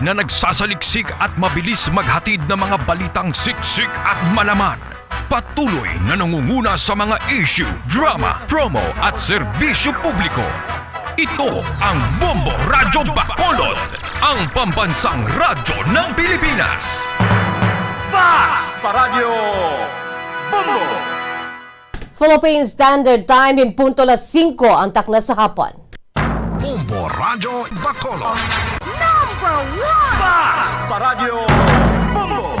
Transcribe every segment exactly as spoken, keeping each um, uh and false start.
na nagsasaliksik at mabilis maghatid ng mga balitang siksik at malaman. Patuloy na nangunguna sa mga issue, drama, promo at serbisyo publiko. Ito ang Bombo Radyo Bacolod, ang pambansang radyo ng Pilipinas. Fast Paradyo Bombo! Philippine Standard Time, in punto las singko ang takna sa hapon. Bombo Radyo Bacolod. Number one! Fast Paradyo Bombo!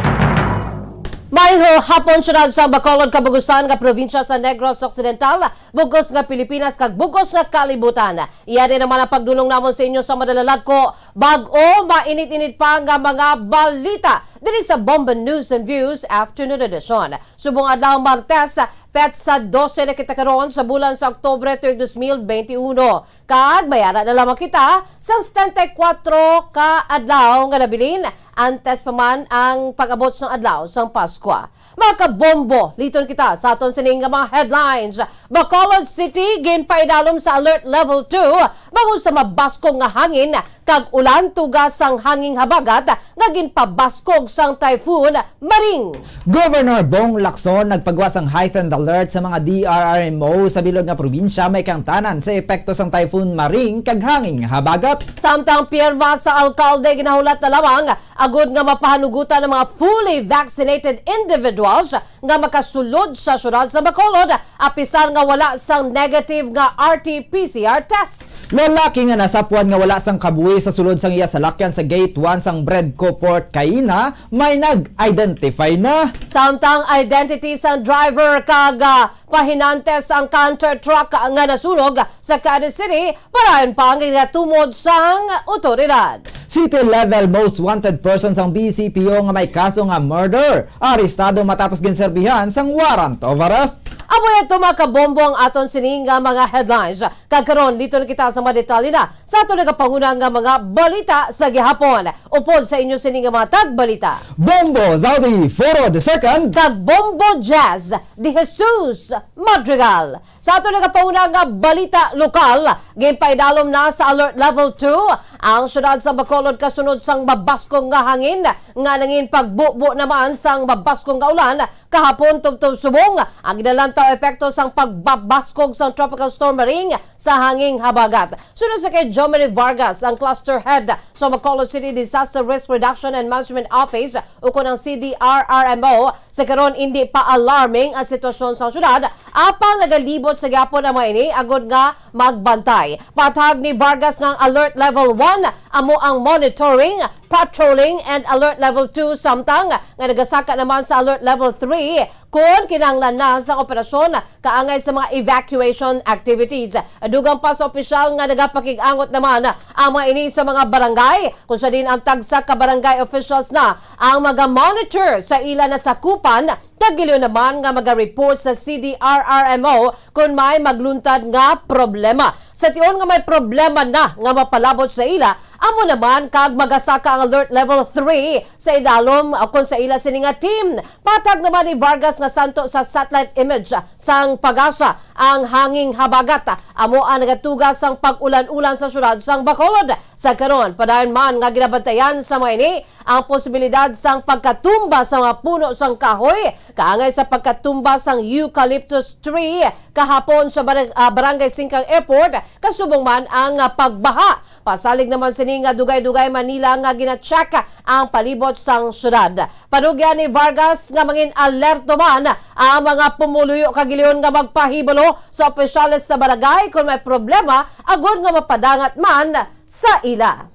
Maayong hapon, syudad sa Bacolod, kabugusan nga probinsya sa Negros Occidental, bugos nga Pilipinas, kag bugos nga kalibutan. Iya din naman ang pagdulong namon sa inyo sa madalalagko, bag-o, mainit-init pa nga mga balita diri sa Bombo News and Views Afternoon Edition. Subong adlaw, Martes, petsa dose na kita karon sa bulan sa Oktubre tuig dos mil benti uno. Kag may ara na lamang kita sang setenta y kuwatro ka adlaw nga nabilin, antes pa man ang pag-abot sang adlaw sang Paskwa. Mga kabombo, liton kita sa aton sining nga mga headlines. Bacolod City ginpaidalom sa Alert Level two bangod sa mabaskog nga hangin kag ulan, tuga sang hanging habagat nga ginpabaskog sang Typhoon Maring. Governor Bong Lacson nagpagawa sang heightened alert sa mga D R R M O sa bilog nga probinsya, may kaangtanan sa epekto sang Typhoon Maring kag hanging habagat. Samtang pirma sa alkalde, ginahulat na lamang agud nga mapahanugutan ang mga fully vaccinated individuals nga makasulod sa siyudad sa Bacolod, apisar nga wala sang negative nga R T P C R test. Lalaki nga nasapwan nga wala sang kabuhi sa sulod sang iya salakyan sa Gate one sang Bredco Port Caina, may nag-identify na. Samtang identity sang driver kag, ah, pahinantes ang canter truck nga nasunog sa Cadiz City, padayon pa ang ginatumod sang otoridad. City level most wanted person sang B C P O nga may kaso nga murder, arestado matapos ginserbihan sang warrant of arrest. Amo ito, mga kabombo, ang aton sini nga mga headlines. Kag karon, liton kita sa mga detalye na sa aton nagapanguna nga mga balita sa gihapon. Upod sa inyo sini nga mga tagbalita, Bombo Zaldi Foro the second kag Bombo Jazz de Jesus Madrigal. Sa aton nagapanguna nga balita lokal, ginpaidalom na sa Alert Level two ang siyudad sa Bacolod kasunod sang mabaskog nga hangin nga nangin pagbubo naman sang mabaskog nga ulan kahapon tubtob subong ang ginalantaw epekto sang pagbabaskog sang Tropical Storm Maring sa hanging habagat. Suno sa kay Jomari Vargas, ang cluster head sa Bacolod City Disaster Risk Reduction and Management Office, ukon ang C D R R M O, sa karon indi pa alarming ang sitwasyon sa syudad, apang nagalibot sa gihapon ang mga ini agud nga magbantay. Patag ni Vargas nga ang alert level one amo ang monitoring, patrolling, and alert level two, samtang nga nagasaka naman sa alert level three kon kinahanglan na sa operasyon kaangay sa mga evacuation activities. Dugang pa sa opisyal nga nagapakig-angot naman ang mga ini sa mga barangay, kung sa diin ang tagsa ka barangay officials na ang maga-monitor sa ila nasakupan, kag gilingon naman nga maga-report sa C D R R M O kon may magluntad nga problema. Sa tion nga may problema na nga mapalabot sa ila, amo naman kag magasaka ang alert level three sa idalom, ah, kon sa ila sini nga team. Patag naman ni Vargas nga santo sa satellite image sang PAGASA ang hanging habagat amo ang nagatuga sang pag-ulan-ulan sa syudad sang Bacolod. Sa karon, padayon man nga ginabantayan sa mga ini ang posibilidad sang pagkatumba sa mga puno sang kahoy, kaangay sa pagkatumba sang eucalyptus tree kahapon sa barang-, ah, Barangay Singkang Airport, kasubong man ang, ah, pagbaha. Pasalig naman sini nga dugay-dugay man nila nga gina-check ang palibot sang syudad. Panugyan ni Vargas nga mangin-alerto man ang mga pumuluyo kag gilingon nga magpahibalo sa opisyales sa barangay kon may problema agud nga mapadangat man sa ila.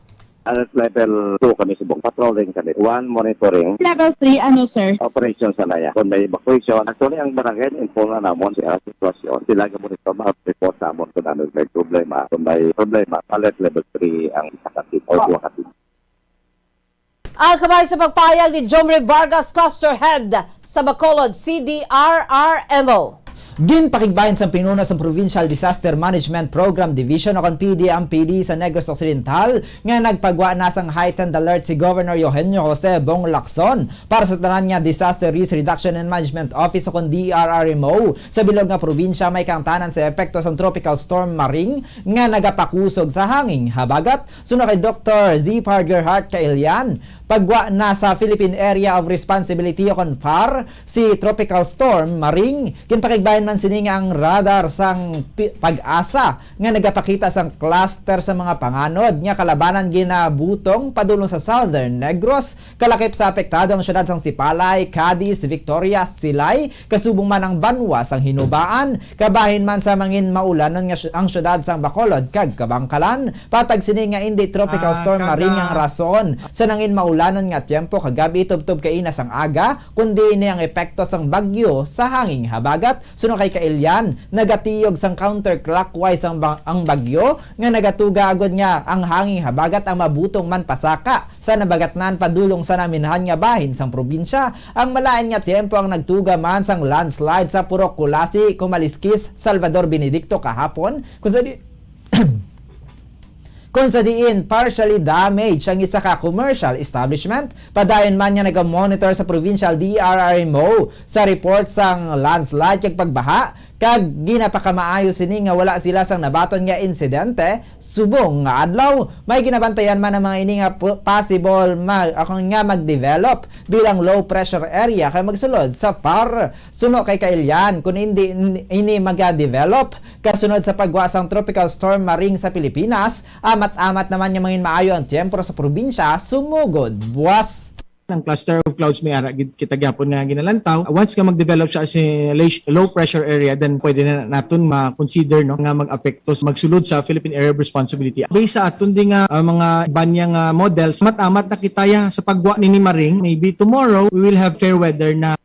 Alert level two kami subong. Patrolling kami. One, monitoring. Level three, ano, sir? Operation sa laya. Kung may evacuation, actually, ang barangay, inform na namon si, ah, sitwasyon. Sila ga monitor, ma-report namon kung ano may problema. Kung may problema, alert level three ang isa ka team or duha ka team. Ang kamay sa pagpahayag ni Jomri Vargas, cluster head sa Bacolod C D R R M O. Ginpakigbahin sang pinuno sang Provincial Disaster Management Program Division o kon P D M P D sa Negros Occidental nga nagpagwa na sang heightened alert si Governor Eugenio Jose Bong Lacson para sa tanan nga Disaster Risk Reduction and Management Office o kon D R R M O sa bilog nga probinsya may kaangtanan sa epekto sang Tropical Storm Maring nga nagapakusog sa hanging habagat. Suno kay Doktor Zipar Gerhart Kailian, pagwa na sa Philippine Area of Responsibility o kon phar si Tropical Storm Maring. Ginpakigbahin man sini nga ang radar sang Pi-, PAGASA nga nagapakita sang cluster sa mga panganod nga kalabanan ginabutong padulong sa Southern Negros, kalakip sa apektado ang siyudad sang Sipalay, Cadiz, Victorias, Silay, kasubong man ang banwa sang Hinubaan, kabahin man sa mangin maulanon nga sy-, ang siyudad sang Bacolod kag Kabankalan. Patag sini nga indi Tropical Ah, Storm Maring ang rason sa nangin maulanon nga tiyempo kagab-i tubtob kaina sang aga, kundi ini ang epekto sang bagyo sa hanging habagat. Suno kay Kailian, nagatiyog sang counterclockwise ang ba-, ang bagyo nga nagatuga agod nga ang hanging habagat ang mabutong man pasaka sa nabagatnan padulong sa naminhan nga bahin sang probinsya. Ang malain nga tiyempo ang nagtuga man sang landslide sa Purok Culasi, Kumaliskis, Salvador Benedicto kahapon, kung sa di-, kung sa diin partially damaged ang isa ka commercial establishment. Padayon man nga nagamonitor sa provincial D R R M O sa report sang landslide kag pagbaha, kag ginapakamaayo sini nga wala sila sang nabaton nga insidente. Subong nga adlaw, may ginabantayan man ang mga ini nga po-, possible ma-, akon nga mag-develop bilang low pressure area kay magsulod sa phar. Suno kay Kailian, kun hindi n-, ini maga-develop kasunod sa pagwa sang Tropical Storm Maring sa Pilipinas, amat-amat naman nga mangin maayo ang tiyempo sa probinsya sumugod buwas. Ang cluster of clouds may ara gid kita gyapon nga ginalantaw. Once nga mag-develop siya as a la-, low pressure area, then pwede na naton ma-consider, no, nga mag-apekto, magsulod sa Philippine Area of Responsibility. Based sa aton di nga, ah, mga banya nga models, amat-amat na kita ya sa pagwa nini Maring. Maybe tomorrow, we will have fair weather na.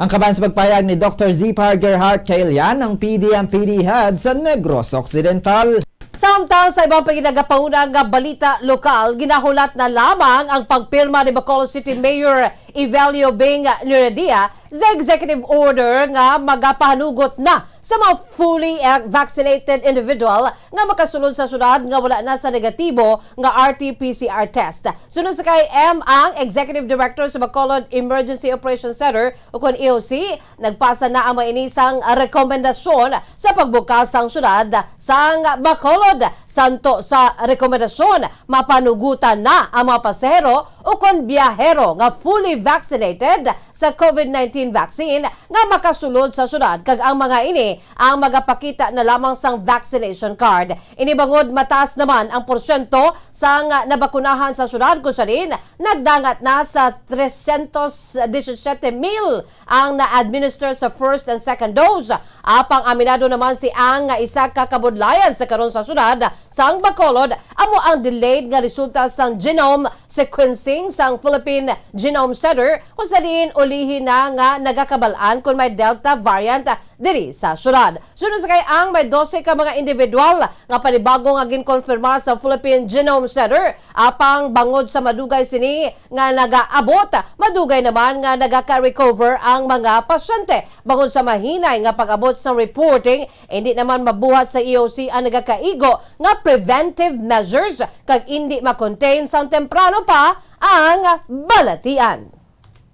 Ang kaban sa pagpahayag ni Doktor Zipar Gerhart Kailian, ang P D M P D head sa Negros Occidental. Samtang sa ibang pinagapanguna nga balita lokal, ginahulat na lamang ang pagpirma ni Bacolod City Mayor Evelio Bing Niradia sa executive order nga magapahanugot na sa mga fully, eh, vaccinated individual nga makasulod sa syudad nga wala na sa negatibo nga R T P C R test. Suno sa kay M ang executive director sa Bacolod Emergency Operations Center, ukon E O C, nagpasa na ang mga ini sang rekomendasyon sa pagbukas sang syudad sang Bacolod. Santo sa rekomendasyon, mapanugutan na ang mga pasahero ukon biyahero nga fully vaccinated sa COVID nineteen vaccine nga makasulod sa syudad, kag ang mga ini ang magapakita na lamang sang vaccination card. Ini bangod mataas naman ang porsyento sang nabakunahan sa syudad, kung sa diin nagdangat na sa tresyentos disisiete mil ang na-administer sa first and second dose. Apang aminado naman si Ang nga isa ka kabudlayan sa karon sa syudad sang Bacolod amo ang delayed nga resulta sang genome sequencing sang Philippine Genome Center, kung sa diin ulihi na nga nagakabal-an kon may Delta variant diri sa syudad. Suno sa kay Ang, may dose ka mga individual nga panibago nga ginkonfirma sa Philippine Genome Center, apang bangod sa madugay sini nga nagaabot, madugay naman nga nagaka-recover ang mga pasyente. Bangod sa mahinay nga pag-abot sa reporting, hindi naman mabuhat sa E O C ang nagakaigo nga preventive measures kag indi ma-contain sang temprano pa ang balatian.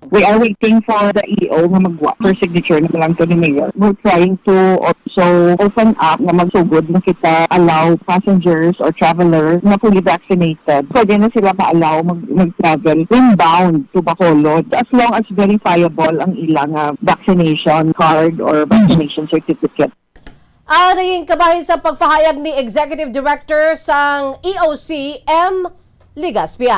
We are waiting for the E O nga magwa for signature na lang to ni Mayor. We're trying to also open up nga magsugod na kita allow passengers or travelers na fully vaccinated. Pwede na sila ma-allow mag-, mag-travel inbound to Bacolod as long as verifiable ang ilang, ah, vaccination card or vaccination certificate. Ang naging kabahin sa pagpahayag ni Executive Director sang E O C, M Legaspi.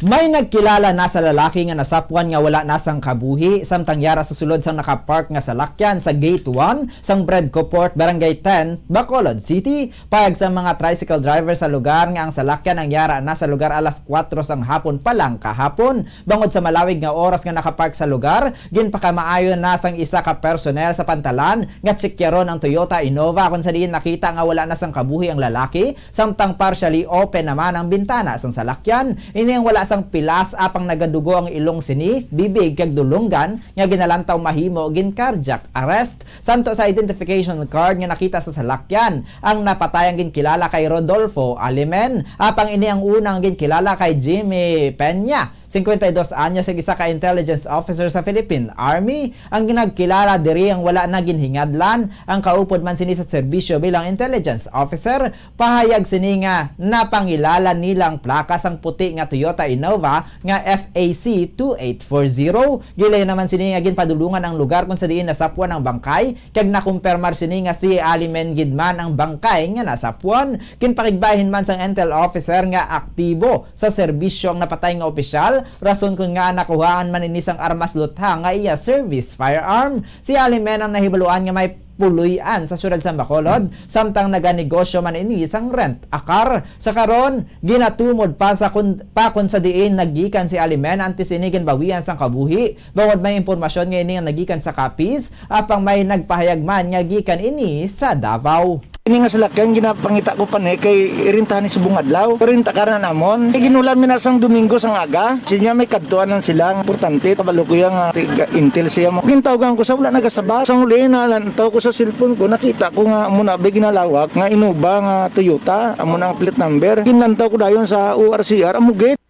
May nagkilala na sa lalaki nga nasapwan nga wala na sang kabuhi samtang yara sa sulod sang nakapark nga salakyan sa Gate one sang Bredco Port, Barangay ten, Bacolod City. Pahayag sa mga tricycle driver sa lugar nga ang salakyan ang yara na sa lugar alas kuwatro sang hapon pa lang kahapon. Bangod sa malawig nga oras nga nakapark sa lugar, ginpakamaayo na sang isa ka personnel sa pantalan nga tsikyaron ang Toyota Innova, kung sa diin nakita nga wala na sang kabuhi ang lalaki, samtang partially open naman ang bintana sang salakyan. Ini ang wala sang pilas apang nagadugo ang ilong sini, bibig kag dulonggan nga ginalantaw mahimo gin cardiac arrest. Santo sa identification card nga nakita sa salakyan, ang napatay ang ginkilala kay Rodolfo Alimen, apang ini ang una nga ginkilala kay Jimmy Peña, cincuenta y dos anyos, ug isa ka intelligence officer sa Philippine Army. Ang ginagkilala diri ang wala na ginhingadlan ang kaupod man sini sa serbisyo bilang intelligence officer. Pahayag sini nga napangilala nila ang plaka sang puti nga Toyota Innova nga F A C two eight four zero. Gilayon naman sini nga ginpadulungan ang lugar kung sa diin nasapwan ang bangkay, kag nakumpirmar sini nga si Alimen gid man ang bangkay nga nasapwan. Ginpakigbahin man sang intel officer nga aktibo sa serbisyo ang napatay nga opisyal, rason kon ngaa nakuhaan man ini sang armas lutha nga iya service firearm. Si Alimen ang nahibaluan nga may puloy-an sa siyudad sa Bacolod, samtang naganegosyo man ini sang rent a car. Sa karon, ginatumod pa sa kun, pa kon sa diin naggikan si Alimen antes ini ginbawian sang kabuhi, bangod may impormasyon nga ini nga naggikan sa Capiz, apang may nagpahayag man nga gikan ini sa Davao. Ini nga salakyan ginapangita ko pa ni kay irintahan ni subong adlaw. Pero yung takaran namon, kay ginula mi na sang Domingo sang aga. Sinya may kadtuan lang sila. Ang importante, kabalo ko yung, ah, tiga-, intel siya mo. Gintawgan ko sa wala nagasaba. Sa huli na lantaw ko sa cellphone ko, nakita ko nga amo na bay ginalawag nga Innova nga Toyota. Amo na ang plate number. Ginlantaw ko dayon sa O R C R, amo gid.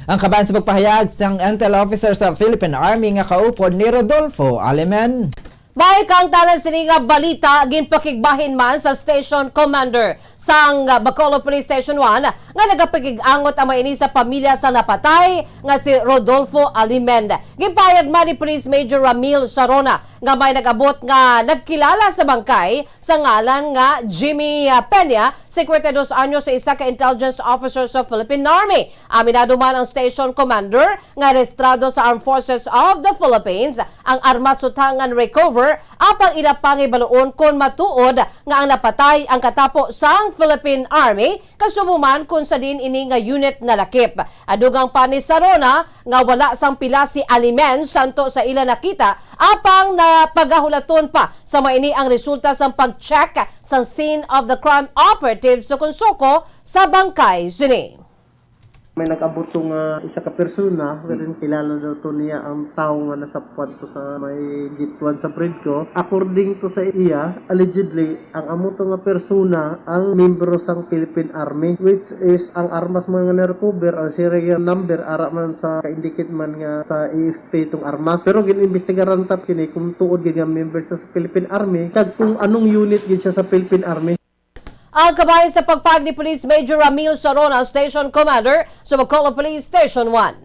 Ang kabahin sa pagpahayag sang intel officer sa Philippine Army nga kaupod ni Rodolfo Aleman. May kaangtanan sini nga balita, ginpakigbahin man sa station commander sang Bacolod Police Station one nga nagapakig-angot ang mga ini sa pamilya sa napatay nga si Rodolfo Alimen. Ginpahayag man ni Police Major Ramil Sarona nga may nag-abot nga nagkilala sa bangkay sa ngalan nga Jimmy, ah, Peña, cincuenta y dos anyos, sa isa ka intelligence officer sa Philippine Army. Aminado man ang station commander nga rehistrado sa Armed Forces of the Philippines ang armas sa tangan recover, apang ila pa nga hibaluon kon matuod nga ang napatay ang katapo sang Philippine Army, kasubo man kon sa diin ini nga unit nalakip. Adugang pa ni Sarona nga wala sang pila si Alimen santo sa ila nakita, apang napagahulaton pa sa mga ini ang resulta sang pag-check sang scene of the crime operative sa Sucon-Succo sa bangkay sini. May nag-abot to nga isa ka persona, wherein kilala daw to niya ang tawo nga nasapwan to sa may gate one sa Predco. According to sa iya, allegedly, ang amo to nga persona ang membro sang Philippine Army, which is ang armas man nga na-recover, ang serial number, ara man sa ka-indicate man nga sa A F P itong armas. Pero gin-imbestigaran ta kini kung tuod gid nga member siya sa Philippine Army, kag kung anong unit gid siya sa Philippine Army. Ang kabahin sa pagpahayag ni Police Major Ramil Sarona, Station Commander sa Bacolod Police Station one.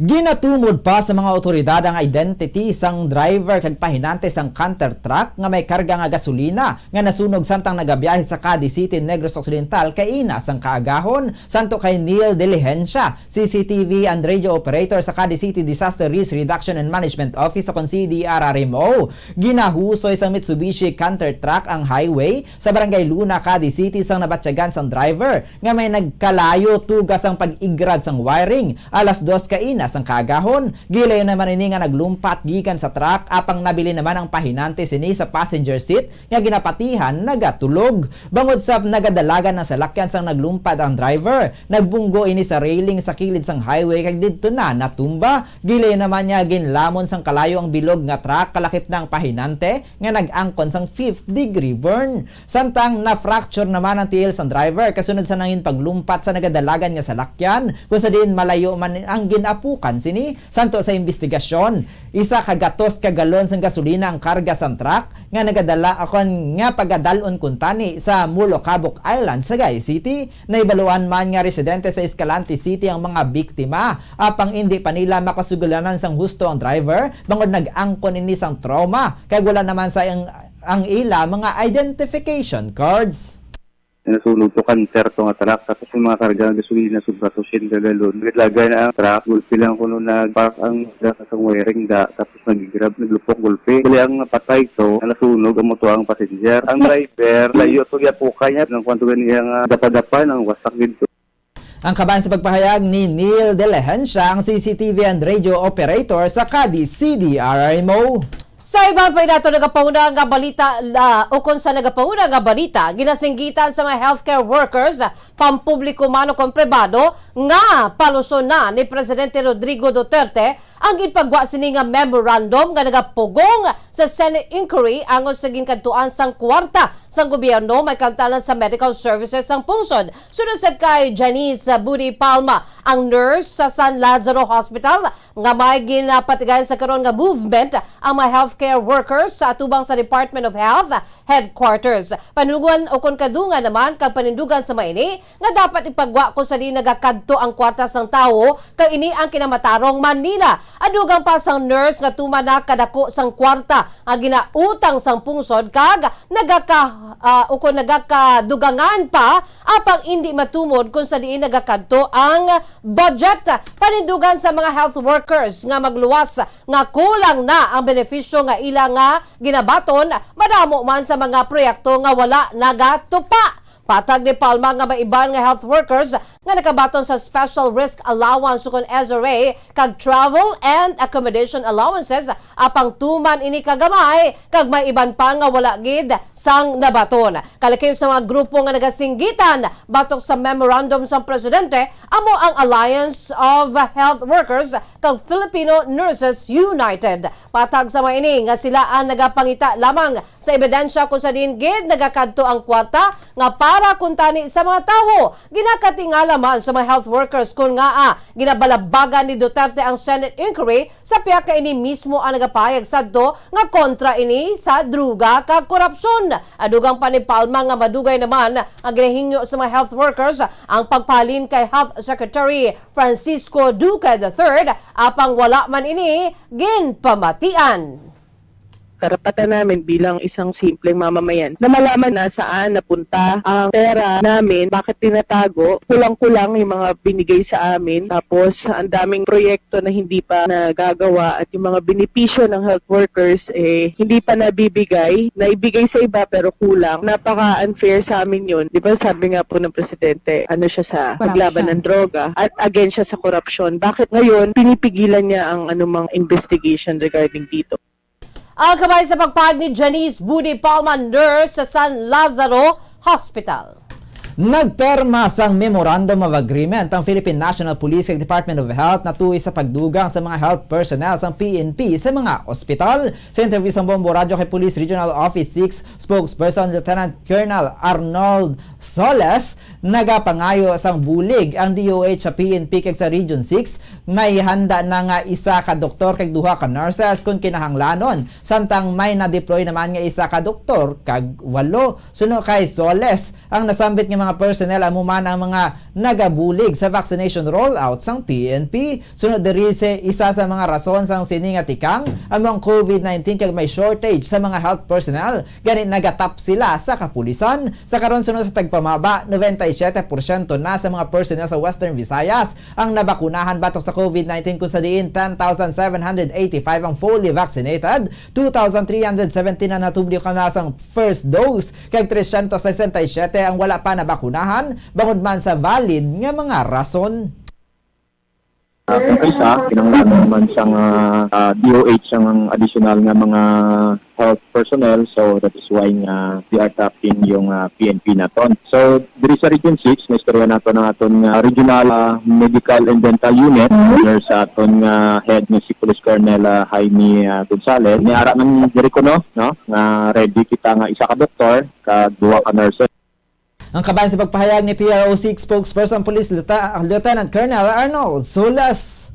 Ginatumod pa sa mga awtoridad ang identity sang driver kag pahinante sang canter truck nga may karga nga gasolina nga nasunog samtang nagabiyahe sa Cadiz City, Negros Occidental, kaina sang kaagahon. Santo kay Neil Diligencia, C C T V and radio operator sa Cadiz City Disaster Risk Reduction and Management Office, o kon C D R R M O, ginahusoy sang Mitsubishi canter truck ang highway sa Barangay Luna, Cadiz City, sang nabatyagan sang driver nga may nagkalayo tuga sang pag-igrab sang wiring alas dos kaina sang kaagahon. Gilayon naman ini nga naglumpat gikan sa truck, apang nabilin naman ang pahinante sini sa passenger seat nga ginapatihan nagatulog. Bangod sa nagadalagan ang salakyan sang naglumpat ang driver, nagbunggo ini sa railing sa kilid sang highway kag didto na natumba. Gilayon naman niya ginlamon sang kalayo ang bilog nga truck, kalakip na ang pahinante nga nag-angkon sang fifth degree burn. Samtang na-fracture naman ang tiil sang driver kasunod sa nangin paglumpat sa nagadalagan nga salakyan, kung sa diin malayo man ang ginapukan sini. Santo sa imbestigasyon, isa ka gatos ka galon sang gasolina ang karga sang truck nga nagadala, akon nga pagadal-on kuntani sa Mulo Cabok Island, Sagay City. Nahibaluan man nga residente sa Escalante City ang mga biktima, apang indi pa nila makasugulanan sang husto ang driver bangod nag-angkon ini sang trauma kag wala naman sa ang, ang ila mga identification cards. Nasunog to, canter to nga truck, tapos yung mga karga nga gasolina, sobra to siyam ka galon. Naglagan na ang truck, gulpi lang kuno nag-park ang da sa wiring da, tapos nag-grab, naglupok gulpi. Bali ang napatay to, nasunog, amo to ang passenger. Ang driver, layo to, yapuka niya, nang kwanto gani ang, ah, dapa-dapa, nang wasak gid to. Ang kaban sa pagpahayag ni Neil Delehencia, ang C C T V and radio operator sa Cadiz C D R M O. Sa iban pa, inato nagapahuna nga balita, la, ukon sa nagapahuna nga balita, ginasinggitan sa mga healthcare workers, pampubliko man o kon pribado, nga paluson na ni Presidente Rodrigo Duterte ang ginpagwa sini nga memorandum nga nagapugong sa Senate inquiry angon sa ginkadtuan sang kwarta sang gobyerno may kaabtanan sa medical services sang pungsod. Sunod sa kay Janice Budi Palma, ang nurse sa San Lazaro Hospital, nga may ginapatigayon sa karon nga movement ang mga healthcare workers sa atubang sa Department of Health headquarters. Panunugan o kon kadungan naman kag panindugan sa maini nga dapat ipagwa kung sa diin nagakadto ang kwarta sang tawo, kay ini ang kinamatarong Manila. Adugang pa sang nurse nga tuman na kadako sang kwarta nga ginautang sang pungsod kag nagaka, ah, o kon nagakadugangan pa apang indi matumod kung sa diin nagakadto ang budget. Panindugan sa mga health workers nga magluwas nga kulang na ang benepisyo nga ila nga ginabaton, madamo man sa mga proyekto nga wala nagatupa. Patag ni Palma nga may iban nga health workers nga nakabaton sa special risk allowance ukon S R A kag travel and accommodation allowances, apang tuman ini kagamay kag may iban pa nga wala gid sang nabaton. Kalakip sa mga grupo nga nagasinggitan batok sa memorandum sang presidente, amo ang Alliance of Health Workers kag Filipino Nurses United. Patag sa maini nga sila ang nagapangita lamang sa ebidensya kung sa diin gid nagakadto ang kwarta nga para kuntani sa mga tawo. Ginakatingala man sa mga health workers kon ngaa ginabalabagan ni Duterte ang Senate inquiry, sa pihak nga ini mismo ang nagapahayag sadto nga kontra ini sa druga kag korupsyon. Adugang pa ni Palma nga madugay naman ang ginahingyo sa mga health workers ang pagpahalin kay Health Secretary Francisco Duque the third, apang wala man ini ginpamatian. Karapatan namin bilang isang simpleng mamamayan na malaman na saan napunta ang pera namin, bakit tinatago, kulang-kulang yung mga binigay sa amin. Tapos, ang daming proyekto na hindi pa nagagawa at yung mga benepisyo ng health workers, eh, hindi pa nabibigay, naibigay sa iba pero kulang. Napaka-unfair sa amin yun. Di ba sabi nga po ng presidente, ano siya sa paglaban ng droga at against siya sa korupsyon. Bakit ngayon pinipigilan niya ang anumang investigation regarding dito? Ang kabay sa pagpahayag ni Janice Budi Palma, nurse sa San Lazaro Hospital. Nagpirma sang Memorandum of Agreement ang Philippine National Police kag Department of Health natuy sa pagdugang sa mga health personnel sang P N P sa mga ospital. Sa interview sang Bombo Radyo kay Police Regional Office six Spokesperson Lieutenant Colonel Arnold Soles, nagapangayo sang bulig ang D O H sa P N P kag sa Region six may handa na nga isa ka doktor kag duha ka nurses kon kinahanglanon, samtang may na-deploy naman nga isa ka doktor kag walo. Suno kay Soles, ang nasambit nga mga personnel amo man ang mga nagabulig sa vaccination rollout sang P N P. Suno diri, sa isa sa mga rason sang sini nga tikang amo ang COVID nineteen kag may shortage sa mga health personnel, gani nagatap sila sa kapulisan. Sa karon, suno sa tagpamaba, noventa y siete porsyento na sa mga personnel sa Western Visayas ang nabakunahan batok sa COVID nineteen, kung sa diin ten thousand seven hundred eighty-five ang fully vaccinated, two thousand three hundred seventeen ang natublyo ka na sang first dose, kag tresyentos sesenta y siyete ang wala pa nabakunahan bangod man sa valid nga mga rason. Ah, kung kaisa, kinahanglan naman sang, ah, ah, D O H ang additional nga mga health personnel. So, that is why nga we are tapping yung, ah, P N P naton. So, diri sa Region six, naistorya nato ang aton nga regional, ah, medical and dental unit, under sa aton nga head nga si Police Colonel, ah, Jaime, ah, Gonzalez. Niara man diri kuno, no, nga ready kita nga isa ka doktor kag duha ka nurses. Ang kabahin sa pagpahayag ni P R O six spokesperson Police Lieuta-, Lieutenant Colonel Arnold Solas.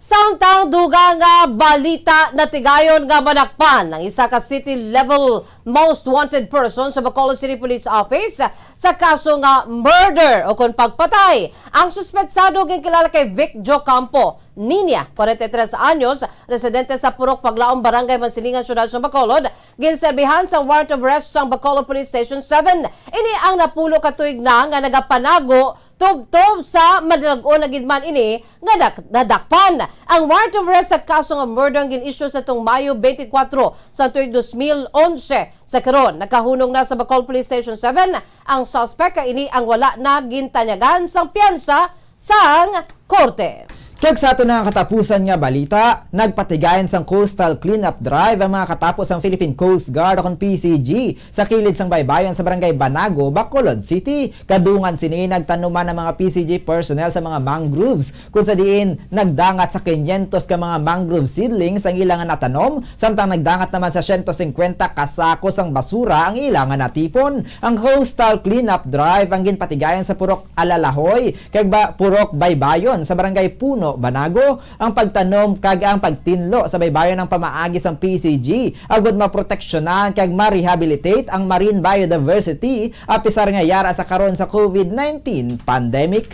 Samtang dugang nga balita, natigayon nga madakpan ang isa ka city-level most wanted person sa Bacolod City Police Office sa kaso nga murder o kon pagpatay. Ang suspetsado ginkilala kay Vic Jocampo Niña, kwarenta y tres anyos, residente sa Purok Paglaom, Barangay Mansilingan, Siyudad sa Bacolod, ginserbihan sa warrant of arrest sang Bacolod Police Station seven. Ini ang napulo ka tuig na nga nagapanago tubtob sa madalag-on na gid man ini nga dak-, nadakpan. Ang warrant of arrest sa kaso nga murder ang gin-issue sa tong Mayo twenty-four sa tuig dos mil onse. Sa karon, nakahunong na sa Bacolod Police Station seven ang suspect, kay ini ang wala na gintanyagan sang piyansa sang korte. Kag sa aton nga katapusan nga balita, nagpatigayon sang coastal cleanup drive ang mga katapo sang Philippine Coast Guard, o kon P C G, sa kilid sang baybayon sa Barangay Banago, Bacolod City. Kadungan sini, nagtanom man ang mga P C G personnel sa mga mangroves, kung sa diin nagdangat sa kinyentos ka mga mangrove seedlings ang ila nga natanom, samtang nagdangat naman sa siyento singkwenta ka sako sang basura ang ila nga natipon. Ang coastal cleanup drive ang ginpatigayon sa Purok Alalahoy kag ba, Purok Baybayon sa Barangay Puno, Banago. Ang pagtanom kag ang pagtinlo sa baybayon ang pamaagi sang P C G agud maproteksyonan kag ma-rehabilitate ang marine biodiversity, apisar nga yara sa karon sa COVID nineteen pandemic.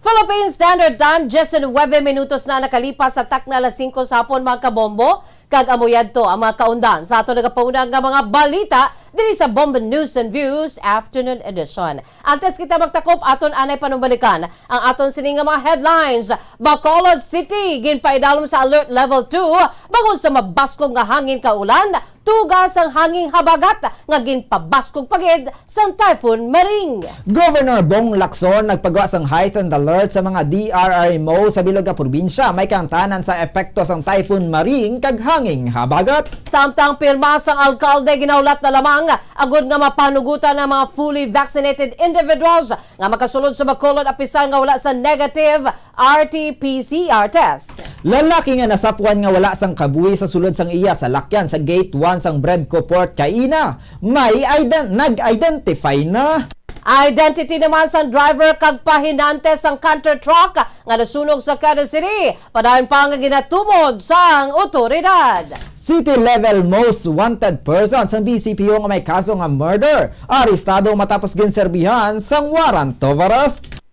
Philippine Standard Time, diyes nuwebe minutos na nakalipas sa takna alas singko sa hapon, mga kabombo. Kag amo yadto ang mga kaundan sa aton nagapauna nga mga balita diri sa Bombo News and Views Afternoon Edition. Antes kita magtakop, aton anay panumbalikan ang aton sini nga mga headlines. Bacolod City ginpaidalom sa Alert Level two bangod sa mabaskog nga hangin kag ulan, tuga sang hanging habagat nga ginpabaskog pa gid sang Typhoon Maring. Governor Bong Lacson nagpagwa sang heightened alert sa mga D R R M O sa bilog nga probinsya, may kahangtanan sa epekto sang Typhoon Maring kag hanging habagat. Samtang pirma sang alkalde, ginahulat na lamang agud nga mapanugutan ang mga fully vaccinated individuals nga makasulod sa Bacolod apisar nga wala sa negative R T P C R test. Lalaki nga nasapwan nga wala sang kabuhi sa sulod sang iya salakyan sa Gate one sang Bredco Port kaina, may iden-, nag-identify na. Identity naman sang driver kag pahinante sang canter truck nga nasunog sa Quezon City, padayon pa nga ginatumod sang otoridad. City level most wanted person sang B C P O nga may kaso nga murder, arestado matapos ginserbihan sang warrant of arrest.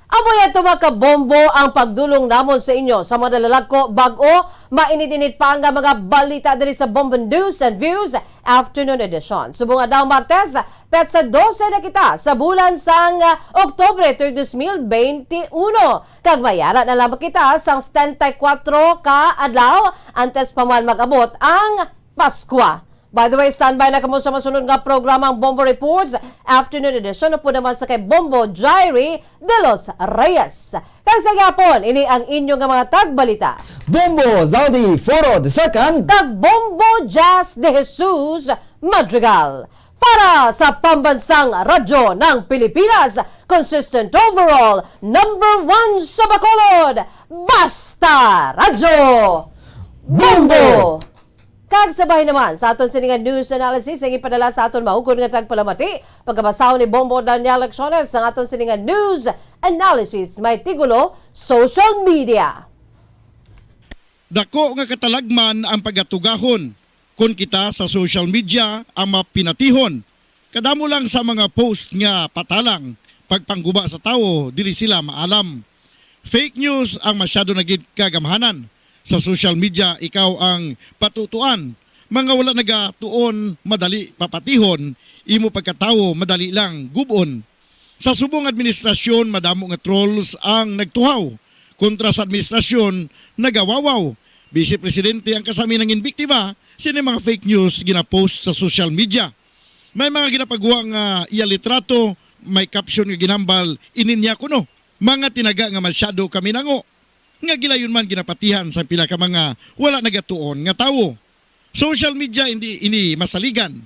Amo yadto, mga kabombo, ang pagdulong namon sa inyo sa mga nalalagko bag-o mainit-init pa nga mga balita diri sa Bombo News and Views Afternoon Edition. Subong adlaw Martes, petsa dose na kita sa bulan sang, ah, Oktubre, tuig dos mil bente uno. Kag mayara na lamang kita sang setenta y kuwatro ka adlaw antes pa man mag-abot ang Paskwa. By the way, standby na kamo sa masunod nga programang Bombo Reports, Afternoon Edition, upod naman sa kay Bombo Jairi de los Reyes. Kag sa gihapon, ini ang inyo nga mga tagbalita, Bombo Zaldi Foro the second. Kag Bombo Jazz de Jesus Madrigal. Para sa Pambansang Radyo ng Pilipinas, consistent overall, number one sa Bacolod, Basta Radyo Bombo! Kag sa bahin naman sa aton sini nga news analysis ang ipadala sa aton maukod nga tagpalamati, pagkabasahon ni Bombo Daniel Lecciones. Ang aton sini nga news analysis may titulo, Social Media. Dako nga katalagman ang pagatugahon kon kita sa social media ang mapinatihon. Kadamo lang sa mga post nga patalang pagpangguba sa tawo, dili sila maalam. Fake news ang masyado na gid kagamhanan sa social media, ikaw ang patutuan. Mga wala nagatuon, madali papatihon, imo pagkatawo, madali lang gub-on. Sa subong administrasyon, madamo nga trolls ang nagtuhaw kontra sa administrasyon, nagawawaw. Bisi presidente ang kasami nangin biktima sini mga fake news ginapost sa social media. May mga ginapagwa nga iya litrato, may caption nga ginambal, "Ini niya kuno." Mga tinaga nga masyado kami nango, nga gilayon man ginapatihan sa pila ka mga wala nagatuon nga tawo. Social media hindi ini masaligan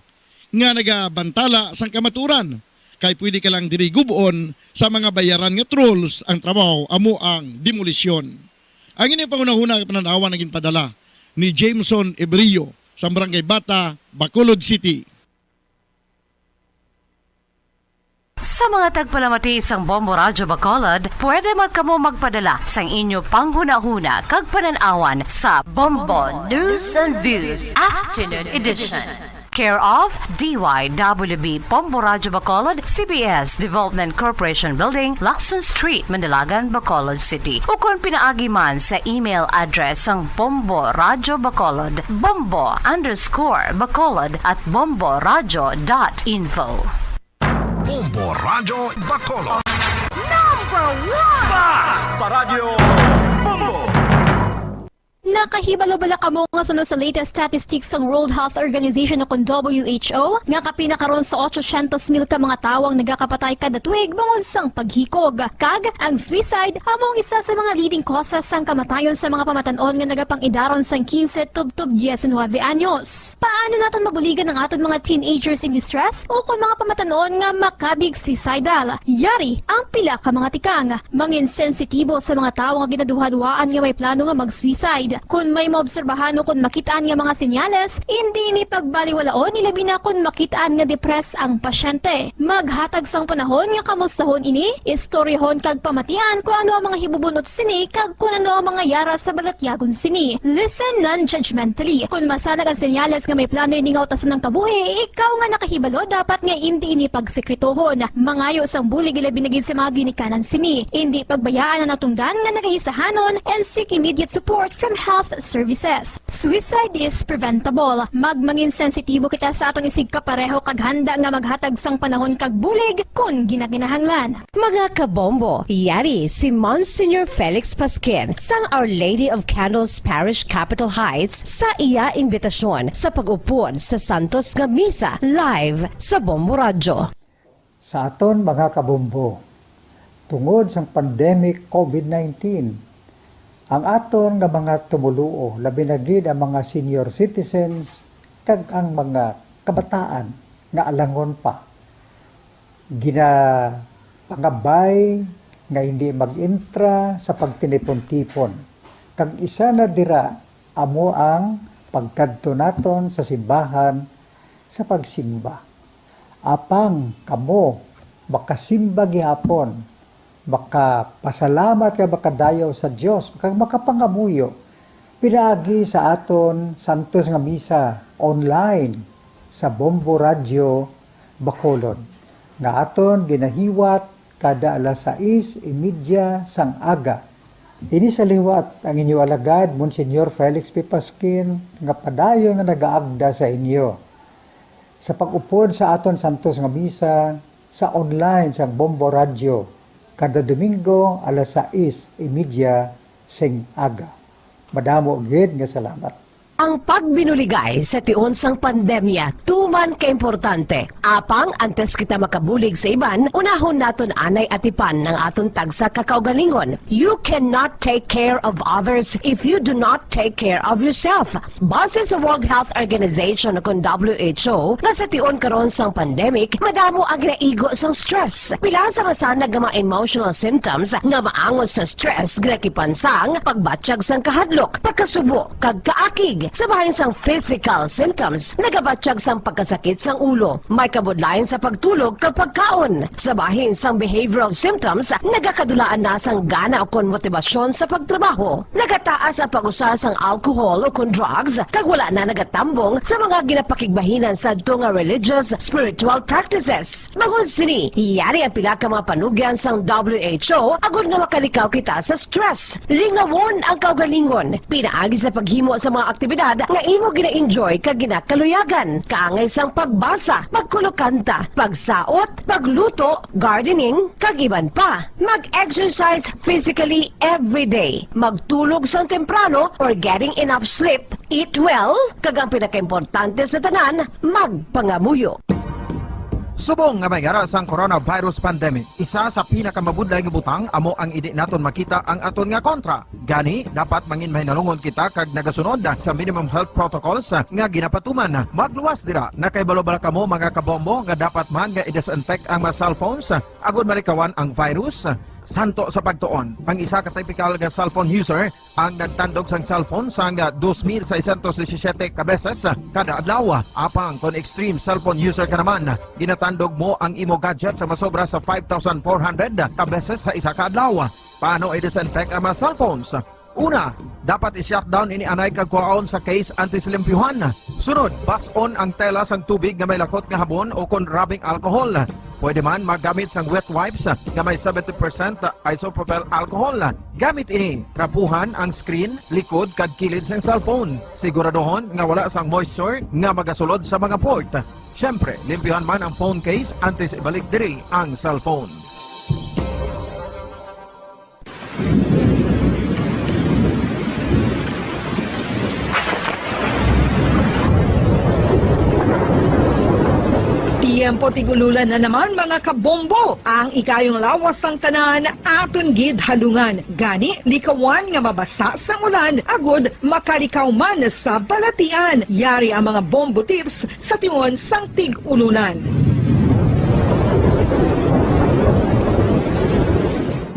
nga nagabantala sang kamaturan, kay pwede ka lang diri gub-on sa mga bayaran nga trolls. Ang trabaho amo ang demolisyon. Ang ini panghunahuna nga panan-awan ang ginpadala ni Jameson Ebrio sa Barangay Bata, Bacolod City. Sa mga tagpalamati sang Bombo Radyo Bacolod, pwede man kamo magpadala sang inyo panghunahuna kag panan-awan sa Bombo News and Views Afternoon Edition. Care of D Y W B Bombo Radyo Bacolod, C B S Development Corporation Building, Lacson Street, Mandalagan, Bacolod City. Ukon pinaagi man sa email address sang Bombo Radyo Bacolod, bombo underscore bacolod at bombo radyo dot info. Bombo Radyo Bacolod. Number one! Basta Radyo Bombo! Nakahibalo bala kamo nga suno sa latest statistics sang World Health Organization o kon W H O, nga kapin na karon sa otsosyentos mil ka mga tawo ang nagakapatay kada tuig bangod sang paghikog? Kag ang suicide amo ang isa sa mga leading causes sang kamatayon sa mga pamatan-on nga nagapang-idaron sang quince tubtob diecinuebe anyos. Paano naton mabuligan ang aton mga teenagers in distress o kon mga pamatan-on nga makabig suicidal? Yari ang pila ka mga tikang. Mangin sensitibo sa mga tawo nga ginaduhaduhaan nga may plano nga mag-suicide. Kon may maobserbahan o kon makit-an nga mga senyales, indi ini pagbaliwalaon, ilabi na kon makit-an nga depressed ang pasyente. Maghatag sang panahon nga kamustahon ini, istoryahon kag pamatian kon ano ang mga hibubunot sini kag kon ano ang mga yara sa balatyagon sini. Listen non-judgmentally. Kon masanag ang senyales nga may plano ini nga utason ang kabuhi, ikaw nga nakahibalo dapat nga indi ini pagsekretohon. Mangayo sang bulig, ilabi na gid sa mga ginikanan sini. Indi pagbayaan ang natungdan nga nagahisahanon and seek immediate support from health services. Suicide is preventable. Magmangin sensitibo kita sa aton isigkapareho kag handa nga maghatag sang panahon kag bulig kon ginakinahanglan. Mga kabombo, yari si Monsignor Felix Pasquin sang Our Lady of Candles Parish, Capitol Heights, sa iya imbitasyon sa pag-upod sa santos nga misa live sa Bombo Radyo. Sa aton mga kabombo, tungod sang pandemic COVID nineteen, ang aton nga mga tumoluo, labi na gid ang mga senior citizens kag ang mga kabataan nga alangon pa, ginapangabay nga hindi mag-intra sa pagtinipon-tipon, kag isa na dira amo ang pagkadto naton sa simbahan sa pagsimba. Apang kamo makasimba gihapon, makapasalamat kag makadayaw sa Dios, kag makapangamuyo pinaagi sa aton santos nga misa online sa Bombo Radyo Bacolod, nga aton ginahiwat kada alas sais y media sang aga. Ini sa liwat ang inyo alagad, Monsignor Felix P. Pasquin, nga padayon nga nagaagda sa inyo sa pag-upod sa aton santos nga misa sa online sang Bombo Radyo kada Domingo alas sais y media sing aga. Madamo gid nga salamat. Ang pagbinuligay sa tion sang pandemya tuman ka importante. Apang antes kita makabulig sa iban, unahon naton anay atipan ang aton tagsa ka kaugalingon. You cannot take care of others if you do not take care of yourself. Base sa World Health Organization o kon W H O, nga sa tion karon sang pandemic, madamo ang ginaigo sang stress. Pila sa masanag nga mga emotional symptoms nga maangot sa stress ginakipan sang pagbatyag sang kahadlok, pagkasubo, kag kaakig. Sa bahin sang physical symptoms, nagabatyag sang pagkasakit sang ulo, may kabudlayan sa pagtulog kag pagkaon. Sa bahin sang behavioral symptoms, nagakadulaan na sang gana ukon motibasyon sa pagtrabaho. Nagataas ang pag-usa sang alcohol ukon drugs, kag wala na nagatambong sa mga ginapakigbahinan sadto nga religious, spiritual practices. Bangod sini, yari ang pila ka mga panugyan sang W H O agod nga makalikaw kita sa stress. Lingawon ang kaugalingon pinaagi sa paghimo sa mga aktibidad nga imo gina-enjoy kag ginakaluyagan, kaangay sang pagbasa, pagkulokanta, pagsaot, pagluto, gardening, kag iban pa. Mag-exercise physically every day. Magtulog sang temprano or getting enough sleep. Eat well, kag ang pinakaimportante sa tanan, magpangamuyo. Subong nga may yara sang coronavirus pandemic, isa sa pinakamabudlay nga butang amo ang indi naton makita ang aton nga kontra. Gani, dapat mangin mahinalungon kita kag nagasunod sa minimum health protocols nga ginapatuman. Magluwas dira, nakahibalo bala kamo, mga kabombo, nga dapat man nga i-disinfect ang mga cellphones agod malikawan ang virus? Santo sa pagtuon, ang isa ka typical nga cellphone user ang nagtandog sang cellphone sang dos mil seiscientos disisiete ka beses kada adlaw. Apang kon extreme cellphone user ka naman, ginatandog mo ang imo gadget sa masobra sa five thousand four hundred ka beses sa isa ka adlaw. Paano i-disinfect ang mga cellphones? Una, dapat i-shutdown ini anay kag kuhaon sa case antes limpyuhan. Sunod, bas-on ang tela sang tubig nga may lakot nga habon o kon rubbing alcohol. Pwede man maggamit sang wet wipes nga may seventy percent isopropyl alcohol. Gamit ini, trapuhan ang screen, likod, kag kilid sang cellphone. Siguraduhon nga wala sang moisture nga magasulod sa mga port. Siyempre, limpyuhan man ang phone case antes ibalik diri ang cellphone. Ang putig ululan na naman, mga kabombo. Ang ikayong lawas sang tanan aton gid halungan. Gani, likawan nga mabasa sang ulan agud makalikaw man sa balatian. Yari ang mga bombo tips sa tion sang tig-ululan.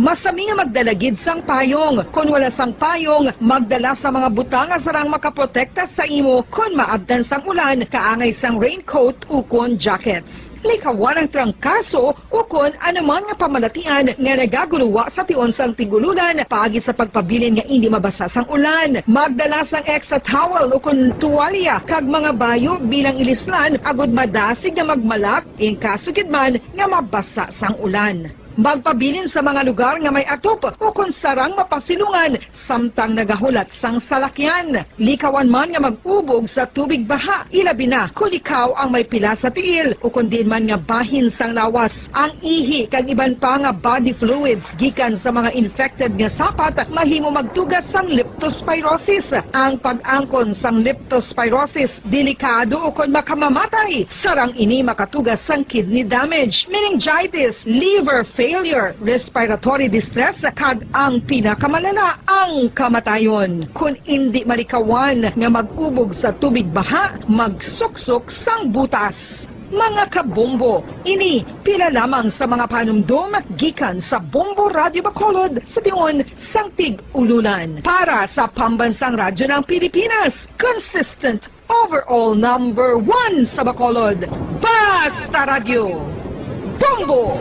Masami nga magdala gid sang payong. Kon wala sang payong, magdala sa mga butang nga sarang makaprotekta sa imo kon maabtan sang ulan, kaangay sang raincoat ukon jackets. Likawan ang trangkaso ukon anuman nga pamalatian nga nagaguluwa sa tion sang tig-ululan paagi sa pagpabilin nga indi mabasa sang ulan. Magdala sang extra towel ukon tuwalya kag mga bayo bilang ilislan agud madasig nga magmalak in kaso gid man nga mabasa sang ulan. Magpabilin sa mga lugar nga may atop ukon sarang mapasilungan samtang nagahulat sang salakyan. Likawan man nga mag-ubog sa tubig baha, ilabi na kon ikaw ang may pila sa tiil ukon diin man nga bahin sang lawas. Ang ihi kag iban pa nga body fluids gikan sa mga infected nga sapat mahimo magtuga sang leptospirosis. Ang pag-angkon sang leptospirosis delikado ukon makamamatay. Sarang ini makatuga sang kidney damage, meningitis, liver failure, respiratory distress, kag ang pinakamalala, ang kamatayon. Kon indi malikawan nga mag-ubog sa tubig baha, magsuksok sang butas. Mga kabombo, ini pila lamang sa mga panumdom gikan sa Bombo Radyo Bacolod sa tion sang tig-ululan. Para sa Pambansang Radyo ng Pilipinas, consistent overall number one sa Bacolod. Basta Radyo, Bombo!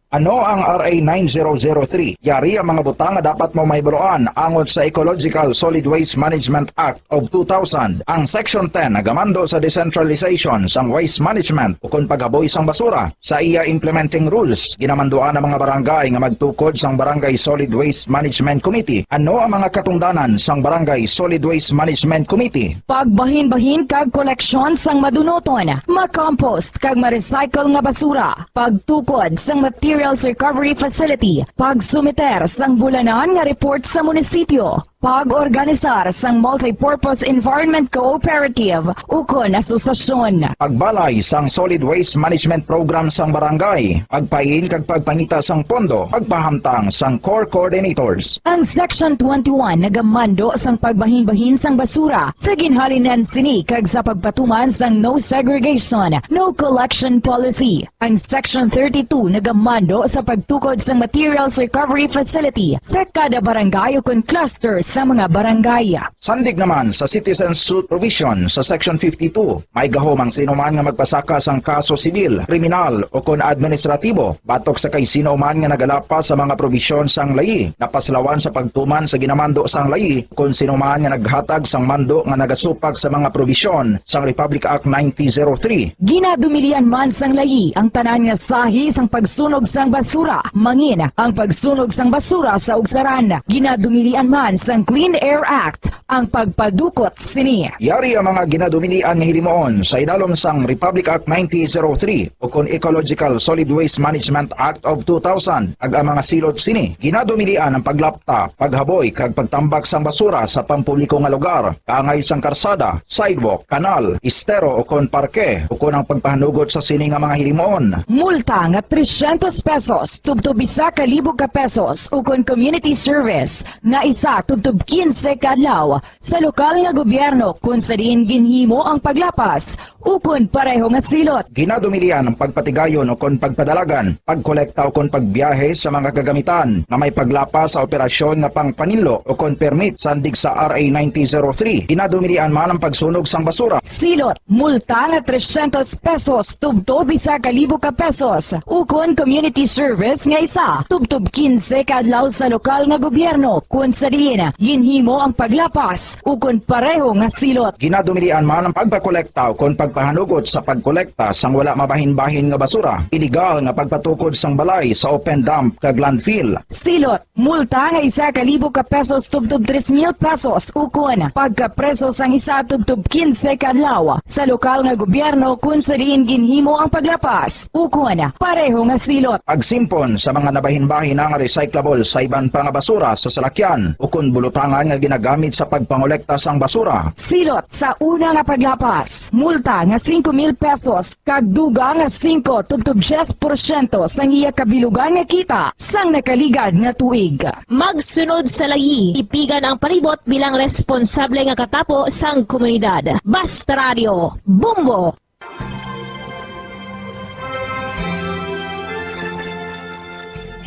Ano ang R A nine zero zero three? Yari ang mga butang nga dapat mo mahibaluan angot sa Ecological Solid Waste Management Act of two thousand. Ang Section ten nagamando sa decentralization sang waste management ukon paghaboy sang basura. Sa iya implementing rules, ginamanduan ang mga barangay nga magtukod sang Barangay Solid Waste Management Committee. Ano ang mga katungdanan sang Barangay Solid Waste Management Committee? Pagbahinbahin kag koleksyon sang madunuton, ma-compost kag ma-recycle nga basura, pagtukod sang materials recovery facility, pagsumiter sang bulanan nga report sa munisipyo, pag-organisar sang multipurpose environment cooperative ukon asosasyon. Pagbalay sang solid waste management program sang barangay, pagpain kag pagpangita sang pondo, pagpahamtang sang core coordinators. Ang Section twenty-one nagamando sang pagbahinbahin sang basura sa ginhalinan sini kag sa pagpatuman sang no segregation, no collection policy. Ang Section thirty-two nagamando sa pagtukod sang materials recovery facility sa kada barangay ukon cluster sa mga barangay. Sandig naman sa citizen suit provision sa Section fifty-two, may gahom ang sino man nga magpasaka sang kaso sibil, kriminal, ukon administratibo batok sa kay sino man nga nagalapas sa mga probisyon sang layi, napaslawan sa pagtuman sa ginamando sang layi, kon sino man nga naghatag sang mando nga nagasupak sa mga probisyon sang Republic Act nineteen zero three. Ginadumilian man sang layi ang tanan nga sahi sang pagsunog sang basura, mangin ang pagsunog sang basura sa ugsaran. Ginadumilian man sang Clean Air Act ang pagpadukot sini. Yari ang mga ginadumilian nga hilimoon sa idalom sang Republic Act nineteen zero three ukon Ecological Solid Waste Management Act of two thousand, kag ang mga silot sini. Ginadumilian ang paglapta, paghaboy, kag pagtambak sang basura sa pampubliko nga lugar, kaangay sang karsada, sidewalk, kanal, estero, ukon parke, ukon ang pagpahanugot sa sini nga mga hilimoon. Multa nga trescientos pesos tubtob isa ka libo ka pesos, ukon community service nga isa tubtob quince ka adlaw sa lokal nga gobyerno kon sa diin ginhimo ang paglapas ukon pareho nga silot. Ginadumilian ang pagpatigayon ukon pagpadalagan, pagkolekta ukon pagbiyahe sa mga kagamitan nga may paglapas sa operasyon nga pangpaninlo ukon permit sandig sa R A nineteen zero three. Ginadumilian man ang pagsunog sang basura. Silot, multa nga trescientos pesos tubtob isa ka libo ka pesos, ukon community service nga isa tubtob quince ka adlaw sa lokal nga gobyerno kon sa diin ginhimo ang paglapas ukon pareho nga silot. Ginadumilian man ang pagpakolekta ukon pagpahanugot sa pagkolekta sang wala mabahinbahin nga basura, iligal nga pagpatukod sang balay sa open dump kag landfill. Silot, multa nga isa ka libo ka pesos tubtob tres mil pesos, ukon pagkapreso sang isa tubtob quince ka adlaw sa lokal nga gobyerno kon sa diin ginhimo ang paglapas, ukon pareho nga silot. Pagsimpon sa mga nabahinbahin nga recyclable sa iban pa nga basura sa salakyan ukon butangan nga ginagamit sa pagpangolekta sang basura. Silot sa una nga paglapas, multa nga singko mil pesos kag dugang nga singko tubtob dyes porsyento sang iya kabilugan nga kita sang nakaligad nga tuig. Magsunod sa layi, tipigan ang palibot bilang responsable nga katapo sang komunidad. Basta Radio, Bombo!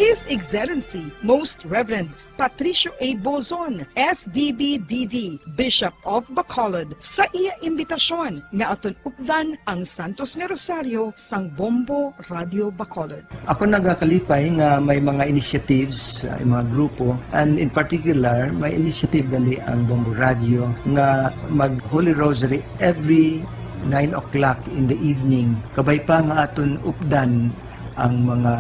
His Excellency Most Reverend Patricio A. Bozon, S D B D D, Bishop of Bacolod, sa iya imbitasyon nga aton updan ang Santos nga Rosario sang Bombo Radio Bacolod. Ako nagakalipay nga may mga initiatives, uh, mga grupo, and in particular, may initiative gali ang Bombo Radio nga mag Holy Rosary every nine o'clock in the evening. Kabay pa nga aton updan ang mga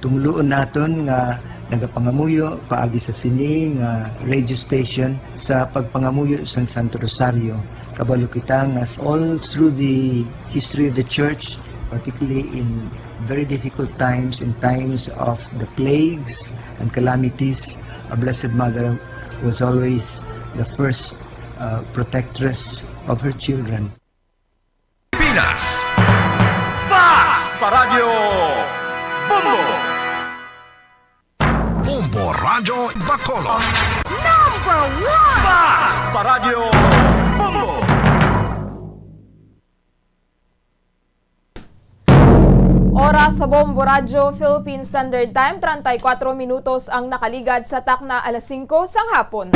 tumuluon naton nga nagapangamuyo paagi sa sini nga radio station sa pagpangamuyo sang Santo Rosario. Kabalo kita nga all through the history of the church, particularly in very difficult times, in times of the plagues and calamities, a Blessed Mother was always the first, uh, protectress of her children. Pinas. Bas Paradyo Bombo. Bombo Radyo Bacolod. Number one. Bas Paradyo Bombo. Oras sa Bombo Radyo, Philippine Standard Time, treinta y cuatro minutos ang nakaligad sa takna alas singko sang hapon.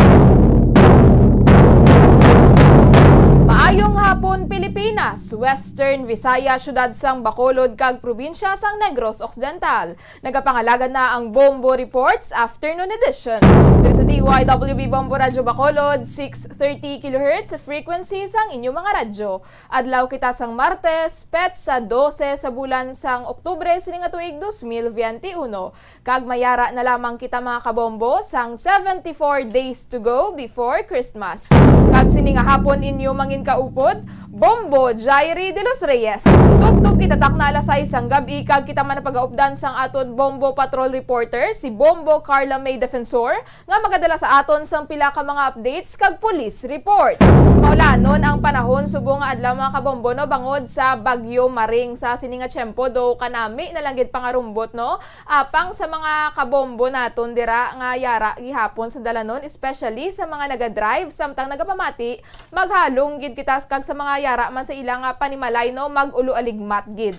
Maayong hapon, Pilipinas, Western Visayas, siyudad sang Bacolod, kag probinsya sang Negros Occidental. Nagapangalagad na ang Bombo Reports Afternoon Edition. Diri sa D Y W B Bombo Radyo Bacolod, six thirty kilohertz frequency sang inyo mga radyo. Adlaw kita sang Martes, petsa dose sa bulan sang Oktubre sini nga tuig dos mil veintiuno. Kag mayara na lamang kita, mga kabombo, sang seventy-four days to go before Christmas. Kag sini nga hapon inyo mangin kaupod, Bombo Jairi de los Reyes. Tubtob kita takna alas sais sang gab-i kag kita man ang pagaupdan sang aton Bombo Patrol reporter, si Bombo Carla May Defensor, nga magadala sa aton sang pila ka mga updates kag police reports. Maulanon ang panahon subong nga adlaw, mga kabombo, no, bangod sa Bagyo Maring. Sa sini nga tiyempo, do kanami na lang gid pangarumbot, no, apang sa mga kabombo naton dira nga yara gihapon sa dalanon, especially sa mga nagadrive samtang nagapamati, maghalong gid kita kag sa mga yara man sa ila nga panimalay, no, mag-ulo aligmat gid.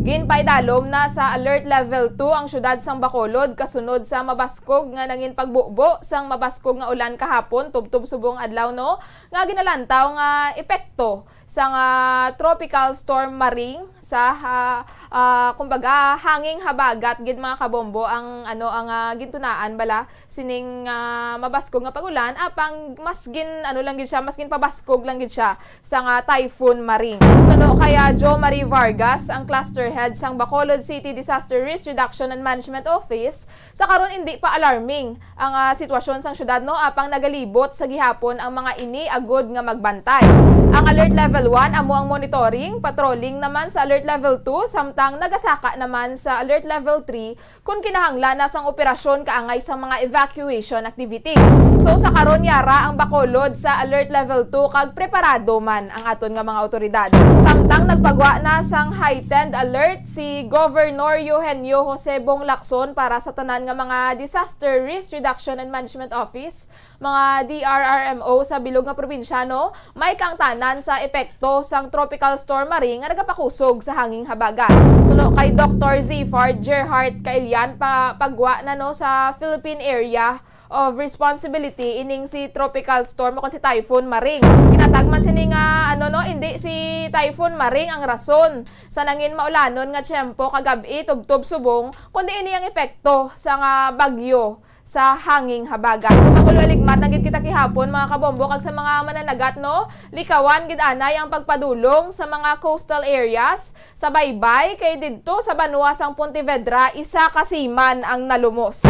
Ginpaidalom na sa Alert Level two ang siyudad sang Bacolod kasunod sa mabaskog nga nangin pagbubo sang mabaskog nga ulan kahapon tubtob subong adlaw, no, nga ginalantaw nga epekto sang, ah, Tropical Storm Maring sa, ah, ah, kumbaga, hanging habagat gid, mga kabombo, ang, ano, ang, ah, gintunaan bala sining, ah, mabaskog nga pag-ulan, apang mas gin, ano lang gid siya, mas ginpabaskog lang gid siya sang, ah, Typhoon Maring. Suno kay, ah, Jo Marie Vargas, ang cluster head sang Bacolod City Disaster Risk Reduction and Management Office, sa karon indi pa alarming ang, ah, sitwasyon sang syudad, no, apang nagalibot sa gihapon ang mga ini agud nga magbantay. Ang Alert Level one amo ang monitoring, patrolling naman sa Alert Level two, samtang nagasaka naman sa Alert Level three kon kinahanglan na sang operasyon kaangay sa mga evacuation activities. So, sa karon, yara ang Bacolod sa Alert Level two kag preparado man ang aton nga mga awtoridad. Samtang nagpagwa na sang heightened alert si Governor Eugenio Jose Bong Lacson para sa tanan nga mga Disaster Risk Reduction and Management Office, mga D R R M O sa bilog nga probinsya, no, may kaangtanan sa epekto sang Tropical Storm Maring nga nagapakusog sa hanging habagat. Suno kay Doktor Zifar Gerhart Kailian, pa, pagwa na, no, sa Philippine Area of Responsibility ining si Tropical Storm o si Typhoon Maring. Ginatag man sini nga, ano, no, indi si Typhoon Maring ang rason sa nangin maulanon nga tiyempo kagab-i tubtob subong, kundi ini ang epekto sa nga bagyo sa hanging habagat. So, mag-ulo aligmat na gid kita gihapon, mga kabombo, kag sa mga mananagat, no, likawan gid anay ang pagpadulong sa mga coastal areas sa baybay, kay didto sa banwa sang Pontevedra, isa ka seaman ang nalumos.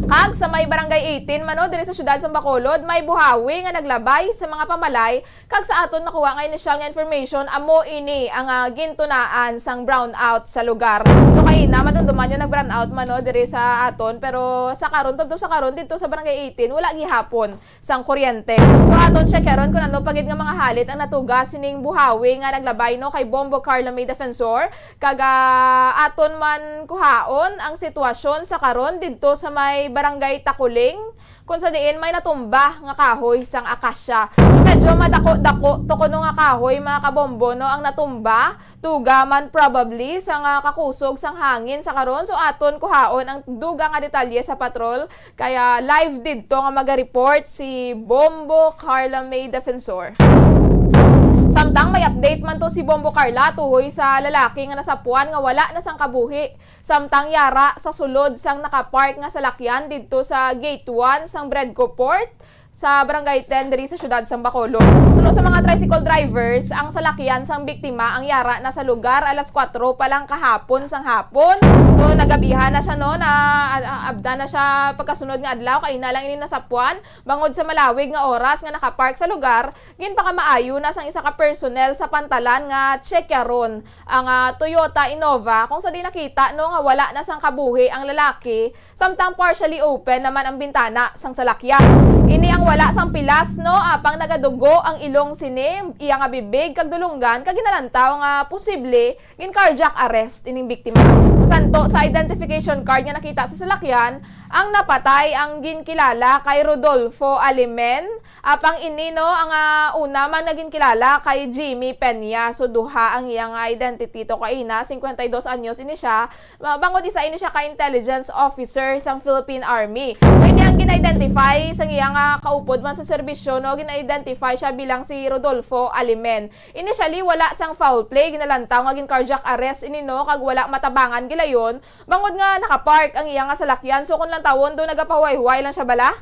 Kag sa may Barangay eighteen man, no, diri sa siyudad sang Bacolod, may buhawi nga naglabay sa mga pamalay, kag sa aton nakuha nga inisyal nga information, amo ini ang, ah, gintunaan sang brownout sa lugar. So, kaina, madumduman yung nag-brownout man, no, diri sa aton, pero sa karon, tubtob sa karon, dito sa Barangay eighteen, wala gihapon sang kuryente. So, aton checkeron kung ano pa gid nga mga halit ang natuga sining buhawi nga naglabay, no, kay Bombo Carla May Defensor. Kag, ah, aton man kuhaon ang sitwasyon sa karon didto sa may Barangay Takuling, kung sa diin may natumba nga kahoy sang akasya. So, medyo madako-dako to kuno nga kahoy, mga kabombo, no, ang natumba. Tuga man probably sang, ah, kakusog sang hangin sa karon. So, aton kuhaon ang dugang nga detalye sa patrol. Kaya live didto nga maga-report si Bombo Carla May Defensor. Samtang may update man to si Bombo Carla tuhoy sa lalaki nga nasapuan nga wala na sang kabuhi, samtang yara sa sulod sang nakapark nga salakyan didto sa Gate one sang Bredco Port sa Barangay ten diri sa siyudad sang Bacolod. Suno sa mga tricycle drivers, ang salakyan sang biktima ang yara na sa lugar alas kuwatro pa lang kahapon sang hapon. So, nagabihan na siya, no, na, ah, abda na siya pagkasunod nga adlaw, kaina lang ini nasapuan. Bangod sa malawig nga oras nga nakapark sa lugar, ginpakamaayo na sang isa ka personnel sa pantalan nga tsekyaron ang, ah, Toyota Innova, kung sa di nakita, no, nga wala na sang kabuhi ang lalaki, samtang partially open naman ang bintana sang salakyan. Ini ang wala sang pilas, no, apang nagadugo ang ilong sini, iya nga bibig kag dulonggan, kag ginalantaw nga posible gin-cardiac arrest ining biktima. Santo sa identification card nga nakita sa salakyan, ang napatay ang ginkilala kay Rodolfo Alimen. Apang ini, no, ang, ah, una man nga ginkilala kay Jimmy Peña. So, duha ang iyang identity to kaina, cincuenta y dos anyos ini siya. Ma-, bangod isa ini siya ka intelligence officer sang Philippine Army. So, ini ang gin-identify sang iyang, ah, kaupod man sa serbisyo, no, gin-identify siya bilang si Rodolfo Alimen. Initially, wala sang foul play, ginalantaw nga gin-cardiac arrest ini, no, kag wala matabangan gilayon, bangod nga nakapark ang iya nga salakyan. So, kung lantawon, do nagapahuway-huway lang siya bala.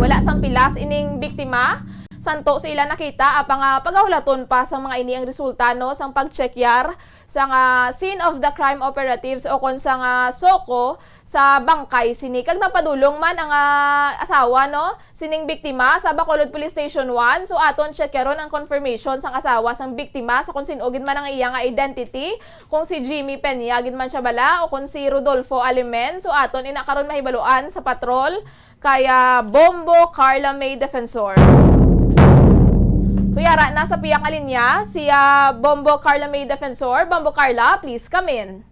Wala sang pilas ining biktima. Santo sa ila nakita, apang, ah, pagahulaton pa sang mga ini ang resulta, no, sang pagtsekyar sang, ah, scene of the crime operatives o kon sang, ah, SOCO sa bangkay sini. Kag napadulong man ang, ah, asawa, no, sining biktima sa Bacolod Police Station one. So, aton tsekyaron ang confirmation sang asawa sang biktima sa kung sin-o gid man ang iya nga identity, kung si Jimmy Peña gid man siya bala o kung si Rodolfo Alimen. So, aton ina karon mahibaluan sa patrol kay, ah, Bombo Carla May Defensor. So, yara na sa pihak nga linya si, ah, Bombo Carla May Defensor. Bombo Carla, please come in.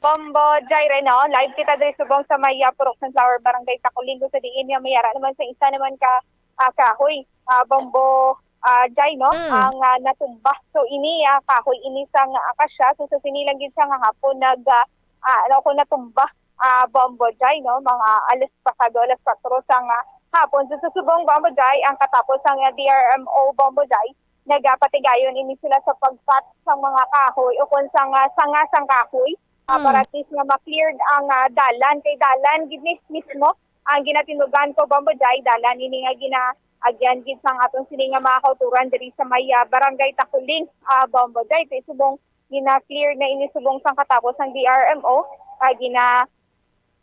Bombo Jai Reno, live kita diri subong sa may, ah, Purok Sunflower, Barangay Taculingo, sa diin nga may yara naman sa isa naman ka, ah, kahoy, ah, Bombo, ah, Jai, no? Mm. Ang, ah, natumba. So, ini, ah, kahoy ini sang akasya. So, sa sini lang gid siya nga hapon nag, ah, ah, ano ko, natumba, ah, Bombo Jai, no? Mga alas, pasado alas kuwatro sang, ah, hapon. So, sa subong, Bombo Jai, ang katapos sang, ah, D R M O, Bombo Jai, nagapatigayon ini sila sa pag-cut sang mga kahoy o kon sang, ah, sanga sang kahoy, ah, Mm. para at least nga ma-cleared ang, ah, dalan. Kay dalan gid ni mismo ang ginatinugan ko, Bombo Jai, dalan ini nga ginaagyan gid sang aton sini nga mga kauturan diri sa may, ah, Barangay Taculing, ah, Bombo Jai. Kay subong gina-clear na ini subong sang katapos ang D R M O, ah, gina-,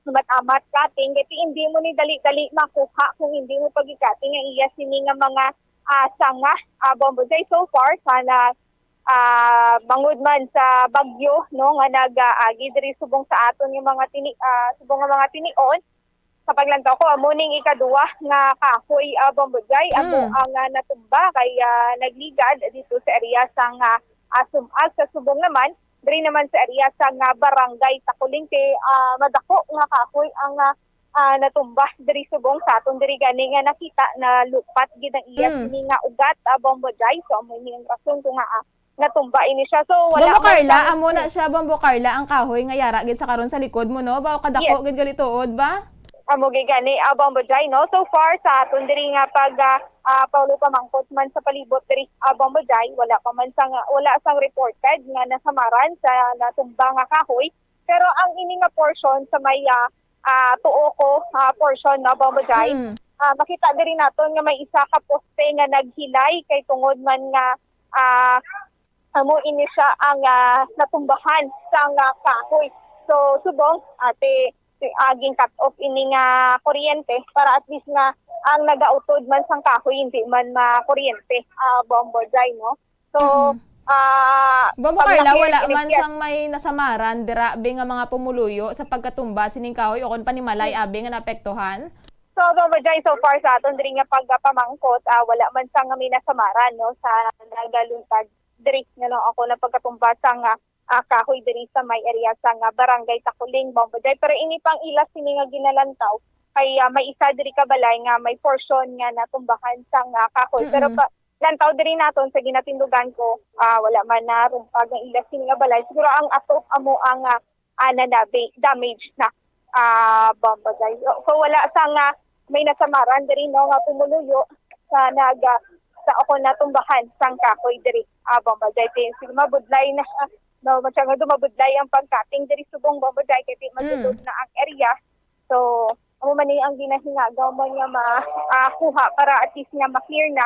amat-amat cutting, kay hindi mo ni dali-dali makuha kung hindi mo pag-i-cutting ang iya sini nga mga, ah, sanga, ah, Bombo Jai. So far, sana, ah, bangod man sa bagyo, no, nga nag-aagi diri subong sa aton nga mga tini-, ah, subong nga mga tinion, sa paglantaw ko, amo ning ikaduwa nga kahoy, ah, Bombo Jai, amo Mm. ang, ah, natumba kay, ah, nagligad dito sa area sang, ah, ah, Sumag. Sa subong naman, diri naman sa area sang, ah, Barangay Taculing, ah, madako nga kahoy ang, ah, ah, natumba diri subong sa aton diri gani nga nakita na lupat gid ang iya Mm. sini nga ugat, ah, Bombo Jai. So, amo ini ang rason kung nga, ah, natumba ini siya. So, wala Bombo man Carla, sang amo na siya, Bombo Carla, ang kahoy nga yara gid sa karon sa likod mo, no? Ba, kadako Yes. gid gali tuod ba? Amo gid gani, ah, Bombo Jai, no? So far, sa aton diri nga pag, ah, ah, paulo pamangkot man sa palibot diri, ah, Bombo Jai, wala pa man sang, wala sang reported nga nasamaran sa natumba nga kahoy. Pero ang ini nga portion sa may, ah, ah, tuo ko, ah, portion, no, Bombo Jai, Mm. ah, makita diri naton nga may isa ka poste nga naghilay kay tungod man nga, ah, amo ini siya ang, ah, natumbahan sang, ah, kahoy. So, subong, ate, ah, gin-cut off ini nga kuryente para at least nga ang nagautod man sang kahoy hindi man makuryente, ah, Bombo Jai, no? So, Mm. ah, Bombo pag Carla, nakita wala man ini, sang may nasamaran dira, abi, nga mga pumuluyo sa pagkatumba sining kahoy o kon panimalay, Mm. abi, nga naapektuhan? So, Bombo Jai, so far sa aton diri nga pagpamangkot, ah, wala man sang may nasamaran, no, sa nagaluntad diri nga, no, ako na pagkatumba sang, ah, ah, kahoy diri sa may area sang, ah, Barangay Takuling, Bombo Jai. Pero ini pang ila sini nga ginalantaw kay, ah, may isa diri ka balay nga may portion nga natumbahan sang, ah, kahoy. Pero Mm. pa, lantaw diri naton sa ginatindugan ko, ah, wala man narumpag ang ila sini nga balay. Siguro ang atop amo ang, ah, ah, na, na damage na, ah, Bombo Jai. So, so wala sang may nasamaran diri, no, nga pumuluyo sa nag, ah, sa ako natumbahan sang kahoy diri, ah, Bombo Jai. Kay sige, mabudlay na, no, masyado mabudlay ang pagkating diri subong, Bombo Jay, kay di Mm. magdudot na ang area. So, amo man ni ang ginahinagaw mo nga ma-, ah, kuha para at least nga ma-clear na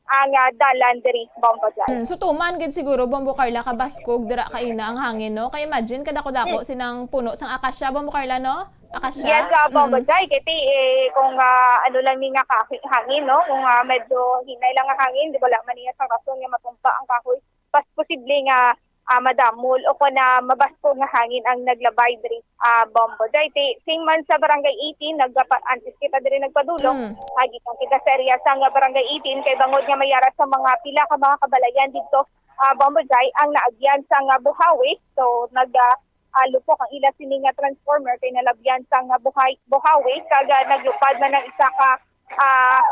ang, ah, dalan diri, Bombo Jay. Mm, so, tuman gid siguro, Bombo Carla, kabaskog dira kaina ang hangin, no? Kay imagine, kadako-dako Mm. sinang puno sang akasya, Bombo Carla, no? Akasya? Yes, ah, Bombo Mm. Jay, kay ti, eh, kung, ah, ano lang ni nga kahi-, hangin, no? Kung, ah, medyo hinay lang nga hangin, di, wala man niya sang rason nga matumpa ang kahoy. Mas posible nga, ah, madamol o kon, ah, mabaskog nga hangin ang naglabay diri, ah, Bombo Jay. Ti, sing man sa Barangay eighteen, nagpa-, antes kita diri nagpadulong, Mm. ah, gikan kita sa area sa nga Barangay eighteen, kay bangod nga may ara sa mga pila ka mga kabalayan didto, ah, Bombo Jay, ang naagyan sa nga buhawi. So, nag, ah, ah, lupok ang ila sini nga transformer kay nalabyan sa nga buhay, buhawi, kag, ah, naglupad man ang isa ka, ah,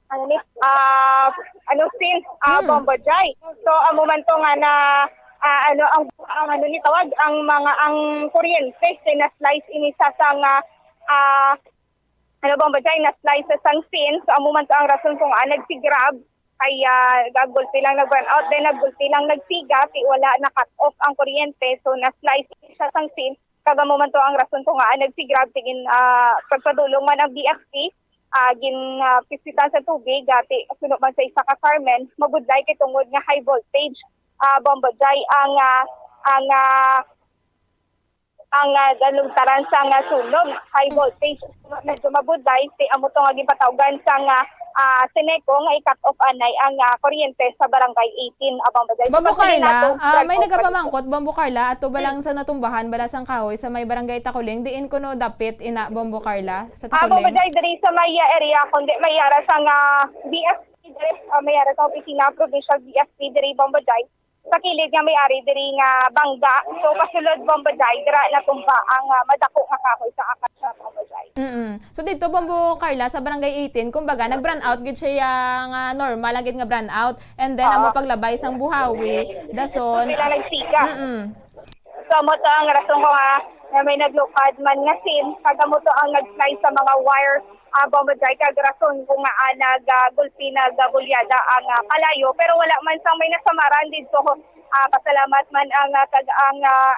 ano ni, ah, ano, sin, ah, Hmm. Bombo Jay. So, amo man to nga na, ah, ano, ang, ang ano ni tawag, ang mga, ang kuryente, kay na-slice ini sa, sa nga, ah, ano, Bombo Jay, na-slice sa sang sin. So, amo man to ang rason kung, ah, nagsigrab, kay, ah, gagulpi lang nag-brownout, then nagulpi lang nagsiga, ti wala na-cut off ang kuryente. So, na-slice siya sang sin. Kag amo man to ang rason kung, ah, nagsigrab, tigin, ah, pagpadulong man ang B F C, ah, gin, ah, pistitan sa tubig, ah, ti, suno man sa isa ka Carmen, mabudlay kay tungod nga high voltage, ah, Bombo Jay, ang, ah, ang, ah, ang, ah, dalungtaran sa nga sunog, high voltage. Medyo mabudlay, ti amo to nga ginpatawgan sa nga, ah, Seneco nga i-cut off anay ang, ah, kuryente sa Barangay eighteen, ah, Bombo Jay. So, Bombo Carla, ah, may nagapamangkot, Bombo Carla, ato ba lang sa natumbahan, bala sang kahoy sa may Barangay Takuling, diin kuno dapit ina, Bombo Carla, sa Takuling? Ah, Bombo Jay, diri sa may, ah, area, kundi may ara sa nga B F P diri, ah, may ara sa opisina, provincial B F P diri, Bombo Jay. Sa kilid nga may ari diri nga bangga. So, kasulod, Bombo Jay, dira natumba ang, ah, madako nga kahoy sa akasya, Bombo Jay. Mm-mm. So, dito, Bombo Carla, sa Barangay eighteen, kumbaga, nag-brownout gid siya nga normal lang gid nga brownout. And then, amo Oo. paglabay sang buhawi, dason, Sila nagsiga. Mm-mm. So, amo to ang rason ko nga, nga may naglupad man nga sin, kag amo to ang nag-slide sa mga wire, ah, Bombo Jay, kag rason ko nga, ah, nag, ah, gulpi, nag, ah, bulyada ang, ah, kalayo, pero wala man sang may nasamaran didto. Ah, pasalamat man ang, ah, kag, ang, ah,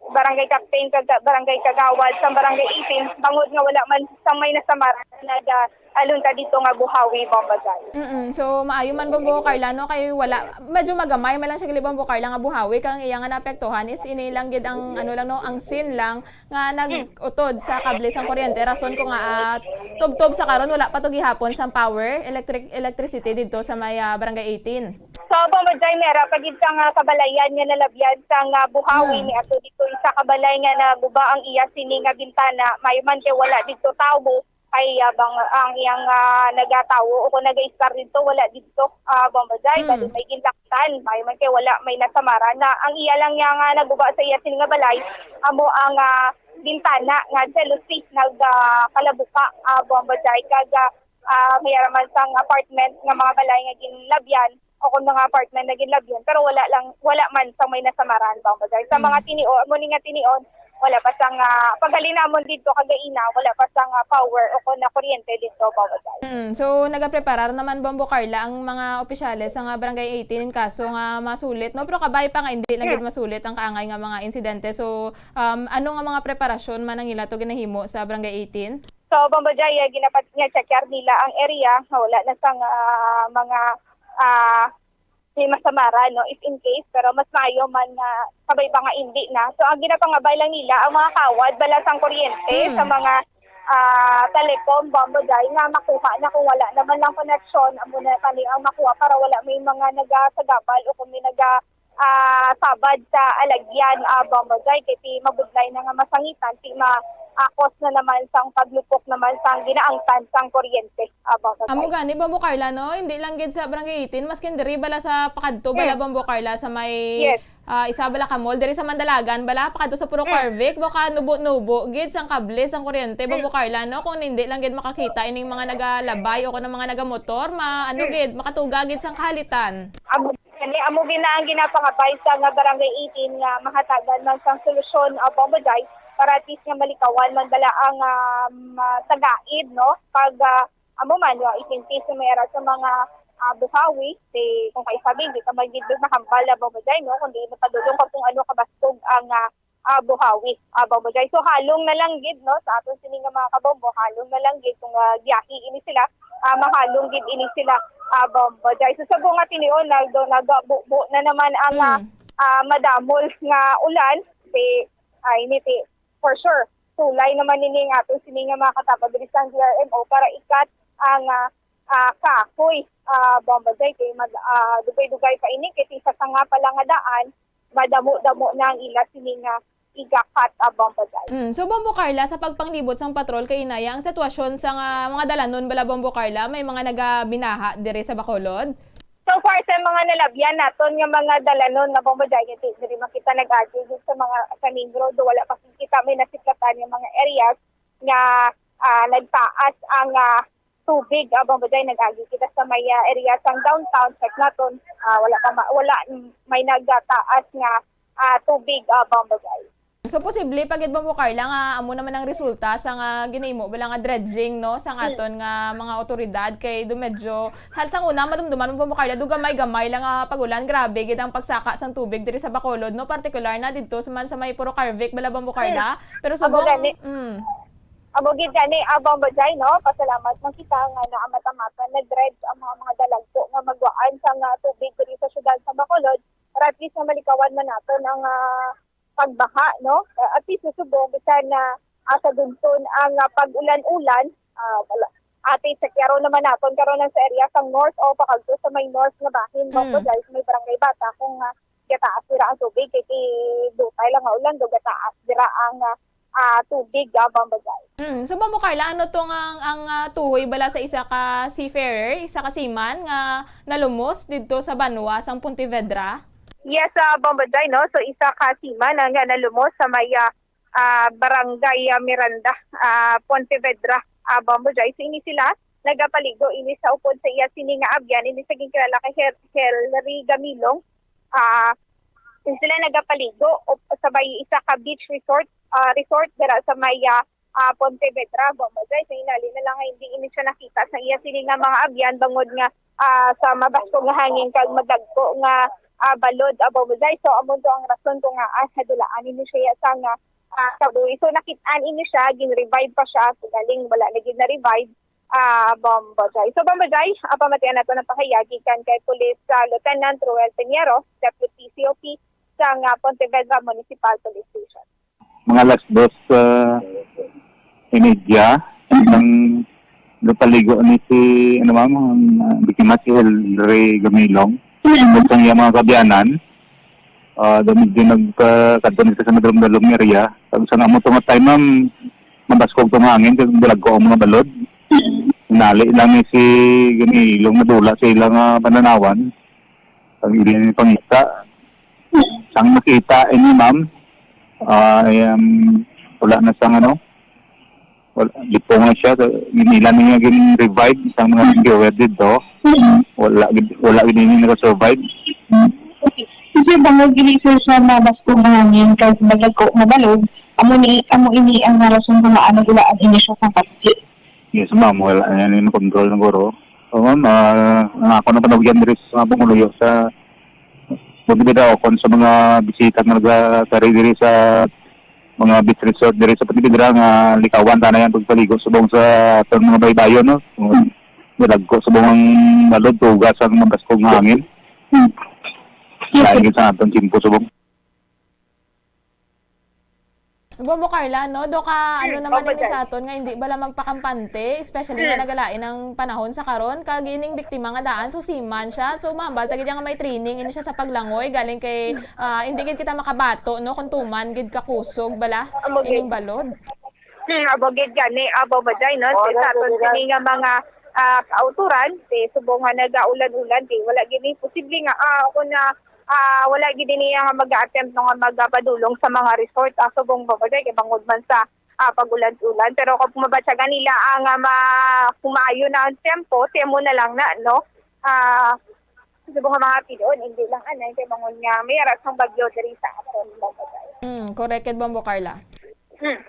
barangay captain kag barangay kagawad sang Barangay eighteen, bangod nga wala man sang may nasamaran, nag, ah, alunta dito nga buhawi, Bombo Jay. Mm-mm. So, maayo man, Bombo Carla, no? Kay wala, medyo magamay man lang siya gali, Bombo Carla, nga buhawi, kay ang iya nga naapektuhan is ini lang gid ang, ano lang, no, ang sin lang nga nag-utod sa kable sang kuryente. Rason ko nga, ah, tubtob sa karon, wala pa to gihapon sang power, electric, electricity didto sa may, ah, Barangay eighteen. So, Bombo Jay, may ara pa gid sang, ah, kabalayan nga nalabyan sang, ah, buhawi. Mm. May ato dito isa ka balay nga naguba ang iya sini nga bintana. Maayo man kay wala dito tawo. Kay, ah, bang, ang iyang, ah, nagatawo o kung nag-istar dito, wala dito, ah, Bombo Jay. Mm. Bali may ginlaktan. Maayo man kay wala may nasamaran na. Ang iya lang niya nga naguba sa iya sini nga balay, amo ang, ah, bintana nga jealousy nag, ah, kalabuka, ah, Bombo Jay. Kag, ah, ah, may ara man sang apartment nga mga balay nga ginlabyan, o kung mga apartment na ginlabyan, pero wala lang, wala man sang may nasamaran, Bombo Jay. Sa Mm. mga tinion, amo ni nga tinion, wala pa sang, ah, paghalin namon didto kagaina, wala pa sang, ah, power o kon na kuryente didto, Bombo Jay. Mm. So, nagapreparar naman, Bombo Carla, ang mga opisyales sa nga Barangay eighteen, kaso nga masulit, no? Pero kabay pa nga hindi lang Mm. gid masulit ang kaangay nga mga insidente. So, um, ano nga mga preparasyon man ang ila to ginahimo sa Barangay eighteen? So, Bombo Jay, ah, ginapat-, nga check-, check nila ang area nga wala na sang, ah, mga, ah, may masamaran, no, if in case, pero mas maayo man nga sabay pa nga indi na. So, ang ginapangabay lang nila, ang mga kawad bala sang kuryente Hmm. sa mga, ah, telecom, Bombo Jai, nga makuha na kung wala naman lang koneksyon, amo na kani ang makuha para wala may mga nagasagabal o kung may naga, ah, sabad sa alagyan, ah, Bombo Jai, kay ti mabudlay na nga masangitan, ti maakos na naman sang paglupok naman sang ginaangtan sang kuryente, ah, Bombo Jai. Amo gani, Bombo Carla, no? Hindi lang gid sa Barangay eighteen, maskin diri bala sa pakadto bala, Mm. Bombo Carla, sa may, Yes. ah, isa bala ka mall, diri sa Mandalagan bala, pakadto sa Puro Mm. Carvic, baka nubo-nubo gid sang kable sang kuryente, Mm. Bombo Carla, no? Kung hindi lang gid makakita ining mga nagalabay o kung ang mga nagamotor, ma-, ano Mm. gid, makatuga gid sang kahalitan. Amo gani, amo gid na ang ginapangabay sa nga Barangay eighteen nga mahatagan man sang solusyon, ah, Bombo Jai, para at least nga malikawan man bala ang, ah, ma-, tagaid, no? Pag, ah, amo man, wa, isintis nga may ara sa mga, ah, buhawi, si, kung kaisabi, hindi ka man gid mahambal na Bombo Jai, no? Kundi mapadulong ka kung ano kabastog ang, ah, ah, buhawi, ah, Bombo Jai. So, halong na lang gid, no, sa aton sini nga mga kabombo, halong na lang gid kung, ah, giyahi ini sila, ah, mahalong gid ini sila, ah, Bombo Jai. So, subong nga tinion, nag-, nagabubo na naman ang, ah, Mm. ah, madamol nga ulan, si, ah, ini ti, for sure, tulay naman ini nga aton sini nga mga katapad diri sa D R M O para ikat ang, ah, ah, kahoy, ah, Bombo Jai, kay mag-, ah, dugay-dugay pa ini, kay ti sa sanga pa lang nga daan, madamo-damo na ang ila sini nga igakat, ah, Bombo Jai. Mm. So, Bombo Carla, sa pagpanglibot sang patrol kay inaya ang sitwasyon sa nga mga dalanon bala, Bombo Carla, may mga nagabinaha diri sa Bacolod? So far, sa mga nalabyan naton nga mga dalanon nga Bombo Jai, kay diri man kita nag-agi gid sa mga, sa main road, wala pa kita may nasiklatan nga mga areas nga, ah, nagtaas ang, ah, tubig, ah, Bombo Jai, nag-agi kita sa may, ah, area sang downtown, check naton, ah, wala pa ma-, wala may nagataas nga, ah, tubig, ah, Bombo Jai. So, posible pa gid, Bombo Carla, nga amo naman ang resulta sa nga ginahimo bala nga dredging, no, sa nga Mm. aton nga mga awtoridad, kay do medyo, hal-, sang una, madumduman mo, Bombo Carla, do gamay-gamay lang nga pag-ulan, grabe gid ang pagsaka sang tubig diri sa Bacolod, no, partikular na didto sa man sa may Puro Carvic bala, Bombo Carla. Mm. Pero Amo subong, gani. Mm. Amo gid gani, ah, Bombo Jai, no? Pasalamat man kita nga naamata-mata na-dredge ang mga, mga dalagko nga magwaan sang, ah, tubig diri sa siyudad sa Bacolod. Para at least nga malikawan man naton ang, ah, pagbaha, no? Ah, at least sa subong, bisan na, ah, sa Dunton ang, ah, pag-ulan-ulan, ah, wala. Ati, check-a ron naman naton karon lang sa area sang north o pakadto sa may north nga bahin, Bombo Mm. Jai, sa may Barangay Bata, kung, ah, gataas dira ang tubig, kay ti dutay lang nga ulan, do gataas dira ang, ah, ah, tubig, ah, Bombo Jai. Mm. So, Bombo Carla, ano to nga ang, ang, ah, tuhoy bala sa isa ka seafarer, isa ka seaman nga nalumos didto sa banwa sang Pontevedra? Yes, ah, Bombo Jai, no? So, isa ka seaman ang, ah, nalumos sa may, ah, ah, Barangay, ah, Miranda, ah, Pontevedra, ah, Bombo Jai. So, ini sila nagapaligo ini sa upod sa iya sini nga abyan, ini sa ginkilala kay Her-, Henry Gamilong. Ah, ini sila nagapaligo up-, sa may isa ka beach resort, ah, resort dira sa may, ah, ah, Pontevedra, Bombo Jai. So, inali na lang nga hindi ini siya nakita sa iya sini nga mga abyan bangod nga, ah, sa mabaskog nga hangin kag madagko nga, ah, balod, ah, Bombo Jai. So, amo to ang rason kung ngaa nadulaan ini siya sa nga, ah, kabuhi. So, nakit-an ini siya, gin-revive pa siya. So, galing wala na gid na-revive, ah, Bombo Jai. So, Bombo Jai, ah, pamatian nato ng pahayag gikan kay Police, ah, Lieutenant Ruel Piñero, Deputy C O P sa nga Pontevedra Municipal Police Station. Mga alas dos, ah, y media, ang napaligo ni si, ano, ma'am, ang, ah, biktima, si Henry Gamilong. Mm. At ang iyang mga kabyanan, ah, dami din nagkadto nila sa madalom-dalom nga area. Pag sa amo to nga time, ma'am, mabaskog tong hangin, kag bulagko ang mga balod. Nali lang ni si Gamilong nadula sa ilang, ah, pananawan. Ang hindi niya pangita. Ang nakita ini, ma'am, ah, ay, um, wala na sang ano, wala, di po nga siya, so, ginila niya gin-revive sa mga rescuer dito. Wala, gid- wala gid ini nakasurvive. Okay. Kasi bangod gini, sir, sa mabaskog nga hangin, kag madagko nga balod, amo ni, amo ini ang rason kung ano gula ang inisyo sa kapatid. Yes, ma'am. Wala na yan yung control ng guro. So, ma'am, ah, ang ako na panugyan diri sa mga panguluyo sa Pontevedra o kung sa mga bisita nga nagkari diri sa mga beach resort diri sa Pontevedra nga likawan ta na yan pagpaligo subong sa atong mga baybayon, no? Kung nilagko subong ang balod, tugas ang mabaskog nga hangin. Yes, sir. Lain sa aton tiempo subong. Bombo Carla, no? Do ka, ano naman ini sa aton nga hindi bala magpakampante, especially nga nagalain ang panahon sa karon, kag ining biktima nga daan, so seaman siya. So, mahambal ta gid nga may training ini siya sa paglangoy, galing kay, ah, hindi gid kita makabato, no, kung tuman gid kakusog bala ining balod. Hmm, abo gid gani, abo ba day, no? Sa aton kini nga mga, ah, kauturan, ti subong nga nagaulan-ulan, ti wala gini posible nga, ah, kung na, ah, wala gid niya nga mag-attempt no nga magapadulong sa mga resort, ah, subong ba day, kay bangod man sa, ah, pag-ulan-ulan. Pero kung mabatyagan nila ang, ah, ma-, kung maayo na ang tempo, ti amo na lang na, no? Ah, subong nga mga pidon, hindi lang anay, kay bangod nga may aras ang bagyo diri sa aton, ba day. Hmm, correct, Bombo Carla. Hmm.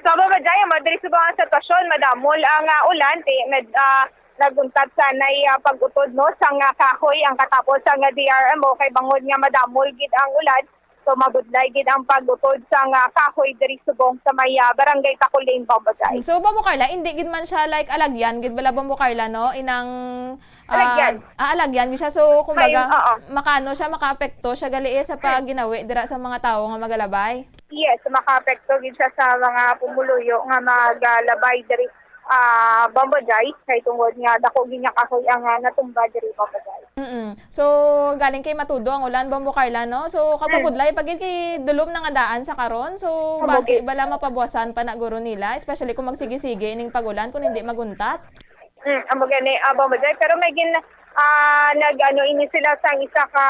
So, Mama Jai, ang madiri sa mga sitwasyon, madamol ang, ah, ulan, ti, med-, ah, naguntat sanay, ah, pag-utod, no, sang, ah, kahoy ang katapos sang, ah, D R M O, kay bangod nga madamol gid ang ulan, so mabudlay gid ang pag-utod sang, ah, kahoy diri subong sa may, ah, barangay Takuling, Mama Jai. So, Mama Carla, hindi gid man siya, like, alagyan gid bala, Mama Carla, no, inang, ah, Alagyan. Ah, alagyan gid siya. So, kumbaga, Ayun, oo. makaano siya, makaapekto siya gali, eh, sa pagginawi dira sa mga tawo nga magalabay. Yes, makaapekto gid siya sa mga pumuluyo nga magalabay diri, ah, Bombo Jai, kay tungod nga dako gid nga kahoy ang, ah, natumba diri, Bombo Jai. Mm-mm. So, galing kay matudo ang ulan, Bombo Carla, no? So, Mm. kapagudlay pa gid kay dulom na nga daan sa karon. So, Amo basi gid. bala mapabuwasan pa na guro nila, especially kung magsige-sige ning pag-ulan, kung hindi maguntat. Mm, amo gani, ah, Bombo Jai. Pero may gin-, ah, nag-ano ini sila sa isa ka,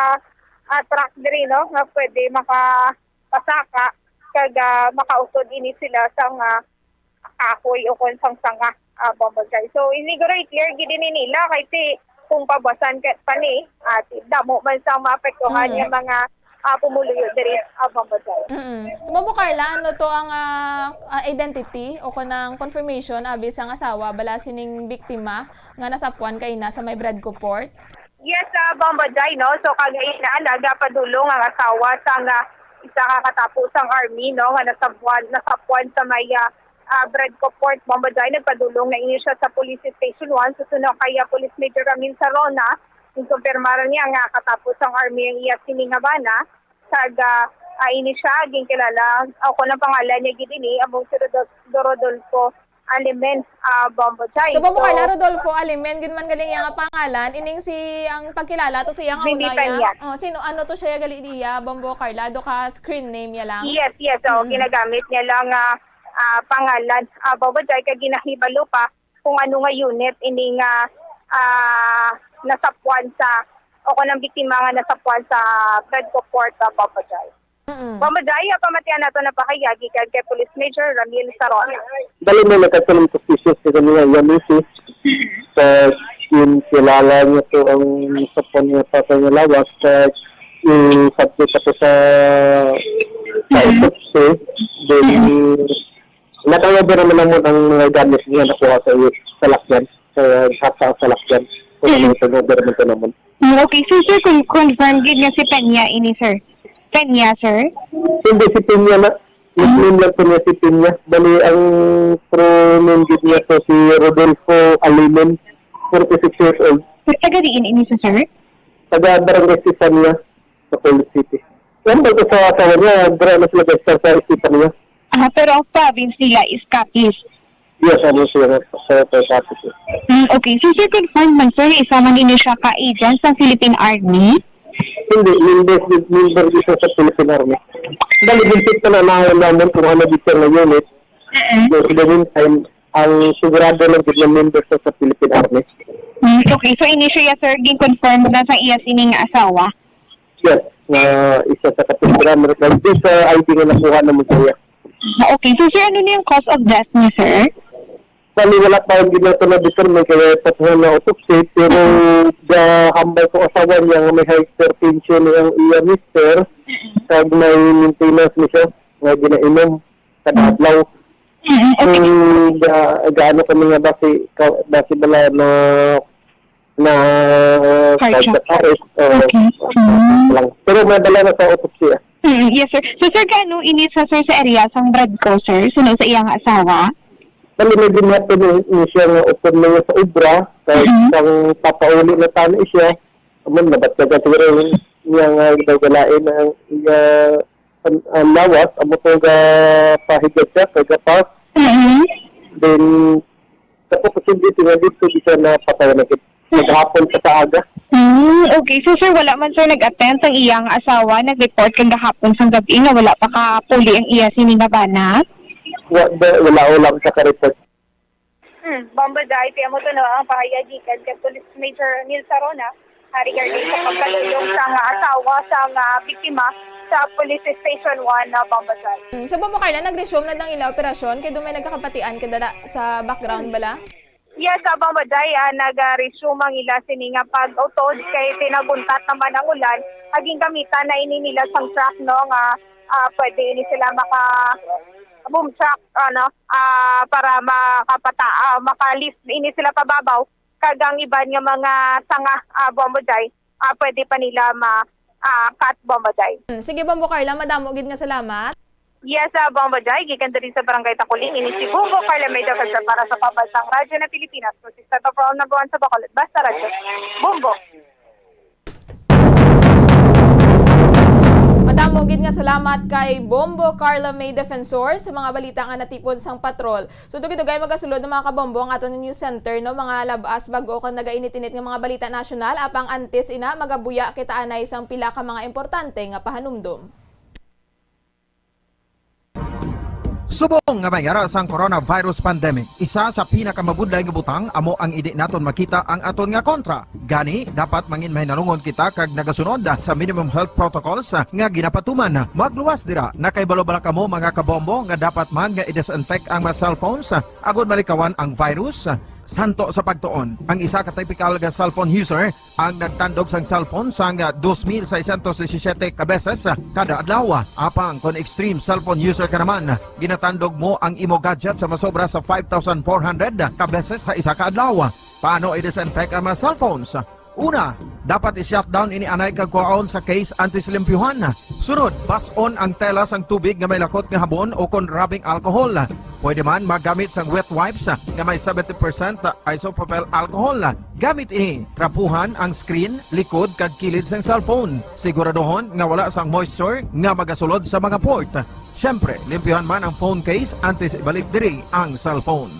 ah, truck diri, no? Nga pwede makapasaka kag, ah, makautod ini sila sa nga kahoy o kon sang sanga, ah, Bombo Jai. So, ini guro i-clear gid ini nila kay ti kung pabasan ka pa ni, ah, ti damo man sang maapektuhan Mm. nga mga, ah, pumuluyo diri, ah, Bombo Jai. Mm. So, Bombo Carla, ano to ang, ah, ah, identity o kon ang confirmation abi sang asawa bala sining biktima nga nasapuan kaina sa may Bradco Port? Yes, ah, Bombo Jai, no? So, kagaina, nagapadulong ang asawa sang, ah, isa ka katapo sang army, no, nga nasapuan, nasapuan sa may, ah, ah, Bradco Port, Bombo Jai. Nagpadulong na ini siya sa Police Station one. Susunod kay, ah, Police Major Ramil Sarona, ginkumpirmar niya nga katapo sang army ang iya sini nga bana. Kag, ah, ah, ini siya, ginkilala, o kon ang pangalan niya gid ini, amo si Rodol-, Rodolfo Alimen, ah, Bombo Jai. So, Bombo So, Carla, Rodolfo Alimen, gid man galing iya nga pangalan. Ining si, ang pagkilala to sa iya nga Hindi una pa niya. niya. Oh, sino, ano to siya gali niya, Bombo Carla? Do ka screen name niya lang? Yes, yes. So, Mm. ginagamit niya lang, ah, ah, pangalan. Ah, Bombo Jai, kay ginahibalo pa kung ano nga unit ini nga, ah, nasapuan sa, o kung ang biktima nga nasapuan sa Bradco Port, ah, Bombo Jai. Mm. Bombo Jai, ah, pamatian nato na pakayagi kag kay Police Major Ramil Sarona. Bali, may nagkatalang suspicious sa kami nga iya misis. Sa yun, kilala niya to ang sa phone niya sa kanya lawas. Sa yung subject ako sa, sa Mm. autopsy, then, Mm. nag-order naman naman ang mga gamit niya nakuha sa, sa lakyan. Sa, sa, sa, sa lakyan. So, Mm. nag-order naman ito naman. Mm, okay. So, sir, con-, confirm gid nga si Peña ini, sir? Peña, sir? Hindi, si Peña na. Nickname lang po niya si Peña. Bali, ang true name gid niya po si Rodolfo Alimen, forty-six years old. Sir, taga diin ini sa, sir? Taga Barangay Stefania, sa Bacolod City. Yan ba ito sa asawa niya? Dira na sila guys sa Stefania. Ah, pero ang province nila is Capiz. Yes, ano siya sa, sa Capiz. Mm, okay. So, sir, confirm man, sir, isa man ini siya ka agent sa Philippine Army? Hindi, member, member dito sa Philippine Army. Dali, bintik na na naman kung ano dito na unit. Mm-mm. So, in the meantime, ang sigurado lang gid na member sa, sa Philippine Army. Mm, okay. So, ini siya, sir, gin-confirm na sa iya sining asawa? Yes, na isa sa kapitbahay. Kaya sa I D nga nakuha naman sa iya. Ah, okay. So, sir, ano na yung cause of death niya, sir? Bali, wala pa ang ginagawa na determine kaya pa sa na autopsy, pero gahambal ko asawa niya nga may hypertension ang iya mister, Mm-mm. kag may maintenance ni siya nga ginainom kada Mm. adlaw. Mm-mm. Okay. So, ga-, gaano kami nga basi, ka-, basi bala na, na Cardiac. cardiac arrest, o Okay. Mm. lang. Pero may bala na sa autopsy, ah. Mm, yes, sir. So, sir, kaano ini sa, sir, sa area sang Bradco, sir? Suno sa iyang asawa? Bali, may ginhapon ni, ni siya nga upod na niya sa obra, kay Mm-hmm. sang papauli na tani siya, Ma'am, nabatyagan siguro niya nga galain ang iya, ang, ang lawas, amo to nga pahigad siya, kay gapas. Mhm. Then, sa posible, tingali to, di siya napatay na gid. Maghapon sa kaaga. Hmm, okay. So, sir, wala man, sir, nag-attend sang iyang asawa, nag-report kang gahapon sang gabi nga wala pa kapuli ang iya sini nga bana? Wa-, wala, wala sa ka-report. Hmm, Bombo Jai, ti amo to, no, ang pahayag gikan kay Police Major Neil Sarona, ah, regarding sa pagkadulong sang asawa sang biktima sa Police Station one na Bombo Jai. Hmm, so, Bombo Carla, nag-resume na ang ila operasyon kay dumay nagkakabatian kay dala sa background bala? Yes, ah, Bombo Jai, ah, nag-resume ang ila sini nga pag-utod kay tinaguntat naman ang ulan. Aging gamitan na ini nila sang truck, no, nga, ah, pwede ini sila maka boom truck, ano, ah, para makapata-, ah, maka-lift ini sila pababaw, kag ang iban nga mga sanga, ah, Bombo Jai, ah, pwede pa nila ma-, ah, cut, Bombo Jai. Hmm, sige, Bombo Carla, madamo gid nga salamat. Yes, ah, Bombo Jai, gikan diri sa Barangay Takuling, ini si Bombo Carla May Defensor para sa Pambansang Radyo na Pilipinas, Protesta to for all, number one sa Bacolod, Basta Radyo. Bombo. Madamo gid nga salamat kay Bombo Carla May Defensor sa mga balita nga natipon sang patrol. So, dugay-dugay magasulod ng mga kabombo ang aton news center, no? Mga labas, bag-o kag nagainit-init nga mga balita nasyonal. Apang antes ina, magabuya kita anay sang pila ka mga importante nga pahanumdom. Subong nga may ara sang coronavirus pandemic, isa sa pinakamabudlay nga butang amo ang indi naton makita ang aton nga kontra. Gani, dapat mangin mahinalungon kita kag nagasunod sa minimum health protocols nga ginapatuman. Magluwas dira, nakaibalo bala kamo, mga kabombo, nga dapat man nga i-disinfect ang mga cellphones agod malikawan ang virus? Santo sa pagtuon, ang isa ka typical nga cellphone user ang nagtandog sang cellphone sang dos mil seiscientos disisiete ka beses kada adlaw. Apang kon extreme cellphone user ka naman, ginatandog mo ang imo gadget sa masobra sa five thousand four hundred ka beses sa isa ka adlaw. Paano i-disinfect ang mga cellphones? Una, dapat i-shutdown ini anay kag kuhaon sa case antes limpyuhan. Sunod, bas-on ang tela sang tubig nga may lakot nga habon o kon rubbing alcohol. Pwede man magamit sang wet wipes nga may seventy percent isopropyl alcohol. Gamit ini, trapuhan ang screen, likod kag kilid sang cellphone. Siguraduhon nga wala sang moisture nga magasulod sa mga port. Siyempre, limpyuhan man ang phone case antes ibalik diri ang cellphone.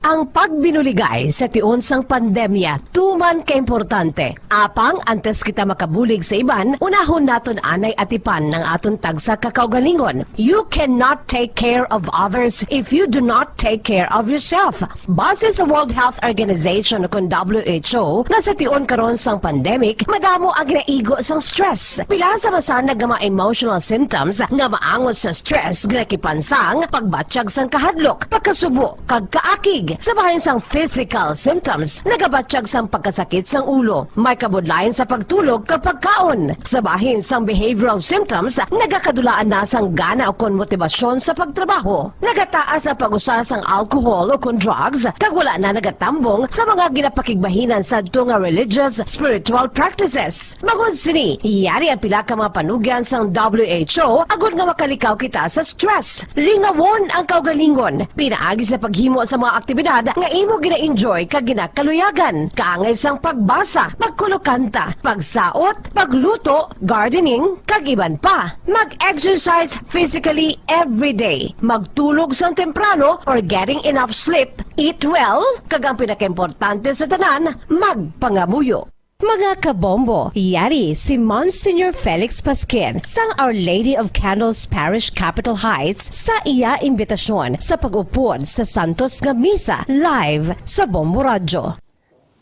Ang pagbinuligay sa tion sang pandemya tuman ka importante. Apang antes kita makabulig sa iban, unahon naton anay atipan ang aton tagsa ka kaugalingon. You cannot take care of others if you do not take care of yourself. Base sa World Health Organization, o kon W H O, nga sa tion karon sang pandemic, madamo ang ginaigo sang stress. Pila sa masanag nga mga emotional symptoms nga maangot sa stress ginakipan sang pagbatyag sang kahadlok, pagkasubo, kag kaakig. Sa bahin sang physical symptoms, nagabatyag sang pagkasakit sang ulo, may kabudlayan sa pagtulog kag pagkaon. Sa bahin sang behavioral symptoms, nagakadulaan na sang gana o kon motibasyon sa pagtrabaho. Nagataas ang pag-usa sang alcohol o kon drugs, kag wala na nagatambong sa mga ginapakigbahinan sadto nga religious, spiritual practices. Bangod sini, yari ang pila ka mga panugyan sang W H O agod nga makalikaw kita sa stress. Lingawon ang kaugalingon pinaagi sa paghimo sa mga aktibidad nga imo gina-enjoy kag ginakaluyagan, kaangay sang pagbasa, pagkulokanta, pagsaot, pagluto, gardening, kag iban pa. Mag-exercise physically every day. Magtulog sang temprano or getting enough sleep. Eat well, kag ang pinakaimportante sa tanan, magpangamuyo. Mga kabombo, yari si Monsignor Felix Pasquin sang Our Lady of Candles Parish, Capitol Heights, sa iya imbitasyon sa pag-upod sa santos nga misa live sa Bombo Radyo.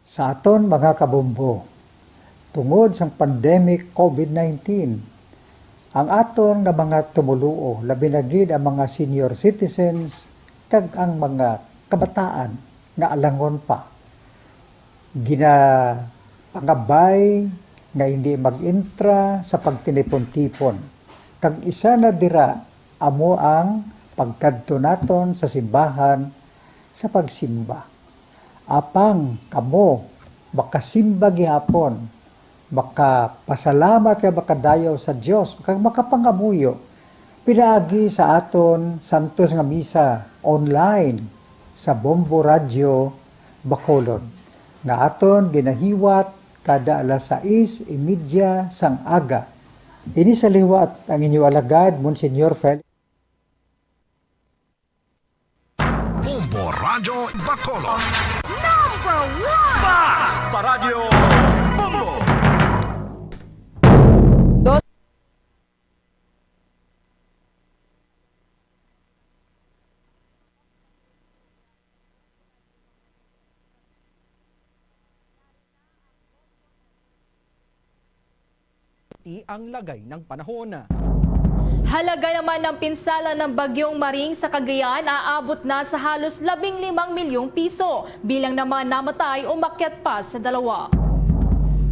Sa aton mga kabombo, tungod sang pandemic COVID nineteen, ang aton nga mga tumoluo, labi na gid ang mga senior citizens kag ang mga kabataan nga alangon pa, ginapangabay nga hindi mag-intra sa pagtinipon-tipon. Kag isa na dira amo ang pagkadto naton sa simbahan sa pagsimba. Apang kamo makasimba gihapon, makapasalamat kag makadayaw sa Dios, kag makapangamuyo pinaagi sa aton santos nga misa online sa Bombo Radyo Bacolod. nga aton ginahiwat kada alas sais y media sang aga. Ini sa liwat ang inyo alagad, Monsignor Felix. Bombo Radyo Bacolod. Number one! Basta Radyo Bombo! Dos. Ti ang lagay ng panahon. Halaga naman ng pinsala ng Bagyong Maring sa Cagayan aabot na sa halos labing limang milyong piso. Bilang naman namatay umakyat pa sa dalawa.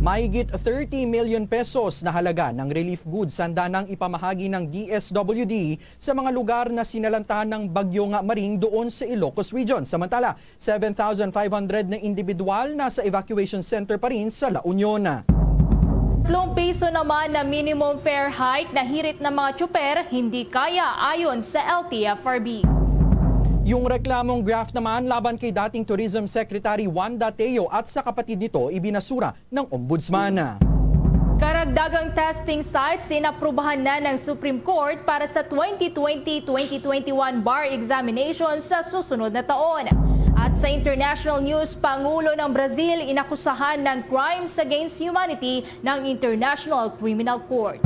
Mahigit thirty million pesos na halaga ng relief goods handa nang ipamahagi ng D S W D sa mga lugar na sinalantahan ng Bagyong Maring doon sa Ilocos Region. Samantala, seven thousand five hundred na individual nasa evacuation center pa rin sa La Union. Tatlong piso naman na minimum fare hike na hirit ng mga tsuper hindi kaya ayon sa L T F R B. Yung reklamong graft naman laban kay dating Tourism Secretary Wanda Teo at sa kapatid nito ibinasura ng Ombudsman. Karagdagang testing sites inaprubahan na ng Supreme Court para sa twenty twenty, twenty twenty-one bar examination sa susunod na taon. At sa international news, Pangulo ng Brazil inakusahan ng crimes against humanity ng International Criminal Court.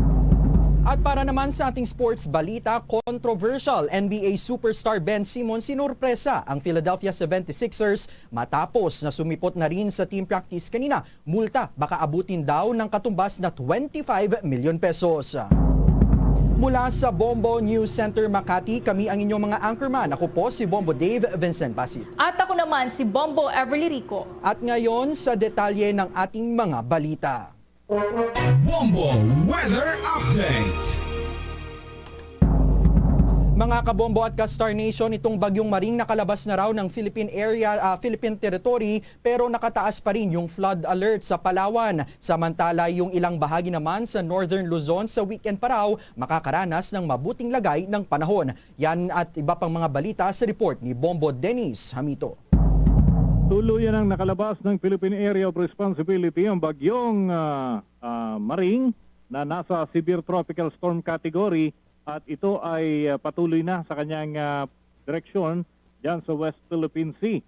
At para naman sa ating sports balita, controversial N B A superstar Ben Simmons sinurpresa ang Philadelphia seventy-sixers matapos na sumipot na rin sa team practice kanina. Multa baka abutin daw ng katumbas na twenty-five million pesos. Mula sa Bombo News Center Makati, kami ang inyong mga anchorman. Ako po si Bombo Dave Vincent Basit. At ako naman si Bombo Everly Rico. At ngayon sa detalye ng ating mga balita. Bombo Weather Update. Mga kabombo at ka-Star Nation, itong Bagyong Maring nakalabas na raw ng Philippine area, ah, Philippine territory, pero nakataas pa rin yung flood alert sa Palawan. Samantala, yung ilang bahagi naman sa Northern Luzon sa weekend pa raw makakaranas ng mabuting lagay ng panahon. Yan at iba pang mga balita sa report ni Bombo Dennis Hamito. Tuluyan ang nakalabas ng Philippine Area of Responsibility ang Bagyong, ah, ah, Maring na nasa severe tropical storm category at ito ay, ah, patuloy na sa kanyang, ah, direksyon diyan sa West Philippine Sea.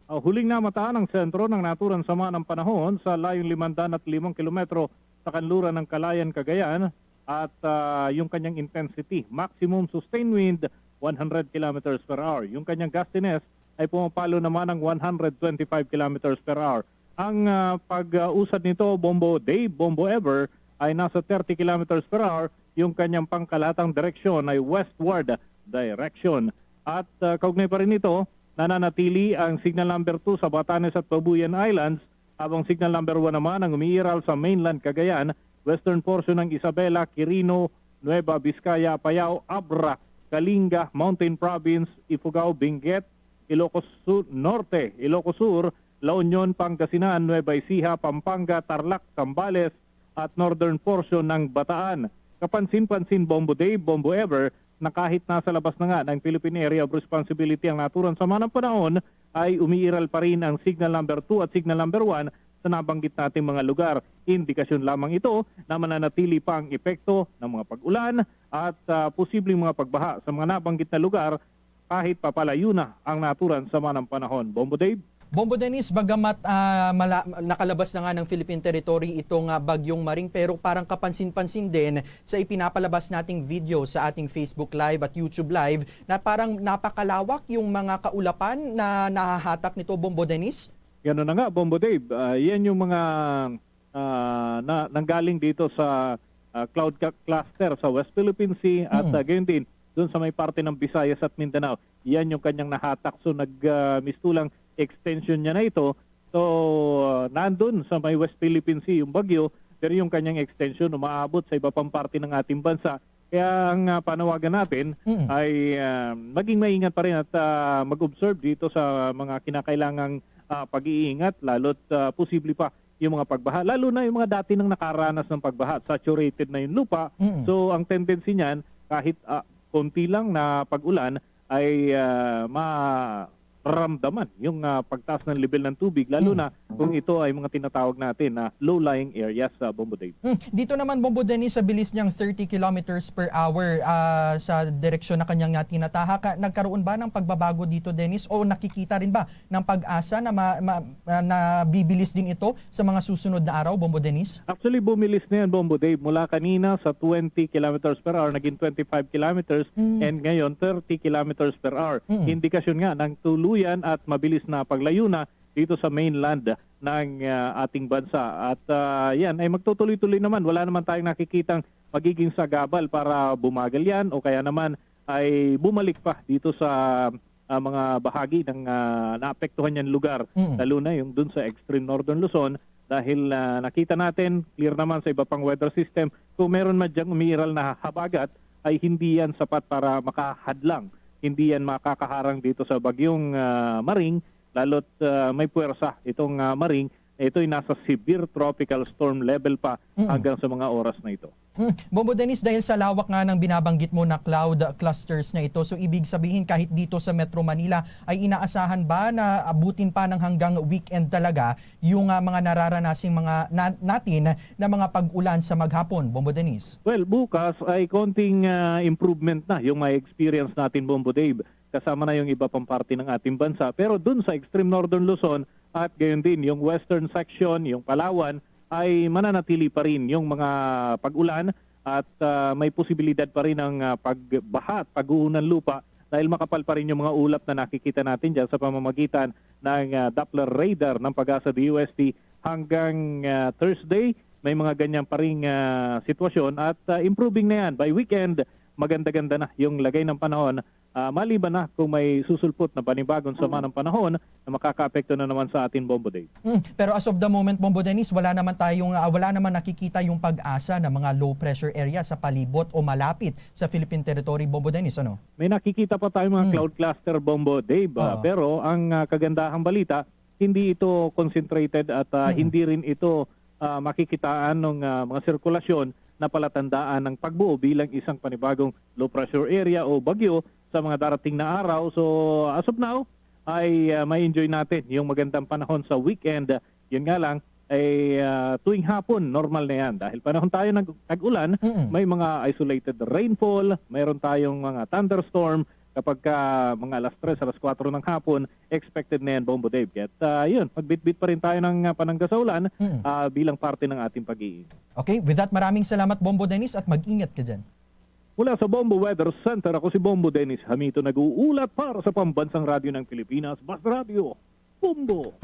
Ah, huling namataan ang sentro ng naturang sama ng panahon sa layong limandaan at limang kilometro sa kanluran ng Calayan, Cagayan, at, ah, yung kanyang intensity, maximum sustained wind, one hundred kilometers per hour. Yung kanyang gustiness ay pumapalo naman ng one hundred twenty-five kilometers per hour. Ang, ah, pag-usad nito, Bombo Dave, Bombo Ever, ay nasa thirty kilometers per hour. Yung kanyang pangkalahatang direksyon ay westward direction. At, ah, kaugnay pa rin nito, nananatili ang signal number two sa Batanes at Babuyan Islands, habang signal number one naman ang umiiral sa mainland Cagayan, western portion ng Isabela, Quirino, Nueva Vizcaya, Apayao, Abra, Kalinga, Mountain Province, Ifugao, Benguet, Ilocos Sur Norte, Ilocos Sur, La Union, Pangasinan, Nueva Ecija, Pampanga, Tarlac, Zambales, at northern portion ng Bataan. Kapansin-pansin, Bombo Dave, Bombo Ever, na kahit nasa labas na nga ng Philippine Area of Responsibility ang naturang sama ng panahon, ay umiiral pa rin ang signal number two at signal number one sa nabanggit nating mga lugar. Indikasyon lamang ito na mananatili pa ang epekto ng mga pag-ulan at, ah, posibleng mga pagbaha sa mga nabanggit na lugar kahit papalayo na ang naturang sama ng panahon. Bombo Dave? Bombo Dennis, bagamat, ah, mala-, nakalabas na nga ng Philippine territory itong, ah, Bagyong Maring, pero parang kapansin-pansin din sa ipinapalabas nating video sa ating Facebook Live at YouTube Live na parang napakalawak yung mga kaulapan na nahahatak nito, Bombo Dennis? Ganun na nga, Bombo Dave. Ah, yan yung mga, ah, na, nanggaling dito sa, ah, cloud ca-, cluster sa West Philippine Sea at, Mm. ah, gayon din doon sa may parte ng Visayas at Mindanao. Yan yung kanyang nahatak. So, nag, ah, mistulang extension niya na ito. So, ah, nandun sa may West Philippine Sea yung bagyo, pero yung kanyang extension umaabot sa iba pang parte ng ating bansa. Kaya ang, ah, panawagan natin Mm. ay, ah, maging maingat pa rin at, ah, mag-observe dito sa mga kinakailangang, ah, pag-iingat, lalo't, ah, posible pa yung mga pagbaha, lalo na yung mga dati nang nakaranas ng pagbaha, saturated na yung lupa. Mm. So, ang tendency niyan, kahit, ah, konti lang na pag-ulan, ay, ah, ma-, ramdaman yung, ah, pagtaas ng level ng tubig, lalo Mm. na kung ito ay mga tinatawag natin na low-lying areas, ah, Bombo Dave. Mm. Dito naman, Bombo Dennis, sa bilis niyang thirty kilometers per hour, ah, sa direksyon na kanyang, ah, tinatahak, ah, nagkaroon ba ng pagbabago dito, Dennis? O nakikita rin ba ng PAGASA na ma-, ma-, ah, nabibilis din ito sa mga susunod na araw, Bombo Dennis? Actually, bumilis na yan, Bombo Dave. Mula kanina sa twenty kilometers per hour, naging twenty-five kilometers, Mm. and ngayon, thirty kilometers per hour. Mm. Indikasyon nga ng tuluyan at mabilis na paglayo na dito sa mainland ng, ah, ating bansa. At, ah, yan ay magtutuloy-tuloy naman. Wala naman tayong nakikitang magiging sagabal para bumagal yan o kaya naman ay bumalik pa dito sa, ah, mga bahagi ng, ah, naapektuhan niyang lugar, Mm. lalo na yung dun sa extreme northern Luzon, dahil, ah, nakita natin, clear naman sa iba pang weather system, kung meron man diyang umiiral na habagat, ay hindi yan sapat para makahadlang, hindi yan makakaharang dito sa bagyong, ah, Maring, lalo't, ah, may puwersa itong, ah, Maring. Ito'y nasa severe tropical storm level pa Mm. hanggang sa mga oras na ito. Hmm. Bombo Dennis, dahil sa lawak nga ng binabanggit mo na cloud clusters na ito, so ibig sabihin kahit dito sa Metro Manila ay inaasahan ba na abutin pa ng hanggang weekend talaga yung, ah, mga nararanasing mga na-, natin na mga pag-ulan sa maghapon, Bombo Dennis? Well, bukas ay konting, ah, improvement na yung may experience natin, Bombo Dave, kasama na yung iba pang parte ng ating bansa. Pero dun sa extreme northern Luzon at gayon din yung western section, yung Palawan, ay mananatili pa rin yung mga pag-ulan at, ah, may posibilidad pa rin ng, ah, pagbaha at pag-uho ng lupa dahil makapal pa rin yung mga ulap na nakikita natin dyan sa pamamagitan ng, ah, Doppler radar ng PAGASA D O S T hanggang, ah, Thursday. May mga ganyan pa ring, ah, sitwasyon at, ah, improving na yan. By weekend, maganda-ganda na yung lagay ng panahon, ah, maliban na kung may susulpot na panibagong sama Mm. ng panahon na makakaapekto na naman sa atin, Bombo Dave. Mm, pero as of the moment, Bombo Dennis, wala naman tayong, ah, wala naman nakikita yung PAGASA na mga low pressure area sa palibot o malapit sa Philippine territory, Bombo Dennis, ano? May nakikita pa tayong mga Mm. cloud cluster, Bombo Dave, ah, Oo. pero ang, ah, kagandahang balita, hindi ito concentrated at, ah, Mm. hindi rin ito, ah, makikitaan ng, ah, mga sirkulasyon na palatandaan ng pagbuo bilang isang panibagong low pressure area o bagyo sa mga darating na araw. So, as of now, ay, ah, may enjoy natin yung magandang panahon sa weekend. Yun nga lang, ay, ah, tuwing hapon, normal na yan. Dahil panahon tayo nag-, tag-ulan, Mm. may mga isolated rainfall, mayroon tayong mga thunderstorm kapag ka mga alas tres, alas kuwatro ng hapon, expected na yan, Bombo Dave. Kaya't, ah, yun, magbitbit pa rin tayo ng, ah, panangga sa ulan, Mm. ah, bilang parte ng ating pag-iingat. Okay, with that, maraming salamat, Bombo Dennis, at mag-ingat ka dyan. Mula sa Bombo Weather Center, ako si Bombo Dennis Hamito, nag-uulat para sa Pambansang Radyo ng Pilipinas, Basta Radyo, Bombo.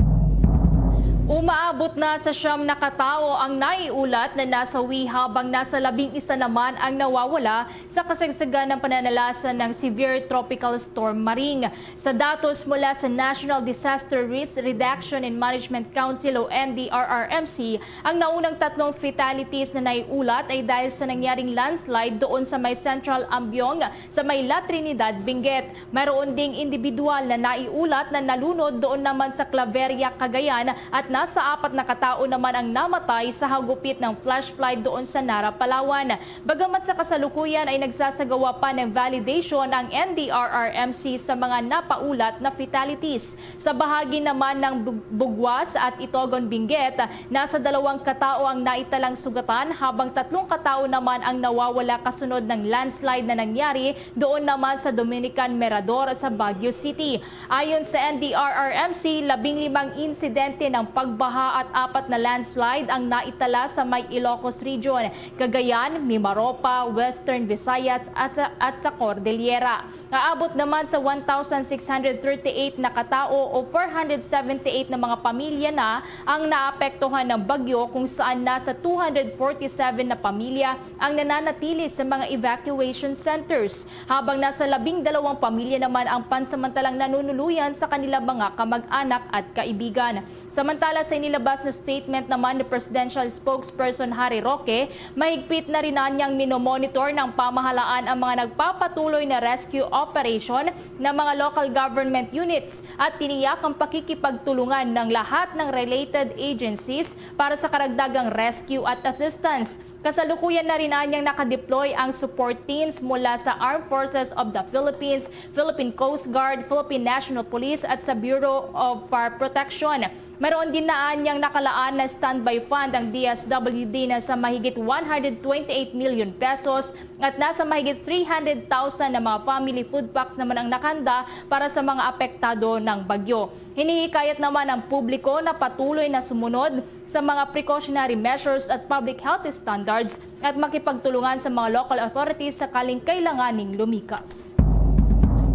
Umaabot na sa siyam na katao ang naiulat na nasawi, habang nasa labing isa naman ang nawawala sa kasagsagan ng pananalasa ng Severe Tropical Storm Maring. Sa datos mula sa National Disaster Risk Reduction and Management Council o N D R R M C, ang naunang tatlong fatalities na naiulat ay dahil sa nangyaring landslide doon sa may Central Ambiong sa may La Trinidad, Benguet. Mayroon ding individual na naiulat na nalunod doon naman sa Claveria, Cagayan, at nasa apat na katao naman ang namatay sa hagupit ng flash flood doon sa Nara, Palawan. Bagamat sa kasalukuyan ay nagsasagawa pa ng validation ang N D R R M C sa mga napaulat na fatalities. Sa bahagi naman ng Bug-, Buguas at Itogon, Benguet, nasa dalawang katao ang naitalang sugatan, habang tatlong katao naman ang nawawala kasunod ng landslide na nangyari doon naman sa Dominican Mirador sa Baguio City. Ayon sa N D R R M C, labing limang insidente ng pagbaha at apat na landslide ang naitala sa may Ilocos Region, Cagayan, Mimaropa, Western Visayas, asa-, at sa Cordillera. Naabot naman sa one thousand six hundred thirty-eight na katao o four hundred seventy-eight na mga pamilya na ang naapektuhan ng bagyo, kung saan nasa two hundred forty-seven na pamilya ang nananatili sa mga evacuation centers, habang nasa labing dalawang pamilya naman ang pansamantalang nanunuluyan sa kanilang mga kamag-anak at kaibigan. Samantala, sa inilabas na statement naman ni Presidential Spokesperson Harry Roque, mahigpit na rin anyang minomonitor ng pamahalaan ang mga nagpapatuloy na rescue operation ng mga local government units at tiniyak ang pakikipagtulungan ng lahat ng related agencies para sa karagdagang rescue at assistance. Kasalukuyan na rin anyang nakadeploy ang support teams mula sa Armed Forces of the Philippines, Philippine Coast Guard, Philippine National Police at sa Bureau of Fire Protection. Mayroon din na anyang nakalaan na standby fund ang D S W D na sa mahigit one hundred twenty-eight million pesos at nasa mahigit three hundred thousand na mga family food packs naman ang nakahanda para sa mga apektado ng bagyo. Hinihikayat naman ang publiko na patuloy na sumunod sa mga precautionary measures at public health standards at makipagtulungan sa mga local authorities sakaling kailanganing lumikas.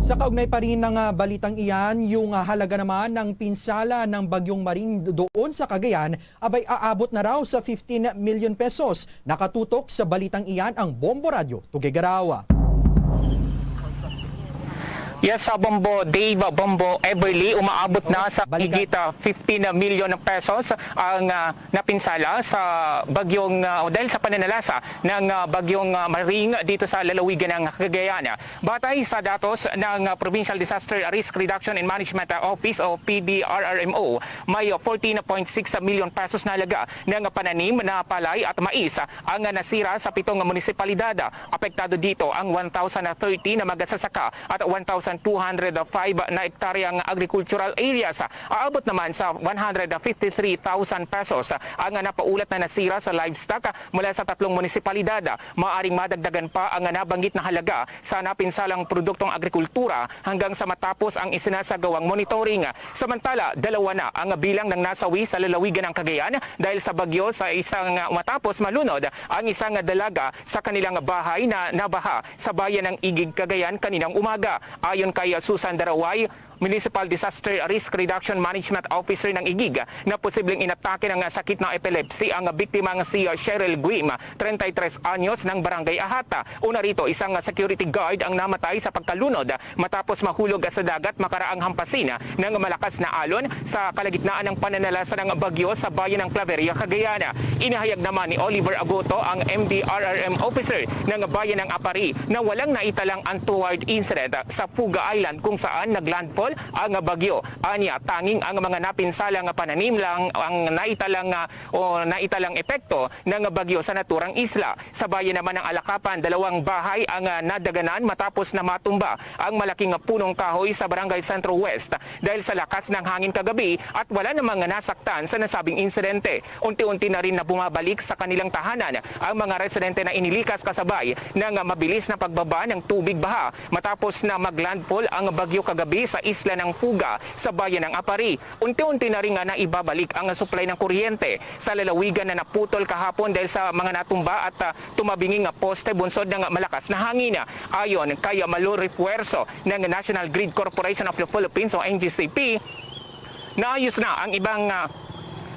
Sa kaugnay pa rin ng ah, balitang iyan, yung ah, halaga naman ng pinsala ng Bagyong Maring doon sa Cagayan abay aabot na raw sa fifteen million pesos. Nakatutok sa balitang iyan ang Bombo Radyo Tuguegarao. Yes, sa Bombo Dave, Bombo Everly, umaabot na sa higit ah, fifteen million pesos ang ah, napinsala sa bagyong, ah, o dahil sa pananalasa ng ah, bagyong ah, Maring dito sa lalawigan ng Cagayan. Batay sa datos ng ah, Provincial Disaster Risk Reduction and Management Office o P D R R M O, may fourteen point six million pesos na halaga ng pananim na palay at mais ang nasira sa pitong munisipalidad. Apektado dito ang one thousand thirty na magasasaka at one thousand two hundred five na ektaryang agricultural areas. Aabot naman sa one hundred fifty-three thousand pesos ang napaulat na nasira sa livestock mula sa tatlong munisipalidad. Maaring madagdagan pa ang nabanggit na halaga sa napinsalang produktong agrikultura hanggang sa matapos ang isinasagawang monitoring. Samantala, dalawa na ang bilang ng nasawi sa lalawigan ng Cagayan dahil sa bagyo sa isang matapos malunod ang isang dalaga sa kanilang bahay na nabaha sa bayan ng Igig, Cagayan kaninang umaga. Ayon kay Susan Daraway, Municipal Disaster Risk Reduction Management Officer ng Igig, na posibleng inatake ng sakit na epilepsy ang biktimang si Cheryl Guim, treinta y tres anyos, ng Barangay Ahata. Una rito, isang security guard ang namatay sa pagkalunod matapos mahulog sa dagat makaraang hampasin ng malakas na alon sa kalagitnaan ng pananalasa ng bagyo sa bayan ng Claveria, Cagayan. Inihayag naman ni Oliver Agoto, ang M D R R M officer ng bayan ng Apari, na walang naitalang untoward incident sa Fuga Island kung saan naglandfall ang bagyo. Anya, tanging ang mga napinsala nga pananim lang ang naitalang, ah, o naitalang epekto ng bagyo sa naturang isla. Sa bayan naman ng Alacapan, dalawang bahay ang, ah, nadaganan matapos na matumba ang malaking punong kahoy sa Barangay Centro West dahil sa lakas ng hangin kagabi at wala namang nasaktan sa nasabing insidente. Unti-unti na rin na bumabalik sa kanilang tahanan ang mga residente na inilikas kasabay ng mabilis na pagbaba ng tubig baha matapos na maglandfall ang bagyo kagabi sa isla ng Fuga sa bayan ng Apari. Unti-unti na rin nga naibabalik ang supply ng kuryente sa lalawigan na naputol kahapon dahil sa mga natumba at, ah, tumabingi nga poste bunsod ng malakas na hangin. Ayon kay Malo Refuerzo ng National Grid Corporation of the Philippines o N G C P, naayos na ang ibang, ah,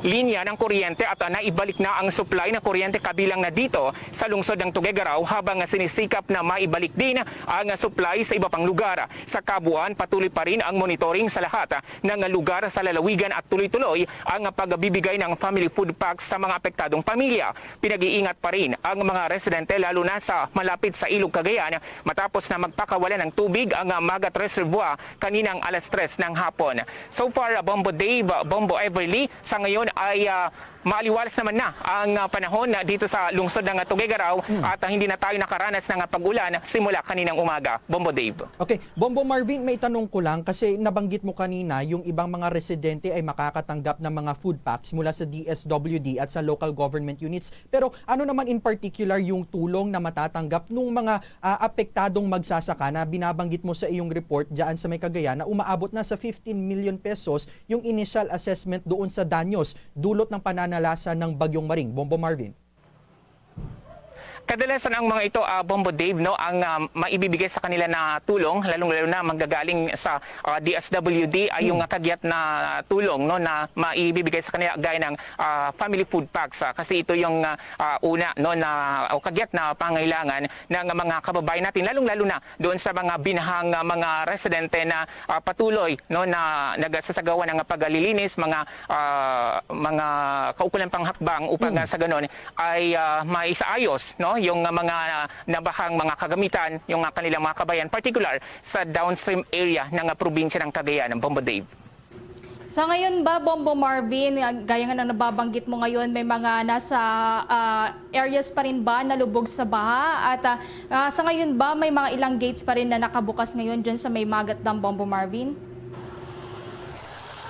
linya ng kuryente at, ah, naibalik na ang supply ng kuryente kabilang na dito sa lungsod ng Tuguegarao, habang sinisikap na maibalik din ang supply sa iba pang lugar. Sa kabuuan, patuloy pa rin ang monitoring sa lahat ng lugar sa lalawigan at tuloy-tuloy ang pagbibigay ng family food packs sa mga apektadong pamilya. Pinag-iingat pa rin ang mga residente, lalo na sa malapit sa Ilog Cagayan, matapos na magpakawala ng tubig ang Magat Reservoir kaninang alas tres ng hapon. So far, Bombo Dave, Bombo Everly, sa ngayon ay, ah, maaliwalas naman na ang, ah, panahon dito sa lungsod ng Tuguegarao at, ah, hindi na tayo nakaranas ng pag-ulan simula kaninang umaga. Bombo Dave. Okay, Bombo Marvin, may tanong ko lang kasi nabanggit mo kanina yung ibang mga residente ay makakatanggap ng mga food packs mula sa D S W D at sa local government units. Pero ano naman in particular yung tulong na matatanggap ng mga, ah, apektadong magsasaka na binabanggit mo sa iyong report dyan sa may Cagayan na umaabot na sa fifteen million pesos yung initial assessment doon sa danyos dulot ng pananalasa ng Bagyong Maring? Bombo Marvin. Kadalasan ang mga ito, ah, Bombo Dave, no, ang, ah, maibibigay sa kanila na tulong, lalong-lalo na manggagaling sa, ah, D S W D, ay yung, ah, kagiat na tulong, no, na maibibigay sa kanila gaya ng, ah, family food packs, ah, kasi ito yung, ah, ah, una, no, na o kagiat na pangailangan ng mga kababayan natin, lalong-lalo na doon sa mga binahang, ah, mga residente na, ah, patuloy, no, na nagsasagawa ng paglilinis, mga, ah, mga kaukulang panghakbang upang, ah, sa ganon ay, ah, maisaayos, no, yung, ah, mga nabahang mga kagamitan, yung, ah, kanilang mga kabayan, particular sa downstream area ng, ah, probinsya ng Cagayan, Bombo Dave. Sa ngayon ba, Bombo Marvin, ah, gaya nga ng nababanggit mo ngayon, may mga nasa, ah, areas pa rin ba na lubog sa baha? At, ah, ah, sa ngayon ba, may mga ilang gates pa rin na nakabukas ngayon dyan sa may Magat Dam, Bombo Marvin?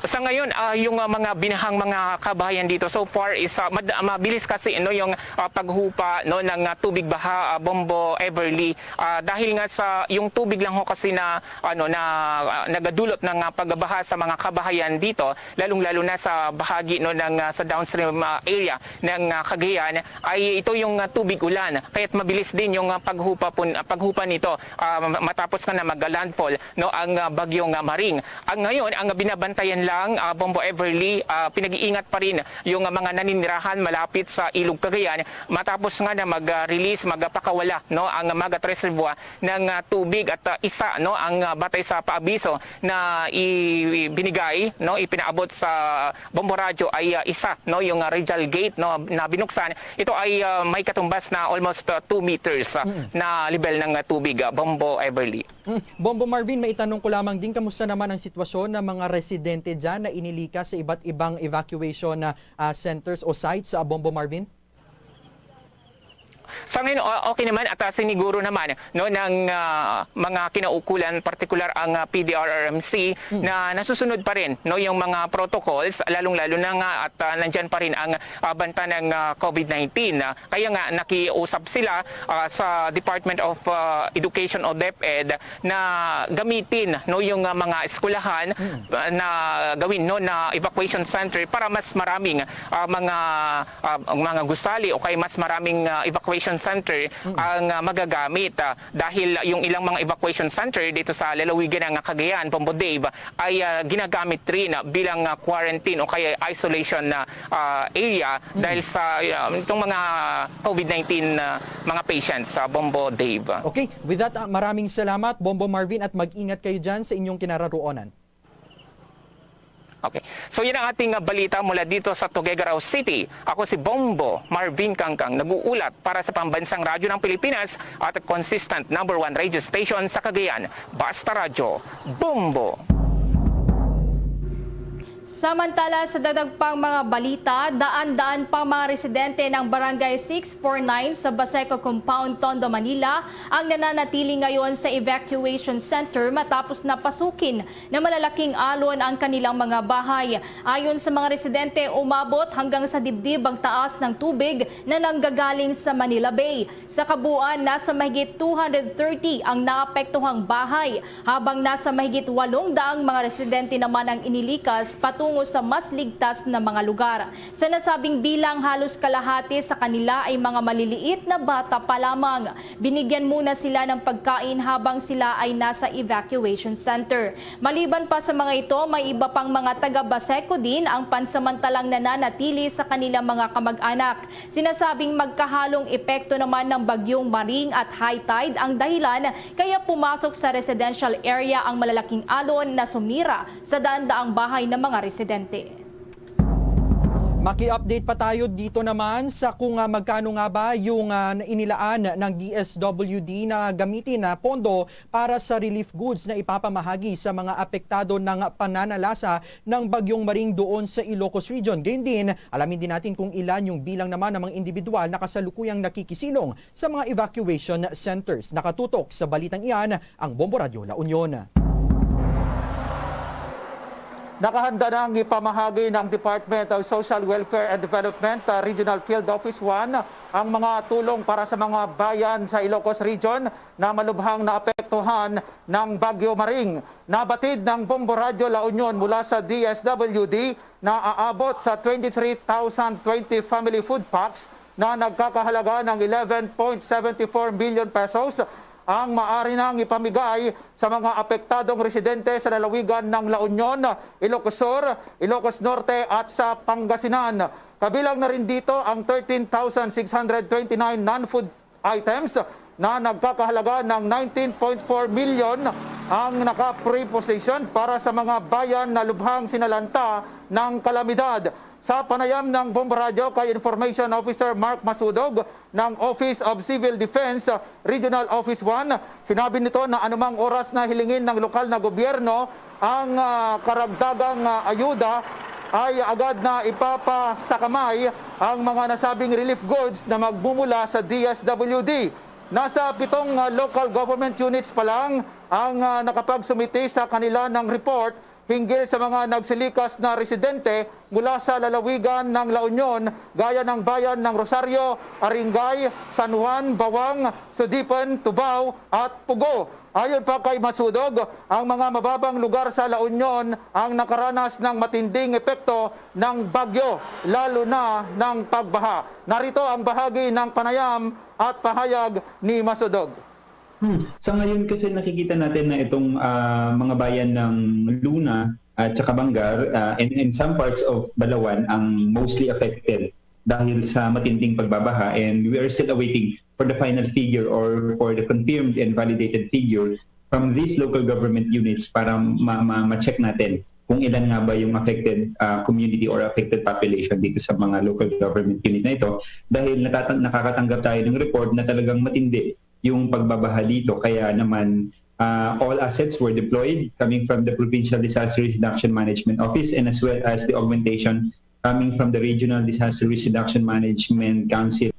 Sa ngayon, ah, yung, ah, mga binahang mga kabahayan dito, so far is, ah, mad-, mabilis kasi, no, yung, ah, paghupa, no, ng, ah, tubig baha, ah, Bombo Everly. Ah, dahil nga sa yung tubig lang ho kasi na, ano, na, ah, nagadulot ng, ah, pagbaha sa mga kabahayan dito, lalong-lalo na sa bahagi, no, ng, ah, sa downstream, ah, area ng, ah, Cagayan, ay ito yung, ah, tubig ulan. Kaya't mabilis din yung, ah, paghupa pun-, ah, paghupa nito, ah, matapos nga na mag-landfall, no, ang, ah, bagyong, ah, Maring. Ang ngayon, ang binabantayan lang, ah, Bombo Everly, ah, pinag-iingat pa rin yung, ah, mga naninirahan malapit sa Ilog Cagayan matapos nga na mag-release, magpakawala, no, ang Magat Reservoir ng, ah, tubig at, ah, isa, no, ang, ah, batay sa paabiso na i-, binigay, no, ipinaabot sa Bombo Radyo ay, ah, isa, no, yung, ah, radial gate, no, na binuksan. Ito ay, ah, may katumbas na almost, ah, two meters, ah, na level ng, ah, tubig, ah, Bombo Everly. Mm. Bombo Marvin, maitanong ko lamang din, kamusta naman ang sitwasyon ng mga residente dyan na inilikas sa iba't ibang evacuation na, ah, centers o sites, ah, Bombo Marvin? Sa ngayon, o-, okay naman at, ah, siniguro naman, no, ng, ah, mga kinaukulan, partikular ang, ah, P D R R M C, na nasusunod pa rin, no, yung mga protocols, lalong-lalo na nga at, ah, nandyan pa rin ang, ah, banta ng, ah, COVID nineteen. Ah, kaya nga nakiusap sila, ah, sa Department of, ah, Education o DepEd na gamitin, no, yung, ah, mga eskwelahan, ah, na gawin, no, na evacuation center para mas maraming, ah, mga, ah, mga gusali o kay mas maraming, ah, evacuation center ang, ah, magagamit, ah, dahil yung ilang mga evacuation center dito sa lalawigan ng Cagayan, Bombo Dave, ay, ah, ginagamit rin, ah, bilang, ah, quarantine o kaya isolation na, ah, area dahil sa, ah, itong mga COVID nineteen, ah, mga patients sa Bombo Dave. Okay, with that, ah, maraming salamat, Bombo Marvin, at mag-ingat kayo dyan sa inyong kinararoonan. Okay. So, yan ang ating, ah, balita mula dito sa Tuguegarao City. Ako si Bombo Marvin Kangkang, nag-uulat para sa Pambansang Radyo ng Pilipinas at consistent number one radio station sa Cagayan. Basta Radyo, Bombo! Samantala, sa dagdag pang mga balita, daan-daan pang mga residente ng Barangay six four nine sa Baseco Compound, Tondo, Manila, ang nananatili ngayon sa evacuation center matapos na pasukin ng malalaking alon ang kanilang mga bahay. Ayon sa mga residente, umabot hanggang sa dibdib ang taas ng tubig na nanggagaling sa Manila Bay. Sa kabuuan, nasa mahigit two hundred thirty ang naapektuhang bahay, habang nasa mahigit walong daang mga residente naman ang inilikas patungo sa mas ligtas na mga lugar. Sa nasabing bilang, halos kalahati sa kanila ay mga maliliit na bata pa lamang. Binigyan muna sila ng pagkain habang sila ay nasa evacuation center. Maliban pa sa mga ito, may iba pang mga taga Baseco din ang pansamantalang nananatili sa kanilang mga kamag-anak. Sinasabing magkahalong epekto naman ng Bagyong Maring at high tide ang dahilan kaya pumasok sa residential area ang malalaking alon na sumira sa daan-daang bahay ng mga residente. Maki-update pa tayo dito naman sa kung, ah, magkano nga ba yung, ah, inilaan ng D S W D na gamitin na pondo para sa relief goods na ipapamahagi sa mga apektado ng pananalasa ng Bagyong Maring doon sa Ilocos Region. Gayun din, alamin din natin kung ilan yung bilang naman ng mga individual na kasalukuyang nakikisilong sa mga evacuation centers. Nakatutok sa balitang iyan ang Bombo Radyo La Union. Nakahanda na ang ipamahagi ng Department of Social Welfare and Development, uh, Regional Field Office one, ang mga tulong para sa mga bayan sa Ilocos Region na malubhang naapektuhan ng Bagyo Maring. Nabatid ng Bombo Radyo La Union mula sa D S W D na aabot sa twenty-three thousand twenty family food packs na nagkakahalaga ng eleven point seven four million pesos ang maaari nang ipamigay sa mga apektadong residente sa lalawigan ng La Union, Ilocos Sur, Ilocos Norte at sa Pangasinan. Kabilang na rin dito ang thirteen thousand six hundred twenty-nine non-food items na nagkakahalaga ng nineteen point four million ang naka-preposition para sa mga bayan na lubhang sinalanta ng kalamidad. Sa panayam ng Bombo Radyo kay Information Officer Mark Masudog ng Office of Civil Defense, uh, Regional Office one, sinabi nito na anumang oras na hilingin ng lokal na gobyerno ang, ah, karagdagang, ah, ayuda, ay agad na ipapasakamay ang mga nasabing relief goods na magmumula sa D S W D. Nasa pitong, ah, local government units pa lang ang, ah, nakapagsumiti sa kanila ng report hinggil sa mga nagsilikas na residente mula sa lalawigan ng La Union, gaya ng bayan ng Rosario, Aringay, San Juan, Bawang, Sudipan, Tubao, at Pugo. Ayon pa kay Masudog, ang mga mababang lugar sa La Union ang nakaranas ng matinding epekto ng bagyo, lalo na ng pagbaha. Narito ang bahagi ng panayam at pahayag ni Masudog. Hmm. Sa ngayon kasi nakikita natin na itong, ah, mga bayan ng Luna at saka Bangar, ah, and in some parts of Balawan ang mostly affected dahil sa matinding pagbabaha, and we are still awaiting for the final figure or for the confirmed and validated figure from these local government units para ma- ma- ma-check natin kung ilan nga ba yung affected, ah, community or affected population dito sa mga local government unit na ito, dahil natata- nakakatanggap tayo ng report na talagang matindi yung pagbabaha dito. Kaya naman, ah, all assets were deployed coming from the Provincial Disaster Risk Reduction Management Office and as well as the augmentation coming from the Regional Disaster Risk Reduction Management Council.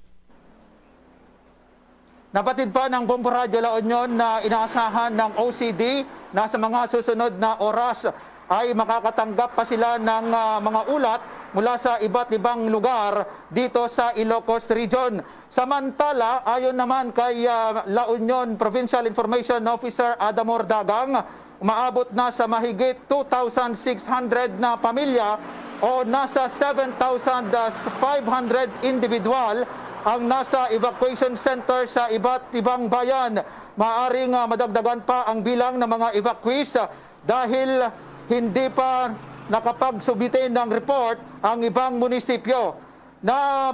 Napatid pa ng Bombo Radyo La Union na inaasahan ng O C D na sa mga susunod na oras ay makakatanggap pa sila ng, ah, mga ulat mula sa iba't ibang lugar dito sa Ilocos Region. Samantala, ayon naman kay, ah, La Union Provincial Information Officer Adamor Dagang, umaabot na sa mahigit two thousand six hundred na pamilya o nasa seven thousand five hundred individual ang nasa evacuation center sa iba't ibang bayan. Maaring, ah, madagdagan pa ang bilang ng mga evacuees, ah, dahil hindi pa nakapagsubmit ng report ang ibang munisipyo. Na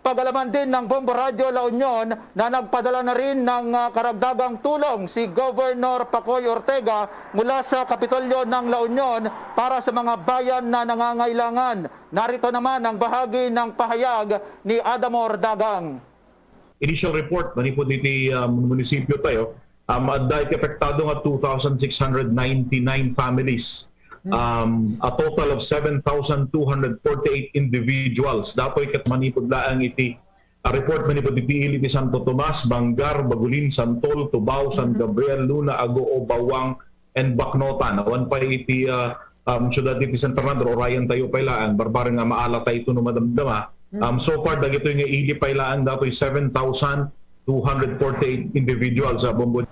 pagalaman din ng Bombo Radyo La Union na nagpadala na rin ng, ah, karagdagang tulong si Governor Pacoy Ortega mula sa Kapitolyo ng La Union para sa mga bayan na nangangailangan. Narito naman ang bahagi ng pahayag ni Adamor Dagang. Initial report manipod iti, um, munisipyo tayo, um, adda iti apektado nga two thousand six hundred ninety-nine families, um, a total of seven thousand two hundred forty-eight individuals. Dapoy ket manipod laang iti, uh, report manipod iti ili ti Santo Tomas, Bangar, Bagulin, Santol, Tubao, San Gabriel, Luna, Agoo, Bawang, and Baknotan. Awan pa iti, ah, um, siyudad iti San Fernando, Orayan tayo pa ilaan, barbara nga maala tayo ito no madamdama. Um, so far, dagitoy nga ili pa ilaan datoy seven thousand two hundred forty-eight individuals sa Bombo.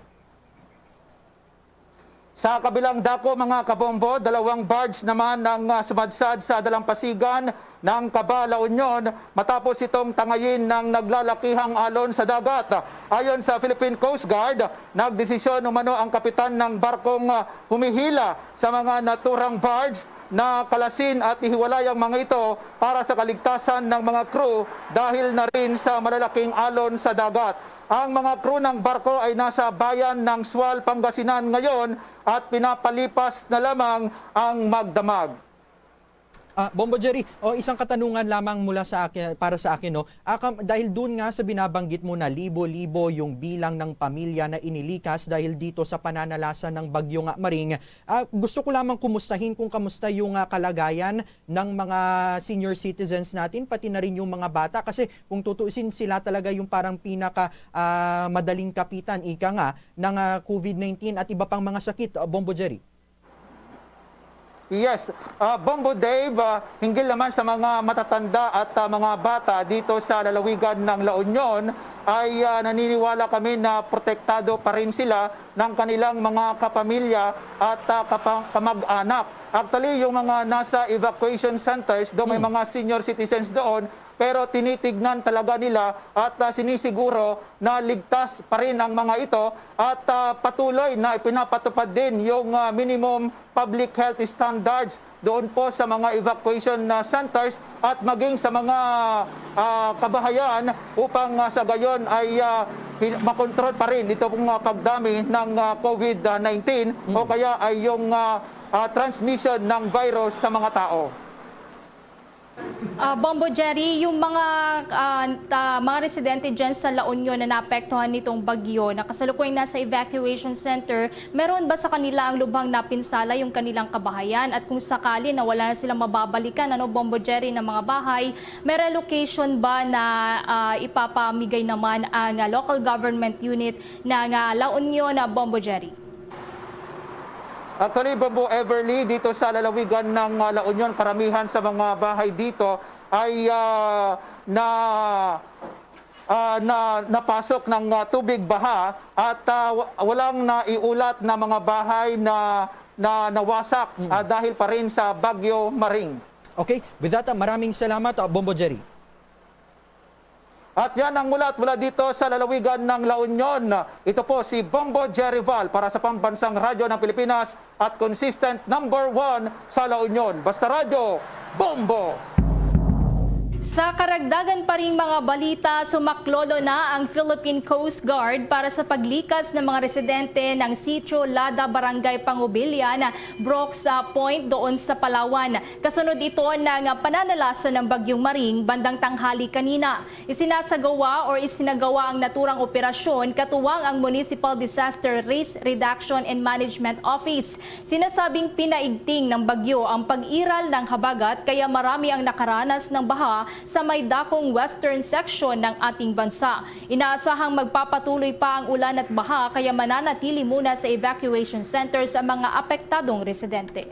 Sa kabilang dako, mga kabombo, dalawang barge naman ang, ah, sumadsad sa dalampasigan ng Caba, La Union matapos itong tangayin ng naglalakihang alon sa dagat. Ayon sa Philippine Coast Guard, nagdesisyon umano ang kapitan ng barkong, ah, humihila sa mga naturang barge na kalasin at ihiwalay ang mga ito para sa kaligtasan ng mga crew dahil na rin sa malalaking alon sa dagat. Ang mga crew ng barko ay nasa bayan ng Sual, Pangasinan ngayon at pinapalipas na lamang ang magdamag. Ah, Bombo Jerry, o isang katanungan lamang mula sa akin, para sa akin, no. Ah, kam- dahil doon nga sa binabanggit mo na libo-libo yung bilang ng pamilya na inilikas dahil dito sa pananalasa ng Bagyong Maring, ah, gusto ko lamang kumustahin kung kamusta yung, ah, kalagayan ng mga senior citizens natin, pati na rin yung mga bata, kasi kung tutuusin, sila talaga yung parang pinaka, ah, madaling kapitan, ika nga, ng, ah, COVID nineteen at iba pang mga sakit, ah, Bombo Jerry. Yes. Ah, Bombo Dave, ah, hinggil naman sa mga matatanda at, ah, mga bata dito sa lalawigan ng La Union, ay, ah, naniniwala kami na protektado pa rin sila ng kanilang mga kapamilya at, ah, kapa- kamag-anak. Actually, yung mga nasa evacuation centers, do may mga senior citizens doon, pero tinitignan talaga nila at, ah, sinisiguro na ligtas pa rin ang mga ito at, ah, patuloy na ipinapatupad din yung, ah, minimum public health standards doon po sa mga evacuation, ah, centers at maging sa mga, ah, kabahayan upang, ah, sa gayon ay, ah, hin- makontrol pa rin ito pong, ah, pagdami ng, ah, COVID nineteen o kaya ay yung, ah, ah, transmission ng virus sa mga tao. Ah, Bombo Jerry, yung mga, ah, ta- mga residente dyan sa La Union na naapektuhan nitong bagyo, na kasalukuyan nasa evacuation center, meron ba sa kanila ang lubhang napinsala yung kanilang kabahayan? At kung sakali na wala na silang mababalikan, ano, Bombo Jerry, ng mga bahay, may relocation ba na, ah, ipapamigay naman ang, ah, local government unit ng, ah, La Union, ah, Bombo Jerry? Actually, Bombo Everly, dito sa lalawigan ng, ah, La Union, karamihan sa mga bahay dito ay, ah, na, ah, na napasok ng, ah, tubig baha at, ah, wa- walang naiulat na mga bahay na, na nawasak, ah, dahil pa rin sa Bagyo Maring. Okay, with that, ah, maraming salamat, ah, Bombo Jerry. At yan ang ulat mula dito sa lalawigan ng La Union. Ito po si Bombo Jerry Val para sa Pambansang Radyo ng Pilipinas at consistent number one sa La Union. Basta Radyo, Bombo! Sa karagdagan pa ring mga balita, sumaklolo na ang Philippine Coast Guard para sa paglikas ng mga residente ng Sitio Lada, Barangay Pangubilian, Brooks, ah, Point doon sa Palawan. Kasunod ito ng pananalason ng Bagyong Maring bandang tanghali kanina. Isinasagawa or isinagawa ang naturang operasyon katuwang ang Municipal Disaster Risk Reduction and Management Office. Sinasabing pinaigting ng bagyo ang pag-iral ng habagat kaya marami ang nakaranas ng baha sa may dakong western section ng ating bansa. Inaasahang magpapatuloy pa ang ulan at baha kaya mananatili muna sa evacuation centers ang mga apektadong residente.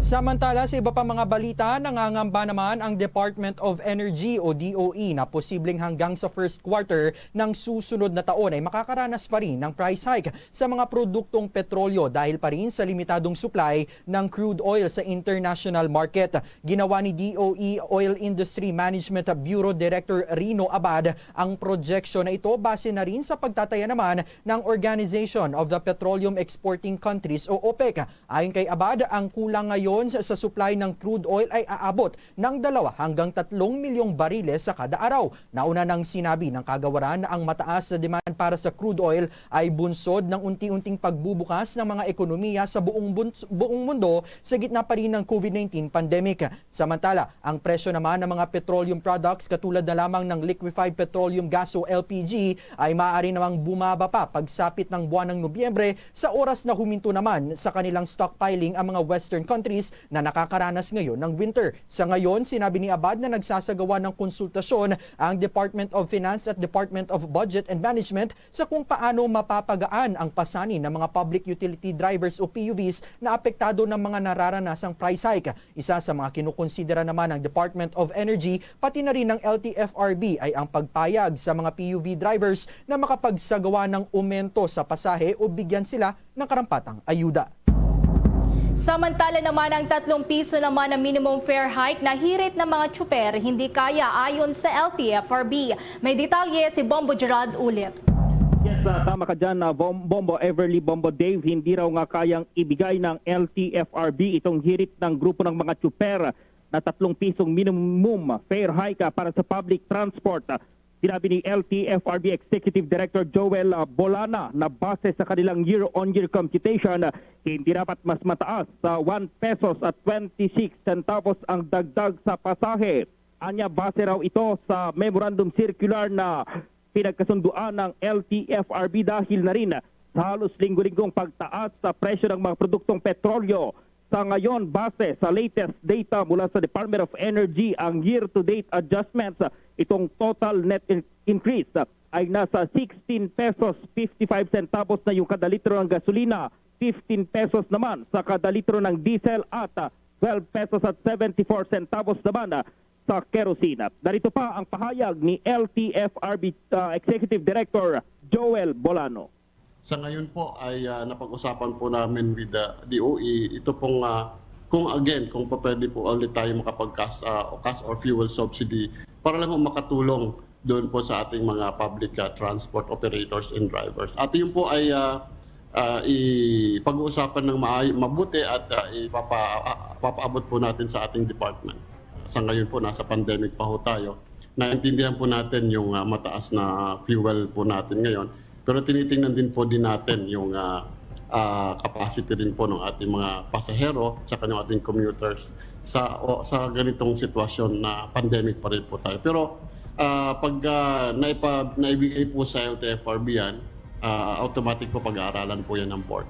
Samantala, sa iba pa mga balita, nangangamba naman ang Department of Energy o D O E na posibleng hanggang sa first quarter ng susunod na taon ay makakaranas pa rin ng price hike sa mga produktong petrolyo dahil pa rin sa limitadong supply ng crude oil sa international market. Ginawa ni D O E Oil Industry Management Bureau Director Rino Abad ang projection na ito base na rin sa pagtataya naman ng Organization of the Petroleum Exporting Countries o OPEC. Ayon kay Abad, ang kulang ngayon sa supply ng crude oil ay aabot ng dalawa hanggang tatlong milyong bariles sa kada araw. Nauna nang sinabi ng kagawaran na ang mataas na demand para sa crude oil ay bunsod ng unti-unting pagbubukas ng mga ekonomiya sa buong, buong mundo sa gitna pa rin ng COVID nineteen pandemic. Samantala, ang presyo naman ng mga petroleum products katulad na lamang ng liquefied petroleum gas o L P G ay maaari namang bumaba pa pagsapit ng buwan ng Nobyembre sa oras na huminto naman sa kanilang stockpiling ang mga western countries na nakakaranas ngayon ng winter. Sa ngayon, sinabi ni Abad na nagsasagawa ng konsultasyon ang Department of Finance at Department of Budget and Management sa kung paano mapapagaan ang pasanin ng mga public utility drivers o P U Vs na apektado ng mga nararanasang price hike. Isa sa mga kinukonsidera naman ng Department of Energy pati na rin ng L T F R B ay ang pagpayag sa mga P U V drivers na makapagsagawa ng umento sa pasahe o bigyan sila ng karampatang ayuda. Samantala naman, ang tatlong piso naman na minimum fare hike na hirit ng mga tsuper hindi kaya ayon sa L T F R B. May detalye si Bombo Gerald Ulip. Yes, ah, tama ka dyan, ah, Bom- Bombo Everly, Bombo Dave. Hindi raw nga kayang ibigay ng L T F R B itong hirit ng grupo ng mga tsuper na tatlong pisong minimum fare hike, ah, para sa public transport. Ah, sinabi ni L T F R B Executive Director Joel, ah, Bolana na base sa kanilang year-on-year computation, ah, hindi dapat mas mataas sa one pesos at twenty-six centavos ang dagdag sa pasahe. Anya, base raw ito sa memorandum circular na pinagkasunduan ng L T F R B dahil na rin sa halos linggo-linggong pagtaas sa presyo ng mga produktong petrolyo. Sa ngayon, base sa latest data mula sa Department of Energy, ang year-to-date adjustments, itong total net in- increase ay nasa sixteen pesos fifty-five centavos na yung kada litro ng gasolina, fifteen pesos naman sa kada litro ng diesel at, ah, twelve pesos at seventy-four centavos naman, ah, sa kerosene. Narito pa ang pahayag ni L T F R B, ah, Executive Director Joel Bolano. Sa ngayon po ay, ah, napag-usapan po namin with the D O E, ito pong, ah, kung again, kung pa pwede po ulit tayo makapag-cash, ah, o cash or fuel subsidy para lang ho makatulong doon po sa ating mga public, ah, transport operators and drivers. At yun po ay, ah, ah, ipag-uusapan ng maay- mabuti at, ah, ipapa- ah, papaabot po natin sa ating department. Sa ngayon po, nasa pandemic pa ho tayo. Naintindihan po natin yung, ah, mataas na fuel po natin ngayon. Pero tinitingnan din po din natin yung, ah, ah, capacity din po ng ating mga pasahero, tsaka ng ating commuters sa, o, sa ganitong sitwasyon na pandemic pa rin po tayo. Pero, ah, pag, ah, naipa-, naibigay po sa L T F R B yan, ah, automatic po pag-aaralan po yan ng board.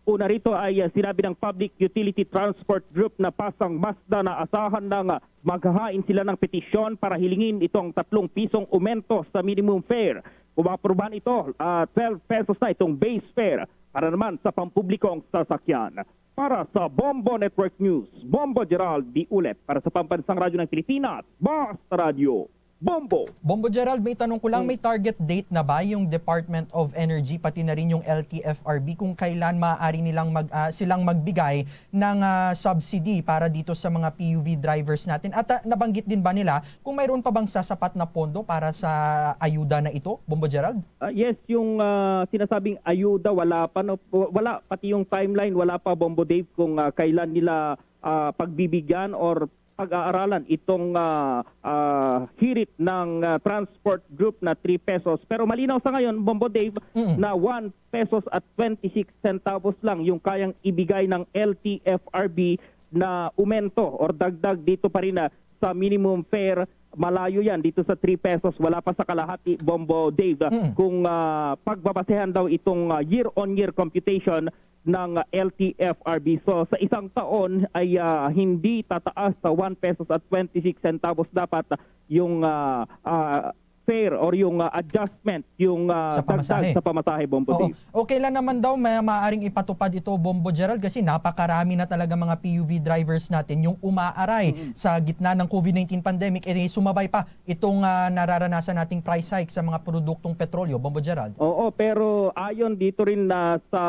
Una rito ay, ah, sinabi ng Public Utility Transport Group na Pasang Mazda na asahan ng, ah, maghahain sila ng petisyon para hilingin itong tatlong pisong umento sa minimum fare. Kung maaprubahan ito, ah, twelve pesos na itong base fare para naman sa pampublikong sasakyan. Para sa Bombo Network News, Bombo Gerald Diulet para sa Pambansang Radyo ng Pilipinas, Basta Radyo. Bombo. Bombo Gerald, may tanong ko lang, Mm. may target date na ba yung Department of Energy, pati na rin yung L T F R B, kung kailan maaari nilang mag, ah, silang magbigay ng, ah, subsidy para dito sa mga P U V drivers natin? At, ah, nabanggit din ba nila kung mayroon pa bang sasapat na pondo para sa ayuda na ito, Bombo Gerald? Ah, yes, yung, ah, sinasabing ayuda, wala pa, no? W-, wala, pati yung timeline, wala pa, Bombo Dave, kung, ah, kailan nila, ah, pagbibigyan or pag-aaralan itong, ah, ah, hirit ng, ah, transport group na three pesos. Pero malinaw sa ngayon, Bombo Dave, Mm. na one pesos at twenty-six centavos lang yung kayang ibigay ng L T F R B na umento or dagdag dito pa rin, ah, sa minimum fare. Malayo yan dito sa three pesos. Wala pa sa kalahati, Bombo Dave, ah, Mm. kung, ah, pagbabasehan daw itong, ah, year-on-year computation ng L T F R B. So, sa isang taon ay, ah, hindi tataas sa one pesos at twenty-six centavos dapat yung, ah, ah, fare or yung, ah, adjustment, yung, ah, Sa dagdag pamasahe. sa pamasahe, Bombo Oo. Dave. Okay lang naman daw, may maaring ipatupad ito, Bombo Gerald, kasi napakarami na talaga mga P U V drivers natin yung umaaray Mm. sa gitna ng COVID nineteen pandemic, eh, sumabay pa itong, ah, nararanasan nating price hike sa mga produktong petrolyo, Bombo Gerald. Oo, pero ayon dito rin na sa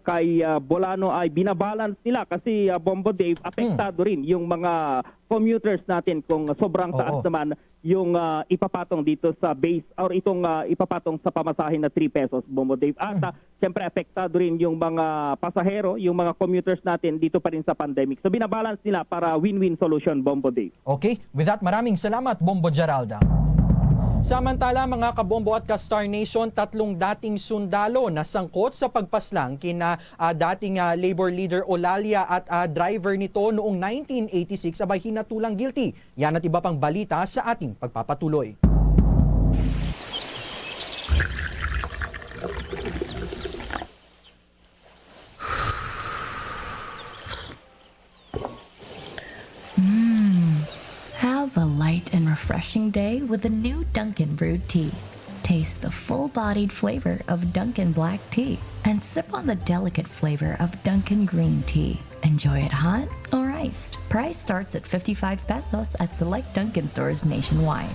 kay, ah, Bolano ay binabalance nila kasi, ah, Bombo Dave, apektado Hmm. rin yung mga commuters natin kung sobrang Oo. taas naman yung, ah, ipapatong dito sa base or itong, ah, ipapatong sa pamasahe na three pesos, Bombo Dave. At, Hmm. ah, siyempre, apektado rin yung mga pasahero, yung mga commuters natin dito pa rin sa pandemic. So, binabalance nila para win-win solution, Bombo Dave. Okay, with that, maraming salamat, Bombo Geralda. Samantala, mga kabombo at ka-Star Nation, tatlong dating sundalo na sangkot sa pagpaslang kina, ah, dating, ah, labor leader Olalia at, ah, driver nito noong nineteen eighty-six abay hinatulang guilty. Yan at iba pang balita sa ating pagpapatuloy. Mm. Have a light and refreshing day with a new Dunkin' brewed tea. Taste the full-bodied flavor of Dunkin' black tea and sip on the delicate flavor of Dunkin' green tea. Enjoy it hot or iced. Price starts at fifty-five pesos at select Dunkin' stores nationwide.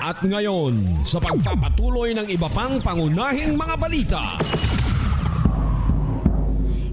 At ngayon, sa pagpapatuloy ng iba pang pangunahing mga balita.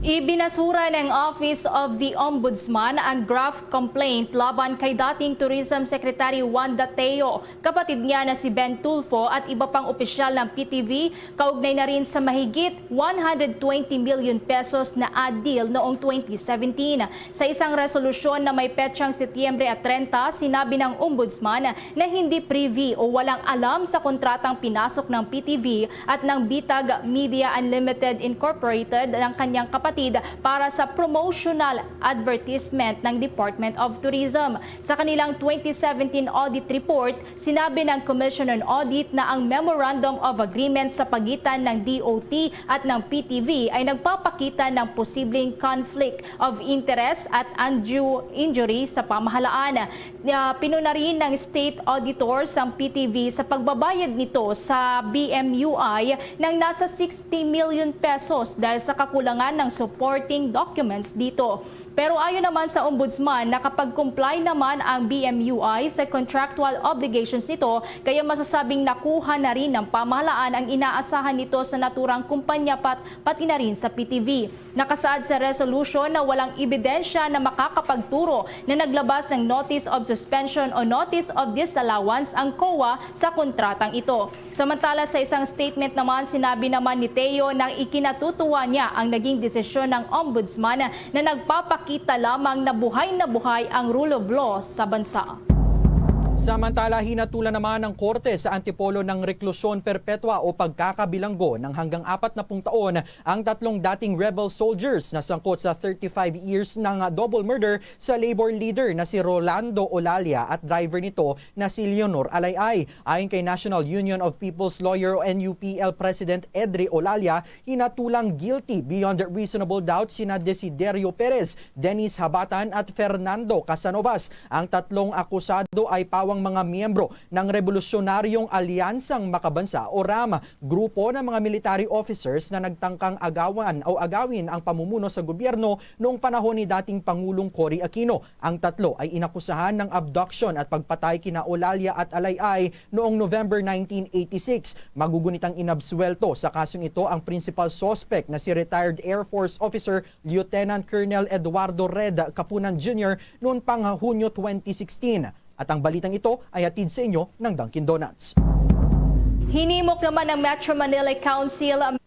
Ibinasura ng Office of the Ombudsman ang graft complaint laban kay dating Tourism Secretary Wanda Teo, kapatid niya na si Ben Tulfo at iba pang opisyal ng P T V kaugnay na rin sa mahigit one hundred twenty million pesos na ad deal noong twenty seventeen. Sa isang resolusyon na may petsang Setyembre treinta, sinabi ng Ombudsman na hindi privy o walang alam sa kontratang pinasok ng P T V at ng Bitag Media Unlimited Incorporated ng kanyang kapatid para sa promotional advertisement ng Department of Tourism. Sa kanilang twenty seventeen audit report, sinabi ng Commission on Audit na ang Memorandum of Agreement sa pagitan ng D O T at ng P T V ay nagpapakita ng posibleng conflict of interest at undue injury sa pamahalaan. Ah, pinuna rin ng State Auditors ang P T V sa pagbabayad nito sa B M U I ng nasa sixty million pesos dahil sa kakulangan ng supporting documents dito. Pero ayon naman sa Ombudsman, nakapag-comply naman ang B M U I sa contractual obligations nito, kaya masasabing nakuha na rin ng pamahalaan ang inaasahan nito sa naturang kumpanya pat-, pati na rin sa P T V. Nakasaad sa resolution na walang ebidensya na makakapagturo na naglabas ng notice of suspension o notice of disallowance ang COA sa kontratang ito. Samantala, sa isang statement naman, sinabi naman ni Teo na ikinatutuwa niya ang naging desisyon ng Ombudsman na nagpapakita lamang na buhay na buhay ang rule of law sa bansa. Samantala, hinatulan naman ng korte sa Antipolo ng reklusyon perpetua o pagkakabilanggo ng hanggang apat na pung taon ang tatlong dating rebel soldiers na sangkot sa thirty-five years ng double murder sa labor leader na si Rolando Olalia at driver nito na si Leonor Alayay. Ayon kay National Union of People's Lawyer o N U P L President Edre Olalia, hinatulang guilty beyond reasonable doubt sina Desiderio Perez, Dennis Habatan at Fernando Casanovas. Ang tatlong akusado ay pawang mga miyembro ng Revolusyonaryong Alyansang Makabansa o ram, grupo ng mga military officers na nagtangkang agawan o agawin ang pamumuno sa gobyerno noong panahon ni dating Pangulong Cory Aquino. Ang tatlo ay inakusahan ng abduction at pagpatay kina Olalia at Alayay noong November nineteen eighty-six. Magugunitang inabsuwelto sa kasong ito ang principal suspect na si retired Air Force Officer Lieutenant Colonel Eduardo Red Kapunan Junior noon pang Hunyo twenty sixteen. At ang balitang ito ay hatid sa inyo ng Dunkin Donuts. Hinimok naman ng Metro Manila Council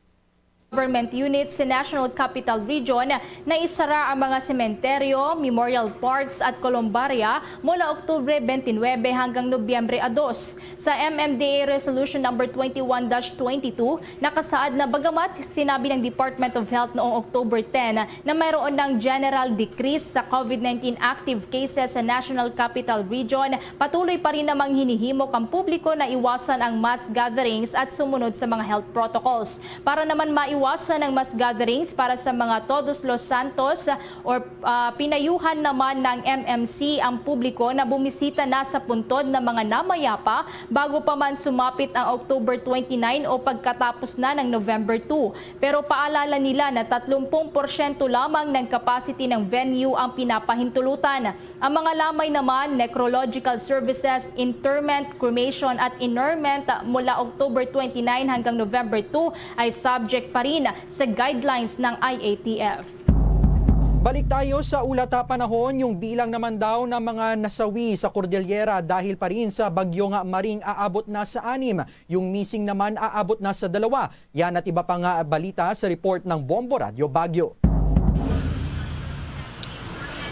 government unit sa National Capital Region na isara ang mga sementeryo, memorial parks at columbaria mula Oktubre twenty-nine hanggang Nobyembre two. Sa M M D A Resolution Number twenty-one dash twenty-two, nakasaad na bagamat sinabi ng Department of Health noong October ten na mayroon ng general decrease sa COVID nineteen active cases sa National Capital Region, patuloy pa rin namang hinihimok ang publiko na iwasan ang mass gatherings at sumunod sa mga health protocols. Para naman maiwasan ang mass gatherings para sa mga Todos los Santos or, ah, pinayuhan naman ng M M C ang publiko na bumisita na sa puntod na mga namayapa bago pa man sumapit ang October twenty-nine o pagkatapos na ng November two. Pero paalala nila na tatlumpung porsyento lamang ng capacity ng venue ang pinapahintulutan. Ang mga lamay naman, necrological services, interment, cremation at inurnment mula October twenty-nine hanggang November two ay subject pa rin sa guidelines ng I A T F. Balik tayo sa ulat ha panahon, yung bilang naman daw ng mga nasawi sa Cordillera dahil pa rin sa bagyong Maring aabot na sa anim. Yung missing naman aabot na sa dalawa. Yan at iba pa nga balita sa report ng Bombo Radyo Baguio.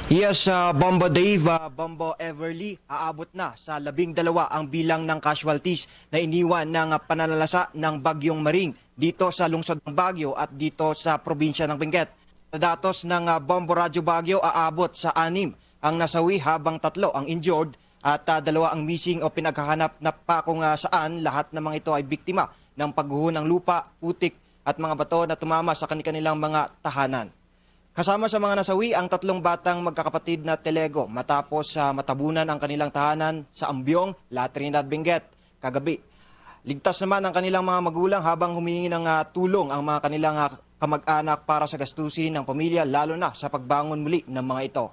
Yes, ah, Bombo Dave, ah, Bombo Everly, aabot na sa labing dalawa ang bilang ng casualties na iniwan ng, ah, pananalasa ng Bagyong Maring dito sa lungsod ng Baguio at dito sa probinsya ng Benguet. Sa datos ng, ah, Bombo Radyo Baguio, aabot sa anim ang nasawi habang tatlo ang injured at, ah, dalawa ang missing o pinaghahanap na pa kung, ah, saan lahat ng mga ito ay biktima ng pagguho ng lupa, putik at mga bato na tumama sa kani-kanilang mga tahanan. Kasama sa mga nasawi ang tatlong batang magkakapatid na Telego matapos, ah, matabunan ang kanilang tahanan sa Ambiong, La Trinidad, Benguet kagabi. Ligtas naman ang kanilang mga magulang habang humihingi ng, ah, tulong ang mga kanilang, ah, kamag-anak para sa gastusin ng pamilya, lalo na sa pagbangon muli ng mga ito.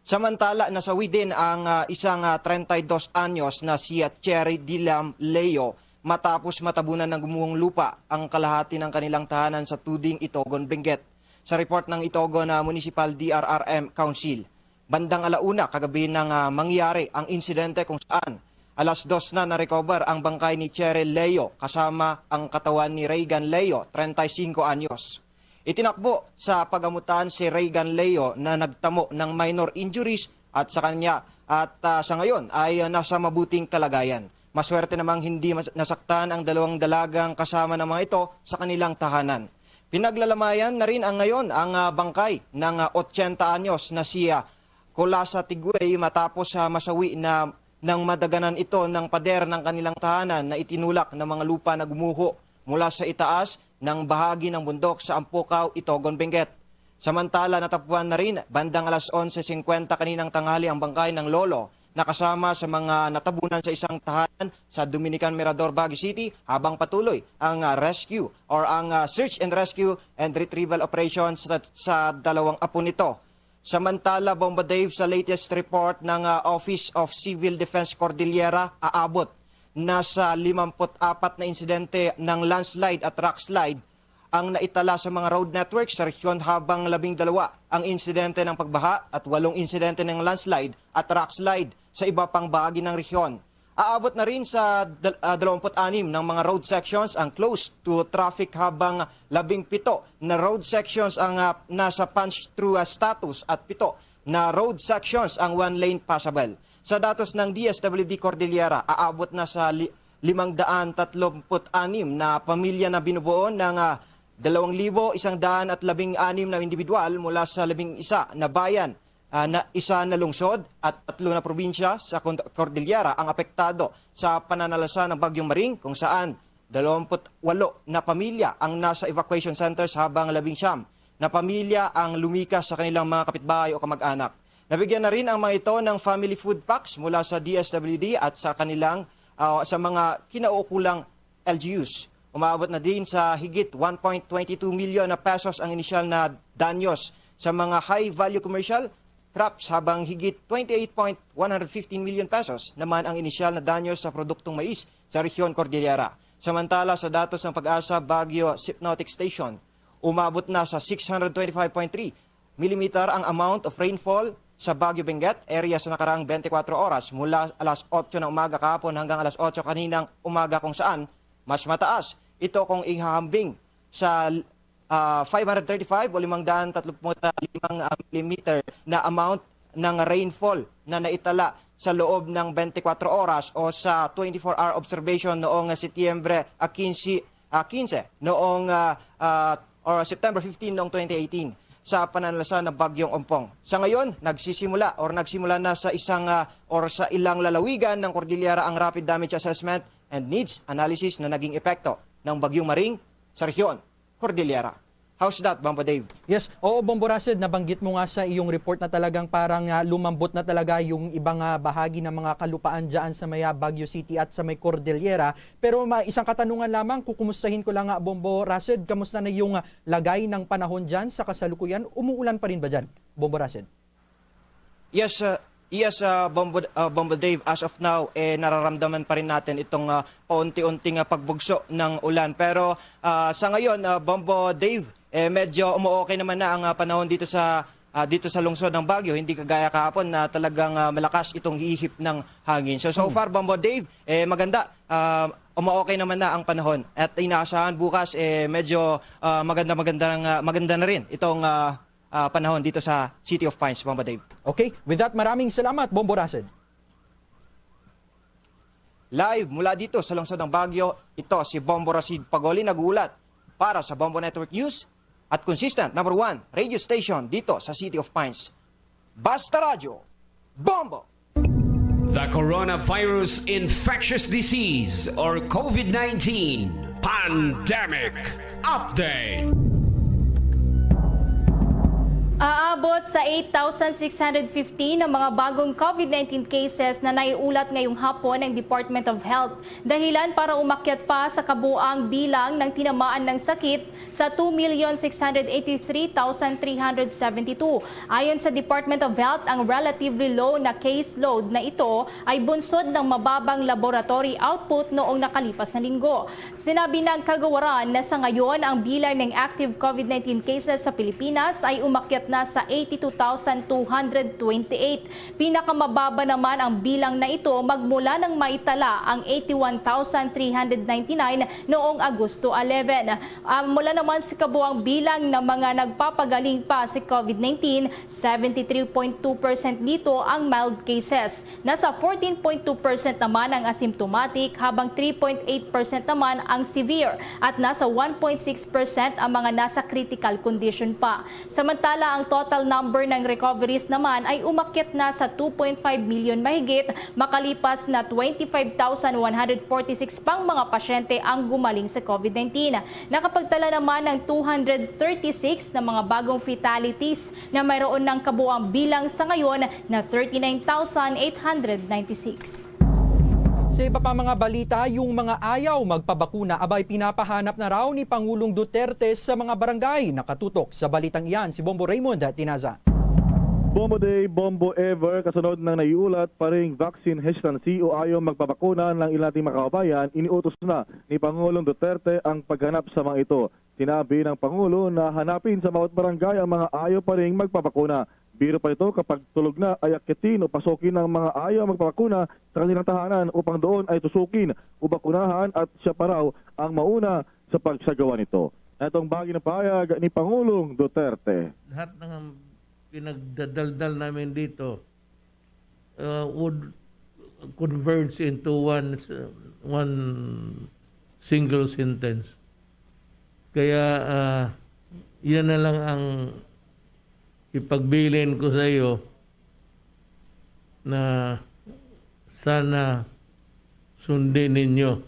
Samantala, nasawi din ang, ah, isang, ah, treinta y dos anyos na si, ah, Cherry Dilam Leo matapos matabunan ng gumuhong lupa ang kalahati ng kanilang tahanan sa Tuding, Itogon, Benguet. Sa report ng Itogon, ah, Municipal D R R M Council, bandang ala una kagabi nang, ah, mangyari ang insidente kung saan alas dos na na-recover ang bangkay ni Cherry Leo kasama ang katawan ni Reagan Leo, treinta y cinco anyos. Itinakbo sa pag-amutan si Reagan Leo na nagtamo ng minor injuries at sa kanya at, ah, sa ngayon ay, ah, nasa mabuting kalagayan. Maswerte namang hindi mas-, nasaktan ang dalawang dalagang kasama ng mga ito sa kanilang tahanan. Pinaglalamayan na rin ang ngayon ang, ah, bangkay ng, ah, otsenta anyos na si, ah, Colasa Tiguey matapos, ah, masawi na ng madaganan ito ng pader ng kanilang tahanan na itinulak ng mga lupa na gumuho mula sa itaas ng bahagi ng bundok sa Ampukaw, Itogon, Benguet. Samantala, natapuan na rin bandang alas onse singkwenta kaninang tanghali ang bangkay ng lolo na kasama sa mga natabunan sa isang tahanan sa Dominican Mirador, Baguio City, habang patuloy ang, ah, rescue or ang, ah, search and rescue and retrieval operation sa, sa dalawang apo nito. Samantala, Bombo Dave, sa latest report ng, ah, Office of Civil Defense Cordillera, aabot na sa limampu't apat na insidente ng landslide at rockslide ang naitala sa mga road networks sa rehiyon, habang labing dalawa ang insidente ng pagbaha at walong insidente ng landslide at rockslide sa iba pang bahagi ng rehiyon. Aabot na rin sa dal-, ah, dalawampu't anim ng mga road sections ang closed to traffic, habang labing pito na road sections ang, ah, nasa punch through, ah, status at pito na road sections ang one lane passable. Sa datos ng D S W D Cordillera, aabot na sa li-, limang daan tatlumpu't anim na pamilya na binubuo ng, ah, dalawang libo isang daan at labing anim na individual mula sa labing isa na bayan, ah, na isa na lungsod at tatlo na probinsya sa Con-, Cordillera ang apektado sa pananalasa ng Bagyong Maring, kung saan dalawampu't walo na pamilya ang nasa evacuation centers, habang labing siyam na pamilya ang lumikas sa kanilang mga kapitbahay o kamag-anak. Nabigyan na rin ang mga ito ng family food packs mula sa D S W D at sa kanilang, ah, sa mga kinauukulang L G Us. Umaabot na din sa higit one point twenty two million na pesos ang inisyal na danyos sa mga high-value commercial crops, habang higit twenty eight point one hundred fifteen million pesos naman ang inisyal na danyos sa produktong mais sa Rehiyon Cordillera. Samantala, sa datos ng PAGASA Baguio Synchronic Station, umabot na sa six hundred twenty-five point three millimeter ang amount of rainfall sa Baguio Benguet area sa nakaraang twenty-four oras, mula alas otso ng umaga kahapon hanggang alas otso kaninang umaga, kung saan mas mataas ito kung ihahambing sa, ah, five hundred thirty-five o limang daan tatlumpu't limang, ah, millimeter na amount ng rainfall na naitala sa loob ng twenty-four oras o sa twenty-four hour observation noong Setyembre, ah, quince, ah, quince, noong, ah, ah, or September fifteen noong twenty eighteen sa pananalasa ng Bagyong Ompong. Sa ngayon, nagsisimula or nagsimula na sa isang, ah, or sa ilang lalawigan ng Cordillera ang rapid damage assessment and needs analysis na naging epekto ng Bagyong Maring sa rehiyon Cordillera. How's that, Bombo Dave? Yes. Oo, Bombo Racid, nabanggit mo nga sa iyong report na talagang parang, ah, lumambot na talaga yung ibang, ah, bahagi ng mga kalupaan dyan sa may, ah, Baguio City at sa may Cordillera. Pero ma-, isang katanungan lamang, kukumustahin ko lang nga, Bombo Racid, kamusta na yung, ah, lagay ng panahon dyan sa kasalukuyan? Umuulan pa rin ba dyan, Bombo Racid? Yes, uh, yes, uh, Bombo, uh, Bombo Dave, as of now, eh, nararamdaman pa rin natin itong, uh, paunti-unting, uh, pagbugso ng ulan. Pero, uh, sa ngayon, uh, Bombo Dave, eh, medyo umu-okay naman na ang, uh, panahon dito sa, uh, dito sa lungsod ng Baguio. Hindi kagaya kahapon na talagang, uh, malakas itong hihip ng hangin. So, so Hmm. far, Bombo Dave, eh, maganda. Uh, umu-okay naman na ang panahon. At inaasahan bukas, eh, medyo, uh, maganda, maganda, ng, uh, maganda na rin itong, uh, ah, panahon dito sa City of Pines, Bombo Dave. Okay, with that, maraming salamat, Bombo Racid. Live mula dito sa lungsod ng Baguio, ito si Bombo Racid Pagoli nag-uulat para sa Bombo Network News at consistent number one radio station dito sa City of Pines. Basta Radyo, Bombo! The Coronavirus Infectious Disease or COVID nineteen Pandemic Update. Aabot sa eight thousand six hundred fifteen ang mga bagong COVID nineteen cases na naiulat ngayong hapon ng Department of Health, dahilan para umakyat pa sa kabuang bilang ng tinamaan ng sakit sa two million six hundred eighty-three thousand three hundred seventy-two. Ayon sa Department of Health, ang relatively low na caseload na ito ay bunsod ng mababang laboratory output noong nakalipas na linggo. Sinabi ng kagawaran na sa ngayon, ang bilang ng active COVID nineteen cases sa Pilipinas ay umakyat na sa eighty-two thousand two hundred twenty-eight. Pinakamababa naman ang bilang na ito magmula nang maitala ang eighty-one thousand three hundred ninety-nine noong Agosto eleven. Ah, mula naman sa kabuang bilang ng mga nagpapagaling pa sa COVID nineteen, seventy-three point two percent dito ang mild cases. Nasa fourteen point two percent naman ang asymptomatic, habang three point eight percent naman ang severe, at nasa one point six percent ang mga nasa critical condition pa. Samantala, ang total number ng recoveries naman ay umakyat na sa two point five million mahigit, makalipas na twenty-five thousand one hundred forty-six pang mga pasyente ang gumaling sa COVID nineteen. Nakapagtala naman ng two hundred thirty-six na mga bagong fatalities na mayroon ng kabuang bilang sa ngayon na thirty-nine thousand eight hundred ninety-six. Sa iba pa mga balita, yung mga ayaw magpabakuna abay pinapahanap na raw ni Pangulong Duterte sa mga barangay. Nakatutok sa balitang iyan si Bombo Raymond Tinaza. Bombo Day, Bombo Ever, kasunod ng naiulat pa ring vaccine hesitancy o ayaw magpabakuna ng ilang ating mga kababayan, iniutos na ni Pangulong Duterte ang paghanap sa mga ito. Sinabi ng Pangulo na hanapin sa bawat barangay ang mga ayaw pa ring magpabakuna. Biro pa nito, kapag tulog na ay akitin o pasukin ang mga ayaw magpabakuna sa kanilang tahanan upang doon ay tusukin o bakunahan at siya pa raw ang mauna sa pagsagawa nito. Itong bahagi ng pahayag ni Pangulong Duterte. Lahat ng pinagdadaldal namin dito, uh, would converge into one s- one single sentence. Kaya, ah, yan na lang ang ipagbilin ko sa iyo, na sana sundin ninyo.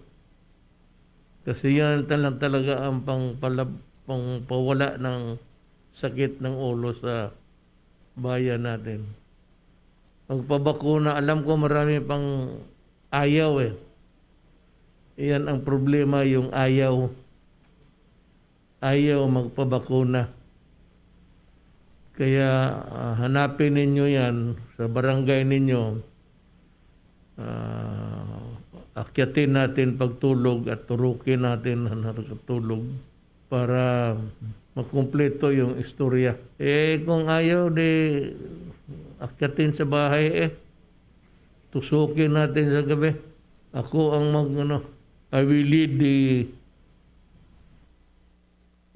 Kasi yan talang talaga ang pangpalab- pangpawala ng sakit ng ulo sa bayan natin. Magpabakuna, alam ko marami pang ayaw eh. Yan ang problema, yung ayaw. Ayaw magpabakuna. Kaya, ah, hanapin ninyo yan sa barangay ninyo. Ah, akyatin natin pagtulog at turukin natin ang nakatulog para makumpleto yung istorya. Eh, kung ayaw, di akyatin sa bahay eh. Tusukin natin sa gabi. Ako ang mag, ano, I will lead the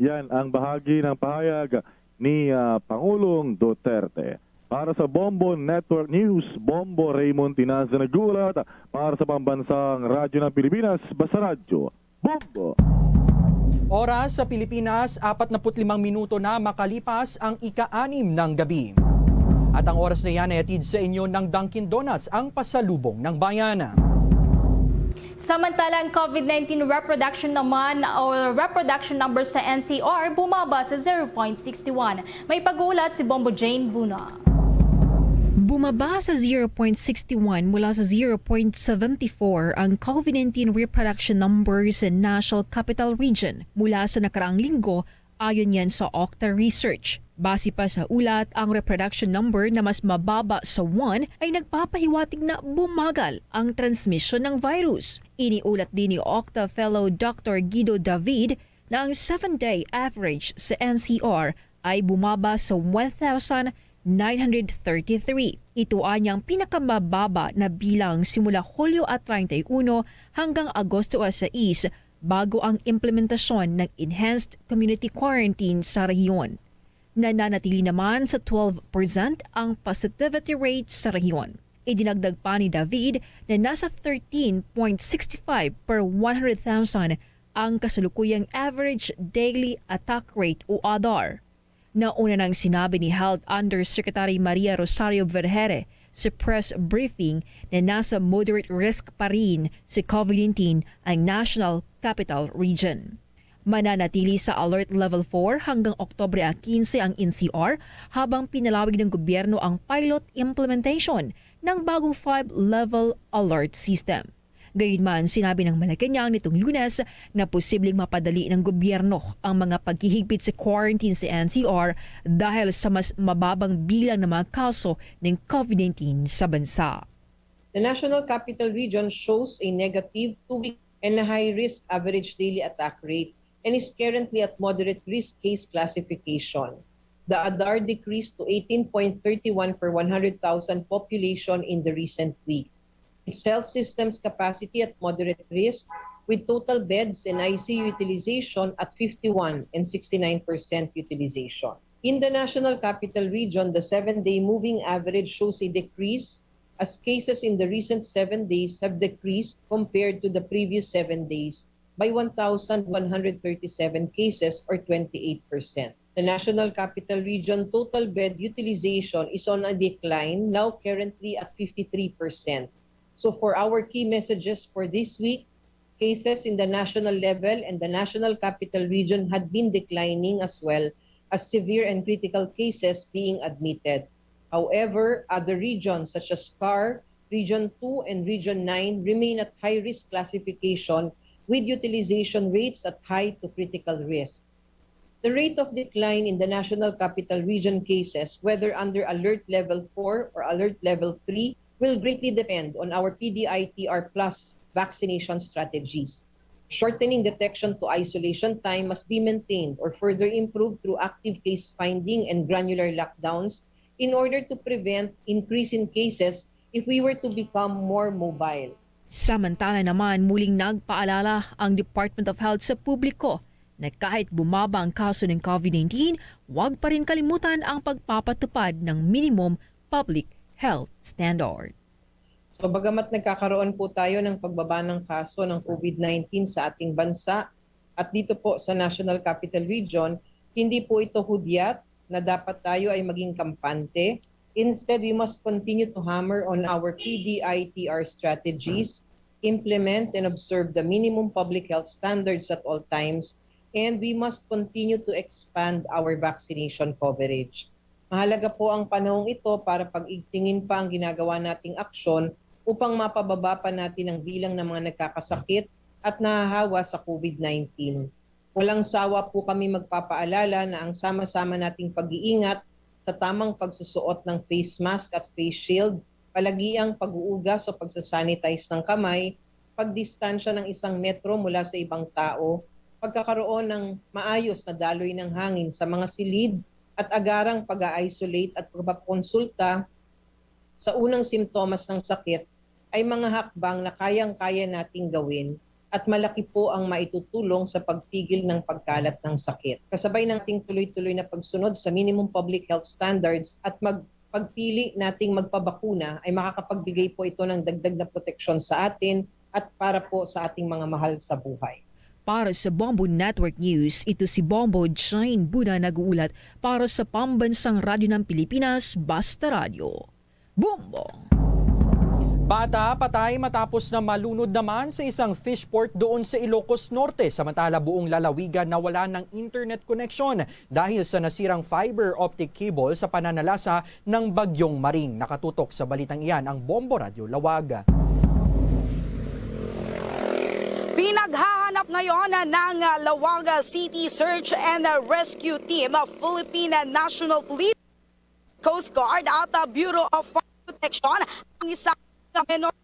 Yan ang bahagi ng pahayag ni ah, Pangulong Duterte. Para sa Bombo Network News, Bombo Raymond Tinaza nag-uulat. Para sa Pambansang Radyo ng Pilipinas, Basta Radyo, Bombo! Oras sa Pilipinas, apat na put limang minuto na makalipas ang ika-anim ng gabi. At ang oras na yan ay hatid sa inyo ng Dunkin Donuts, ang pasalubong ng bayan. Samantala, ang COVID nineteen reproduction naman o reproduction number sa N C R bumaba sa zero point six one. May pag-uulat si Bombo Jane Buna. Bumaba sa zero point six one mula sa zero point seven four ang COVID nineteen reproduction number sa National Capital Region mula sa nakaraang linggo, ayon yan sa Octa Research. Base pa sa ulat, ang reproduction number na mas mababa sa one ay nagpapahiwatig na bumagal ang transmisyon ng virus. Iniulat din ni Octa Fellow Doctor Guido David na ang seven-day average sa N C R ay bumaba sa one thousand nine hundred thirty-three. Ito ay ang pinakamababa na bilang simula Hulyo at treinta y uno hanggang Agosto sais, bago ang implementasyon ng enhanced community quarantine sa rehiyon. Nananatili naman sa twelve percent ang positivity rate sa rehiyon. Idinagdag pa ni David na nasa thirteen point six five per one hundred thousand ang kasalukuyang average daily attack rate o ADAR. Nauna nang sinabi ni Health Undersecretary Maria Rosario Vergeire sa press briefing na nasa moderate risk pa rin sa COVID nineteen ang National Capital Region. Mananatili sa Alert Level four hanggang Oktubre quince ang N C R, habang pinalawig ng gobyerno ang pilot implementation ng bagong five-level alert system. Gayunman, sinabi ng Malacañang nitong Lunes na posibleng mapadali ng gobyerno ang mga paghihigpit sa quarantine sa N C R dahil sa mas mababang bilang ng mga kaso ng COVID nineteen sa bansa. The National Capital Region shows a negative two-week and a high-risk average daily attack rate and is currently at moderate risk case classification. The ADAR decreased to eighteen point thirty one per one hundred thousand population in the recent week. Its health system's capacity at moderate risk, with total beds and I C U utilization at fifty one and sixty nine percent utilization. In the National Capital Region, the seven-day moving average shows a decrease as cases in the recent seven days have decreased compared to the previous seven days by one thousand one hundred thirty-seven cases, or twenty-eight percent. The National Capital Region total bed utilization is on a decline, now currently at fifty-three percent. So for our key messages for this week, cases in the national level and the National Capital Region had been declining, as well as severe and critical cases being admitted. However, other regions such as CAR, Region two, and Region nine remain at high-risk classification, with utilization rates at high to critical risk. The rate of decline in the National Capital Region cases, whether under Alert Level four or Alert Level three, will greatly depend on our P D I T R plus vaccination strategies. Shortening detection to isolation time must be maintained or further improved through active case finding and granular lockdowns in order to prevent increase in cases if we were to become more mobile. Samantala naman, muling nagpaalala ang Department of Health sa publiko na kahit bumaba ang kaso ng COVID nineteen, huwag pa rin kalimutan ang pagpapatupad ng minimum public health standard. So, bagamat nagkakaroon po tayo ng pagbaba ng kaso ng COVID nineteen sa ating bansa at dito po sa National Capital Region, hindi po ito hudyat na dapat tayo ay maging kampante. Instead, we must continue to hammer on our P D I T R strategies, implement and observe the minimum public health standards at all times, and we must continue to expand our vaccination coverage. Mahalaga po ang panahong ito para pag-igtingin pa ang ginagawa nating aksyon upang mapababa pa natin ang bilang ng mga nagkakasakit at nahahawa sa COVID nineteen. Walang sawa po kami magpapaalala na ang sama-sama nating pag-iingat sa tamang pagsusuot ng face mask at face shield, palagiang pag-uugas o pagsasanitize ng kamay, pagdistansya ng isang metro mula sa ibang tao, pagkakaroon ng maayos na daloy ng hangin sa mga silid, at agarang pag-a-isolate at pagpapakonsulta sa unang simptomas ng sakit ay mga hakbang na kayang-kaya nating gawin at malaki po ang maitutulong sa pagpigil ng pagkalat ng sakit. Kasabay ng ating tuloy-tuloy na pagsunod sa minimum public health standards at mag-, pagpili nating magpabakuna ay makakapagbigay po ito ng dagdag na proteksyon sa atin at para po sa ating mga mahal sa buhay. Para sa Bombo Network News, ito si Bombo Jane Buna nag-uulat para sa Pambansang Radyo ng Pilipinas, Basta Radyo. Bombo! Bata patay matapos na malunod naman sa isang fish port doon sa Ilocos Norte. Samantala, buong lalawigan nawala ng internet connection dahil sa nasirang fiber optic cable sa pananalasa ng Bagyong Maring. Nakatutok sa balitang iyan ang Bombo Radyo Lawag. Pinaghahanap ngayon ng Lawag City Search and Rescue Team, Philippine National Police, Coast Guard at, uh, Bureau of Fire Protection ang isang menor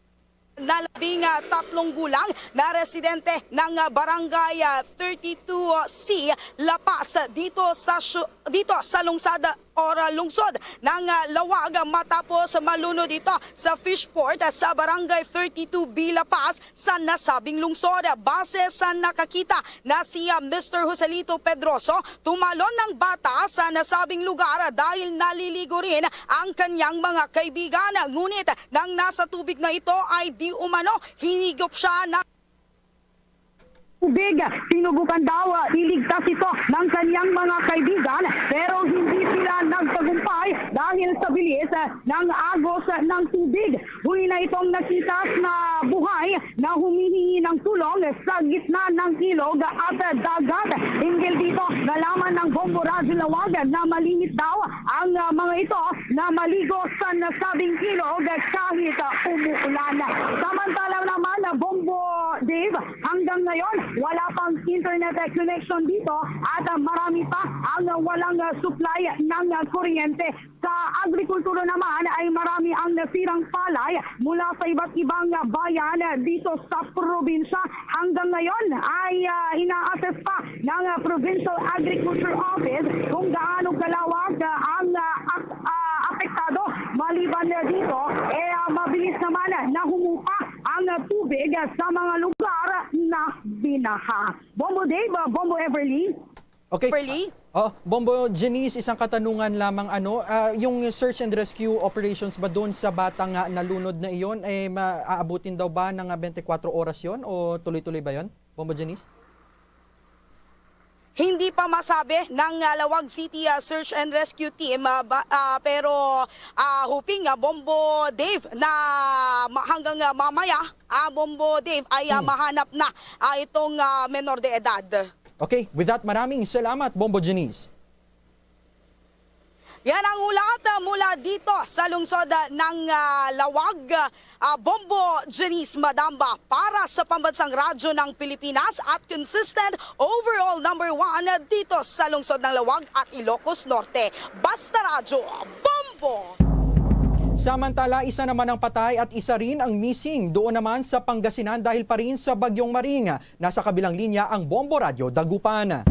na labing, uh, tatlong gulang na residente ng, uh, Barangay, uh, thirty-two C, La Paz, dito sa syu-, dito sa lungsod or, uh, lungsod ng, uh, Lawag matapos malunod ito sa fishport, uh, sa Barangay thirty-two B, La Paz, sa nasabing lungsod. Base sa nakakita na si, ah, Mister Joselito Pedroso, tumalon ng bata sa nasabing lugar dahil naliligo rin ang kanyang mga kaibigan. Ngunit nang nasa tubig na ito ay di umano hinigop siya ng tubig. Sinubukan daw, ah, iligtas ito ng kanyang mga kaibigan, pero hindi sila nagtagumpay dahil sa bilis, ah, ng agos, ah, ng tubig. Buhi na itong nakitas na buhay na humihingi ng tulong sa gitna ng ilog at dagat. Hinggil dito, nalaman ng Bombo Radyo Lawag na malimit daw ang, ah, mga ito na maligo sa nasabing ilog kahit, ah, umuulan. Samantala naman, ah, Bombo Dave, hanggang ngayon, wala pang internet connection dito at, ah, marami pa ang walang, ah, supply ng, ah, kuryente. Sa agrikultura naman ay marami ang nasirang palay mula sa iba't ibang bayan dito sa probinsya. Hanggang ngayon ay, ah, ina-assess pa ng, ah, Provincial Agriculture Office kung gaano kalawak, ah, ang, ah, ak-, ah, apektado. Maliban na dito, eh, ah, mabilis naman na humupa ang, ah, tubig sa mga lugar na binaha. Bombo Dave, ah, Bombo Everly. Okay. Kimberly? Oh, Bombo Janice, isang katanungan lamang, ano, ah, yung search and rescue operations ba doon sa bata nga nalunod na iyon, eh, maaabutin daw ba ng, ah, twenty-four oras yon o tuloy-tuloy ba yon, Bombo Janice? Hindi pa masabi ng, ah, Lawag City, ah, Search and Rescue Team, ah, ba-, ah, pero, ah, hoping, ah, Bombo Dave, na ma-, hanggang, ah, mamaya, ah, Bombo Dave, ay, ah, Hmm. mahanap na, ah, itong, ah, menor de edad. Okay, with that, maraming salamat, Bombo Janice. Yan ang ulat, ah, mula dito sa lungsod, ah, ng, ah, Lawag, ah, Bombo Janice Madamba para sa Pambansang Radyo ng Pilipinas at consistent overall number one dito sa lungsod ng Lawag at Ilocos Norte. Basta Radyo, Bombo! Samantala, isa naman ang patay at isa rin ang missing doon naman sa Pangasinan dahil pa rin sa Bagyong Maring. Nasa kabilang linya ang Bombo Radyo Dagupan.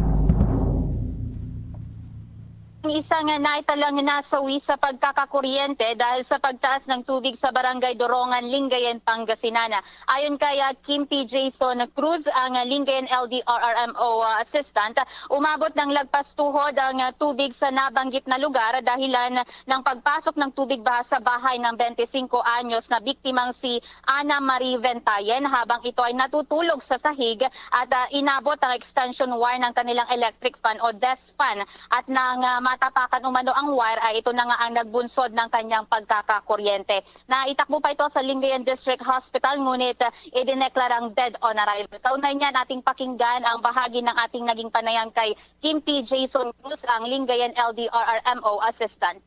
Ang isa nga naitalang nasawi sa pagkakakuryente dahil sa pagtaas ng tubig sa Barangay Dorongan, Lingayen, Pangasinan. Ayon kay, ah, Kimpi Jason Cruz, ang, ah, Lingayen L D R R M O, ah, assistant, umabot ng lagpas tuhod ang, ah, tubig sa nabanggit na lugar dahilan ng pagpasok ng tubig baha sa bahay ng twenty-five anyos na biktimang si Ana Marie Ventayen habang ito ay natutulog sa sahig at, ah, inabot ang extension wire ng kanilang electric fan o desk fan at nang, ah, matapakan umano ang wire ay ito na nga ang nagbunsod ng kanyang pagkakakuryente. Naitakbo pa ito sa Lingayen District Hospital ngunit, ah, idineklarang dead on arrival. Kaugnay niyan, ating pakinggan ang bahagi ng ating naging panayam kay Kimpi Jason Cruz, ang Lingayen L D R R M O assistant.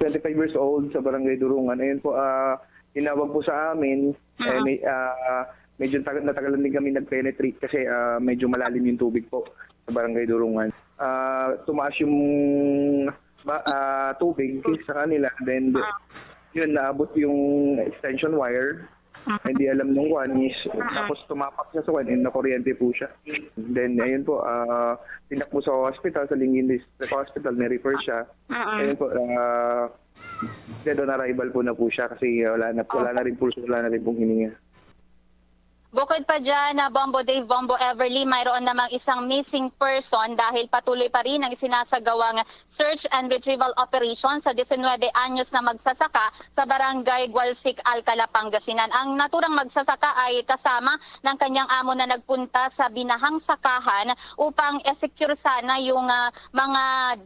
Twenty-five years old sa Barangay Durungan. Ayun po, ah, tinawag po sa amin, eh, Ah. may, ah, medyo tag- natagalan din kami nag-penetrate kasi, ah, medyo malalim yung tubig po sa Barangay Durungan. Ah, tumaas yung ba, ah, tubig sa kanila, then Ah. yun, naabot yung extension wire. Ah. Hindi alam nung kuan is, Ah. tapos tumapak siya sa kuan, and nakuryente po siya. Then, ayun po, ah, tinakbo sa hospital, sa Lingayen District Hospital, ni-refer siya. Ah. Ayun po, ah, dead on arrival po na po siya kasi wala na, wala na rin pulso, wala na rin pong hininga. Bukod pa dyan, na Bombo Dave, Bombo Everly, mayroon namang isang missing person dahil patuloy pa rin ang sinasagawang search and retrieval operation sa diecinuebe anyos na magsasaka sa Barangay Gualsic, Alcala, Pangasinan. Ang naturang magsasaka ay kasama ng kanyang amo na nagpunta sa binahang sakahan upang i-secure sana yung, ah, mga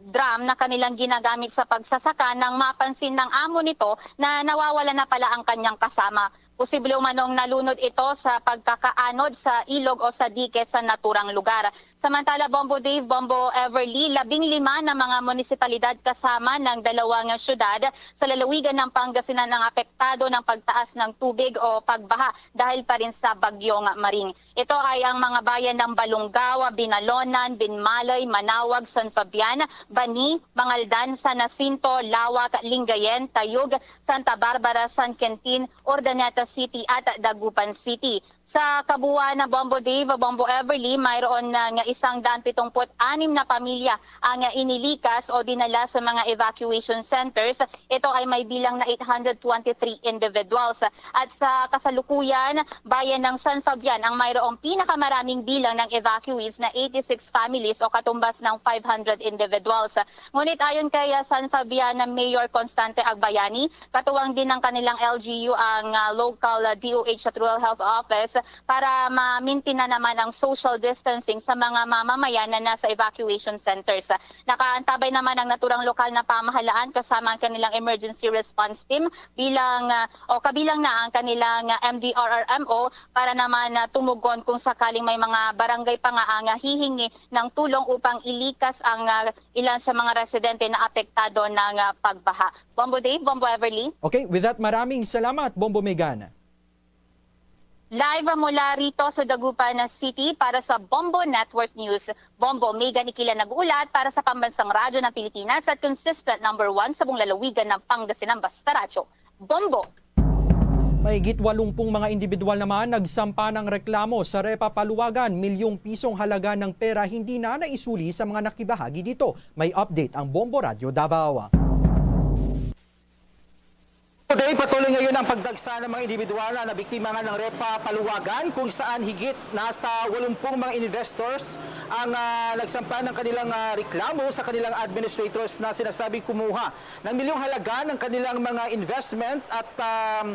drum na kanilang ginagamit sa pagsasaka nang mapansin ng amo nito na nawawala na pala ang kanyang kasama. Posible umanong nalunod ito sa pagkakaanod sa ilog o sa dike sa naturang lugar. Samantala, Bombo Dave, Bombo Everly, labing lima na mga munisipalidad kasama ng dalawang syudad sa lalawigan ng Pangasinan ang apektado ng pagtaas ng tubig o pagbaha dahil pa rin sa Bagyong Maring. Ito ay ang mga bayan ng Balungaw, Binalonan, Binmalay, Manawag, San Fabian, Bani, Mangaldan, San Jacinto, Laoc, Lingayen, Tayug, Santa Barbara, San Quintin, Urdaneta City at Dagupan City. Sa kabuuan, na Bombo Dave, Bombo Everly, mayroon na nga isang daan pitong put anim na pamilya ang inilikas o dinala sa mga evacuation centers. Ito ay may bilang na eight hundred twenty-three individuals. At sa kasalukuyan, bayan ng San Fabian ang mayroong pinakamaraming bilang ng evacuees na eighty-six families o katumbas ng five hundred individuals. Ngunit ayon kay, ah, San Fabian na Mayor Constante Agbayani, katuwang din ng kanilang L G U ang, ah, local, ah, D O H at Rural Health Office para ma-maintain na naman ang social distancing sa mga mamamayan na nasa evacuation centers. Nakaantabay naman ang naturang lokal na pamahalaan kasama ang kanilang emergency response team bilang, ah, o kabilang na ang kanilang, ah, M D R R M O para naman, ah, tumugon kung sakaling may mga barangay pa nga ang, ah, hihingi ng tulong upang ilikas ang, ah, ilan sa mga residente na apektado ng, ah, pagbaha. Bombo Dave, Bombo Everly. Okay, with that, maraming salamat, Bombo Megan. Live mula rito sa Dagupan City para sa Bombo Network News. Bombo Megan Ikila nag-uulat para sa Pambansang Radyo ng Pilipinas at consistent number one sa buong lalawigan ng Pangasinan, Basta Radyo. Bombo! Mahigit walumpung mga individual naman nagsampa ng reklamo sa Repa Paluwagan. Milyong pisong halaga ng pera hindi na naisuli sa mga nakibahagi dito. May update ang Bombo Radyo Davao. Today, patuloy ngayon ang pagdagsa ng mga individual na nabiktima nga ng Repa Paluwagan, kung saan higit nasa walumpung mga investors ang, ah, nagsampa ng kanilang, ah, reklamo sa kanilang administrators na sinasabing kumuha ng milyong halaga ng kanilang mga investment at, um,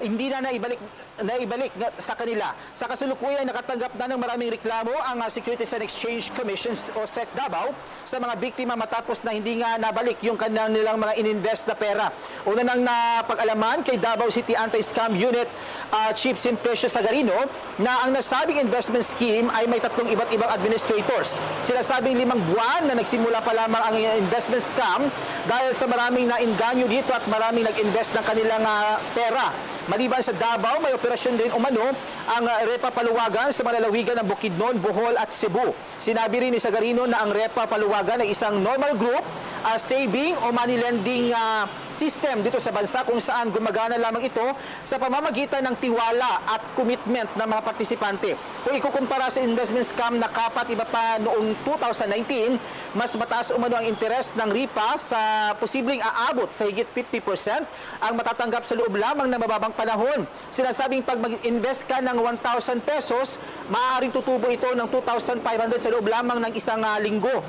hindi na naibalik, naibalik nga sa kanila. Sa kasalukuyan, nakatanggap na ng maraming reklamo ang, ah, Securities and Exchange Commission o sec Davao sa mga biktima matapos na hindi nga nabalik yung kanilang nilang mga ininvest na pera. Una nang napag-alaman kay Davao City Anti-Scam Unit, ah, Chief Simplicio Sagarino na ang nasabing investment scheme ay may tatlong iba't ibang administrators. Sinasabing limang buwan na nagsimula pa lamang ang investment scam dahil sa maraming nainganyo dito at maraming nag-invest ng kanilang, ah, pera. Maliban sa Davao, may operasyon rin umano ang, ah, Repa Paluwagan sa mga lalawigan ng Bukidnon, Bohol at Cebu. Sinabi rin ni Sagarino na ang Repa Paluwagan ay isang normal group ah, saving o money lending, ah, system dito sa bansa, kung saan gumagana lamang ito sa pamamagitan ng tiwala at commitment ng mga partisipante. Kung ikukumpara sa investment scam na kapat iba pa noong two thousand nineteen, mas mataas umano ang interes ng RIPA sa posibleng aabot sa higit fifty percent ang matatanggap sa loob lamang ng mababang panahon. Sinasabing pag mag-invest ka ng one thousand pesos, maaaring tutubo ito ng two thousand five hundred sa loob lamang ng isang, ah, linggo.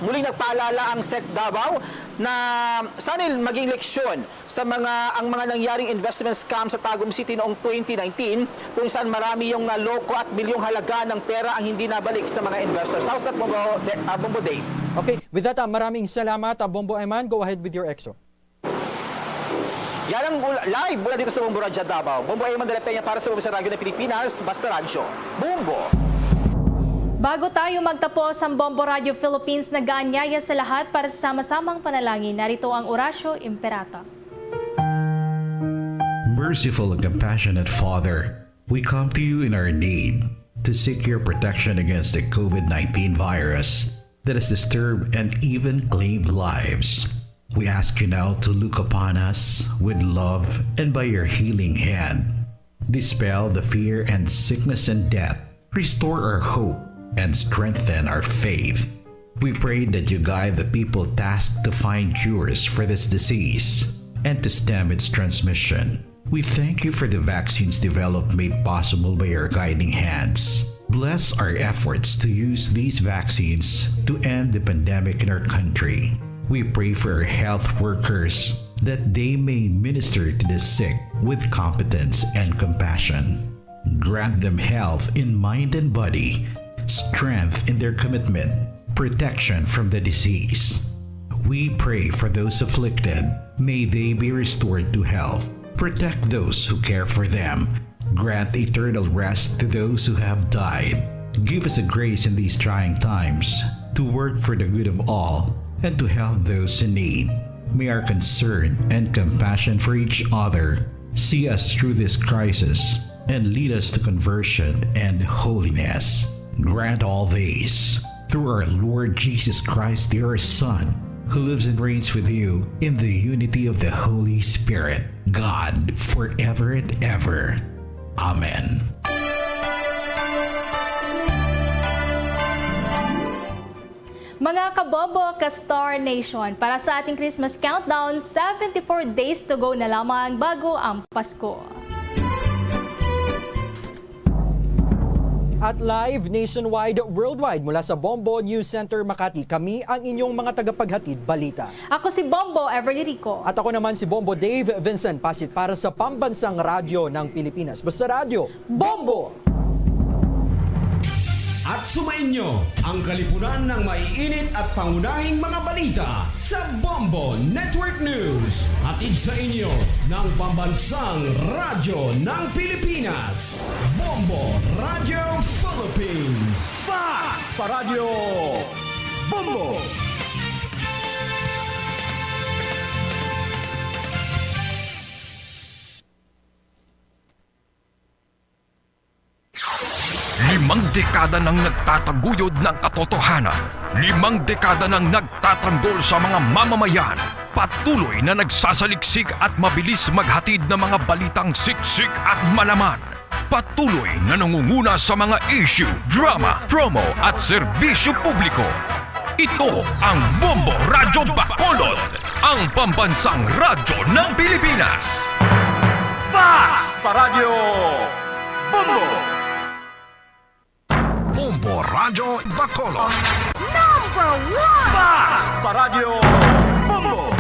Muling nagpaalala ang sec Davao na sana'y maging leksyon sa mga, ang mga nangyaring investment scam sa Tagum City noong twenty nineteen, kung saan marami yung naloko at milyong halaga ng pera ang hindi nabalik sa mga investors. How's that, Bombo, De-, ah, Bombo Dave? Okay, with that, ah, maraming salamat, ah, Bombo Eman. Go ahead with your extra. Yan ang ul-, live mula dito sa Bombo Radyo Davao. Bombo Eman de la Peña para sa Bombo sa Radyo ng Pilipinas, basta radyo. Bombo! Bago tayo magtapos, ang Bombo Radyo Philippines nag-aanyaya sa lahat para sa sama-samang panalangin. Narito ang Orasyo Imperata. Merciful and compassionate Father, we come to you in our need to seek your protection against the COVID nineteen virus that has disturbed and even claimed lives. We ask you now to look upon us with love and by your healing hand, dispel the fear and sickness and death, restore our hope, and strengthen our faith. We pray that you guide the people tasked to find cures for this disease and to stem its transmission. We thank you for the vaccines developed made possible by your guiding hands. Bless our efforts to use these vaccines to end the pandemic in our country. We pray for our health workers that they may minister to the sick with competence and compassion. Grant them health in mind and body, strength in their commitment, protection from the disease. We pray for those afflicted. May they be restored to health. Protect those who care for them. Grant eternal rest to those who have died. Give us the grace in these trying times to work for the good of all and to help those in need. May our concern and compassion for each other see us through this crisis and lead us to conversion and holiness. Grant all this through our Lord Jesus Christ, your Son, who lives and reigns with you in the unity of the Holy Spirit, God, forever and ever. Amen. Mga Kabobo, ka-Star Nation, para sa ating Christmas countdown, seventy-four days to go na lamang bago ang Pasko. At live nationwide, worldwide, mula sa Bombo News Center Makati, kami ang inyong mga tagapaghatid balita. Ako si Bombo Everly Rico. At ako naman si Bombo Dave Vincent Pasit para sa Pambansang Radyo ng Pilipinas. Basta Radyo, Bombo! At sumainyo ang kalipunan ng maiinit at pangunahing mga balita sa Bombo Network News. Hatid sa inyo ng Pambansang Radyo ng Pilipinas, Bombo Radio Philippines. Fast Paradyo Bombo! Limang dekada nang nagtataguyod ng katotohanan. Limang dekada nang nagtatanggol sa mga mamamayan. Patuloy na nagsasaliksik at mabilis maghatid ng mga balitang siksik at malaman. Patuloy na nangunguna sa mga issue, drama, promo at serbisyo publiko. Ito ang Bombo Radyo Bacolod, ang pambansang radyo ng Pilipinas. Fast Paradyo Bombo! Bombo Radyo Bacolod. Number one! Fast Paradyo Bombo!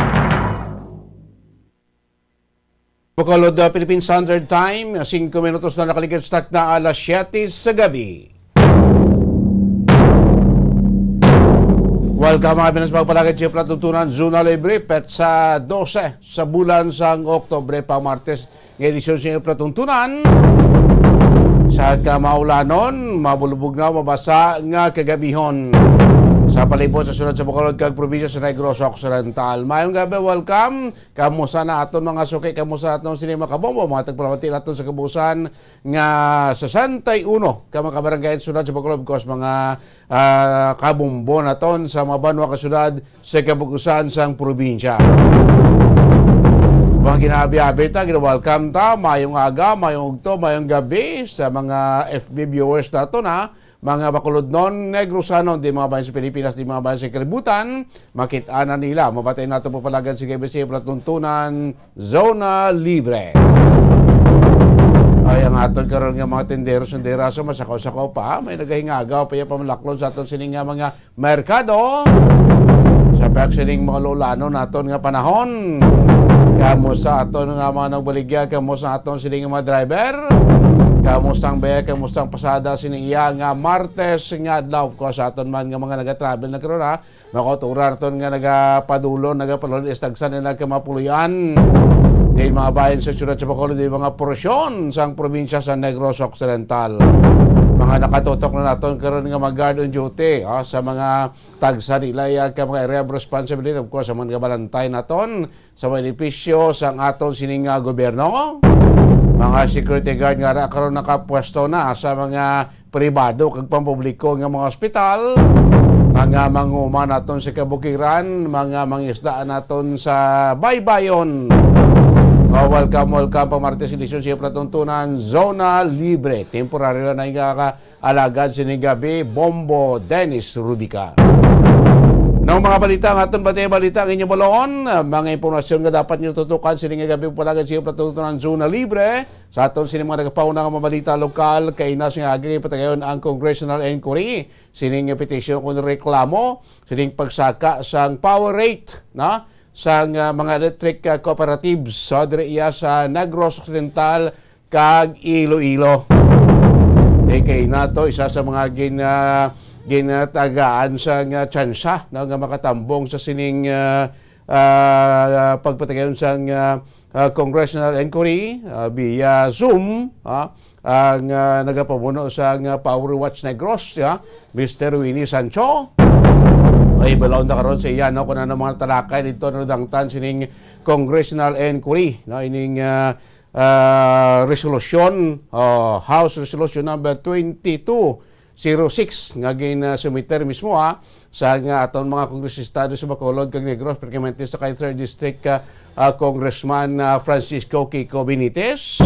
Bacolod, uh, Philippine Standard Time, singko minutos na nakaligid sa takna alas siyete sa gabi. Welcome, mga Pinas, magpalagad sa palatuntunan, Zona Libre, petsa dose sa bulan sang Oktubre, pa Martes, nga edisyon sa palatuntunan. Sa kamaulanon, mabulubog na mabasa nga kagabihon. Sa palibot sa syudad sa Bacolod kag probinsya sa Negros Occidental. Mayong gabi, welcome. Kamusta na aton mga suki? Kamusta aton sini mga kabombo? Mga tagpalamati naton sa kabuusan nga sesenta y uno ka mga kabarangay sa syudad sa Bacolod, of course, mga, ah, kabombo naton sa mga banwa ka syudad sa kabuusan sang probinsya. Mga ginabi-abi ta, gina-welcome ta, mayong aga, mayong ugto, mayong gabi sa mga F B viewers naton, ha. Mga Bacolodnon, Negrosanon, di mga bayan sa Pilipinas, di mga bayan sa kalibutan, makit-an na nila. Mabatay nato po palagad sa G B C, palatuntunan, Zona Libre. Ay, ang aton karon nga mga tindero, sundera, so masakaw-sakaw pa, may nagahingagaw pa yung pamalaklon sa aton sining nga mga merkado. Sa pagsining mga lulano naton nga panahon. Kamusta aton nga mga nagbaligya? Kamusta aton sining mga driver? Kamusta ang baya? Kamusta ang pasada sini iya nga Martes nga adlaw? Of course, aton man nga mga nagatravel na karon, ha? Makauturan naton nga nagapadulon, nagapadulon, is tagsa nila ka mapulian. Di mga bayan sa siyudad sa Bacolod, di mga porsyon sang probinsya sa Negros Occidental. Mga nakatutok na naton karon nga mag-guard on duty, ah, sa mga tagsa nila ya ka mga area of responsibility. Of course, ang mga balantay naton sa mga edipisyo sang aton sining nga gobyerno. Mga security guard nga ra karon nakapwesto na sa mga pribado kag pampubliko nga mga ospital, mga manguma naton sa kabukiran, mga mangisda naton sa baybayon. Oh, welcome, welcome pa Martes edisyon sa palatuntunan, Zona Libre. Temporaryo na nga ka-, alagad sini gabi, Bombo Dennis Rubica. Nang mga balita nga aton batay balita ang inyong balon, mga impormasyon nga dapat niyo tutukan sini nga gabi, palagad sa palatuntunan, Zona Libre. Sa aton sini mga nagapauna nga mga balita lokal, kay na siya agi patayon ang congressional inquiry. Sining petisyon kung reklamo, sining pagsaka sang power rate, na, sang, ah, mga electric, ah, cooperatives, so, diri iya sa Negros Occidental kag Iloilo. Eh, kay nato, isa sa mga gin-, ah, ginatagaan sang, ah, tsansa, no, nga makatambong sa sining, ah, ah, pagpatayon sang, ah, ah, congressional inquiry, ah, via Zoom, ah, ang, ah, nagapamuno sang, ah, Power Watch Negros, ya, Mister Winnie Sancho. Ay, balaw na karon sa iya, no, kung ano mga talakay dito, no, dangtan sining congressional inquiry, no, ining, ah, ah, resolution, oh, House Resolution number twenty-two zero six nga gin, ah, sumiter mismo, ha, sa nga aton mga kongresista dito sa Bacolod kag Negros, pertinente sa kay third District, ah, ah, Congressman, ah, Francisco Kiko Benitez,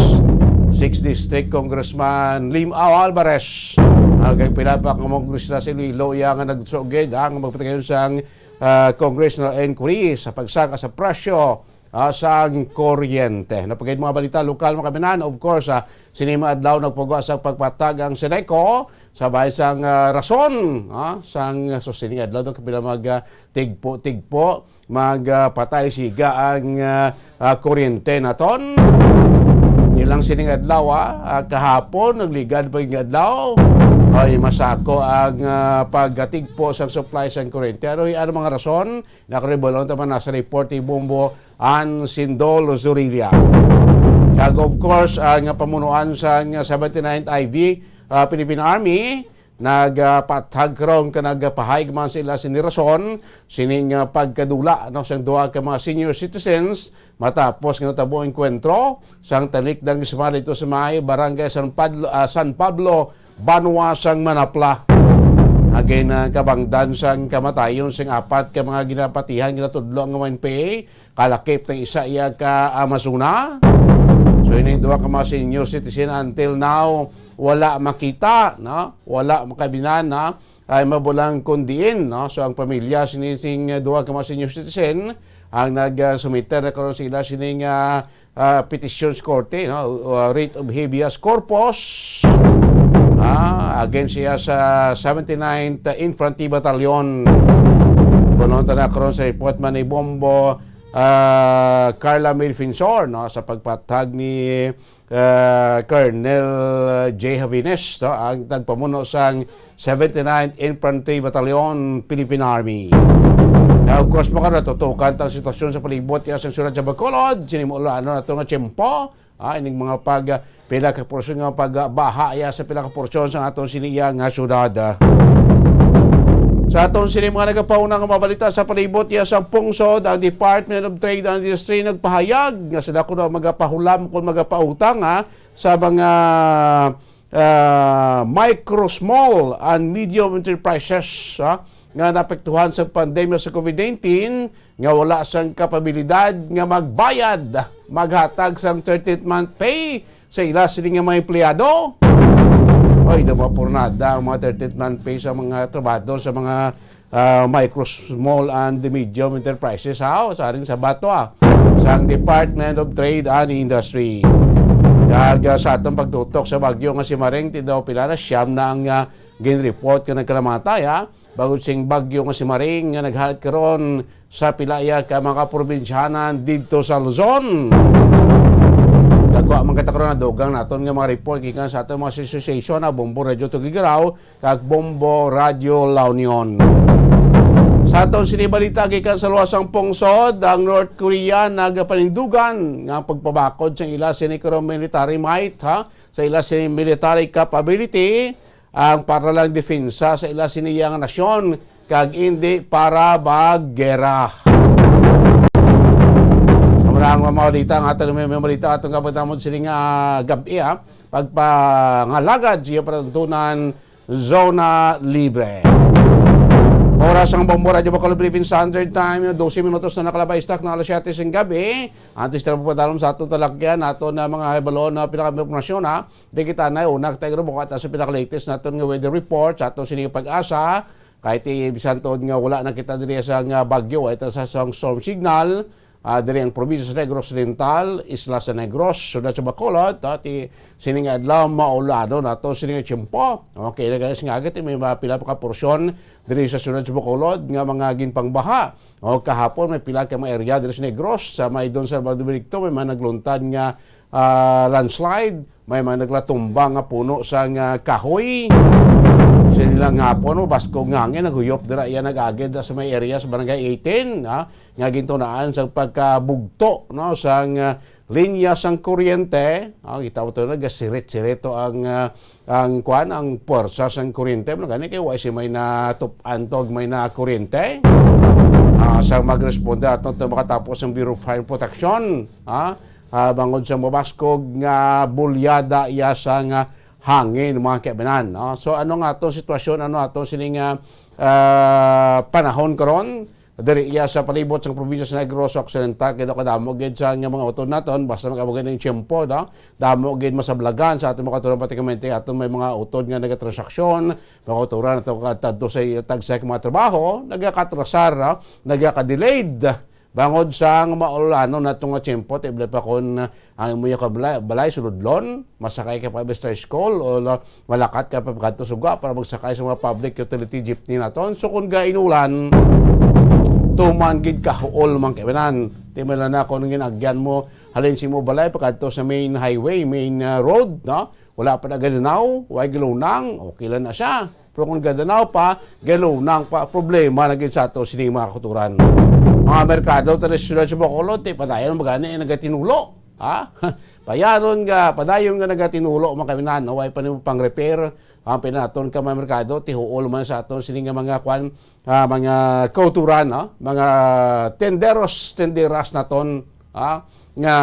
sixth District Congressman Lim Au Alvarez, ah, kag pila pa ka mga kongresista sa Iloilo iya nga nagsugid, ah, nga magpatigayon sang, ah, congressional inquiry sa pagsaka sa presyo, ah, sang kuryente. Napagayad mga balita lokal, mga kaminan. Of course, ah, sini mga adlaw nagpagawa sa pagpatag ang Seneco sa bahin sang, ah, rason, ah, sang, so, sini adlaw daw kapila mag, ah, tigpo-tigpo, mag, ah, patay siga ang, ah, ah, kuryente naton. Nilang sining adlaw, ah, ah, kahapon, nagligad pa yung adlaw. Ay, masako ang, ah, pagtigpo sang supply sang kuryente. Ano, ano mga rason? Nakaribalon ta man na sa report ni Bombo Ann Sindol Zorilla. Kag of course, ang pamunuan sang seventy-ninth I V, ah, Philippine Army, nagapatag karon ka nagapahayag man sila sini rason, sining, ah, pagkadula, no, sang duha ka mga senior citizens matapos nga natabo ang engkwentro sang talikdan nga semana dito sa may barangay San Pablo, ah, San Pablo, banwa sang Manapla. Again, ang kabangdan sang kamatayon sing apat ka mga ginapatihan, ginatudlo ang mga N P A, kalakip ng isa iya ka Amazona. So, ini duha ka mga senior citizen until now, wala makita, no? Wala makabinan, no? Ay mabulang kun diin, no? So, ang pamilya sini sing duha ka mga senior citizen ang nag, ah, sumiter na karon sa ila sining, ah, ah, petisyon sa korte, no? Uh, writ of habeas corpus, ah, against siya sa seventy-ninth Infantry Battalion. Puno ta na karon sa report man ni Bombo, ah, Carla Milfinsor, no, sa pagpatag ni, ah, Colonel J Javines, no, ang nagpamuno sang seventy-ninth Infantry Battalion, Philippine Army. Now, of course, mga natutukan tang sitwasyon sa palibot iya sa siyudad sa Bacolod, sinimulan nato nga tiyempo, ah, ining mga pag, ah, pila ka porsyon nga pagbaha iya sa pila ka porsyon sa aton siniya nga syudad. Sa aton sini mga nagapauna nga mabalita sa palibot iya sa pungsod, ang Department of Trade and Industry nagpahayag nga sila kuno magapahulam kung magapautang, ha, sa mga, ah, micro, small and medium enterprises, ha, nga naapektuhan sa pandemya sa COVID nineteen, nga wala sang kapabilidad nga magbayad, maghatag sang thirteenth month pay sa ila sini nga mga empleyado. Oy, daw mapurnada ang mga thirteenth month pay sa mga trabahador sa mga, ah, micro, small and medium enterprises, ha, sa ring sa bato, ah, sang Department of Trade and Industry. Kag, ah, sa atong pagtutok sa bagyo nga si Maring, ti daw pila na, siyam na ang, ah, gin-report nga nagkalamatay, ha. Bangod sing bagyo nga si Maring nga naghalat karon sa pila iya ka mga probinsyanan didto sa Luzon. Gagwa man kita karon, nadugang naton nga mga report gikan sa aton mga association, na Bombo Radio Tuguegarao kag Bombo Radio La Union. Sa aton sini balita gikan sa luwas sang pungsod, ang North Korea nagapanindugan nga pagpabakod sa ila sini karon military might, ha, sa ila sini military capability, ang para lang depensa sa ila sini nga nasyon kag indi para maggera. Sa mga mga balita nga aton, may, may balita aton nga pagdamod sini nga gab-i, ha, pagpangalagad sa iya palatuntunan, Zona Libre. Oras ang Bombo Radyo Bacolod Philippine Standard Time, dose minutos na nakalabay sa takna alas siyete sing gabi. Antes na po padalom sa aton talakyan, ato na mga hibalon na pinaka-impormasyon, ha. Di kita na una, tayo bukat sa pinaka-latest naton nga weather report sa aton sini Pag-asa. Kahit, eh, bisan tuod nga wala na kita diri sa nga bagyo, ay ta sa sang storm signal, ah, diri ang probinsya sa Negros Oriental, Isla sa Negros, Siyudad sa Bacolod, ah, ti sining adlaw maulano nato sining tiyempo. Okay, na guys, nga agad, eh, may mga pila pa ka porsyon diri sa Siyudad sa Bacolod nga mga ginpangbaha. O, kahapon may pila ka mga area diri sa Negros, sa may Don Salvador Benedicto, may mga nagluntad nga, ah, landslide, may mga naglatumba nga puno sang kahoy. Sa nilang hapon, no, baskog nga hangin, naghuyop dira iya nag-agid sa may area sa Barangay eighteen, ha, nga gintunaan sa pagkabugto, no, sang, ah, linya sang kuryente. Ah, kita mo to, nagasirit-sirit to ang, ah, ang kwan, ang puwersa sang kuryente. Mga gani kay wa si may natup-an to, may na kuryente. Ah, sa magresponde ato to makatapos ang Bureau of Fire Protection, ah, ah, bangod sa mabaskog nga bulyada iya sa nga hangin, mga kaibanan, no? So, ano nga ato sitwasyon, ano ato sining, ah, ah, panahon karon? Diri iya sa palibot sang probinsya sa Negros Occidental, kay daw kadamo gid sa nga mga utod naton, basta mag-abot gid ang tiyempo, no? Damo gid masablagan sa aton mga kauturan, pratikamente aton may mga utod nga nagatransaksyon, mga kauturan ato kadto sa tagsa ka mga trabaho, nagakatrasar, no? Nagaka-delayed. Bangod sang maulanon nato nga tiyempo, ti bala pa kon ang imo ka balay, balay sulodlon, masakay ka pa sa tricycle o la-, malakat ka pa kadto sa gwa para magsakay sa mga public utility jeepney naton. So, kung gainulan, tuman gid kahuol man kaibanan. Ti mala na kung ginagyan mo, halin sa imo balay, pakadto sa main highway, main, ah, road, no? Wala pa na gadanaw, way galunang, okay lang na siya. Pero kung gadanaw pa, galunang pa, problema na gid sa ato sini mga kauturan. Mga merkado, ta sa siyudad sa Bacolod, ti padayon magani nagatinulo. Ha? Payaron nga, padayon nga nagatinulo, mga kaibanan, no? Way pa nimo pang-repair, ang pinaton ka mga merkado, tihuol man sa aton sini nga mga kwan, ah, mga kauturan, no? Mga tenderos, tenderas naton, ah, nga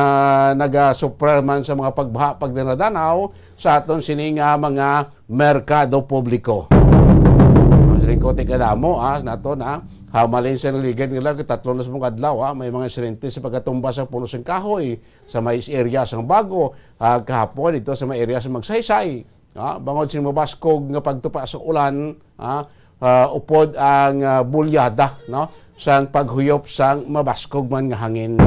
nagasupra man sa mga pagbaha, pagdanadanaw sa aton sini nga mga merkado publiko. Ang siling ko, ti kadamo, ah, naton, ah. Hamaling sa naligad nga lang, tatlo na sa mga adlaw, ah, may mga insidente sa pagkatumba sa puno sang kahoy sa may area sang Bago, ah, kahapon dito sa may area sa Magsaysay. Ah, bangod sa mabaskog nga pagtupa sa ulan, ah, ah, upod ang, ah, bulyada, no, sang paghuyop sang mabaskog man nga hangin.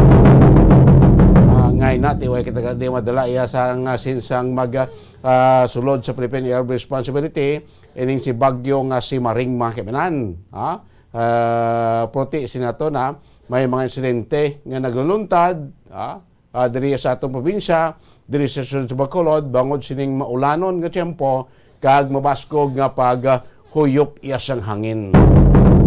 Ah, ngay na, ti way kita di madala iya sang, ah, sinsang mag, ah, sulod sa Philippine Air Responsibility, ining si bagyo nga si Maring, mga kaibanan. Ah, ah, puti sinato na may mga insidente nga nagluluntad, ah, ah, diri sa atong probinsya, diri sa Sud-, sa Bacolod, bangod sining maulanon nga tiyempo kag mabaskog nga pag, ah, huyop iya sang hangin.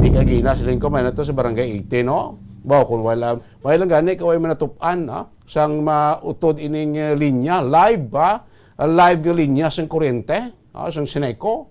Di ka gina, siling ko, may na to sa Barangay eighteen, no? Baw, kung wala, may lang gani, kaway manatup-an, ha? Sang mautod ining, eh, linya, live, ha? Ah, live nga linya sang kuryente, ha? Sang Seneco.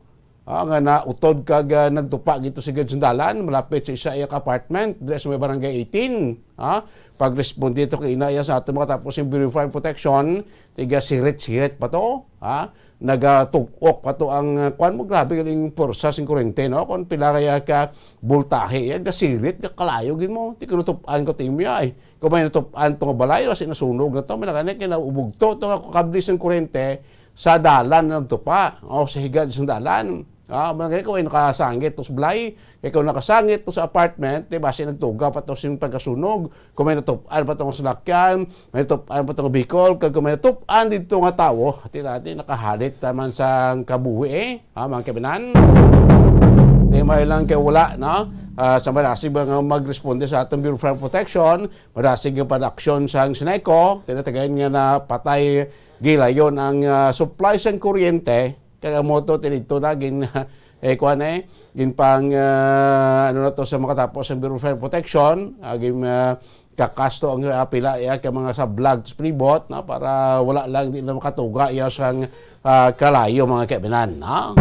ah, nga nautod kag, ah, nagtupa gito sa gid sang dalan, malapit sa isa iya ka apartment, diri sa may Barangay eighteen, ah. Pagresponde to kay ina iya sa ato makatapos yung Bureau of Fire Protection, tiga sirit-sirit pa to, ah. Nagatug-ok pa to ang, ah, kuwan mo, grabe galing porsa sing kurente, no? Kung pila kaya ka voltahe, ya, gasirit, gakalayo gid mo. Di ko natup-an ko tingin mo, ay. Kung may natup-an to nga balay, kasi nasunog na to, may nakanik, kaya naubugto to nga kable sing kurente sa dalan na nagtupa, o sa higad sang dalan. Ah, mga kaya kung may nakasangit to sa balay, kaya kung nakasangit to sa apartment, di ba, siya nagtuga pa to sing pagkasunog, kung may natup-an pa to nga salakyan, may natup-an pa to nga vehicle, kag kung may natup-an dito nga tawo, ati natin, nakahalit naman sa kabuhi, eh, ah, mga kabinan. Di may lang kay wala, no? Ah, sa madasig ba nga magresponde sa atong Bureau of Fire Protection, madasig nga panaksyon sang SENECO, tinatagayan nga napatay gilayon ang, ah, supply sang kuryente, kag ang moto tinidto na gin, eh, kuwan, eh, gin pang, ah, ano na to sa makatapos ang Bureau of Fire Protection, ah, gin, ah, kakasto ang, ah, pila, eh, ka mga sablag sa palibot, no, para wala lang, di na makatuga iya sang, ah, kalayo, mga kaibinan, no?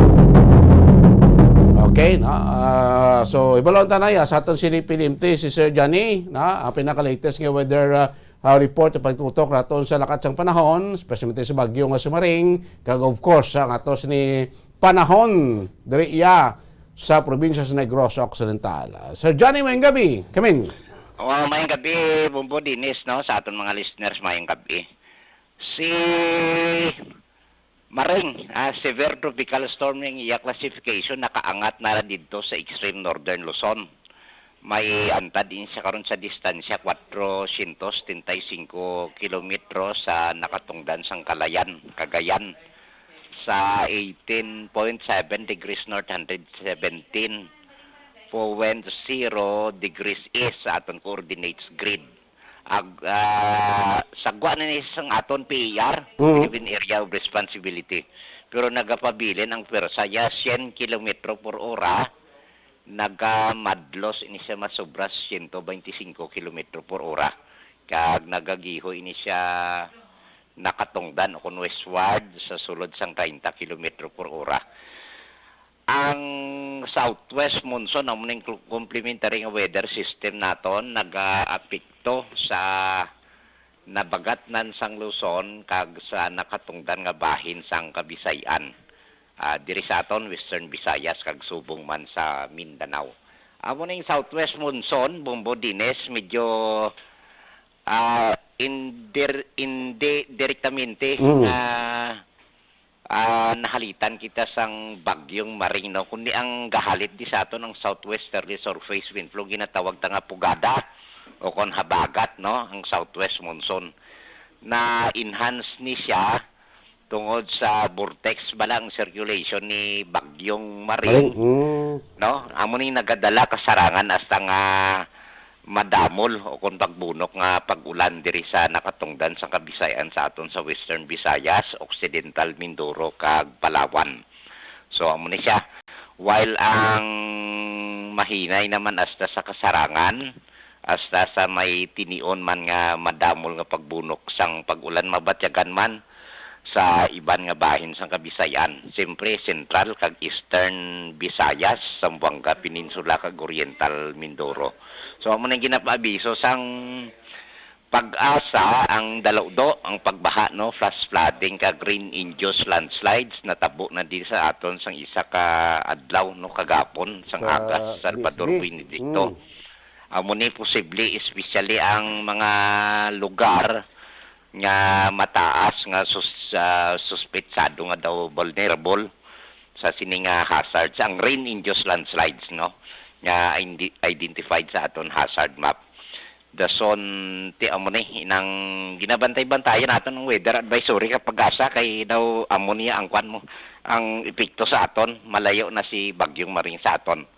Okay, no? Ah, so, ibalon ta na iya sa aton sini pilimti, si Sir Johnny, no? Ang pinaka-latest nga weather, ah, ah, report sa pagtutok naton sa lakat sang panahon, especially sa bagyo nga si Maring, kag of course, ang ato sini panahon diri iya sa probinsya sa Negros Occidental. Sir Johnny, mayong gabi. Kamin. Oh, mayong gabi, Bombo Dinis, no, sa aton mga listeners, mayong gabi. Si Maring, ah, severe tropical storm ning iya classification, nakaangat na ra didto sa extreme northern Luzon. May antad din siya karon sa distansya, kwatro syentos setenta y cinco kilometro sa nakatungdan sang Kalayan, Cagayan, sa eighteen point seven degrees north, hundred seventeen point zero degrees east sa aton coordinates grid. Ag-, ah, sagwa na ni sang aton P E R, Mm. Philippine Area of Responsibility. Pero nagapabilin ang pwersa niya, syen kilometro por ora, nagamadlos ini siya masobra siyento bente singko kilometro por ora. Kag nagagiho ini siya nakatungdan o kung westward sa sulod sang treinta kilometro por ora. Ang southwest monsoon, amo ning kl-, complementary nga weather system naton, nagaapekto sa nabagatnan sang Luzon kag sa nakatungdan nga bahin sang Kabisayan. Ah, diri sa aton, Western Visayas kag subong man sa Mindanao. Amo ning southwest monsoon, Bombo Dines, medyo, ah, indir-, indi direktamente Mm. nga, ah, nahalitan kita sang bagyong Maring, no? Kundi ang gahalit di sa aton ang southwesterly surface wind flow, ginatawag ta nga pugada o kon habagat, no? Ang southwest monsoon. Na-enhance ni siya tungod sa vortex bala ang circulation ni Bagyong Maring, Maring, mm. no? Amo ni nagadala kasarangan hasta nga madamol o kon pagbunok nga pag-ulan diri sa nakatungdan sang Kabisayan sa aton sa Western Visayas, Occidental Mindoro, kag Palawan. So, amo ni siya. While ang mahinay naman hasta sa kasarangan, hasta sa may tinion man nga madamol nga pagbunok sang pag-ulan, mabatyagan man sa iban nga bahin sang Kabisayan. Siyempre, Central kag Eastern Visayas, Zamboanga Peninsula, kag Oriental Mindoro. So, amo nang ginapaabiso sang PAGASA, ang dalawdo, ang pagbaha, no, flash flooding kag rain-induced landslides natabo na di sa aton sang isa ka adlaw, no, kagapon, sang Sa aga, Salvador B S B. Benedicto. Mm. Amo ni posible, especially ang mga lugar nga mataas nga sus-, ah, suspetsado nga daw vulnerable sa sini nga hazards, ang rain-induced landslides, no, nga indi-, identified sa aton hazard map. Dason, ti amo ni inang ginabantay-bantayan naton ang weather advisory kag PAGASA, kay daw amo niya ang kwan mo, ang epekto sa aton, malayo na si Bagyong Maring sa aton.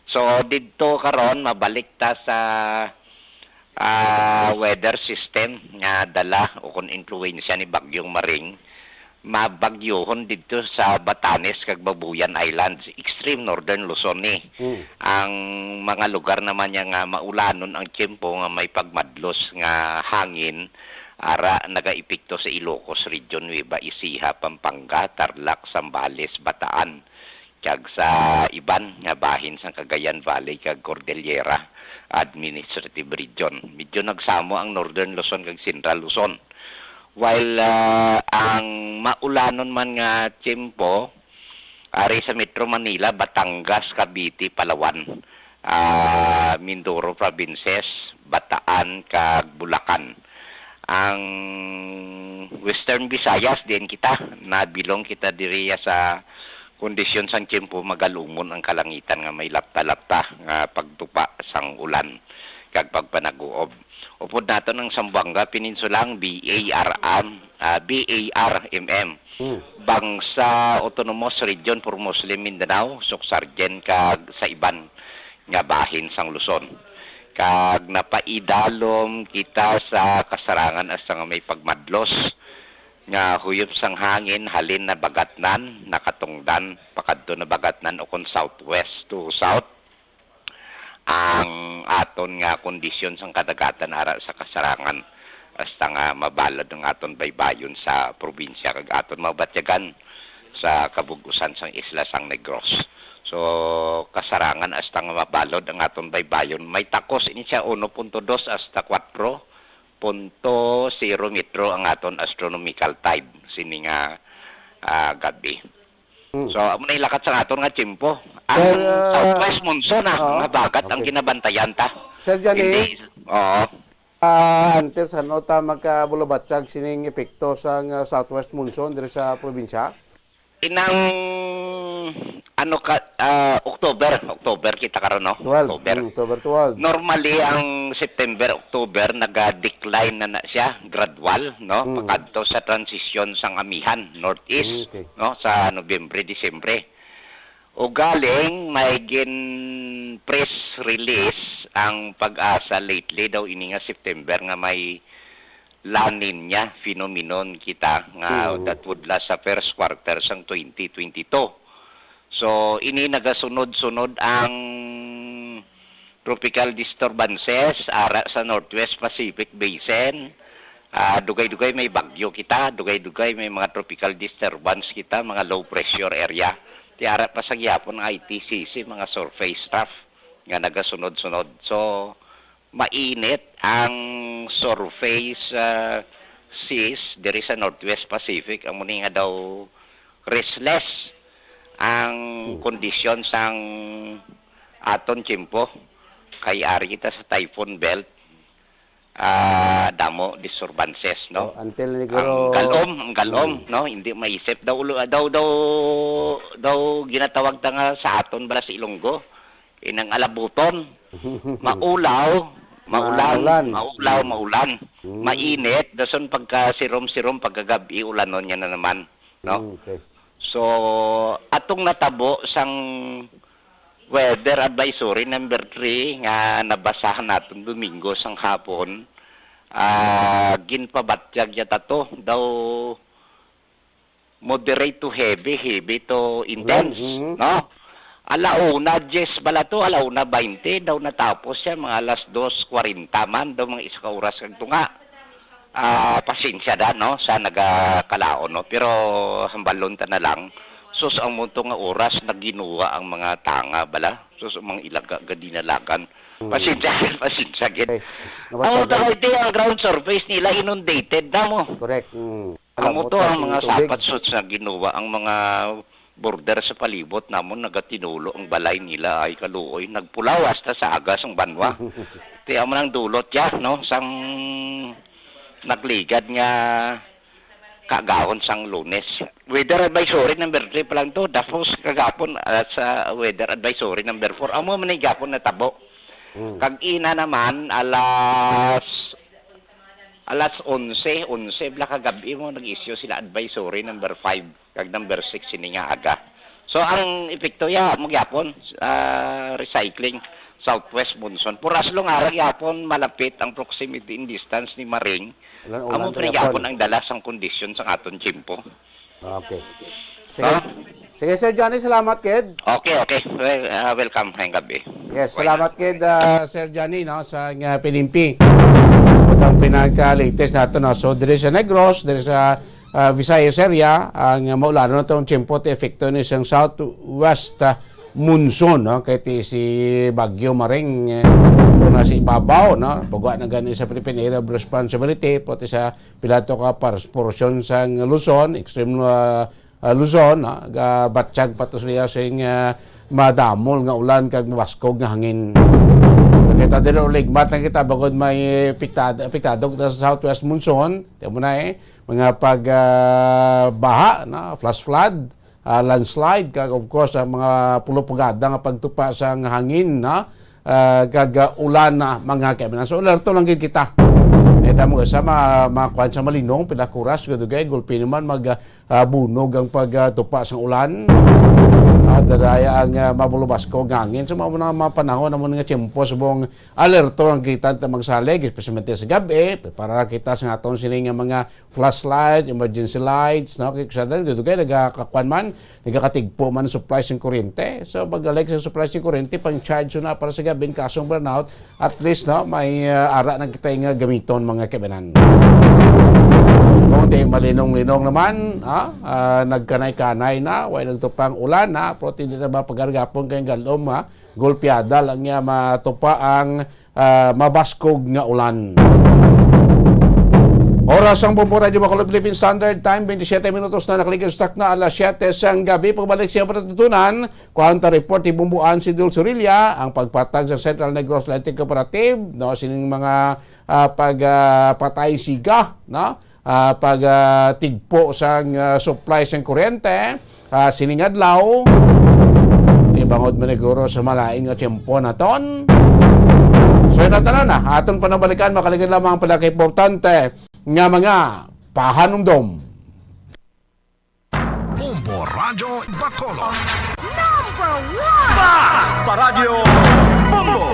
So, didto karon, mabalik ta sa, ah, weather system nga dala o kon impluwensya ni Bagyong Maring. Mabagyohon didto sa Batanes kag Babuyan Islands, extreme northern Luzon ni. Mm. Ang mga lugar naman niya nga maulanon ang tiyempo nga may pagmadlos nga hangin, ara nagaepekto sa Ilocos Region, Nueva Ecija, Pampanga, Tarlac, Zambales, Bataan, kag sa iban nga bahin sang Cagayan Valley kag Cordillera Administrative Region. Medyo nagsamo ang Northern Luzon kag Central Luzon. While, ah, ang maulanon man nga tiyempo, ari sa Metro Manila, Batangas, Cavite, Palawan, ah, Mindoro Provinces, Bataan, kag Bulacan. Ang Western Visayas, diin kita, nabilong kita diriya sa kondisyon sang tiyempo, magalumon ang kalangitan nga may lapta-lapta nga pagtupa sang ulan kag pagpanaguob. Upod naton ang Zamboanga Peninsula, ang B A R M, ah, B A R M M. Hmm. Bangsa Autonomous Region for Muslim Mindanao, Sucsargen, kag sa iban nga bahin sang Luzon. Kag napaidalom kita sa kasarangan hasta nga may pagmadlos nga huyop sang hangin halin Nabagatnan, Nakatungdan, pakadto Nabagatnan, ukon southwest to south ang aton nga kondisyon sang kadagatan ara sa kasarangan, hasta nga mabalod ang aton baybayon sa probinsya kag aton mabatyagan sa kabug-usan sang isla sang Negros. So, kasarangan hasta nga mabalod ang aton baybayon. May takos ini siya, uno punto dos hasta kuwatro punto zero metro ang aton astronomical tide sini nga, ah, gabi. Hmm. So, amo na ilakat sa aton nga tiyempo. Ang Sir, ah, southwest monsoon, ah, oo. Nga bagat ang Okay. ginabantayan ta. Sir Johnny? Hindi, oo. Ah, until sa ano ta magkabulabatyag sining epekto sang, ah, southwest monsoon diri sa probinsya? Inang, ano ka, ah, October, October kita karon, no? Twelve, October. Mm, October twelve. Normally, ang September, October, naga-decline na na siya, gradual, no? Mm. Pakadto sa transisyon sang amihan, northeast, Mm, okay. no? Sa Nobyembre, Disyembre. Ugaling may gin-press release ang PAGASA lately daw ini nga September nga may La Niña phenomenon kita nga Mm. that would last sa first quarter sang twenty twenty-two. So, ini nagasunod-sunod ang tropical disturbances ara sa Northwest Pacific Basin. Ah, dugay-dugay may bagyo kita, dugay-dugay may mga tropical disturbance kita, mga low pressure area. Ti ara pa sa gihapon ang I T C C, mga surface trough nga nagasunod-sunod. So, mainit ang surface, ah, seas diri sa Northwest Pacific. Amo ni nga daw restless ang Hmm. kondisyon sang aton tiyempo. Kay ari kita sa typhoon belt, ah, damo disturbances, no? Oh, until ni Ang siguro galom, ang galom, Hmm. no? Hindi maisip. Daw, ulo- daw, daw, daw ginatawag ta nga sa aton bala sa Ilonggo, inang alabuton. Maulaw, maulan, Maulan. maulaw, Mm. maulan. Mm. Mainit, dason pagkasirom-sirom, pagkagab-i, ulanon niya na naman, no? Mm, okay. So, atong natabo sang weather advisory number three nga nabasahan naton Domingo sang hapon, ah, ginpabatyag niya tato daw moderate to heavy, heavy to intense, Ulan, mhm. no? Ala una diyes bala to, ala una baynte daw natapos siya, mga alas dos kwarenta man, daw mga isa ka oras kag tunga. Ah, pasensya da, no, sa nagakalaon, no? Pero hambalon ta na lang, sus, ang munto nga oras, naginuwa ang mga tanga bala. Sus, ang mga ilaga, gadinalagan. Hmm. Pasensya, pasensya, gid. Okay. Ang Nabatyagan. Uta kay ang ground surface nila inundated na mo. Correct. Hmm. Amo to Nalabutan ang mga tubig. Sapat suits nga ginuwa ang mga border sa palibot namon, nagatinulo ang balay nila, ay kaluoy, nagpulaw hasta sa agas ang banwa. Ti amo nang dulot ya, no, sang nagligad nga kaagahon sang Lunes. Weather advisory number three pa lang to, tapos kagapon, ah, sa weather advisory number four. Amo man ni gapon natabo. Hmm. Kag ina naman, alas Alas onse, onse bala ka gab-i mo nag-issue sila advisory number five kag number six sini nga aga. So, ang epekto ya mo gyapon, ah, recycling, southwest monsoon. For as long ara gyapon malapit ang proximity in distance ni Maring, Ulan-ulan amo pa gyapon. Gyapon ang dala sang kondisyon sang aton tiyempo. Okay. Sige. Ha? Sige, Sir Johnny, salamat, kid. Okay, okay. Well, ah, welcome ngayong gabi. Yes, Bye. Salamat, kid, ah, Sir Johnny, no, sa nga pinimpi. Amo to ang pinaka-latest nato, no? So, diri sa Negros, diri sa ah, Visayas area, ang maulanon na tong tiyempo ti epekto ni sang southwest, ah, monsoon, no? Kay ti si Bagyo Maring, eh, ito na sa ibabaw, no? Pagwa na gani sa Philippine Area of Responsibility, pati sa pila to ka par-, porsyon sang Luzon, extreme, ah, ah, Luzon, no? Gabatyag pa to siya sing, ah, madamol nga ulan kag mabaskog nga hangin. Kita diri, uligmat na kita bangod may pitad-, apektado kita sa southwest monsoon. Tiyan mo na, eh, mga pag, ah, baha, no? Flash flood, ah, landslide, kag of course, ang mga pulo pugada nga pagtupa sang hangin, no? Ah, kag, ah, ulan na mga kaibigan. So, alerto lang gid kita. Eh, tamo sa ma-, mga kwan sa malinong, pila ka oras, kadugay, gulpi naman mag, ah, ah, bunog ang pagtupa sang ulan. Ah, dadaya ang, ah, mabulubasko nga hangin. So, mao na mga panahon, amo na nga tiyempo, subong alerto lang kita ta magsalig, especially sa gabi. Prepara kita sa aton sini nga mga flashlight, emergency lights, no? Kay sa dagdag, dugay nagakakuan man, nagakatigpo man ang supply sing kuryente. So, pag-alek sa supply sing kuryente, pang-charge na para sa gabi, kasong brownout, at least, no, may, ah, ara na kita nga gamiton, mga kaibigan. Kung di malinong-linong naman, ha? Ah, nagkanay-kanay na, way nagtupang ulan, ha? Pero hindi na ba pagargapon kayong galom, ha? Gulpiada lang niya matupa ang, ah, mabaskog nga ulan. Oras ang Bombo Radyo Bacolod, Philippine Standard Time, twenty-seven minutos na nakaligid sa takna, alas siyete sang gabi. Pagbalik siya patutunan, kuwanta report ni Bombo Ansi Dul Surilla, ang pagpatag sa Central Negros Lighting Cooperative, no, sining mga, ah, pag, ah, patay siga, no? Ah, pag, ah, tigpo sang, ah, supply sang kuryente, ah, sining adlaw. Ibangod man siguro sa malain nga tiyempo naton. So, yun ang tanan na. Aton panabalikan, makaligid lamang ang pinakaimportante nga mga pahanumdom. Bombo Radyo Bacolod. Number one! Basta Radyo Bombo!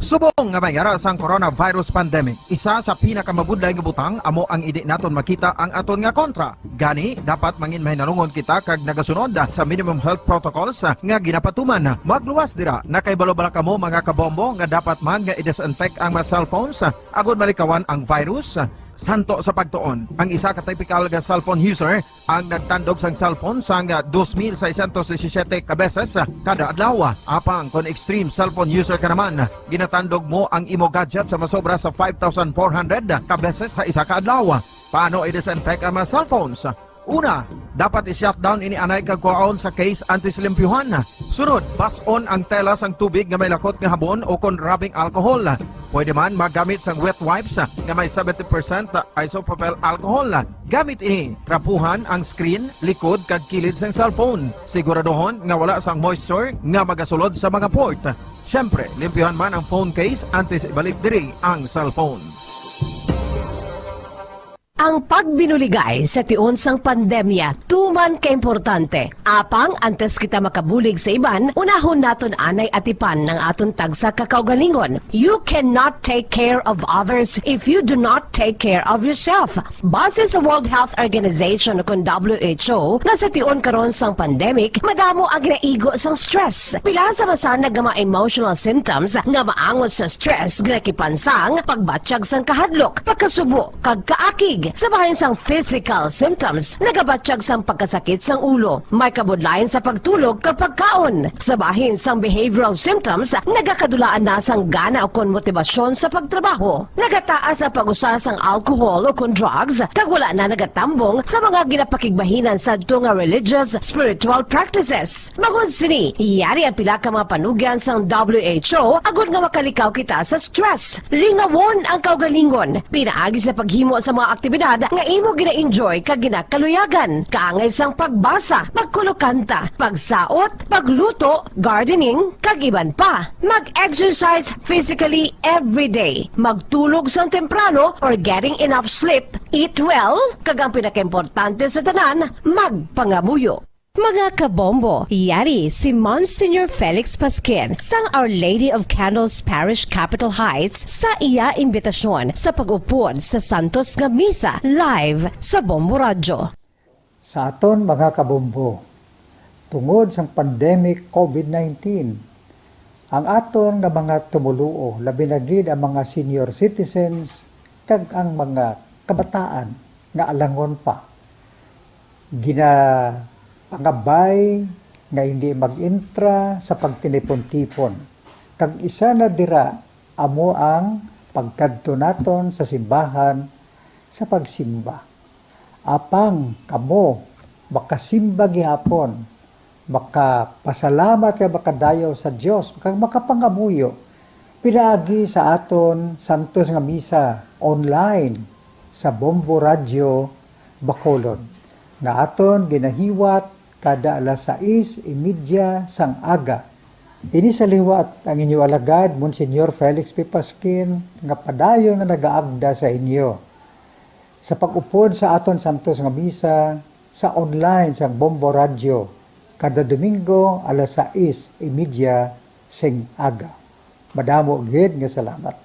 Subong nga may ara sang coronavirus pandemic, isa sa pinakamabudlay nga butang amo ang indi naton makita ang aton nga kontra. Gani, dapat mangin mahinalungon kita kag nagasunod sa minimum health protocols nga ginapatuman. Magluwas dira, nakahibalo bala kamo, mga kabombo, nga dapat man nga i-disinfect ang mga cellphones agod malikawan ang virus? Santo sa pagtuon, ang isa ka typical nga cellphone user ang nagtandog sang cellphone sang dos mil seiscientos disisiete ka beses kada adlaw. Apang kon extreme cellphone user ka naman, ginatandog mo ang imo gadget sa masobra sa five thousand four hundred ka beses sa isa ka adlaw. Paano i-disinfect ang mga cellphones? Una, dapat i-shutdown ini anay kag kuhaon sa case antes limpyuhan. Sunod, bas-on ang tela sang tubig nga may lakot nga habon o kon rubbing alcohol. Pwede man magamit sang wet wipes nga may seventy percent isopropyl alcohol. Gamit ini, trapuhan ang screen, likod, kag kilid sang cellphone. Siguraduhon nga wala sang moisture nga magasulod sa mga port. Siyempre, limpyuhan man ang phone case antes ibalik diri ang cellphone. Ang pagbinuligay sa tion sang pandemya tuman ka importante. Apang antes kita makabulig sa iban, unahon naton anay atipan ang aton tagsa ka kaugalingon. You cannot take care of others if you do not take care of yourself. Base sa World Health Organization, o kon W H O, nga sa tion karon sang pandemic, madamo ang ginaigo sang stress. Pila sa masanag nga mga emotional symptoms nga maangot sa stress ginakipan sang pagbatyag sang kahadlok, pagkasubo, kag kaakig. Sa bahin sang physical symptoms, nagabatyag sang pagkasakit sang ulo, may kabudlayan sa pagtulog kag pagkaon. Sa bahin sang behavioral symptoms, nagakadulaan na sang gana ukon motibasyon sa pagtrabaho. Nagataas ang pag-usa sang alcohol ukon drugs, kag wala na nagatambong sa mga ginapakigbahinan sadto nga religious, spiritual practices. Bangod sini, yari ang pila ka mga panugyan sang W H O agod nga makalikaw kita sa stress. Lingawon ang kaugalingon pinaagi sa paghimo sa mga aktibidad nga imo gina-enjoy kag ginakaluyagan, kaangay sang pagbasa, pagkulokanta, pagsaot, pagluto, gardening, kag iban pa. Mag-exercise physically every day. Magtulog sang temprano or getting enough sleep, eat well, kag ang pinakaimportante sa tanan, magpangamuyo. Mga kabombo, yari si Monsignor Felix Pasquin sang Our Lady of Candles Parish, Capitol Heights, sa iya imbitasyon sa pag-upod sa Santos nga Misa live sa Bombo Radyo. Sa aton mga kabombo, tungod sang pandemic COVID nineteen, ang aton nga mga tumoluo, labi na gid ang mga senior citizens, kag ang mga kabataan nga alangon pa ginapangabay nga hindi mag-entra sa pagtinipon-tipon, kag isa na dira amo ang pagkadto naton sa simbahan sa pagsimba. Apang kamo makasimba gihapon, makapasalamat kag makadayaw sa Dios, kag makapangamuyo pinaagi sa aton santos nga misa online sa Bombo Radyo Bacolod, nga aton ginahiwat kada alas sais y media sang aga. Ini sa liwat ang inyo alagad, Monsignor Felix P. Pasquin, nga padayon nga nagaagda sa inyo sa pag-upod sa aton santos nga misa sa online sang Bombo Radyo kada Domingo alas sais y media sing aga. Madamo gid nga salamat.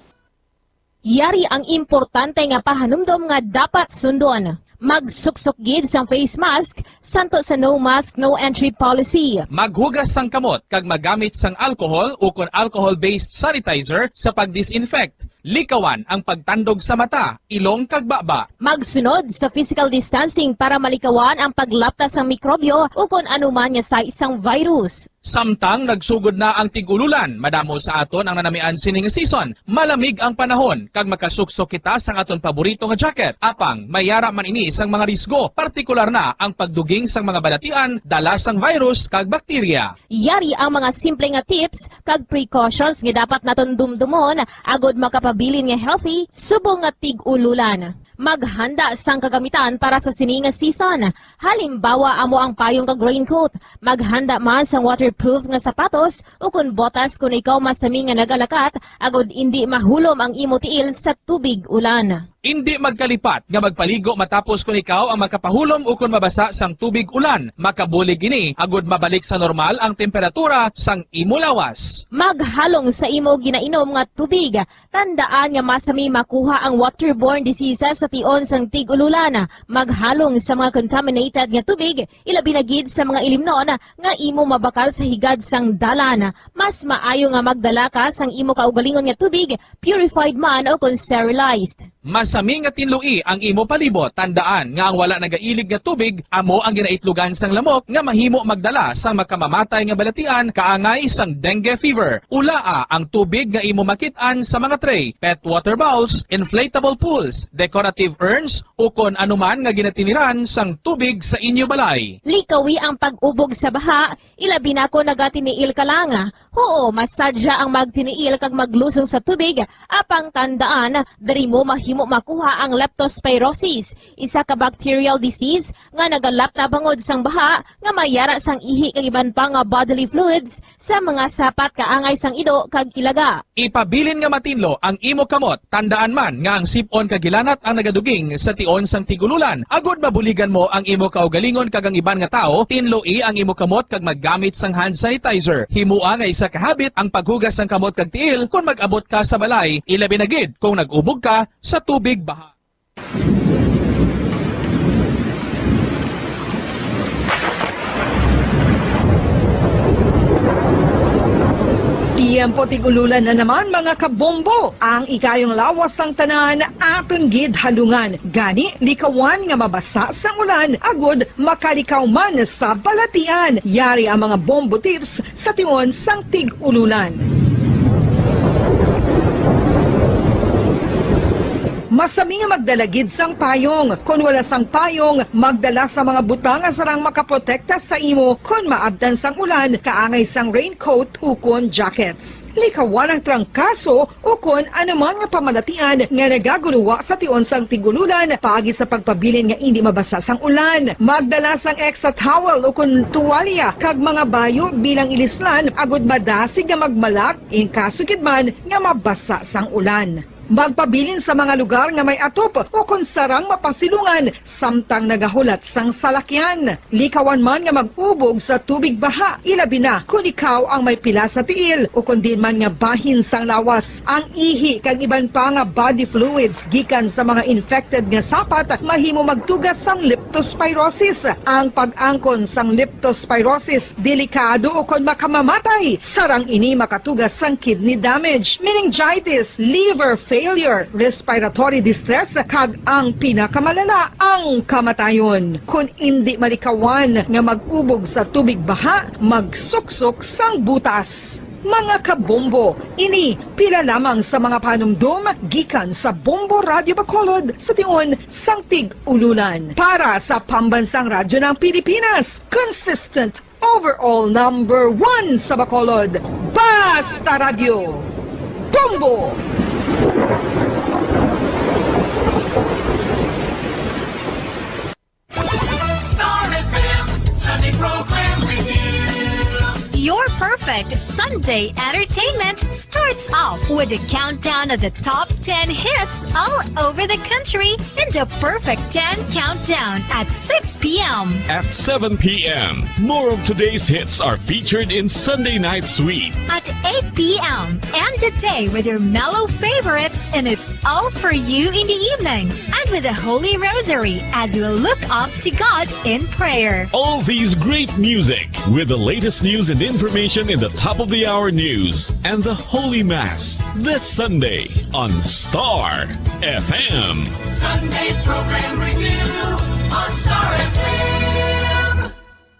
Yari ang importante nga pahanumdom nga dapat sundon. Magsuksok gid sang face mask santo sa no mask, no entry policy. Maghugas sang kamot kag magamit sang alcohol ukon alcohol-based sanitizer sa pag-disinfect. Likawan ang pagtandog sa mata, ilong kag baba. Magsunod sa physical distancing para malikawan ang paglapta sang mikrobyo ukon anuman nga sais sang virus. Samtang nagsugod na ang tig-ululan, madamo sa aton ang nanamian sini nga season. Malamig ang panahon kag makasuksok kita sang aton paborito nga jacket. Apang may yara man ini sang mga risgo, partikular na ang pagduging sang mga balatian dala sang virus kag bakterya. Yari ang mga simple nga tips kag precautions nga dapat naton dumdumon agod makapabilin nga healthy subong nga tig-ululan. Maghanda sang kagamitan para sa sini nga season. Halimbawa amo ang payong kag raincoat. Maghanda man sang waterproof nga sapatos ukon botas kon ikaw masami nga nagalakat agod indi mahulom ang imo tiil sa tubig ulan. Indi magkalipat nga magpaligo matapos kon ikaw ang makapahulom ukon mabasa sang tubig ulan. Makabulig ini agod mabalik sa normal ang temperatura sang imo lawas. Maghalong sa imo ginainom nga tubig. Tandaan nga masami makuha ang waterborne diseases sa tion sang tig-ululan. Maghalong sa mga contaminated nga tubig, ilabi na gid sa mga ilimnon nga imo mabakal sa higad sang dalan. Mas maayo nga magdala ka sang imo kaugalingon nga tubig, purified man o kon sterilized. Masami nga tinloi ang imo palibot. Tandaan nga ang wala nagailig nga tubig amo ang ginaitlogan sang lamok nga mahimo magdala sang makamamatay nga balatian kaangay sang dengue fever. Ulaa ang tubig nga imo makit-an sa mga tray, pet water bowls, inflatable pools, decorative urns, ukon anuman nga ginatiniran sang tubig sa inyo balay. Likawi ang pag-ubog sa baha, ilabi na kon nagatiniil ka lang. Huo, masadya ang magtiniil kag maglusong sa tubig, apang tandaan, diri mo mahimo makuha ang leptospirosis, isa ka bacterial disease nga nagalapta bangod sang baha nga may yara sang ihi kag iban pa nga bodily fluids sa mga sapat kaangay sang ido kag ilaga. Ipabilin nga matinlo ang imo kamot. Tandaan man nga ang sip-on kag hilanat ang nagaduging sa tion sang tig-ululan. Agod mabuligan mo ang imo kaugalingon kag ang iban nga tawo, tinloi ang imo kamot kag maggamit sang hand sanitizer. Himoa nga isa ka habit ang paghugas sang kamot kag tiil kon mag-abot ka sa balay, ilabi na gid kon nag-ubog ka sa tubig baha. Tiyempo tig-ululan na naman, mga kabombo. Ang ikayong lawas sang tanan aton gid halungan. Gani, likawan nga mabasa sang ulan agud makalikaw man sa balatian. Yari ang mga bombo tips sa tion sang tig-ululan. Masami nga magdala gid sang payong. Kon wala sang payong, magdala sa mga butang nga sarang makaprotekta sa imo kon maabtan sang ulan, kaangay sang raincoat ukon jackets. Likawan ang trangkaso ukon anuman nga pamalatian nga nagagulowa sa tion sang tig-ululan paagi sa pagpabilin nga indi mabasa sang ulan. Magdala sang extra towel ukon tuwalya kag mga bayo bilang ilislan agud madasig nga magmalak in kaso gid man nga mabasa sang ulan. Magpabilin sa mga lugar nga may atop ukon sarang mapasilungan samtang nagahulat sang salakyan. Likawan man nga mag-ubog sa tubig baha, ilabi na kon ikaw ang may pila sa tiil ukon diin man nga bahin sang lawas. Ang ihi kag iban pa nga body fluids gikan sa mga infected nga sapat mahimo magtuga sang leptospirosis. Ang pag-angkon sang leptospirosis delikado ukon makamamatay. Sarang ini makatuga sang kidney damage, meningitis, liver failure, failure, respiratory distress, kag ang pinakamalala, ang kamatayon. Kon indi malikawan nga mag-ubog sa tubig baha, magsuksok sang butas. Mga kabombo, ini pila lamang sa mga panumdom gikan sa Bombo Radyo Bacolod sa tion sang Tig-Ululan. Para sa Pambansang Radyo ng Pilipinas, consistent overall number one sa Bacolod. Basta Radyo, Bombo! Star F M Sunday Program Review. Your perfect Sunday entertainment starts off with a countdown of the top ten hits all over the country in the Perfect ten Countdown at six p.m. At seven p.m., more of today's hits are featured in Sunday Night Sweet. At eight p.m., end the day with your mellow favorites, and it's all for you in the evening. And with the Holy Rosary as you look up to God in prayer. All these great music with the latest news and information in the top of the hour news and the Holy Mass this Sunday on Star F M. Sunday Program Review on Star F M.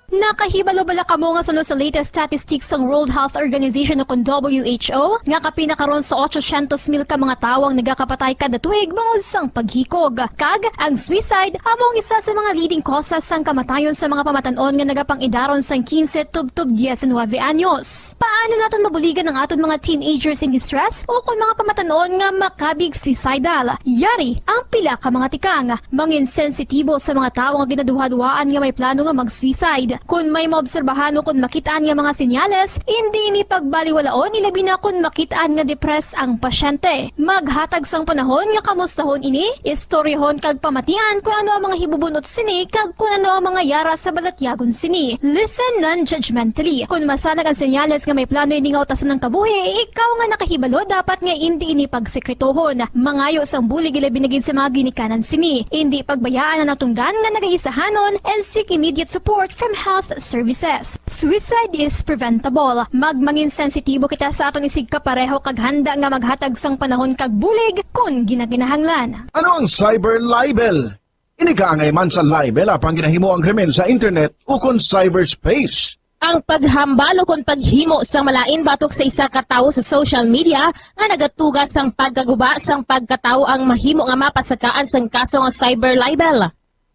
Nakahibalo bala kamo nga suno sa latest statistics sang World Health Organization o kon W H O, nga kapin na karon sa ochocientos mil ka mga tawo ang nagakapatay kada tuig bangod sang paghikog? Kag ang suicide amo ang isa sa mga leading causes sang kamatayon sa mga pamatan-on nga nagapang-idaron sang quince tubtob diecinuebe anyos. Paano naton mabuligan ang aton mga teenagers in distress o kon mga pamatan-on nga makabig suicidal? Yari ang pila ka mga tikang. Mangin sensitibo sa mga tawo nga ginaduhaduhaan nga may plano nga mag-suicide. Kon may maobserbahan o kon makit-an nga mga senyales, indi ini pagbaliwalaon, ilabi na kon makit-an nga depressed ang pasyente. Maghatag sang panahon nga kamustahon ini, istoryahon kag pamatian kon ano ang mga hibubun-ot sini kag kon ano ang mga yara sa balatyagon sini. Listen non-judgmentally. Kon masanag ang senyales nga may plano ini nga utason ang kabuhi, ikaw nga nakahibalo dapat nga indi ini pagsekretohon. Mangayo sang bulig, ilabi na gid sa mga ginikanan sini. Indi pagbayaan ang natungdan nga nagaisahanon and seek immediate support from health services. Suicide is preventable. Magmangin sensitibo kita sa aton isigkapareho kag handa nga maghatag sang panahon kag bulig kon ginakinahanglan. Ano ang cyber libel? Ini kaangay man sa libel apang ginahimo ang krimen sa internet ukon cyberspace. Ang paghambal ukon paghimo sang malain batok sa isa ka tawo sa social media nga nagatuga sang pagkaguba sang pagkatawo ang mahimo nga mapasakaan sang kaso nga cyber libel.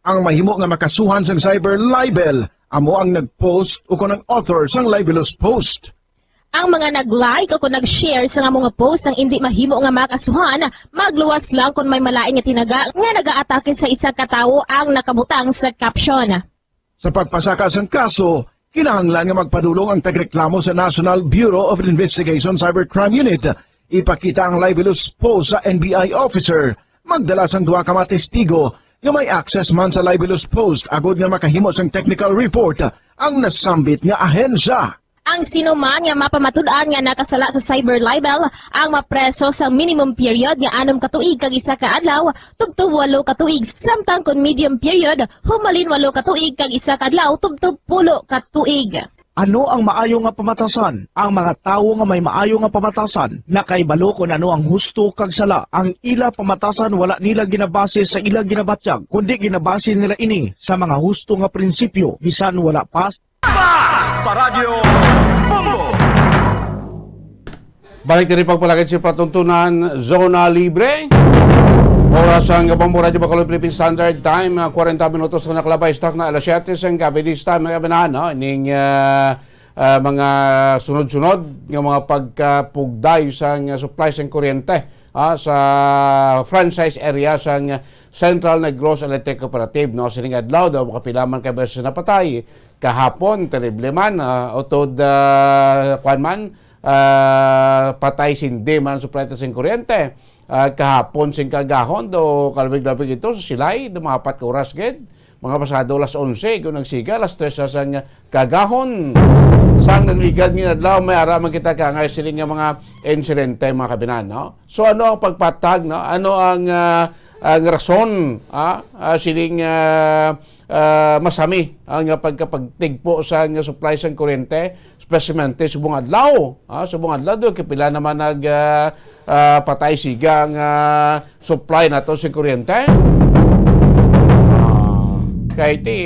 Ang mahimo nga makasuhan sang cyber libel amo ang nag-post ukon ang author sang libelous post. Ang mga nag-like o kon nag-share sa amo nga post ang indi mahimo nga makasuhan, magluwas lang kon may malain nga tinaga nga nagaatake sa isa ka tawo ang nakabutang sa caption. Sa pagpasaka sang kaso, kinahanglan nga magpadulong ang tagreklamo sa National Bureau of Investigation Cybercrime Unit. Ipakita ang libelous post sa N B I officer. Magdala sang duha ka mga testigo nga may access man sa libelous post agod nga makahimo sang technical report ang nasambit nga ahensya. Ang sino man nga mapamatud-an nga nakasala sa cyber libel ang mapreso sa minimum period nga anom ka tuig kag isa ka adlaw tubtob walo ka tuig, samtang kon medium period, humalin walo ka tuig kag isa ka adlaw tubtob pulo ka tuig. Ano ang maayo nga pamatasan? Ang mga tawo nga may maayo nga pamatasan nakahibalo kon ano ang husto kag sala. Ang ila pamatasan wala nila ginabase sa ila ginabatyag, kundi ginabase nila ini sa mga husto nga prinsipyo, bisan wala pa Basta Radyo Bombo! Balik diri pagpalakid sa patuntunan, Zona Libre. Oras ang Bombo Radyo Bacolod Philippine Standard Time, ah, kwarenta minutos na nakalabay sa takna alas siyete sang gabi. This time, mga kababayan, no? Ning, ah, ah, mga sunod-sunod nga mga pagkapugday sang supply sang kuryente, ah, sa franchise area sang Central Negros Electric Cooperative, no? Sining adlaw daw, kapila man ka beses napatay. Kahapon, terrible man, ah, utod, ah, kwan man, ah, patay sindi man ang supply sang kuryente. Ah, kahapon sing kaagahon, do kalabig-labig ito sa Silay, do mga apat ka oras gid. Mga pasado alas onse, kung nagsiga, alas tres na sang kaagahon. Sang nagligad nga adlaw, may ara man kita kaangay sining nga mga insidente, mga kababayan, no? So, ano ang pagpatag, no? Ano ang, ah, ang rason, ah, ah, sining, ah, ah, masami ang, ah, pagkapagtigpo sang, ah, supply sang kuryente especially subong adlaw. Ah, subong adlaw, do, kapila naman nag, ah, ah, patay siga ang, ah, supply nato sa kuryente. Ah, kay ti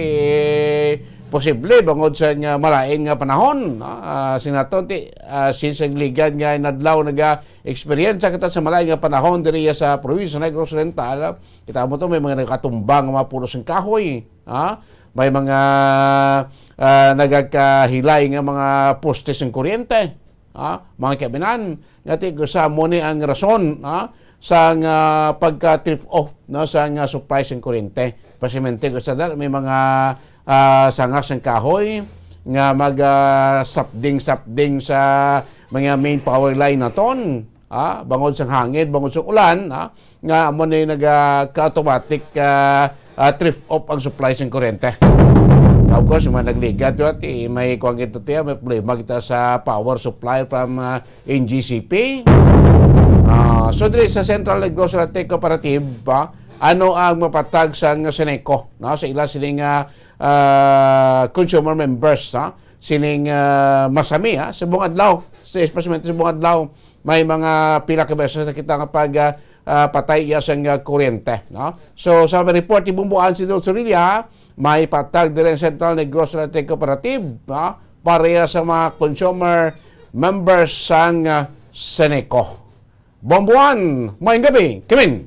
posible bangod sa nga malain nga panahon, no? Ah, sinaton ti, ah, since ang ligad nga inadlaw naga-experience kita sa malain nga panahon diri sa probinsya sa Negros Oriental, kita mo to, may mga nakatumbang nga mga pulos ng kahoy, ha? May mga, ah, nagakahilay nga mga postes ng kuryente, ha? Mga kabinan, nga ti gusa mo ni ang rason, ha? Sa nga pagka-trip off, no? Sa nga supply ng kuryente. Pasimente gusa dar, may mga, ah, sangas ng kahoy nga mag, ah, sapding-sapding sa mga main power line naton. Ah, bangod sang hangin, bangod sang ulan, ah, nga amo ni naga ka-automatic, ah, ah, trip off ang supply sang kuryente. Of course, mga nagligad, di ba, ti, may kuwan ito, tiya, may problema kita sa power supply from, ah, N G C P. Ah, so, diri sa Central Negros Oriental Cooperative, ah, ano ang mapatag sang Ceneco, no? Sa ila sining, ah, ah, consumer members, ha? Sining, ah, Masami, ha? Sa buong adlaw, sa espesyamente sa buong adlaw, may mga pila ka beses na kita nga pag, ah, ah, patay iya sang, ah, kuryente, no? So, sa report ni Bumbuan si Dol Sorilla, may patag diri ang Central Negros Oriental Cooperative, no? Pareha sa mga consumer members sang, ah, Ceneco. Bumbuan, may gabi, Kimin.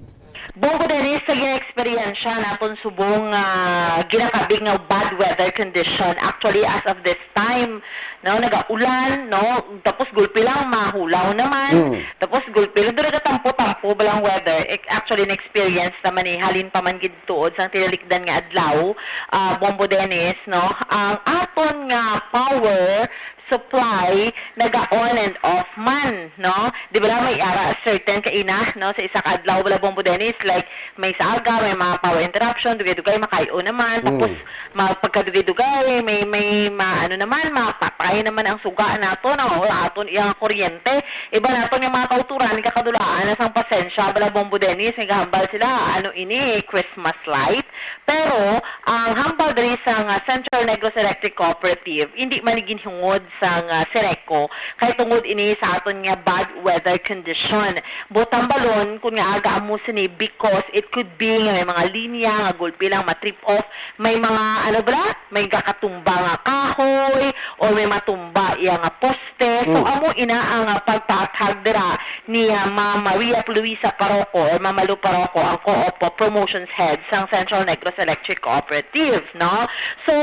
Bongo Dennis, sa gina-eksperyensya naton subong, ah, ginakabig nga bad weather condition. Actually, as of this time, no, nagaulan, no, tapos gulpi lang mahulaw naman. Mm. Tapos gulpi lang, doon nagatampo-tampo ba lang weather. Ek-, actually, na-experience naman eh, halin pa man gid tuod sang tinalikdan nga adlaw, ah, Bombo Dennis, no, ang aton nga power supply naga on and off man, no? Di ba lang may ara certain kaina, no? Sa isa ka adlaw, wala, Bombo Dennis, like, may sa aga, may mga power interruption, dugay-dugay, makayo naman, Mm. tapos ma-, pagkadugay-dugay, may, may ma-, ano naman, mapatay naman ang suga nato, no? Wala aton iyang kuryente. Iba nato yung mga kauturan, kakadulaan na sang pasensya, bala, Bombo Dennis, nagahambal sila, ano ini, Christmas light. Pero ang hambal diri sa nga Central Negros Electric Cooperative, hindi man ni ginhungod sa nga Ceneco, kay tungod ini sa aton nga bad weather condition. Buot hambalon, kun nga aga amo sini, because it could be nga may mga linya nga gulpi lang ma-trip off, may mga, ano bala, may gakatumba nga kahoy, o may matumba iya nga poste. So, Mm. amo ina ang, ah, pagpaathag dira ni, ah, Ma'am Maria Luisa Paroco or Ma'am Malu Paroco, ang Co-op Promotions Head sang Central Negros Electric Cooperative, no? So,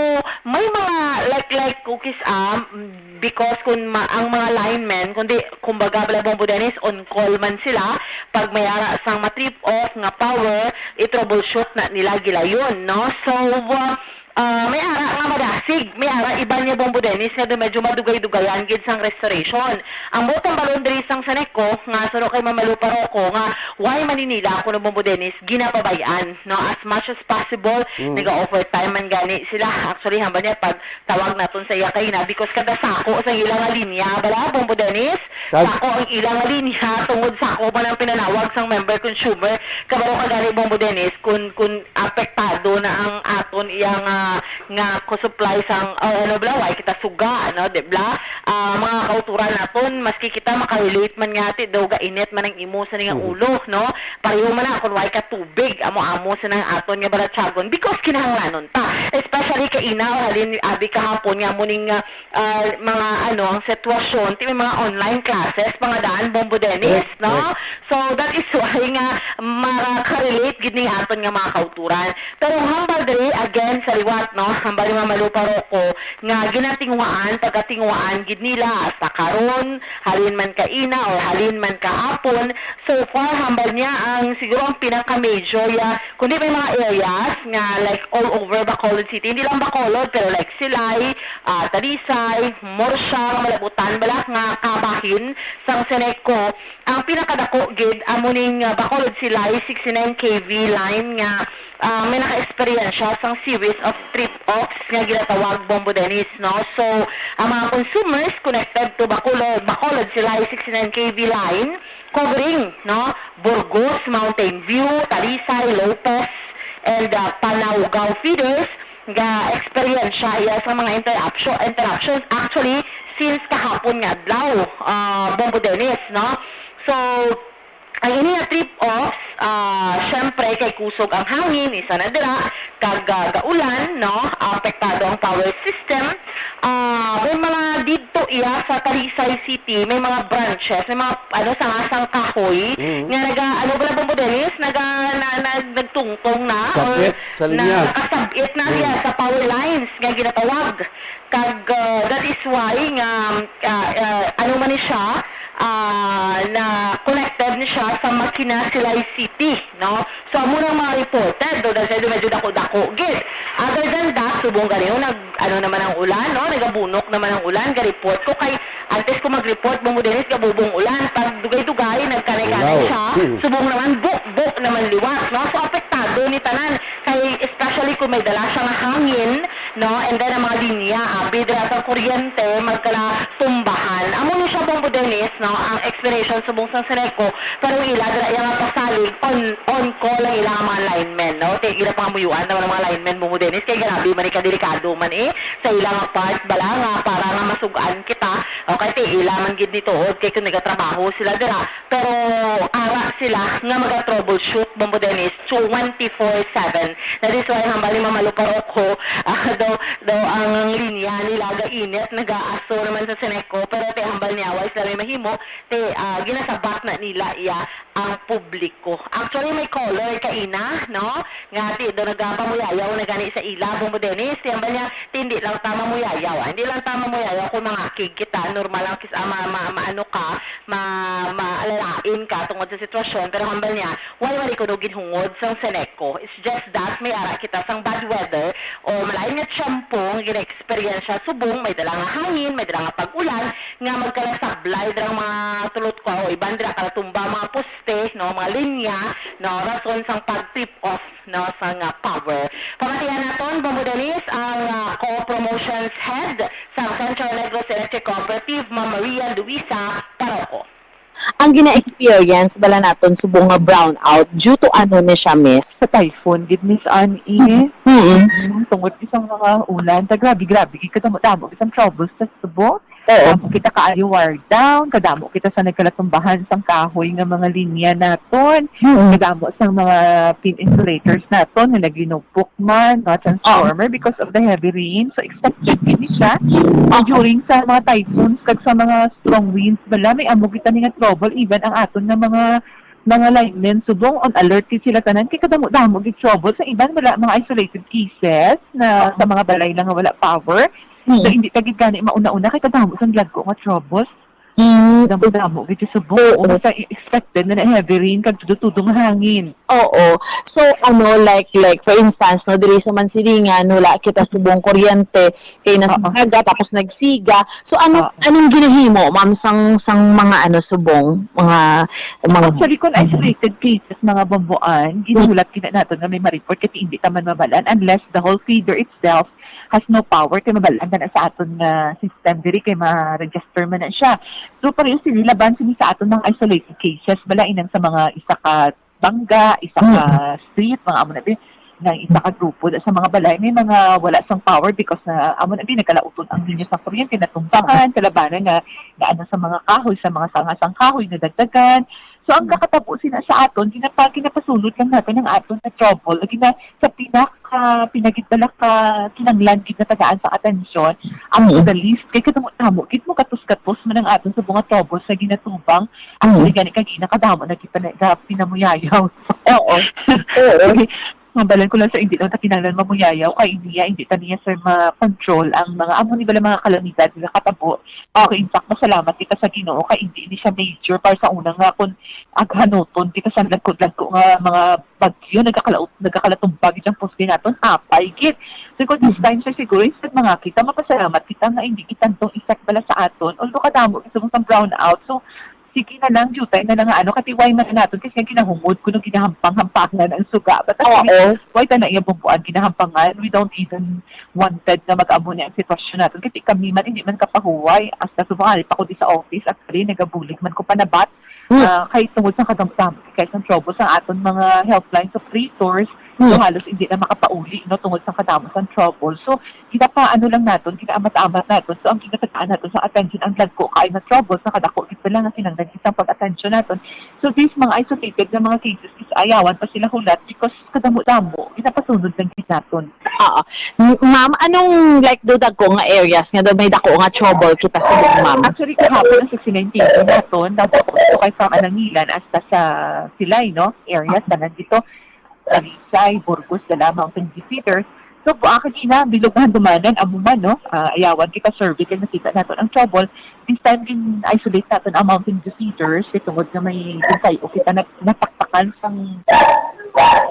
may mga like, like cookies, ah, because kun ma-, ang mga linemen, kundi, kumbaga, bala, Bombo Dennis, on call man sila, pag may ara sang ma-trip off nga power, i-troubleshoot na nila gilayon, no? So, uh, Ah, may ara nga madasig, may ara iban niya, Bombo Dennis, nga medyo madugay-dugayan gid sang restoration. Ang buot hambalon diri sang Ceneco, nga suno kay Ma'am Malu Paroco, nga why man ni nila kuno, Bombo Dennis, ginapabay-an, no? As much as possible, Mm. naga-overtime man gani sila. Actually, hambal niya, pag tawag naton sa iya kaina, because kada sako sa ila nga linya, bala, Bombo Dennis, Kag- sako ang ila nga linya, tungod sako man ang pinanawag sang member consumer, kabalo ka gani, Bombo Dennis, kun, kun apektado na ang aton iya nga, nga ko-supply sang, o ano bala, way kita suga, ano, di bala? Ah, mga kauturan naton, maski kita makarelate man nga, ti daw gainit man ang imo sa nga Mhm. ulo, no? Pareho man na kung way ka tubig, amo-amo sa nang aton nga balatyagon, because kinahanglanon ta. Especially kaina, o halin, abi kahapon nga mo ning, ah, ah, mga, ano, ang sitwasyon, ti may mga online classes, mga daan, Bombo Dennis, Correct, no? correct. So, that is why nga maka-relate gid ning aton nga mga kauturan. Pero ang hambal diri, again, sa liwat, no? Hambal ni Ma'am Malu Paroco nga ginatinguhaan, pagkatinguhaan gid nila hasta karon, halin man kaina or halin man kahapon. So far, hambal niya ang, siguro ang pinaka-major, ya, kundi may mga areas nga, like, all over Bacolod City. Hindi lang Bacolod, pero like Silay, ah, Talisay, Murcia, nga malabutan bala nga kabahin sang Ceneco. Ang pinakadako gid amo ning, ah, Bacolod Silay sixty-nine K V line nga, ah, may naka-eksperyensya sang series of trip-offs nga ginatawag, Bombo Dennis, no? So, ang mga consumers connected to Bacolod, Bacolod Silay sixty-nine K V line, covering, no, Burgos, Mountain View, Talisay, Lopez, and, ah, Panawgaw feeders, ga-eksperyensya iya sa mga interruption, interruptions. Actually, since kahapon nga adlaw, ah, Bombo Dennis, no? So, ang ini nga trip-offs, ah, syempre, kay kusog ang hangin, isa na dira, kag, ah, gaulan, no? Apektado ang power system. Ah, may mga didto iya sa Talisay City, may mga branches, may mga, ano, sanga sang kahoy, Mhm. nga naga-, ano ba na, Bombo Dennis? Naga-, na-, na-, nagtungtong na, or Sabit sa na-, linya. nakasabit na, Hmm. yeah, sa power lines nga ginatawag. Kag, ah, that is why nga, ah, ah, ano man ni siya, ah, na connected ni siya sa Makina, Silay City, no? So, amo nang mga reported, do, dahil medyo dako-dako gid. Other than that, subong gani, oh, nag, ano naman ang ulan, no? Nagabunok naman ang ulan, ga-report ko kay, antes ko mag-report, Bombo Dennis, gabubong ulan. Pag dugay-dugay, nagkanay-kanay Ulaw. siya, Hmm. subong naman, buk-buk naman liwat, no? So, apektado ni tanan. Kay, especially kung may dala siya nga hangin, no? And then, ang mga linya, abi dira sa kuryente, magkalatumbahan. Amo ni siya, Bombo Dennis, no? Ang explanation subong sang Seneco, pero ang ila dira iya nga pasalig, on, on call ang ila nga mga linemen, no? Kay ila pangamuyuan naman ang mga linemen, Bombo Dennis, kay grabe man, eh, kadelikado man, eh, sa ila nga part, bala nga para nga masugan kita, okay, kay ila man gid ni tuod, kay kung nagatrabaho sila dira, pero ara sila nga maga-troubleshoot, Bombo Dennis, twenty-four seven. That is why hambal ni Mama Lu Paroko, ah, daw, daw ang linya nila gainit, nagaaso naman sa Seneco, pero te hambal niya, wala sila may mahimo, te, ah, ginasabat na nila iya ang publiko. Actually, may caller kaina, no? Nga ti, daw nagapamuyayaw na gani sa ila, Bombo Dennis. Ti hambal niya, ti, hindi lang ta mamuyayaw, ah. Hindi lang ta mamuyayaw kung mangakig kita, normal lang kis-, ah, ma-, ma-, maano ka, ma-, maalalain ka tungod sa sitwasyon, pero hambal niya, wala man kuno ginhungod sang Seneco. It's just that may ara kita sang bad weather o malain nga tiyempo nga gina-eksperyensya subong may dala nga hangin, may dala nga pag-ulan, nga magkalasablay dira ang mga tulot ko, o iban dira kalatumba ang mga poste, no, mga linya, no, rason sang pag-trip off, no, sang, ah, power. Pamatian naton, Bombo Dennis, ang, ah, co-promotions head sa Central Negros Electric Cooperative, Ma'am Maria Luisa Paroko. Ang gina-experience bala naton subong nga brownout due to ano ni siya, miss? Sa typhoon gid, Miss Annie. Mm-mm. Mm, tungod isang mga ulan, ta grabe, grabe gid kadamo-damo isang troubles sa subong. Oo. Kadamo kita kaayo wire down, kadamo kita sa nagkalatumbahan sang kahoy nga mga linya naton. Mm-mm. Kadamo sa mga pin insulators naton nga naginupok man, no, transformer Oo. because of the heavy rain. So, expected gid ni siya. Oo. During sa mga typhoons kag sa mga strong winds, bala, may amo kita ni nga trouble. Even ang aton nga mga, mga linemen, subong on alert gid sila tanan. Kay kadamo-damo gid trouble. Sa iban, wala, mga isolated cases na Oo. sa mga balay lang nga wala power. Mm. So, hindi ta gid gani mauna-una kay kadamo sang lagko nga troubles. Mm. Damo-damo gid sa subong. Oo. Basta i-, expected na na heavy rain kag tudo-tudo nga hangin. Oo. So, ano, like, like, for instance, no, diri sa Mansilingan, wala kita subong kuryente, kay Oo. nagsiga, tapos nagsiga. So, ano, Oo. anong ginahimo, ma'am, sang, sang mga, ano, subong, mga, mga Actually, kung isolated cases, mga bambuan, Mm. ginulat gid na naton nga may ma-report, kasi hindi ta man mabalaan unless the whole feeder itself has no power, kay mabalaan na sa aton nga system diri, kay ma-register man na siya. So, pareho sini laban sini sa aton mga isolated cases, bala inang sa mga isa ka bangga, isa ka Mm. street, mga amo na di, nga isa ka grupo da sa mga balay, may mga wala sang power because na amo na di, nagkalauton ang linya sa kuryente, natumbahan, kalabanan nga, nga ano sa mga kahoy, sa mga sanga sang kahoy, nadagdagan. So, ang Mm. kakatabo sina sa aton, ginapa-, ginapasulod lang naton ang aton nga trouble, lagi na sa pinaka, pinagid bala ka kinanglan gid na tagaan sa atensyon, up to Mm. the list, kay kadamo-damo gid mo, katos-katos man ang aton sa mga troubles sa ginatubang. Actually, Mm. gani kag ina, kadamo na gid pa na, ga-, pinamuyayaw. Oo. Oo. Mabalan ko lang sa hindi lang ta kinahanglan mamuyayaw, kay niya, hindi ta niya, sir, ma-control ang mga amo ni bala mga kalamidad nga katabo. Okay, in fact, masalamat kita sa Ginoo kay hindi ni siya major para sa una nga kung aghanuton kita sa lagko-lagko nga mga bagyo, nagakalaut-, nagakalatumba gid ang poste naton, apay gid. So, kung this Mm. time, sir, siguro, instead mga kita, mapasalamat kita nga hindi gid tanto effect bala sa aton. Although kadamo gid sa brownout. So, sige na lang, diutay na lang nga ano, katiway man na naton, kasi nga ginahungod kuno ginahampang-hampangan ang suga. But actually, Oo. why ta na iya bumbuan ginahampangan? We don't even wanted na mag-amo ni ang sitwasyon naton. Kasi kami man, hindi man kapahuway. Hasta subong, ari pa ko di sa office, actually, nagabulig man ko panabat. Hmm. Ah, kay tungod sa kadamdam, kay sa trouble sa aton mga helpline operators, So, hmm, halos hindi na makapauli, no, tungod sa kadamo sang trouble. So, ginapaano lang naton, ginaamat-amat naton. So, ang ginatagaan naton sa attention, ang dagko kaayo na trouble, sa kadako gid pala nga kinahanglan gid sang pag-attention naton. So, these mga isolated nga mga cases is ayawan pa sila hulat because kadamo-damo, ginapasunod lang gid naton. Oo. M-, ma'am, anong, like, do dagko nga areas nga do may dako nga trouble kita subong, ma'am? Actually, kahapon ang sixty-nine K B naton, nabukod to kay from Anangilan hasta sa Silay, no? Areas na nandito. Talisay, Burgos, Dala, Mountain View Feeders. So, buang kagina, bilog nga dumanan, amo man, no? Ah, ayawan kita survey kay nakita naton ang trouble. This time, gin-isolate naton ang Mountain View Feeders kay tungod nga may ginsay-o kita nag-, nataktakan sang,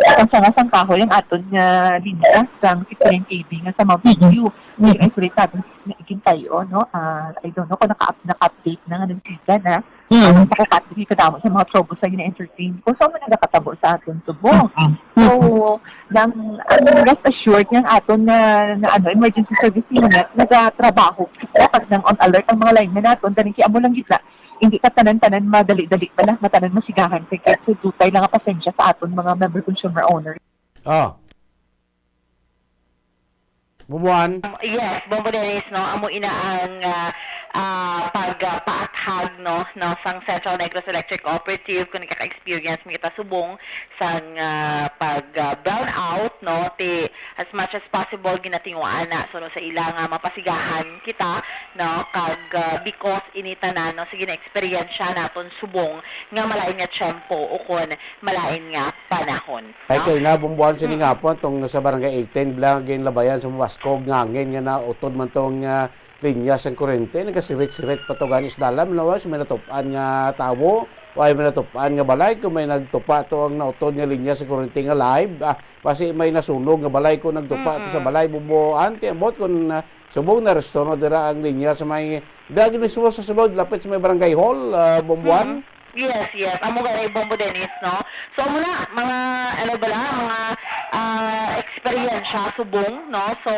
sang sanga sang kahoy ang aton nga linya sang fifty-nine K B nga sa Mountain View. Mm-mm. Gin-isolate naton, ginsay-o, no? Ah, I don't know kung naka-up-, naka-update na nga nagsiga na. Mm. Ang pagkakatli kadamo sa mga troubles nga gina-entertain ko. So, amo nagakatabo sa aton subong. Mm. So, nang, ang rest assured nga ang aton nga, nga, ano, emergency service unit, nagatrabaho kita kag nang on alert ang mga linemen naton, ganing kay amo lang gid na, hindi ka tanan-tanan madali-dali pala, matanan masigahan kay, kay so, dutay lang ang pasensya sa aton mga member consumer owners. Oh. Bumbuan? Um, yes, Bombo Dennis, no, amo ina ang, ah, ah, pag, ah, paathag, no, no, sang Central Negros Electric Cooperative, kung nagkaka-experience man kita subong sang, ah, pag, ah, brownout, no, ti as much as possible ginatinguhaan na, so, no, sa ila nga mapasigahan kita, no, kag, ah, because ini tanan, no, sa gina-eksperyensya naton subong nga malain nga tiyempo ukon malain nga panahon. Ay, no? Kay na, Bombuan, sini nga po, tong sa Barangay eighteen, bala nga ginlabayan sa mabaskog nga hangin nga nautod man tong, ah, linya sang kurente, nagasirit-sirit pa to gani sa dalan, lawas, may natupan nga tawo, o ay may natupan nga balay, kung may nagtupa to ang nautod nga linya sa kurente nga live, ah, basi may nasunog nga balay kung nagtupa to sa Mm-mm. balay, Bombuan, ti ambot kung, ah, subong na resto na dira ang linya sa may, dagi mismo sa sulod, lapit sa may barangay hall, ah, Bombuan. Mm-mm. Yes, yes. Amo gani, Bombo Dennis, no? So, amo na, mga, ano bala, mga, ah, eksperyensya subong, no? So,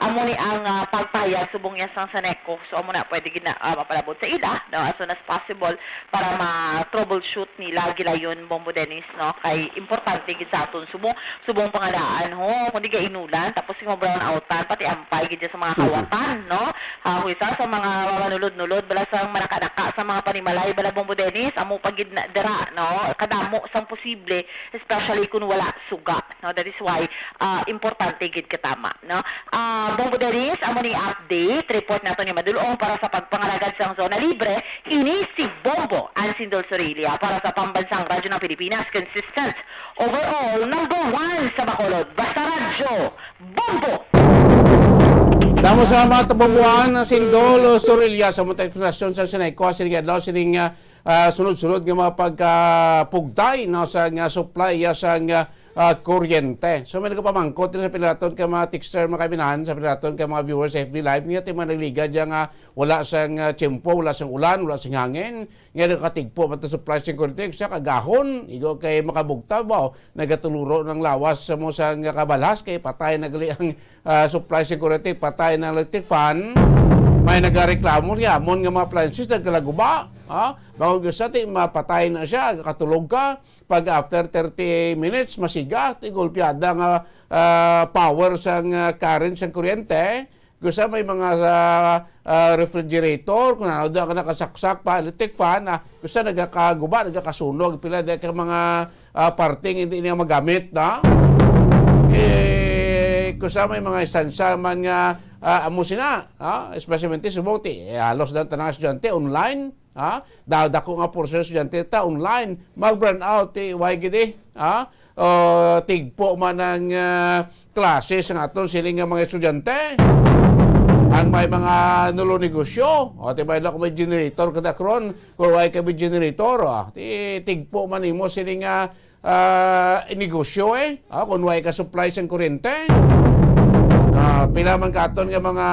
amo ni ang, ah, pagpahayag subong niya sang Saneco. So, amo na, pwede gid na, ah, mapalabot sa ila, no? As soon as possible para ma-troubleshoot nila gilayon, Bombo Dennis, no? Kay importante gid sa aton subong, subong pangalaan, ho, kundi gainulan, tapos sing brownout-an, pati ampay gid sa mga Mhm. kawatan, no? Ah, kuysa sa mga manulod-nulod, bala sa manaka-naka sa mga panimalay, bala Bombo Dennis, amo pa gid na dira, no? Kadamo sang posible, especially kung wala suga, no? That is why, ah, importante gid katama, no? Ah, Bombo Dennis, amo ni update, report nato ni Madulong para sa pagpangalagad sang zona libre, ini si Bombo Ansindol Sorilla para sa Pambansang Radyo ng Pilipinas, consistent, overall, number one sa Bacolod. Basta Radyo, Bombo! Damo sa mga tababuan, Sindol Sorilla, sa mga eksplorasyon sa Sinayko, sining adlaw, sining, ah, ah, sunod-sunod nga mga pagkapugtay, no, sa nga supply, ya, sa nga, ah, kuryente. So, may nagapamangkot din sa pila naton ka mga texter, mga kaibigan, sa pila naton ka mga viewers sa F B Live, niya, ti mga nagligad dyan nga wala sang, ah, tiyempo, wala sang ulan, wala sang hangin, nga nakatigpo man to supply sing kuryente, sa kagahon, igo kay makabugtaw ba, nagatuluro ng lawas sa mo sa nga kabalhas, kay patay na gali ang, ah, supply sing kuryente, patay na electric fan, may nagareklamo niya, amon nga mga appliances, nagkalaguba, ha? Bawal nga sa ti, mapatay na siya, katulog ka, pag after thirty minutes, masiga, ti golpeada nga, ah, power sang, ah, current sang kuryente, Gusa may mga, ah, ah, refrigerator, kung ano, di ka nakasaksak pa, electric fan, ah, gusa nagakaguba, nagakasunog, pila di ka mga, ah, parting hindi niya magamit, na? Eh, gusa may mga istansya man nga, ah, amo sina, ah, especially subong ti, eh, halos na tanang estudyante online, ha? Da-, dako nga porsyento estudyante ta online, mag-brownout, ti, why gid eh, ha? O, tigpo man ang, ah, klase sa aton sini nga mga estudyante. Ang may mga nulo negosyo, o, ti, may, kung may generator ka dakron, kung way ka may generator, o, ti, tigpo man imo sini nga, ah, negosyo, eh. O, kung way ka supply sang kuryente. Ah, pila man ka aton nga mga,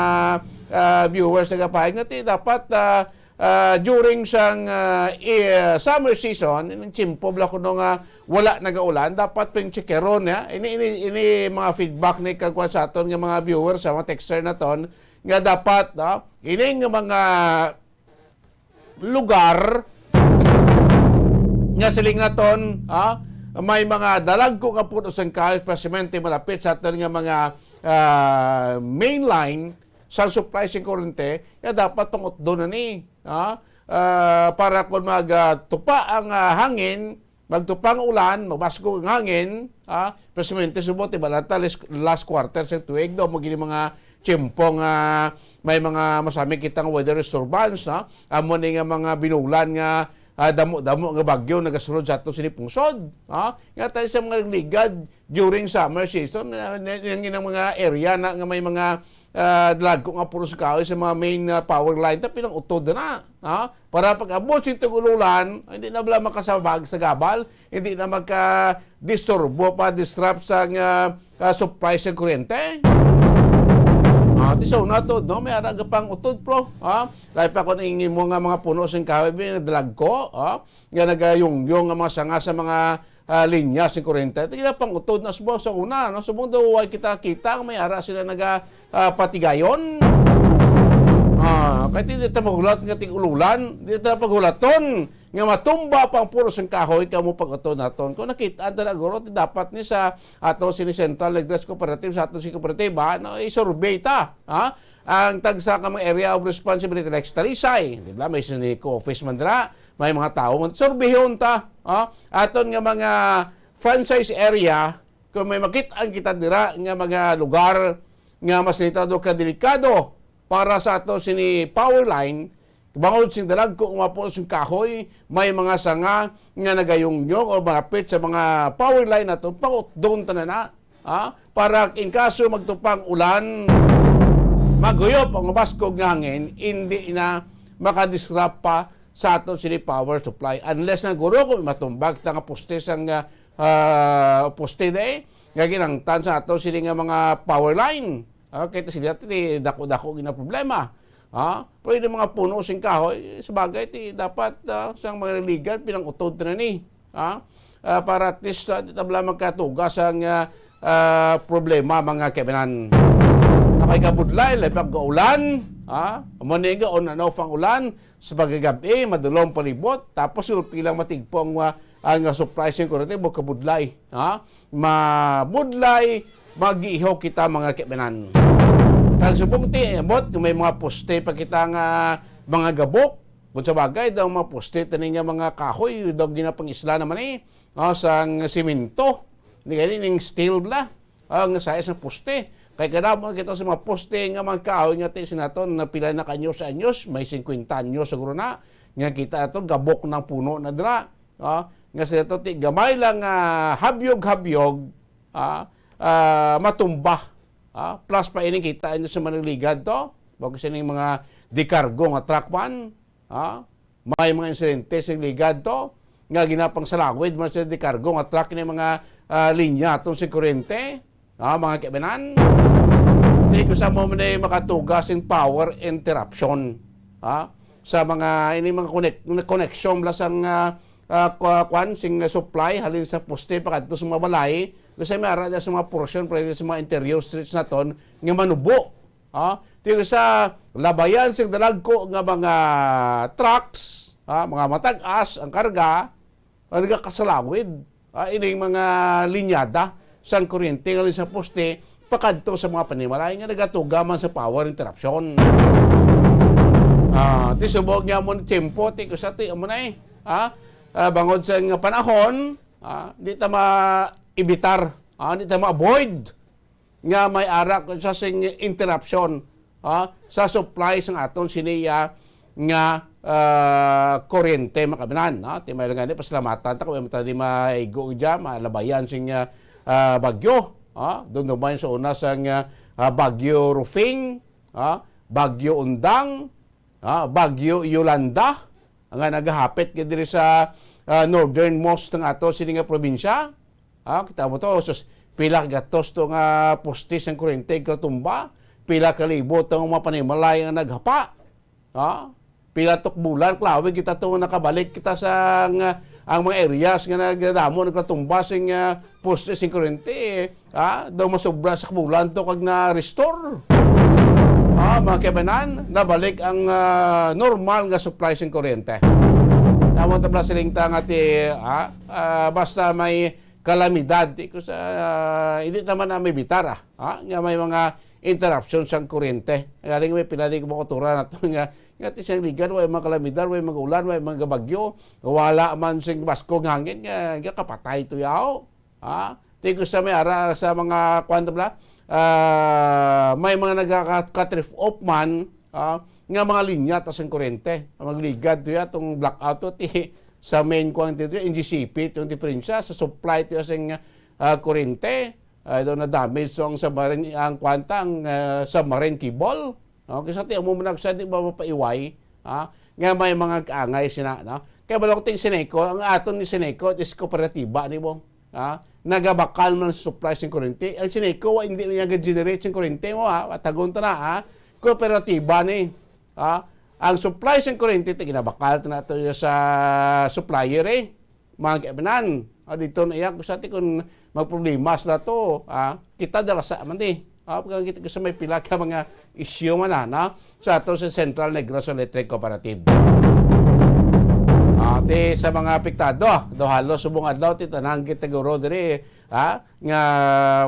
ah, viewers nagapahayag nga ti dapat, ah, ah, during sang, ah, i-, summer season, ining tiyempo bala kuno nga wala nagaulan, dapat ping checkeron, ya. Ini, ini, ini mga feedback ni kagwa sa aton nga mga viewers, sa mga texter naton, nga dapat, no, ining mga lugar nga siling naton, ah, may mga dalagko nga puno sang kahoy, especially malapit sa aton nga mga, ah, main line sa supply sa kurente, nga dapat pangutdon na ni, ha? Ah, para kung mag, ah, tupa ang, ah, hangin, magtupa ang ulan, mabaskog ang hangin, ha? Especially subong, tibalan ta, last, last quarter sa tuig, daw, mo gini mga tiyempo nga may mga masami kitang weather disturbance, ha? Amo ni nga mga binulan nga, ah, damo-damo nga bagyo nagasulod sa ato sini pungsod, ha? Nga tayo sa mga nagligad during summer season, ah, na, na, yung mga area na nga may mga, ah, dalagko nga puno sang kahoy sa mga main, ah, power line, ta pinang-utod na, ha? Para pag-abot sa tag-ululan, hindi na bala makasabag sa gabal, hindi na magka-disturbo pa, disrupt sa nga, ah, supply sa kuryente. Ah, di sa una to, no? May ara ka pang-utod, pro, ha? Lahi pa kung ang imo nga mga puno sing kahoy, bin, nagdalagko, ha? Nga nagayungyong nga mga sanga sa mga, ah, linya sing kuryente. Ito kita pang-utod na subong sa una, no? Subong daw way kita kita, may ara sila naga, ah, patigayon. Ah, kay di ta maghulat nga tig-ululan, di ta paghulaton nga matumba pa ang puno sing kahoy, kamo pag-utod naton. Kung nakita ta na guro, dapat ni sa ato sini Central Negros Cooperative, sa ato si kooperatiba, no, i-survey ta, ha? Ang tagsa ka mga area of responsibility, like sa Talisay, di ba? May sini ko office man dira, may mga tao man, surbihon ta, ha? Aton nga mga franchise area, kung may makit-an kita dira nga mga lugar nga mas nitado ka delikado para sa ato sini power line, bangod sing dalagko nga puno sing kahoy, may mga sanga nga nagayungyong o malapit sa mga power line nato, pangutdon ta na na, ha? Para in kaso magtupang ulan, maguyop ang mabaskog nga hangin, hindi na makadisrupt pa sa ato sini power supply. Unless na guro kung matumbag ta nga poste sang, ah, ah, poste day, nga ginangtan sa ato sini nga mga power line. Ah, kay sila ti dako-dako gina problema. Ah, pwede mga puno sing kahoy, sa bagay ti dapat, ah, sang mga naligan pinang-utod na ni. Ah, ah, para at least, ah, di tabla magkatugas ang, ah, ah, problema, mga kaibanan. Nakay kabudlay, labi pag gaulan, ah, amo ni nga on and off ang ulan, sa pagkagabi, madulom palibot, tapos yung pilang matigpo ang, ah, ang, ah, supply sa kurente, mo kabudlay, ha? Mabudlay, mag-iihaw kita, mga kaibanan. Kag subong ti, ambot, kung may mga poste pa kita nga mga gabok, kung sa bagay, daw mga poste, tani nga mga kahoy, daw ginapang-isla naman eh, ah, sang simento, hindi gani ning steel bla. Ah, nga size sang poste. Kay kadamo kita sa mga poste nga mga kahoy nga ti sinaton na pila na ka anyos sa anyos, may singkwenta anyos siguro na, nga kita ato gabok ng puno na dira. Ah, nga sila to ti gamay lang, ah, habyog-habyog, ah, ah, matumba. Ah, plus pa ining kita inyo sa managligad to. Bago sining mga dikargo nga truck man. Ha? May mga insidente sa ligad to nga ginapangsalawid man sa dikargo nga truck ni mga, ah, linya aton sa kuryente, ha, mga kaibanan. Di ko sa mo man ay makatuga sing power interruption, ha, sa mga ini mga connect, connection bala sang, ah, ah, kwa-, kwan sing supply halin sa poste pakadto sa mga balay, kasi may ara sa mga portion, pero sa mga interior streets naton nga manubo. Ha? Ti sa labayan sing dalagko nga mga trucks, ha, mga matag-as ang karga, ang nagakasalawid, ha, ining mga linyada sang kuryente nga sa poste pakadto sa mga panimalay nga nagatuga man sa power interruption. Ah, ti subog niya mo ni tiyempo, ti kusa ti amo na eh. Ha? Ah, bangod sa nga panahon, ha, di ta ma-evitar, ha, di ta ma-avoid nga may ara ko sa sing interruption, ha, sa supply sang aton siniya nga, ah, kuryente, mga kaibanan, ha. Ti may lang gani, pasalamatan ta kung may mata di maigo dyan, malabayan sing, ah, ah, bagyo, ha. Dumduman sa una sang, ah, ah, Bagyo Rufing, ha, Bagyo Undang, ha, Bagyo Yolanda, nga nagahapit gid diri sa, ah, northernmost ng ato sini nga probinsya. Ah, kita mo to, sus, pila ka gatos to nga poste sang kuryente nga tumba, pila ka libo to nga mga panimalay nga naghapa. Ah, pila to ka bulan, klawig kita to nga nakabalik kita sa nga, ang mga areas nga nagdamo nagkatumba sing, ah, poste sing kuryente, eh. Ah, daw masobra sa ka bulan to kag na-restore. Ah, mga kaibanan, nabalik ang, ah, normal nga supply sing kuryente. Tama ta pala siling ta nga ti, ah, ah, basta may kalamidad, ti ko sa, ah, hindi naman na may bitara, ah, nga may mga interruption sang kuryente. Galing may pila di ko makutura na to nga, nga ti siyang ligan, way mga kalamidad, way mga ulan, way mga bagyo, wala man sing baskog hangin, nga, nga kapatay to yaw. Ha? Ti ko sa may ara sa mga, kuwan to bala, ah, may mga nagaka-, ka-trip off man, ah, nga mga linya ta sang kuryente. Magligad to ya, tong blackout to, ti, sa main kuwan to, N G C P, itong diferensya sa supply to ya sing, ah, kuryente. Ah, ito na damage ang submarine, ang kuwan ta, ang, ah, submarine cable. Okay, sa tiyan mo, managsa, di ba mapaiway? Ha? Nga may mga kaangay sina, no? Kaya balok ting Sineco, ang aton ni Sineco, is kooperatiba ni mo. Ha? Nagabakal man sa supply sing kuryente. Ang Sineco, wa, hindi niya ga-generate sing kuryente mo, ha? Atagon ta na, ha? Kooperatiba ni. Ha? Ang supply sing kuryente, ti ginabakal ta na to sa supplier, eh. Mga kaibanan. Ah, dito na iya, kung sa ti kung magproblema sila to, ah, kita dala sa man, di. Ah, pagka kita sa may pila ka mga issue man na, no? Sa ato sa Central Negros Electric Cooperative. Ah, ti sa mga apektado, do halos subong adlaw, ti tanan kita guro diri, ah, nga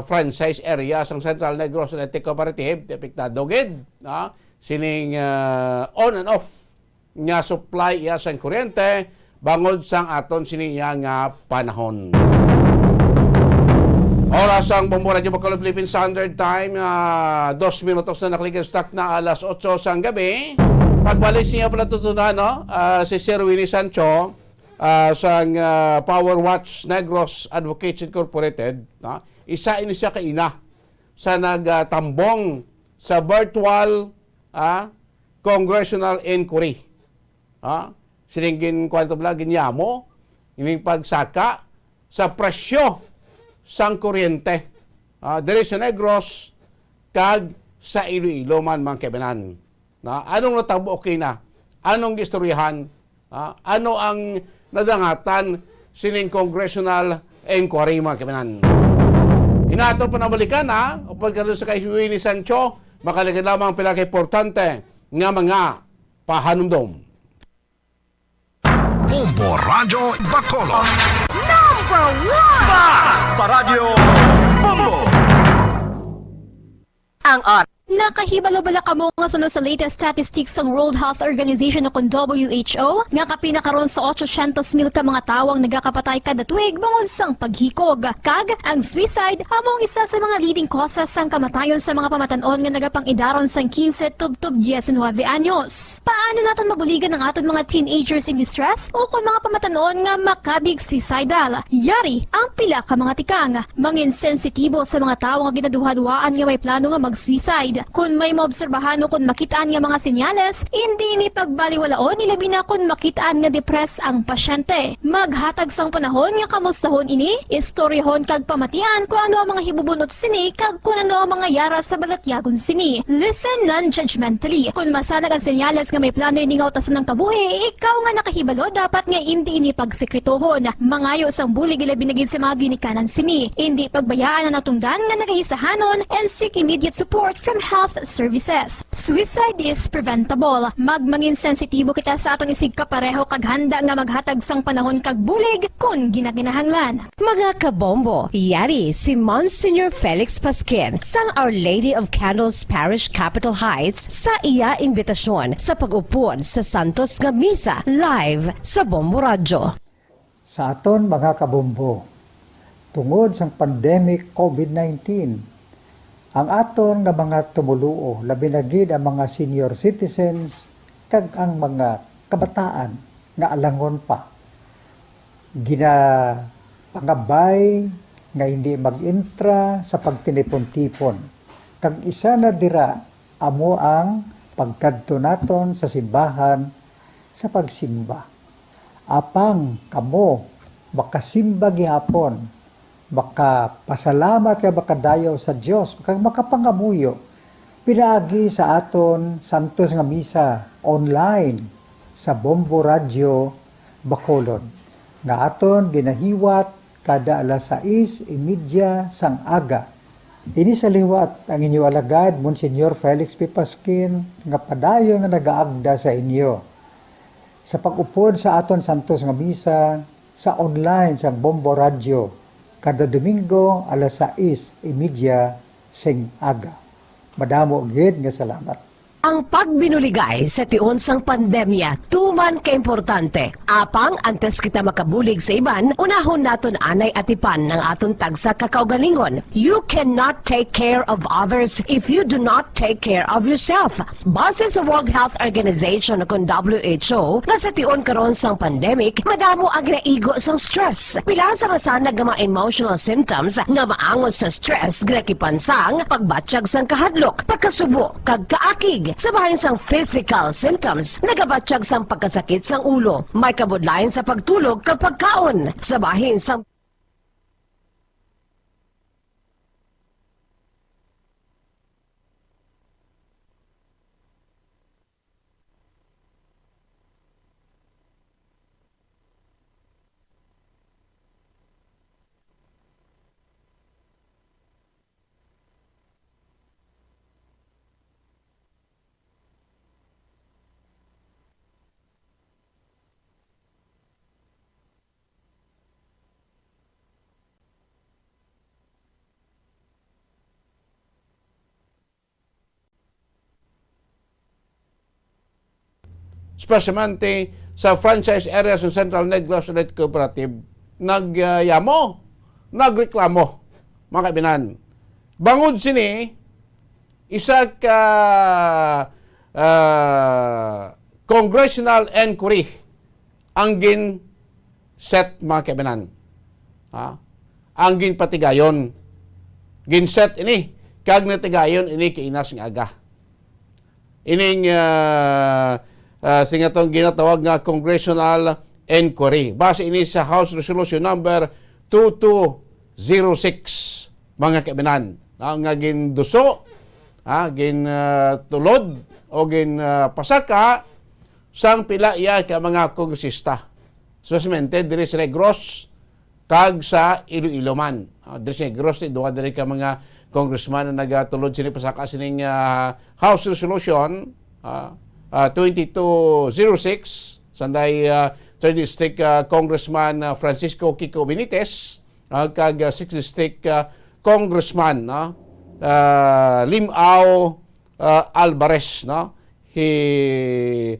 franchise area sang Central Negros Electric Cooperative, ti apektado gid, ah, sining, ah, on and off nga supply iya sang kuryente bangod sang aton sini iya nga panahon. Oras ang Bombo Radyo Bacolod Philippine Standard Time, ah, dos minutos na nakaligiran sa takna alas otso sang gabi. Pagbalik sa inyo pala tutunan, no? Ah, si Sir Winnie Sancho, ah, sang, ah, Power Watch Negros Advocates Incorporated, no? Isa ini siya ka ina sa nagtambong sa virtual, ah, congressional inquiry. Ha? Sining gin-, kuwan to bala, ginyamo, ining pagsaka sa presyo sang kuryente. Ah, diri sa Negros, kag sa Iloilo man, mga kaibanan. Na, anong natabo, okay na? Anong gistoryahan? Ah, ano ang nadangatan sining congressional inquiry, mga kaibanan? Inato panabalikan, ha? Upod karon sa kay Winnie Sancho, makalikan lamang pila ka importante nga mga pahanumdom. Bombo Radyo Bacolod. Number one! Basta Radyo Bombo! Ang or- Nakahibalo bala kamo nga suno sa latest statistics sang World Health Organization o kon W H O nga kapin na karon sa otso syentos mil ka mga tawo ang nagakapatay kada tuig bangod sang paghikog, kag ang suicide amo ang isa sa mga leading causes sang kamatayon sa mga pamatan-on nga nagapang-idaron sang quince tubtob diecinuebe anyos. Paano naton mabuligan ang aton mga teenagers in distress o kon mga pamatan-on nga makabig suicidal? Yari ang pila ka mga tikang. Mangin sensitibo sa mga tawo nga ginaduhaduhaan nga may plano nga mag-suicide. Kon may maobserbahan o kon makit-an nga mga senyales, indi ini pagbaliwalaon, ilabi na kon makit-an nga depressed ang pasyente. Maghatag sang panahon nga kamustahon ini, istoryahon kag pamatian kon ano ang mga hibubun-ot sini kag kon ano ang mga yara sa balatyagon sini. Listen non-judgmentally. Kon masanag ang senyales nga may plano ini nga utason ang kabuhi, ikaw nga nakahibalo dapat nga indi ini pagsekretohon. Mangayo sang bulig, ilabi na gid sa mga ginikanan sini. Indi pagbayaan ang natungdan nga nagahisahanon and seek immediate support from health services. Suicide is preventable. Magmangin sensitibo kita sa aton isigkapareho kag handa nga maghatag sang panahon kag bulig kon ginakinahanglan. Mga kabombo, yari si Monsignor Felix Pasquin sang Our Lady of Candles Parish, Capitol Heights, sa iya imbitasyon sa pag-upod sa santos nga misa live sa Bombo Radyo. Sa aton mga kabombo, tungod sang pandemic COVID nineteen, ang aton nga mga tumoluo, labi na gid ang mga senior citizens kag ang mga kabataan nga alangon pa, ginapangabay nga hindi mag-intra sa pagtinipon-tipon. Kag isa na dira amo ang pagkadto naton sa simbahan sa pagsimba. Apang kamo makasimba gihapon, makapasalamat kag makadayaw sa Dios, kag makapangamuyo pinaagi sa aton santos nga misa online sa Bombo Radyo Bacolod, nga aton ginahiwat kada alas sais y media sang aga. Ini sa liwat ang inyo alagad, Monsignor Felix P. Pasquin, nga padayon nga nagaagda sa inyo. Sa pag-upod sa aton santos nga misa sa online sang Bombo Radyo, kada Domingo alas sais y media sing aga. Madamo gid nga salamat. Ang pagbinuligay sa tion sang pandemya tuman ka importante. Apang antes kita makabulig sa iban, unahon naton anay atipan ang aton tagsa ka kaugalingon. You cannot take care of others if you do not take care of yourself. Base sa World Health Organization o kon W H O, nga sa tion karon sang pandemic, madamo ang ginaigo sang stress. Pila sa masanag nga mga emotional symptoms nga maangot sa stress, ginakipan sang pagbatyag sang kahadlok, pagkasubo, kag kaakig. Sa bahin sang physical symptoms, nagabatyag sang pagkasakit sang ulo, may kabudlayan sa pagtulog kag pagkaon. Sa bahin sang Espesyamente sa franchise area sa Central Negros Electric Cooperative, nagyamo, nagreklamo, mga kaibinan. Bangod sini, isa ka, ah, congressional inquiry ang gin-set, mga kaibinan. Ha? Ang ginpatigayon. Gin-set ini, kag natigayon ini kaina sing aga. Ining, ah, ah, sing atong ginatawag nga congressional inquiry. Base ini sa House Resolution Number two two zero six, mga kaibinan, ah, nga ginduso, ah, gin, ah, tulod o gin, ah, pasaka sang pila iya ka mga kongresista, espesiyalmente diri sa Negros kag sa Iloilo man. Ah, diri sa Negros, duha diri ka mga congressman na nagatulod sini pasaka sining, ah, House Resolution, ah, ah, twenty-two zero six, sanday, ah, third District, ah, Congressman, ah, Francisco Kiko Benitez, ah, kag, ah, sixth District, ah, Congressman, no, ah, Limao, ah, Alvarez, no? He,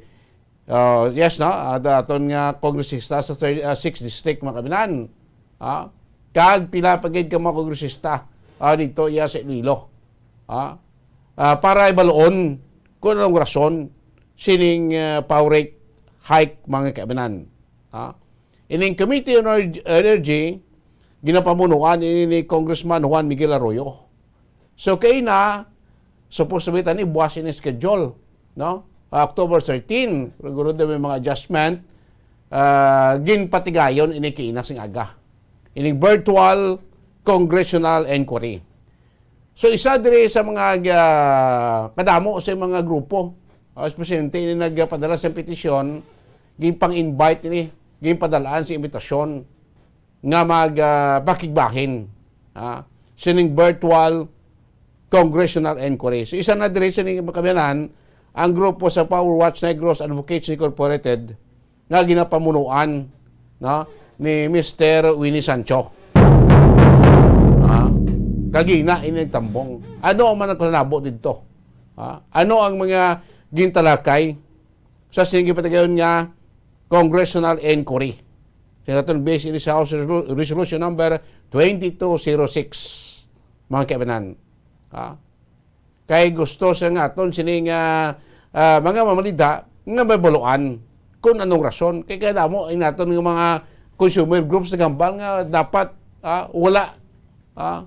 ah, yes, no? Ah, da-, aton nga kongresista sa third, ah, sixth District, mga kaibinan. Ah, kag pila pa gid ka mga kongresista, ah, dito iya sa Iloilo. Ah, ah, para ibaluon kung anong rason sining, ah, power rate hike, mga kaibinan. Ah, ining Committee on Ener-, Energy, ginapamunuan ini ni Congressman Juan Miguel Arroyo. So, kaina, supposed to be tani buwas ini schedule, no? Ah, October thirteen, pero guro daw may mga adjustment, ah, ginpatigayon ini kaina sing aga. Ining virtual congressional inquiry. So, isa diri sa mga, ah, kadamo sa mga grupo, ah, espesiyalmente ini nagpadala sa petisyon, ginpang-invite ini, ginpadalaan sa imbitasyon nga mag, ah, pakigbahin, ah, sining virtual congressional inquiry. So, isa na diri sining makamianan ang grupo sa Power Watch Negros Advocates Incorporated nga ginapamunuan, no, ni Mister Winnie Sancho. Ah, kagina ini nagtambong. Ano ang mga nagpanabo didto? Ah, ano ang mga gintalakay sa sining gipatigayon nga congressional inquiry? Sa aton base ini sa House Resolu-, Resolution Number twenty-two zero six, mga kaibanan. Ah, kay gusto sa nga aton sini nga, ah, mga mamalita nga mabaluan kung anong rason. Kay kadamo ang naton nga mga consumer groups naghambal nga dapat, ah, wala, ah,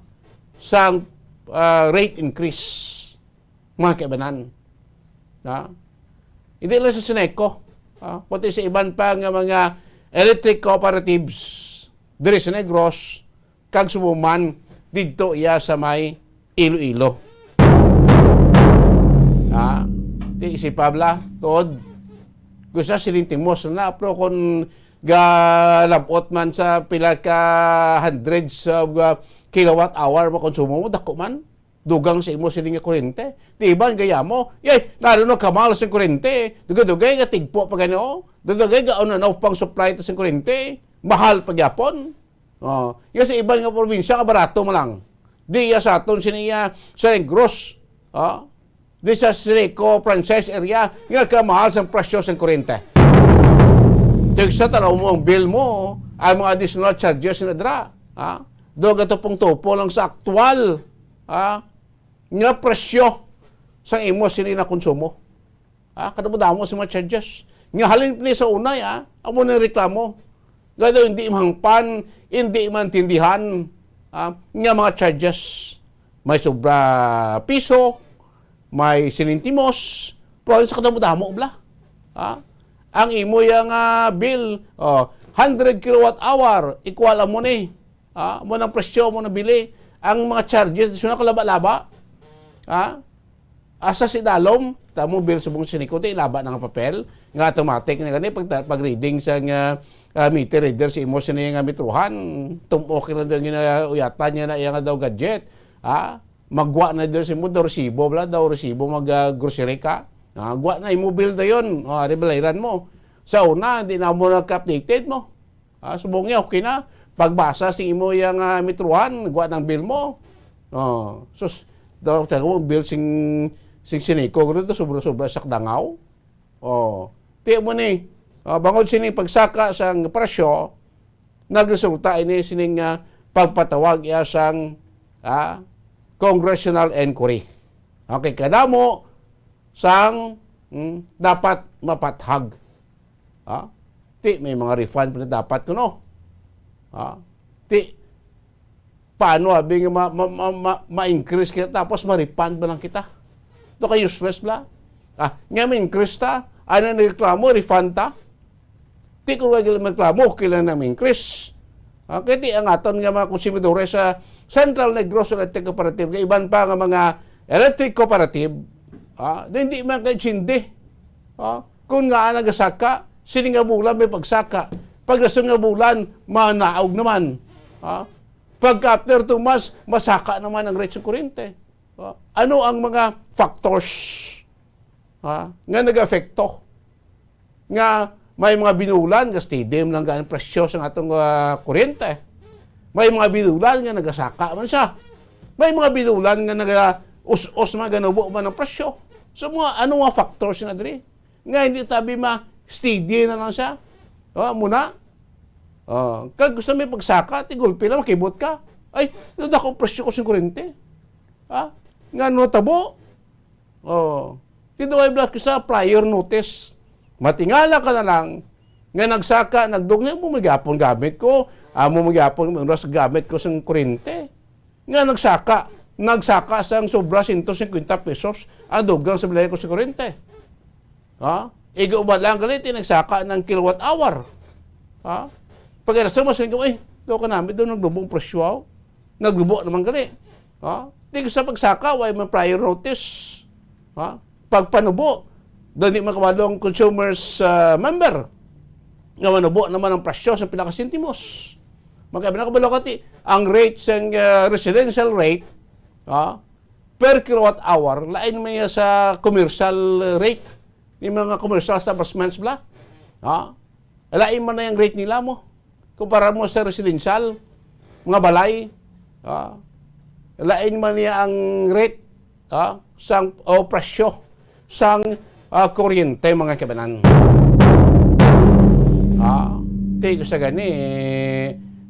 sang, ah, rate increase, mga kaibanan. Ha? Hindi lang sa Seneco, ah, pati sa iban pa nga mga electric cooperatives diri sa Negros, kag subong man didto iya sa may Iloilo. Ah, di si Pabla, tuod. Gusto siling timos na, pero kung galabot man sa pila ka hundreds of, uh, kilowatt hour makonsumo mo, dako man. Dugang sa imo sini nga kuryente. Di ba, gaya mo, yay, lalo na kamahal sa kuryente. Dugay-dugay nga tigpo pa gani, oh. Dugay-dugay nga ano na pang supply ta sa kuryente. Mahal pa gyapon. Oh, ya sa iban nga probinsya, kabarato mo lang. Di ya sa aton sini ya sa Negros. Oh. Di sa Cereco franchise area, nga kamahal sang presyo sang kuryente. Tig sa tanaw mo ang bill mo, ang mga additional charges na dra. Ha? Do ka tupong-tupo lang sa aktual, ha? Nga presyo sang imo sini na konsumo. Ha? Kadamo-damo sa mga charges. Nga halin pa ni sa unay, ha? Amo na reklamo. Nga daw hindi mahangpan, hindi maintindihan, ha? Nga mga charges. May sobra piso, may sinintimos, pero sa kadamo-damo bala. Ha? Ang imo yang, ah, bill, oh, hundred kilowatt hour, equal amo ni. Ah, mo nang presyo mo nang bili. Ang mga charges, gusto na ko laba-laba. Ha? Asa si dalom, tamo bill subong sini ko, ti laba na nga papel, nga automatic na gani, pag, pag reading sa nga, ah, meter reader sa imo sini nga metrohan, tumok na daw ginauyatan niya na iya nga daw gadget. Ha? Magwa na daw sa imo, daw resibo, bala, daw resibo mag, ah, grocery ka. Ah, gwa na imo bill dayon. Ah, ari balayran mo. Sa una, hindi na mo nagka-updated mo. Ah, subong niya, okay na. Pagbasa sa imo yang, ah, metrohan, gwa ng bill mo. Oh, sus, daw, tago mo, bill sing, sing Cereco, gano to, sobra-sobra sa dangaw. Oh, ti mo ni, ah, bangod sini pagsaka sang presyo, nagresulta ini sining, ah, pagpatawag iya sang, ah, congressional inquiry. Okay, kadamo sang, mm, dapat mapathag. Ha? Ti, may mga refund pa na dapat kuno. Ha? Ti, paano abi nga ma-, ma-, ma-, ma-, ma-increase kita tapos ma-refund ba lang kita? Ito ka useless bala? Ah, nga ma-increase ta? Ano na reklamo? Refund ta? Ti kung wala reklamo, okay lang na ma-increase. Ah, kaya ti ang aton nga mga konsumidores sa Central Negros Electric Cooperative, kay iban pa nga mga electric cooperative, ah, na hindi man kaintindi. Ah, kung nga nagasaka, sini nga bulan may pagsaka. Pag nasunod nga bulan, manaog naman. Ah, pagka after two months, masaka naman ang rate sa kuryente. Ah, ano ang mga factors, ah, nga nag-epekto? Nga may mga binulan nga steady lang gani presyo sa atong, ah, kuryente. May mga binulan nga nagasaka man siya. May mga binulan nga naga-us-us man, ganubo man ang presyo. So, mga, ano mga factors na diri? Nga hindi tabi ma-steady na lang siya. Oh, muna. Oh, kag gusto may pagsaka, ti gulpi lang, makibot ka. Ay, nadako ang presyo ko sa kuryente. Ha? Nga ano tabo? Oh. Dito ay black sa prior notice. Matingala ka na lang nga nagsaka, nagdugay mo, magyapon gamit ko, amo magyapon, oras gamit ko sa kuryente. Nga nagsaka, nagsaka sang sobra sento singkwenta pesos ang dugang sa bilay ko sa kuryente. Ha? Igo ba lang gali, ti nagsaka ng kilowatt hour. Ha? Pag-, sa mas ko, eh, do ka namin, doon naglubo ang presyo, oh. Naglubo naman gali. Ha? Ti sa pagsaka, way may prior notice. Ha? Pagpanubo, doon di makawalo ang consumers, ah, member. Nga manubo naman ang presyo sa pila ka sentimos. Magkaiba na kabalo ka, ti, ang rate sang, ah, residential rate, ha? Per kilowatt hour, lain man niya sa commercial rate, ni mga commercial establishments bala. Ha? Lain man na yung rate nila mo. Kumpara mo sa residential, mga balay, ha? Lain man niya ang rate, ha? Sang, o presyo sang, ah, kuryente, mga kabanan. Ha? Ti ko sa gani,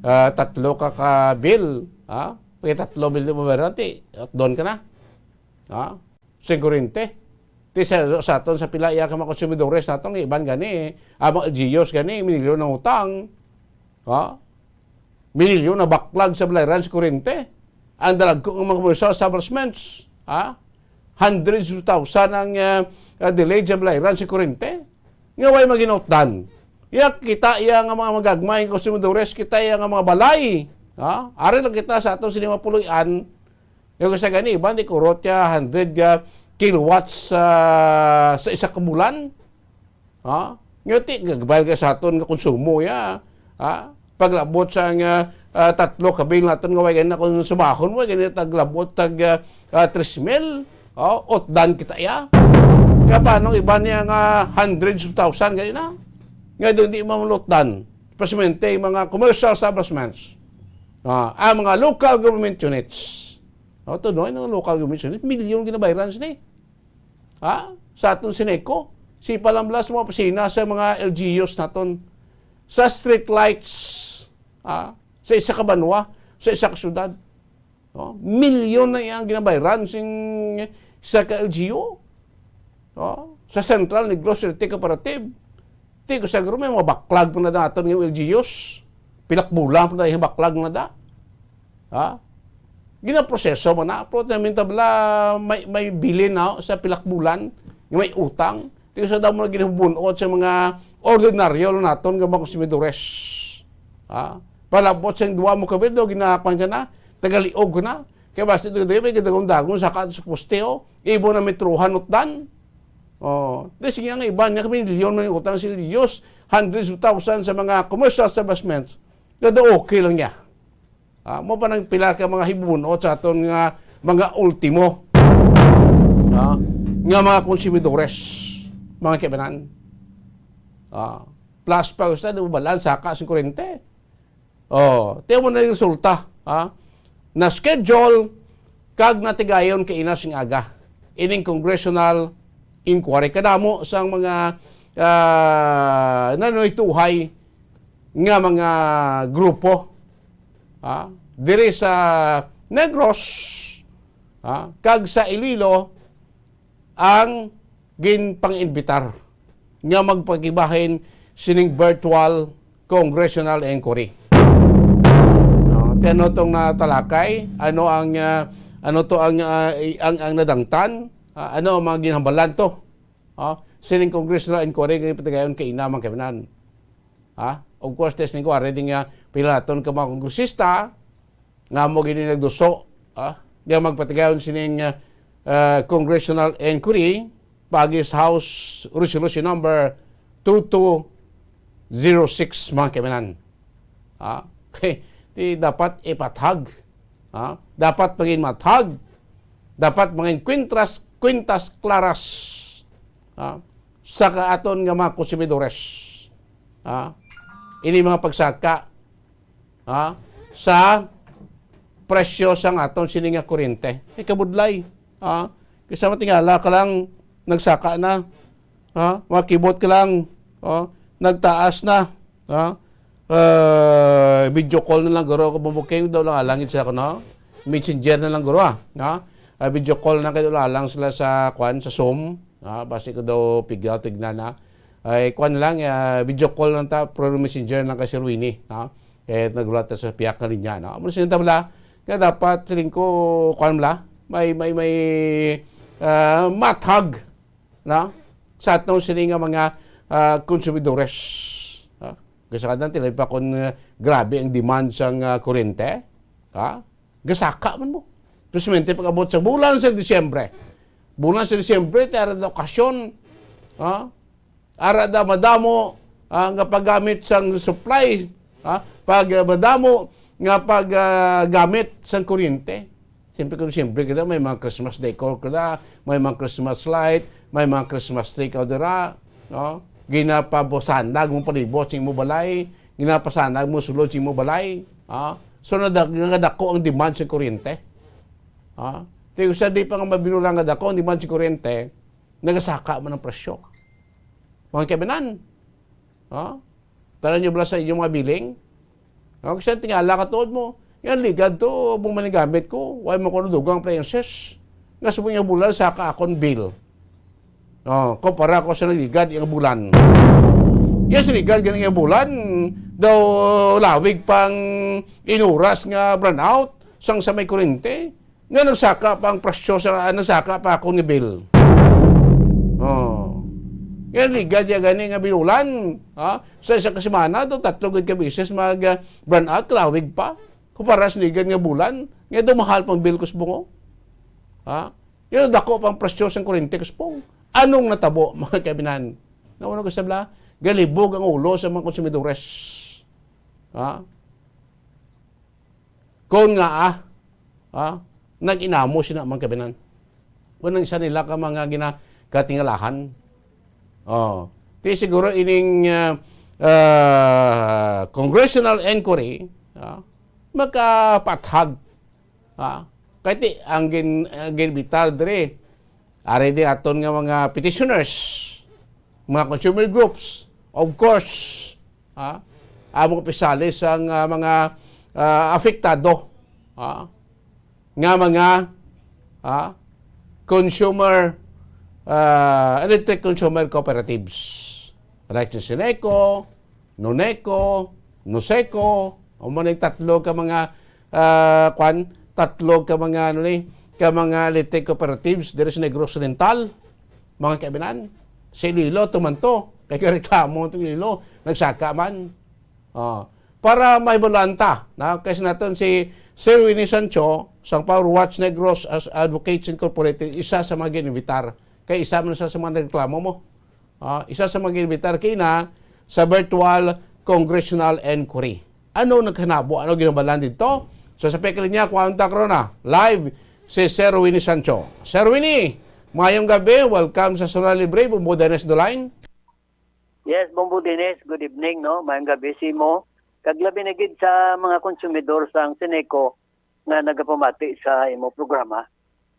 ah, tatlo ka ka bill, ha? Pag tatlo bill mo meron, ti, doon ka na. Ha? Sing kuryente. Ti sa, sa aton sa pila iya ka mga konsumidores naton, iban gani, ang mga L G Us gani, minilyon ang utang. Ha? Minilyon na baklag sa balayran sa kuryente. Ang dalagko nga mga commercial establishments, ha? Hundreds of thousand ang, ah, ah, delayed sa balayran sa kuryente. Nga way maginutdan. Ya, kita iya nga mga magagmay nga konsumidores, kita iya nga mga balay. Ha? Ari lang kita sa aton sini mga puloy-an, yung sa gani, iban di kurot ya hundred ka kilowatts sa, sa isa ka bulan. Ha? Nga ti, gagbayad ka sa aton nga konsumo ya. Ha? Paglabot sa nga, ah, tatlo ka bill naton nga way gani na kung sumahon mo, gani taglabot tag, ah, ah, tres mil, oh, utdan kita ya. Kaya paano iba niya nga hundreds of thousand, gani na? Nga doon di mamulutdan. Especially mga commercial establishments. Ah, ang mga local government units. Oh, to, no, ang local government units, milyon ginabayaran sila eh. Ha? Sa aton Sineco, sipa lang bala sa mga opisina sa mga L G Us naton. Sa street lights, ha? Sa isa ka banwa, sa isa ka syudad. No? Milyon na iyang ginabayran sing sa ka L G U. No? Sa Central Negros City Cooperative. Ti ko sa garo, may mga baklag pa na daton nga L G Us. Pilak bulan pa na yung baklag na da. Ha? Ginaproseso man na. Pero namin tabla, may, may bilin na sa pilak bulan, nga may utang. Ti ko sa damo na ginabunot sa mga ordinaryo naton nga mga konsumidores. Ha? Palabot sa duwa mo kabit, do, ginakuan ka na, tagaliog ka na. Kaya basta ito, may gadagon-dagon sa ka sa poste, oh. Ibo na metrohan utdan. Oh, di sige nga iba niya kami milyon man yung utang sa Diyos, hundreds of thousands sa mga commercial establishments. Kada okay lang niya. Ah, mo pa nang pila ka mga hibunot sa aton nga mga ultimo. Ah, nga mga konsumidores, mga kaibanan. Ah, plus pa gusto, di ba, balan, saka sa kurente. Oh, tiyan mo na yung resulta, ha? Na-schedule kag natigayon kaina sing aga ining congressional inquiry. Kadamo sang mga, ah, nanoytuhay nga mga grupo, ha? Diri sa Negros, ha? Kag sa Iloilo, ang ginpang-inbitar nga magpakibahin sining virtual congressional inquiry. No, ti ano tong natalakay? Ano ang, ah, ano to ang, ah, i-, ang, ang nadangtan? Ah, ano ang mga ginhambalan to? Ah, sining congressional inquiry nga ipatigayon kaina, mga kaibanan. Ha? Of course, test ning kuwari din nga pila naton ka mga kongresista nga mo gini nagduso, ah, nga magpatigayon sining, ah, ah, congressional inquiry pagis House Resolution Number two two zero six, mga kaibanan. Ah, okay. Ti dapat ipathag. Ah, dapat maging mathag. Dapat maging kwintras, kwintas klaras. Ah, sa kaaton nga mga konsumidores. Ah, ini mga pagsaka, ah, sa presyo sang aton sini nga kuryente. Ikabudlay, ah, kaysa matingala ka lang nagsaka na, ah, makibot ka lang, ah, nagtaas na, ah, ah, video call na lang guro ko bumuking daw lang alangin sa kuno. Messenger na lang guro, ah, ah. Ah, video call na kayo lang sila sa kwan, sa Zoom, ah, basi ko daw pigaw tignan na. Ay, kwan lang, ah, video call lang ta, pero messenger lang kay Sir Winnie, ha? Eh, naghulat sa piyak nga linya, no? Amo sila tabla, nga dapat siling ko, kwan bala, may, may, may, ah, mathag, no? Sa atong sini nga mga, ah, konsumidores, ha? Kasi kadang tilay pa kung, ah, grabe ang demand sang, ah, kurente, ha? Gasaka man mo. Precisamente pag-abot sa bulan sa Disyembre. Bulan sa Disyembre, ti ara da okasyon, ha? Ara da madamo, ah, nga paggamit sang supply, ha? Pag, ah, madamo nga pag, ah, gamit sang kuryente. Siyempre, kung siyempre kita, may mga Christmas decor kita, may mga Christmas light, may mga Christmas tree ka dira, no? Ginapabusandag mo palibot sa imo balay, ginapasandag mo sulod sa imo balay, ha? So, nadag-, nagadako ang demand sa kuryente. Ha? Ti sa di pa nga mabinulang nga dako ang demand sa kuryente, nagasaka man ang presyo. Mga kaibanan, ha? Tanan nyo bala sa inyong mga billing? Ang sa tingala ka tuod mo, yan ligad to, mong manigamit ko, wala mo ko dugang appliances. Nga sa mga bulan sa ka akon bill. Oh, kumpara ko sa naligad yung bulan. Yes, ligad ganing yung bulan, daw lawig pang inuras nga brownout, sang sa may kurente. Nga nagsaka pa ang presyo sa, ah, nagsaka pa ako nga bill. Oh. Nga ligad ya gani nga binulan, ha? Sa isa ka semana, to tatlo gid ka beses mag, ah, brownout, kalawig pa. Kumpara sa ligad nga bulan, nga daw mahal pang bill kusbong, oh. Ha? Yan ang dako pang presyo sang kurente kusbong. Anong natabo, mga kaibinan? Nauna ko sabla, galibog ang ulo sa mga konsumidores. Ha? Kung nga, ah, ah, Nag-inamo sina, mga kaabyanan. Kung ang isa nila ka mga ginakatingalahan. Oh. Ti siguro ining, ah, ah, congressional inquiry, ah, makapathag. Ah, kay ti ang gin-, ang ginbitar diri, ari di aton nga mga petitioners, mga consumer groups, of course, ah, amo pisali sang, ah, mga, ah, apektado, ah, nga mga, ah, consumer, ah, electric consumer cooperatives, like si Seneco, Noneco, Noseco, o mo ning tatlo ka mga, ah, kwan, tatlo ka mga, ano ni, ka mga electric cooperatives diri sa Negros Oriental, mga kaabyanan. Sa Iloilo, tuman to. Kay kareklamo to Iloilo, nagsaka man. Oh. Para mahibaluan ta, na, kay sa naton si Sir Winnie Sancho, sang Power Watch Negros as Advocates Incorporated, isa sa mga gin-invitar. Kay isa man sa, sa mga nagreklamo mo. Ah, isa sa mga gin-invitar kina sa virtual congressional inquiry. Ano naghanabo? Ano ginambalan dito? So, sa pagkalinya, kuha ta karon na live si Sir Winnie Sancho. Sir Winnie, mayong gabi. Welcome sa Sonora Libre, Bombo Dennis Dolain. Yes, Bombo Dennis, good evening, no? Mayong gabi sa imo. Kag labi na gid sa mga konsumidor sang Seneco nga nagapamati sa imo programa.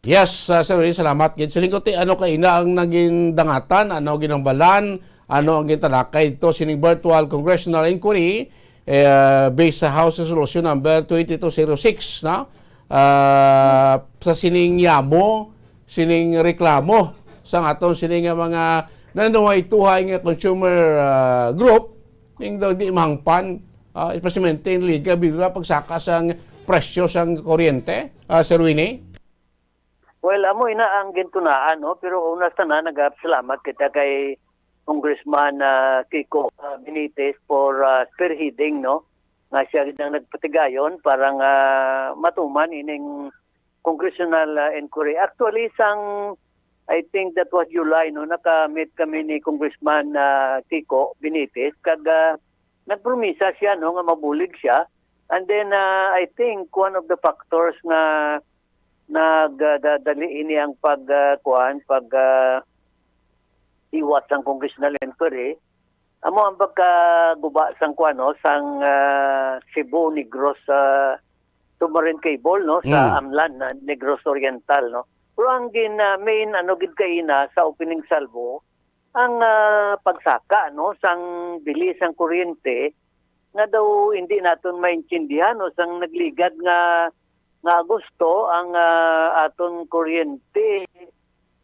Yes, ah, Sir Ray, salamat gid. Siling ko, ti, ano kaina ang naging dangatan, ano ginambalan, ano ang gintalakay to sining virtual congressional inquiry, eh, based sa House Resolution number twenty-two zero six, no? Ah, sa sining yamo, sining reklamo sa aton sining nga mga nanuhay-tuhay nga consumer, ah, group, ning daw di mahangpan, ah, especially ang Liga Bira pagsaka sang presyo sang kuryente, ah, Sir Winnie? Well, amo ina ang gintunaan, no? Pero una sa tanan, nagapasalamat kita kay Congressman, ah, Kiko, ah, Benitez for, ah, spearheading, no? Nga siya gid ang nagpatigayon para nga matuman ining congressional, ah, inquiry. Actually, sang, I think that was July, no? Naka-meet kami ni Congressman, ah, Kiko Benitez. Kag, ah, nagpromisa siya, no, nga mabulig siya. And then, ah, I think one of the factors nga nag, ah, da-, dali ini ang pag, ah, kuan, pag, ah, iwat sang congressional inquiry, amo ang pagkaguba sang kuan, no, sang, ah, Cebu Negros, ah, submarine cable, no, sa Mm. AMLAN, ah, Negros Oriental, no. Pero ang gin, ah, main, ano, gid kaina sa opening salvo, ang, ah, pagsaka, no, sang bili sang kuryente nga daw hindi naton maintindihan, no, sang nagligad nga, nga Agosto ang, ah, aton kuryente,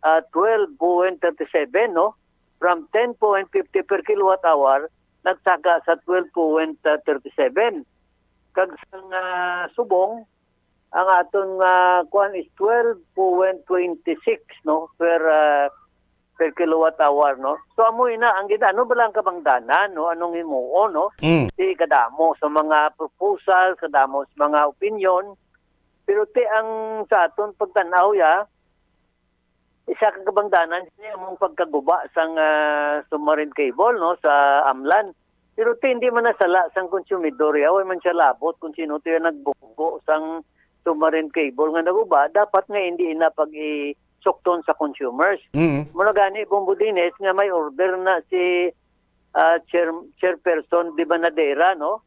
ah, twelve point thirty-seven, no, from ten point fifty per kilowatt hour, nagsaka sa twelve point thirty-seven. Kag sang, ah, subong, ang aton nga kuan is twelve point twenty-six, no, per, ah, per kilowatt hour, no. So, amo ina ang gid-, ano ba lang kabangdanan, no, anong himuon, no? Mm. Ti kadamo sa mga proposal, kadamo sa mga opinion, pero ti ang sa aton pagtan-aw ya, isa ka kabangdanan siya among pagkaguba sang, ah, submarine cable, no, sa AMLAN. Pero ti hindi man nasala sang konsumidor ya, way man siya labot kung sino to yung nagbugo sang submarine cable nga naguba, dapat nga hindi na pag-isukton sa consumers. Mm. Muna gani, Bombo Dines, nga may order na si, ah, chair-, Chairperson de Banadera, no?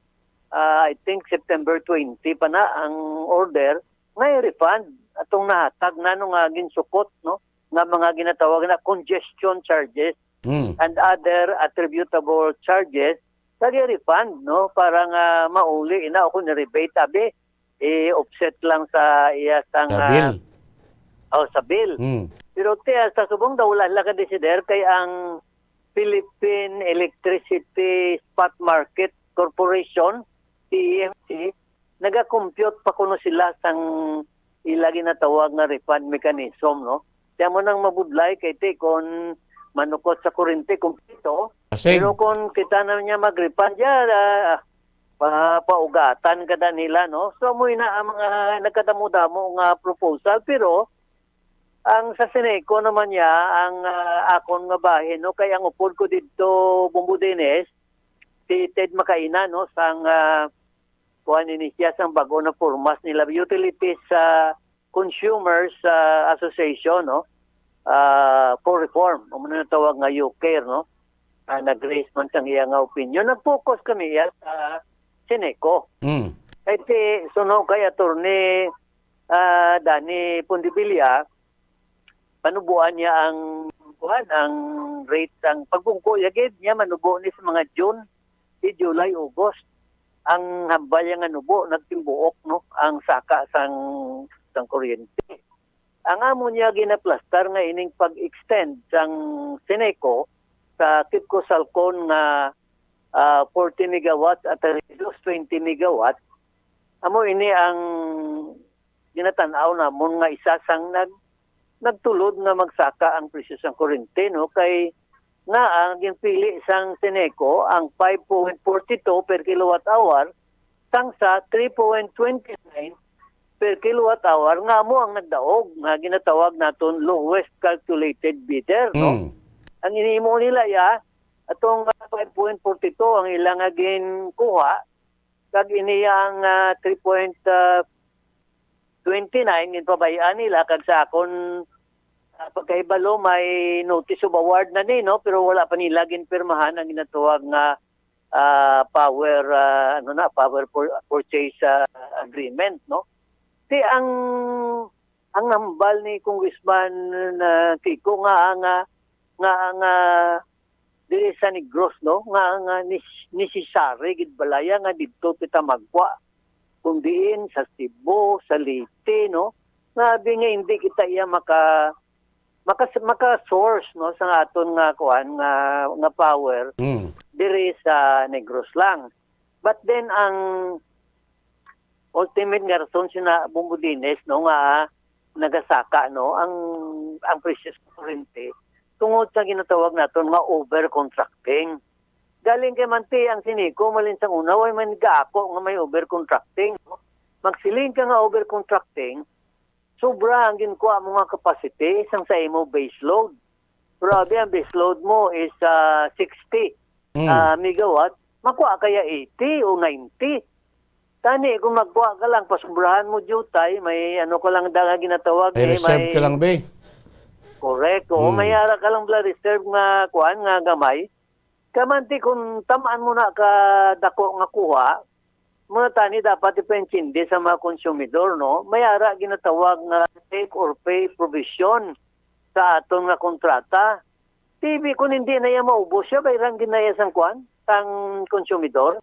Ah, I think September twenty pa na ang order, nga i-refund atong nahatag na, no, nga ginsukot, no, nga mga ginatawag na congestion charges Mm. and other attributable charges, nga i-refund, no, para nga mauli ina o kung rebate, abi, i-offset lang sa iya sang, Sa ah, bill. Oh, sa bill. Mm. Pero ti, ah, sa subong daw, wala sila ka-desider kay ang Philippine Electricity Spot Market Corporation, P E M C, nagakompute pa kuno sila sang ila ginatawag nga refund mechanism, no? Kaya mo nang mabudlay kay ti kon manukot sa kurente kumpleto, Asig. pero kon kita na niya mag-refund, ya, ah, pa, paugatan kada nila, no? So, mo ina ang mga nagkadamo-damo nga proposal, pero ang sa Seneco naman niya, ang, ah, akon nga bahin, no, kay ang upod ko didto, Bombo Dines, si Ted Macaina, no, sang, ah, kuan ini siya, sang bago na formas nila, utilities, ah, Consumers ah, Association, no? Ah, for Reform, amo na natawag nga U care, no? Ah, nag-raise man sang iya nga opinion. Nag-focus kami iya sa Sineco. Mm. Kay ti suno kay Attorney ah, Danny Pondevilla, panubuan niya ang kuan, ang rate sang pagbungko ya gid niya manubo ni sa mga June, di July, August. Ang hambal niya nga nubo nagtimbuok, no, ang saka sang sang kuryente. Ang amo niya ginaplastar nga ining pag-extend sang Sineco sa Kipco Salcon nga ah, forty megawatts at Redos twenty megawatts, amo ini ang ginatan-aw namon nga isa sang nag nagtulod nga magsaka ang presyo sang kuryente, no, kay nga ang ginpili sang Sineco ang five point forty two per kilowatt hour sang sa three point twenty nine per kilowatt hour nga amo ang nagdaog nga ginatawag naton lowest calculated bidder, no? Mm. Ang inihimo nila ya atong five point forty two ang ila nga ginkuha kag ini ang ah, three point twenty nine ginpabay-an nila kag sa akon ah, pagkahibalo may notice of award na ni, no, pero wala pa nila ginpirmahan ang ginatawag nga ah, power ah, ano na power pur- purchase ah, agreement, no? Ti ang ang hambal ni Congressman na Kiko nga nga nga nga diri sa Negros, no, nga nga nis- necessary gid balaya nga didto kita magwa, kung diin sa Cebu, sa Leyte, no, nga abi nga hindi kita iya maka maka maka source, no, sa aton nga kuan nga nga power Mm. diri sa Negros lang. But then ang ultimate nga rason sina Bumbudines, no, nga nagasaka, no, ang ang presyo sa kurente tungod sa ginatawag naton nga overcontracting. Galing kay manti ang Sineco malin sang una way man gaako nga may overcontracting, no? Magsiling ka nga overcontracting, sobra ang ginkuha mo nga capacity sang sa imo base load. Pero abi ang base load mo is ah, sixty Mm. ah, megawatt, makuha kaya eighty o ninety. Tani kung magkuha ka lang, pasubrahan mo jutay, may ano ka lang da nga ginatawag May eh, reserve may ka lang, be. Correct. Oo, Hmm. may ara ka lang bala reserve nga kuan nga gamay. Kamanti kung tamaan mo na ka dako nga kuha, muna tani dapat ipaintindi sa mga konsumidor, no? May ara ginatawag nga take or pay provision sa aton nga kontrata. T V kung hindi na iya maubos siya, bayrang ginaya sang kuan, sang konsumidor.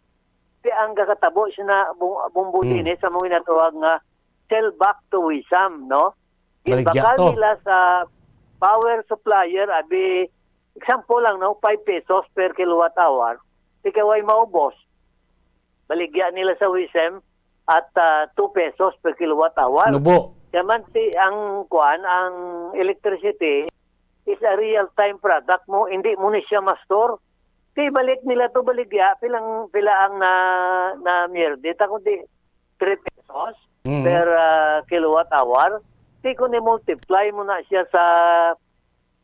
Di ang kakatabo siya na bung- bumbulini sa mga ginatawag nga sell back to WISAM, no? Baligya Ginbakal to. nila sa power supplier, abi, example lang, no, five pesos per kilowatt hour. Di kay way maubos. Baligya nila sa WISAM at ah, two pesos per kilowatt hour. Nubo. Kaya man si ang kuan, ang electricity is a real time product mo, hindi mo ni siya ma-store. Di balik nila to baligya, pilang pila ang na na mierde ta kundi three pesos Mm. per ah, kilowatt hour. Di kung i-multiply mo na siya sa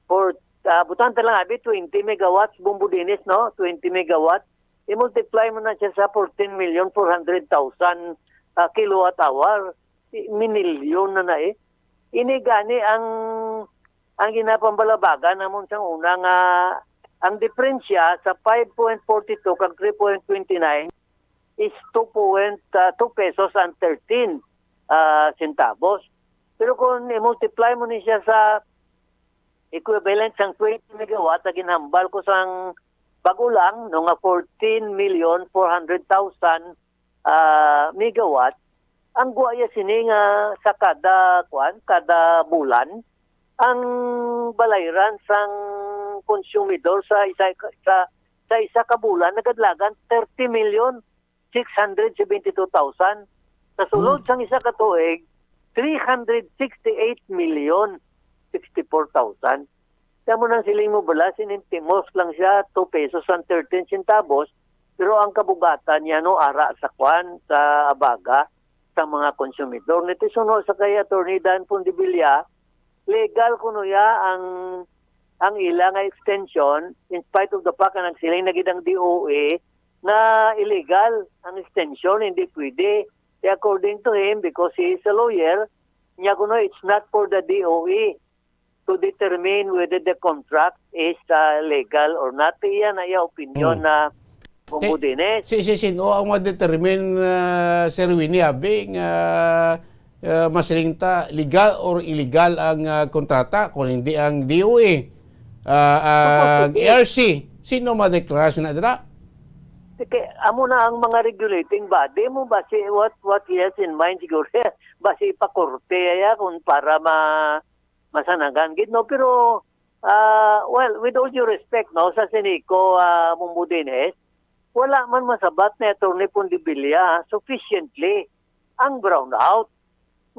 for ah, butang ta lang abi twenty megawatts Bumbudines, no? Twenty megawatts. I-multiply mo na siya sa fourteen million four hundred thousand ah, kilowatt hour. Minilyon na na eh. Ini gani ang ang ginapambalabagan namon sang una nga ang diferensya sa five point forty two kag three point twenty nine is two point, ah, two pesos and thirteen ah, centavos. Pero kung i-multiply mo ni siya sa equivalent sang twenty megawatt na ginhambal ko sang bago lang, no, nga fourteen million four hundred thousand ah, megawatt, ang guwaya sini nga sa kada kuan, kada bulan, ang balayran sang konsumidor sa isa sa sa isa ka bulan nagadlagan thirty million six hundred seventy two thousand. Sa sulod sang isa ka tuig, three hundred sixty eight million sixty four thousand. Kaya mo nang siling mo bala, sinintimos lang siya, two pesos and thirteen centavos, pero ang kabugatan niya no ara sa kwan, sa abaga, sa mga konsumidor. Niti suno sa kay Attorney Dan Pondevilla, legal kuno ya ang ang ila nga extension in spite of the fact nga nagsiling na gid ang D O A na illegal ang extension, hindi pwede. Kaya according to him, because he is a lawyer, Nya kuno, it's not for the D O E to determine whether the contract is uh, legal or not. Iya na iya opinion Mm. na Kay, Bumbo Dennis. Si, si sino ang ma-determine, ah, Sir Winnie, abi nga, ah, masiling ta legal or illegal ang, ah, kontrata, kung hindi ang D O E, ah, ang Supposedly. A R C? Sino madeklara sina dira? Kay amo na ang mga regulating body mo, basi what, what he has in mind siguro, basi ipakorte ya kung para ma-, masanagan gid, no? Pero, ah, well, with all due respect, no, sa Seneco, ah, Bumbo Dennis, wala man masabat ni Attorney Pondevilla sufficiently ang brownout.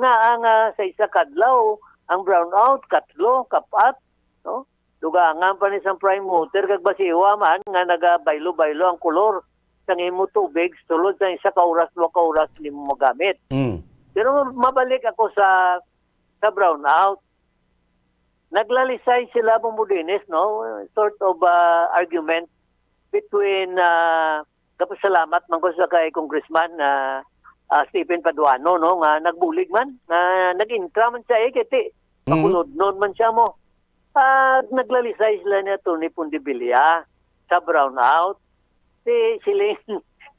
Nga ang, ah, sa isa kadlaw, ang brownout, katlo, kapat, no? Dugangan pa ni sang prime water, kag basiwa man nga nagabaylo-baylo ang kolor sang imo tubig sulod sa isa ka oras, dua ka oras, hindi mo magamit. Mm. Pero mabalik ako sa, sa brownout. Naglalisay sila, Bumbo Dennis, no? Sort of, ah, argument between, ah, gapasalamat man ko sa kay Congressman, ah, ah, Stephen Paduano, no, nga nagbulig man, nga nag-intra man siya, eh, kay ti-, Mm. makulodnon man siya mo. Pag naglalisay sila ni Attorney Pondevilla sa brownout, si siling,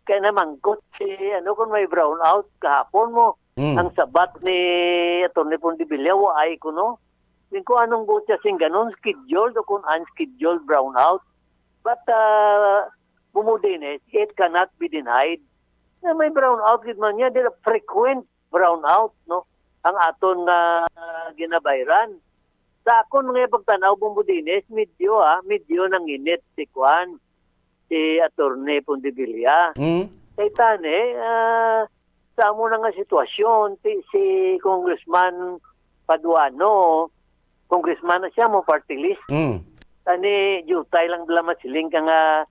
kay namangkot si, ano, kung may brownout kahapon mo, Mm. ang sabat ni Attorney Pondevilla, waay ko, no? Din ko anong buot siya sing ganon, scheduled o kung unscheduled brownout. But, uh, Bumbo Dennis, it cannot be denied na may brownout gid man niya, dila frequent brownout, no? Ang aton nga ginabayran. Sa akon nga pagtanaw, Bumbo Dennis, medyo, ah, medyo nanginit si kuan, si Attorney Pondevilla. Mm. Kay tani, ah, sa amo na nga sitwasyon, ti-, si Congressman Paduano, congressman na siya mo, party list. Mm. Tani, jutay lang bala masiling ka nga,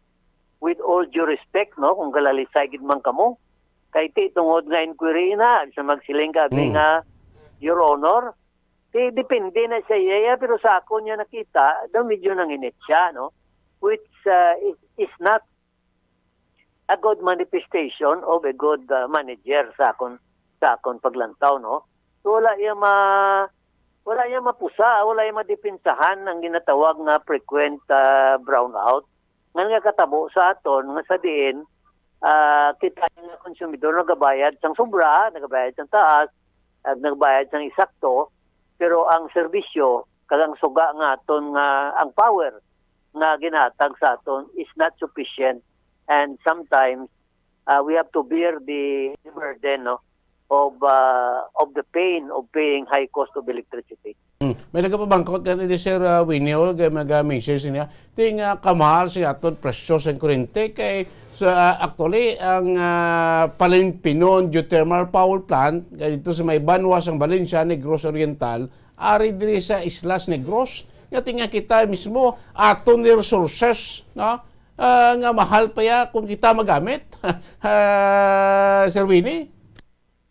with all due respect, no, kung kalalisay gid man kamo. Kay ti, tungod nga inquiry na, sa magsiling ka, abi Mm. nga, Your Honor, ti, depende na sa iya, pero sa akon niya nakita, daw medyo nanginit siya, no? Which, uh, is, is not a good manifestation of a good, uh, manager sa akon, sa akon paglantaw, no? So, wala iya ma-, wala iya mapusa, wala iya madepensahan ang ginatawag nga frequent, uh, brownout. Nga nga katabo sa aton, nga sa diin, ah, kita nga konsumidor nagabayad sang sobra, nagabayad sang taas, ag nagabayad sang isakto, pero ang serbisyo, kag ang suga nga aton nga, ang power nga ginahatag sa aton is not sufficient, and sometimes, ah, we have to bear the burden, no, of, ah, of the pain of paying high cost of electricity. Hmm. May nagapabangkot gani di, Sir, ah, Winnie, o, kay mga message niya. Ti nga kamahal si aton presyo sa kurente kay sa, ah, actually ang, ah, Palimpinon Geothermal Power Plant kay dito sa may banwa sang Valencia, Negros Oriental, ari diri sa Islas Negros. Nga ti nga kita mismo aton ni resources, no? Ah, nga mahal pa ya kung kita magamit. Ah, Sir Winnie?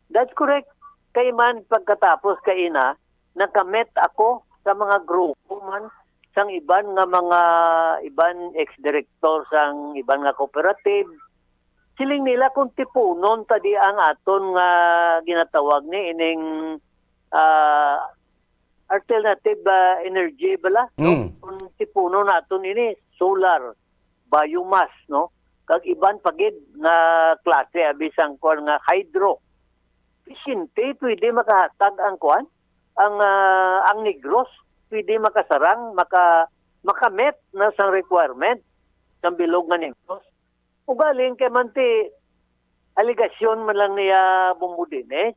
That's correct. Kay man pagkatapos kaina, nakamit ako sa mga grupo man sang iban nga mga, iban ex-director sang iban nga cooperative. Siling nila kung tipunon ta di ang aton nga ginatawag ni ining, ah, alternative, ah, energy bala, no? Mm. Kung tipunon naton ini, solar, biomass, no? Kag iban pa gid nga klase, abi sang kuwan nga hydro. Siyempre, pwede makahatag ang kuwan, ang, ah, ang Negros, pwede makasarang, maka-, makamet na sang requirement sang bilog nga Negros. Ugaling kay man ti alegasyon man lang niya, Bumbo Dennis,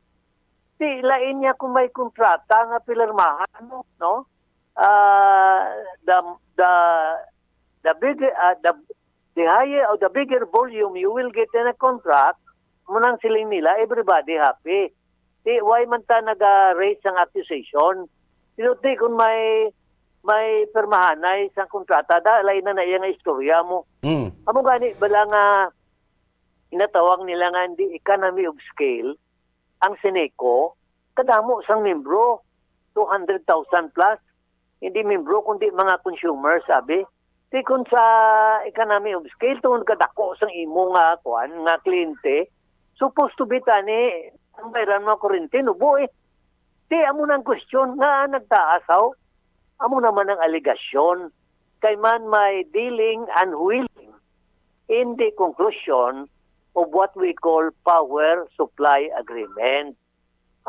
ti lain niya kung may kontrata nga pinirmahan mo, no? Ah, the, the, the bigger, ah, the, the higher or the bigger volume you will get in a contract, mo nang siling nila, everybody happy. Ti, why man ta naga-raise sang accusation? Pero ti, kung may, may pirmahanay sang kontrata, da, lain na na iya nga istorya mo. Mm. Amo gani, bala nga, inatawag nila nga hindi economy of scale, ang Seneco, kadamo sang membro, two hundred thousand plus. Hindi membro, kundi mga consumers, sabi. Ti, kung sa economy of scale, tungod kadako sang imo nga, kuan, nga kliyente, supposed to be tani, ang bayran mo kurente, nubo eh. Di, amo na ang question nga nagtaas, haw? Amo naman ang alegasyon. Kay man may dealing and wheeling in the conclusion of what we call power supply agreement.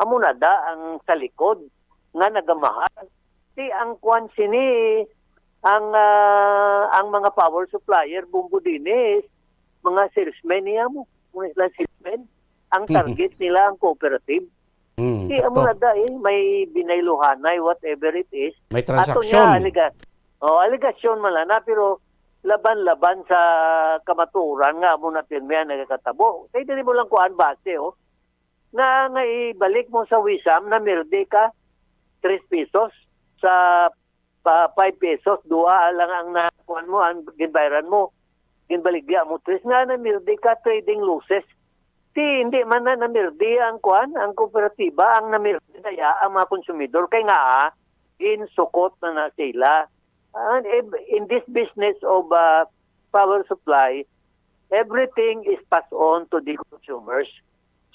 Amo na da ang sa likod nga nagamahal. Di, ang kwan sini, ang, ah, ang mga power supplier, Bumbo Dinis, mga salesmen niya mo. Muna sila salesmen. Ang Mhm. target nila ang cooperative. Mm, Di, amo sakto. na da eh, may binayluhanay, whatever it is. May Ato transaksyon. niya, aliga-, oh, aligasyon man lang na, pero laban-laban sa kamaturan nga amo na pirmi ang nagakatabo. Kay dili mo lang kuan base, oh. Na nga ibalik mo sa wisam, namirdi ka, tres pesos sa pa, five pesos, dua lang ang nakuan mo, ang ginbayran mo. Ginbaligya mo, tres nga namirdi ka, trading losses. Ti, hindi man na namirdi ang kuan, ang kooperatiba, ang namirdi kaya ang mga konsumidor. Kay nga, ah, ginsukot na na sila. And ev-, in this business of, ah, power supply, everything is passed on to the consumers.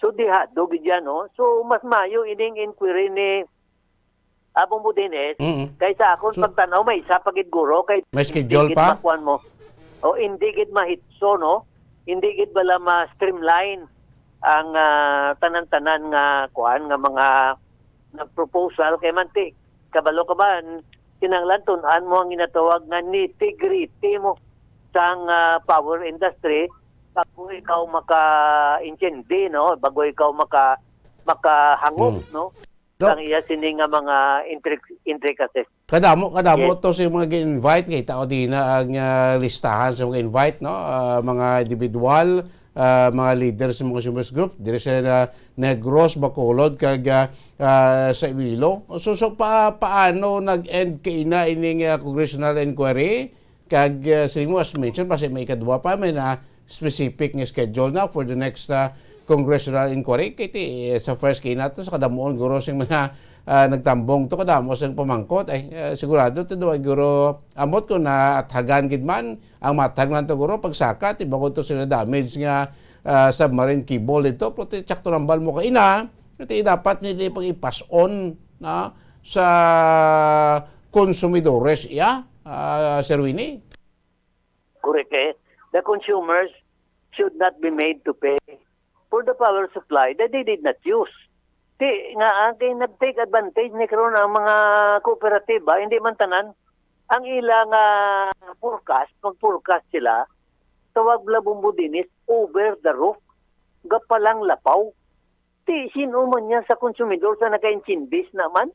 So, dihado gid yan, no? So, mas mayo ining inquiry ni Abong Budines, Mm. kaysa akon So pagtanaw, may isa pa gid guro, kay May hindi schedule gid pa? makuan mo. O, hindi gid mahitso, no? Hindi gid bala ma-streamline ang, ah, tanan-tanan nga kuan, nga mga nag-proposal. Kay man ti, kabalo ka ba, kinahanglan tun-an mo ang ginatawag nga nitty-gritty mo sang, ah, power industry bago ikaw maka-intindi, no? Bago ikaw maka-, makahangop, Hmm. no? No. Ang iya sini nga mga intric-, intricacies. Kadamo, kadamo Yes. to sa mga gi-invite. Kita ko din na ang, ah, listahan sa mga invite, no? Ah, mga individual, ah, mga leaders sa mga consumers group, diri sa, ah, Negros, Bacolod, kag, ah, ah, sa Iloilo. So, so pa, paano nag-end kaina ining, ah, congressional inquiry? Kag, ah, sa imo, as mentioned, basi may ikadua pa, may na specific nga schedule na for the next, ah, congressional inquiry. Kay ti, eh, sa first kay nato, sa kadamuon, guro, sing mga, ah, nagtambong to, kadamo sang pamangkot. Ay, ah, sigurado to daw, guro, amot ko na at hagan gid man, ang matag lang to, guro, pagsaka, ti bako to sila damage nga, ah, submarine cable dito, pero ti, tsakto nambal mo kaina, ti dapat nila pag-ipas-on na sa konsumidores, iya, ah, Sir Winnie? Correct, eh. The consumers should not be made to pay for the power supply that they did not use. Ti, nga, ah, kay nag-take advantage ni karon ang mga kooperatiba, hindi man tanan. Ang ila nga forecast, mag-forecast sila, tawag la Bumbo Dinis, over the roof, gapalang lapaw. Ti, sino man niya sa konsumidor sa nakaintindi naman?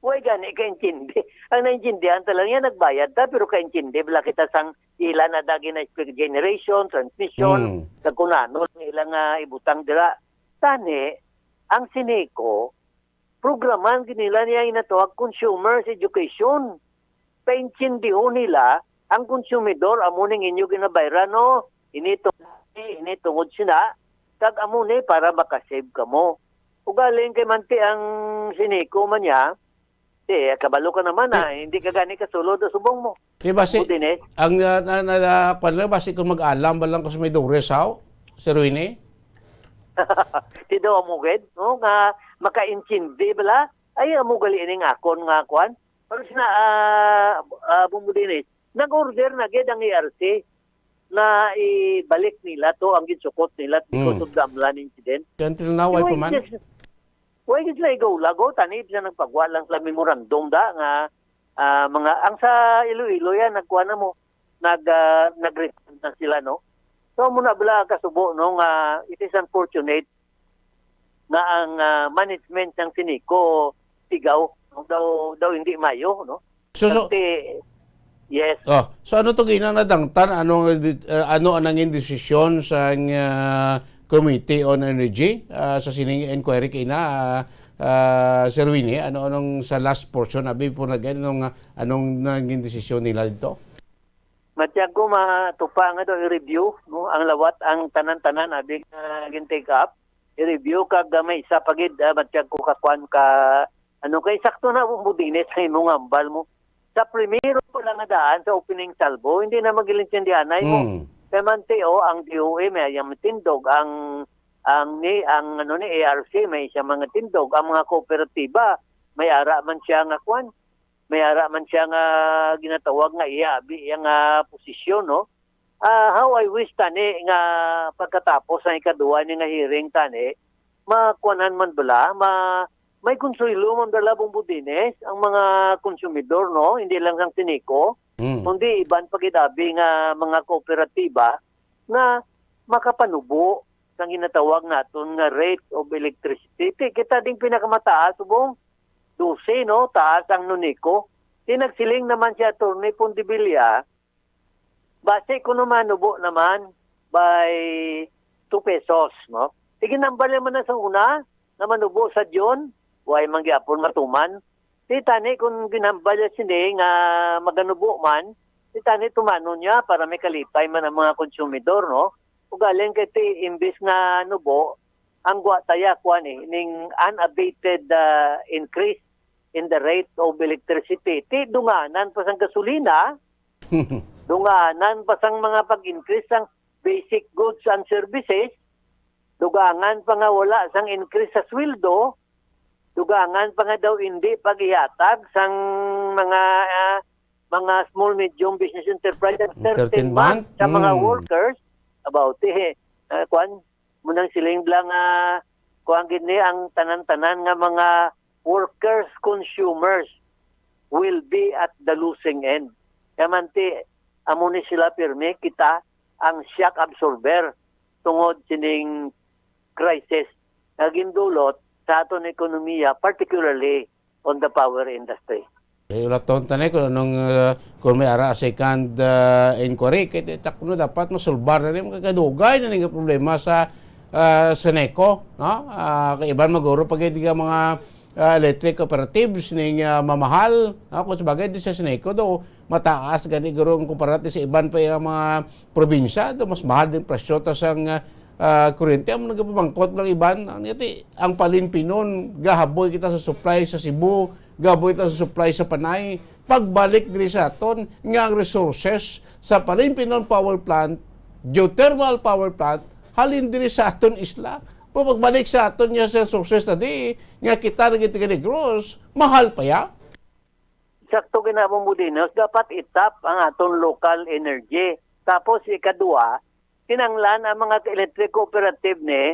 Way gani kaintindi. Ang naintindihan ta lang yan, nagbayad ta, pero kaintindi bala kita sang ila na dagi na explain generation, transmission, Hmm. kag kung ano ang ila nga ibutang dira. Tani, ang Sineco, programan gid nila niya ginatawag consumers education. Paintindihon nila ang konsumidor, amo ning inyo ginabayran, no? Ini tungod, ini tungod sina, kag amo ni para makasave kamo. Ugaling kay manti ang Sineco man niya, eh, kabalo ka naman, Ti- ah, hindi ka gani kasulod sa subong mo. Di ba si, Buti ni. ang, ah, na, na, na, kwan lang, basi kung mag-alam ba lang ko sa may Dores, haw? Sir Winnie? Ti daw amo gid, no, nga makaintindi bala. Ay, amo gali ining akon nga kwan. Pero sina, ah, ah, Bumbo Dinis, nag-order na gid ang E R C na ibalik nila to ang ginsukot nila because Hmm. of the Amlan incident. Until now, Why why pa man? just, why just like go lago? Tani, bisa nagpagwa lang sa memorandum da nga, ah, mga, ang sa Iloilo yan, nagkuha na mo, nag, ah, nag-refund na sila, no? So, muna bala kasubo, no, nga it is unfortunate nga ang, ah, management sang Sineco tigaw, no? Daw, daw hindi mayo, no? So, so, Kasi, yes. Oh, so ano to gina nadangtan? Ano ang di-, ah, ano ang nangin desisyon sang, ah, Committee on Energy, ah, sa sining inquiry kay na, ah, ah, Sir Winnie? Ano, anong sa last portion, abi po na ganun, anong, anong nangin desisyon nila dito? Matiyag ko matupa nga daw i-review, no, ang lawat, ang tanan-tanan abi nga gin-take up, i-review kag, ah, may isa pa gid, ah, matiyag ko kakuan ka, ano, kay sakto na mo dinis sa imong hambal mo. Sa primero pa lang nga daan sa opening salvo, hindi na mag-ilintindihanay mo. Mm. Kay man ti, oh, ang D O E may iyang tindog, ang, ang ni, ang, ano, ni A R C may siya mga tindog, ang mga kooperatiba, may ara man siya nga kwan, may ara man siya nga ginatawag nga iya abi iya nga posisyon, no? Ah, how I wish tani nga pagkatapos ang ikaduha ni nga hearing tani, makuanan man bala, ma-, may konsuelo man bala, Bong Budines, ang mga konsumidor, no? Hindi lang sang Ceneco, Mm. kundi iban pa gid abi nga mga kooperatiba nga makapanubo sang ginatawag naton nga rate of electricity. Ti-, kita ding pinakamataas, subong dose, no? Taas ang Noneco. Ti nagsiling naman si Attorney Pondevilla, basi kuno manubo naman by two pesos, no? Ti ginhambal naman na sa una nga manubo sa June, way man gyapon matuman. Ti tani kung ginhambal niya sini nga maganubo man, ti tani tumanon niya para may kalipay man ang mga konsumidor, no? Ugaling kay ti imbis nga nubo, ang gwa taya kuan eh, ning unabated, ah, increase in the rate of electricity. Ti dunganan pa sang gasolina, dunganan pa sang mga pag-increase sang basic goods and services, dugangan pa nga wala sang increase sa sweldo, dugangan pa nga daw hindi pag-ihatag sang mga, ah, mga small medium business enterprise sa thirteen months sa mga workers. About eh, ah, kuan, mo nang siling lang nga kuan gid ni ang tanan-tanan nga mga workers, consumers will be at the losing end. Kaya man ti, amo ni sila pirmi, kita ang shock absorber tungod sining crisis nga gindulot sa aton ekonomiya, particularly on the power industry. Eh, ulaton ta ni kung anong, uh, kung may ara second, uh, inquiry, kay di ta kuno dapat masulbar na ni, makakadugay na ni nga problema sa, uh, Ceneco, no? Uh, kay iban maguro pa gid nga mga, uh, electric cooperatives ning, uh, mamahal, no? Kung sabagay, di sa Ceneco do mataas gani guro ang kumpara sa iban pa nga mga probinsya, do mas mahal din presyo ta sang, uh, ah, kuryente. Amo nagapamangkot lang iban. Ang, yati, ang palimpinon, gahaboy kita sa supply sa Cebu, gahaboy kita sa supply sa Panay. Pagbalik diri sa aton, nga ang resources sa Palimpinon Power Plant, geothermal power plant, halin diri sa aton isla. Pero pagbalik sa aton nga sa resources na di, nga kita naging taga Negros, mahal pa ya. Sakto, Ginabong Budinos, dapat itap ang aton local energy. Tapos, ikadua, kinahanglan ang mga electric cooperative ni,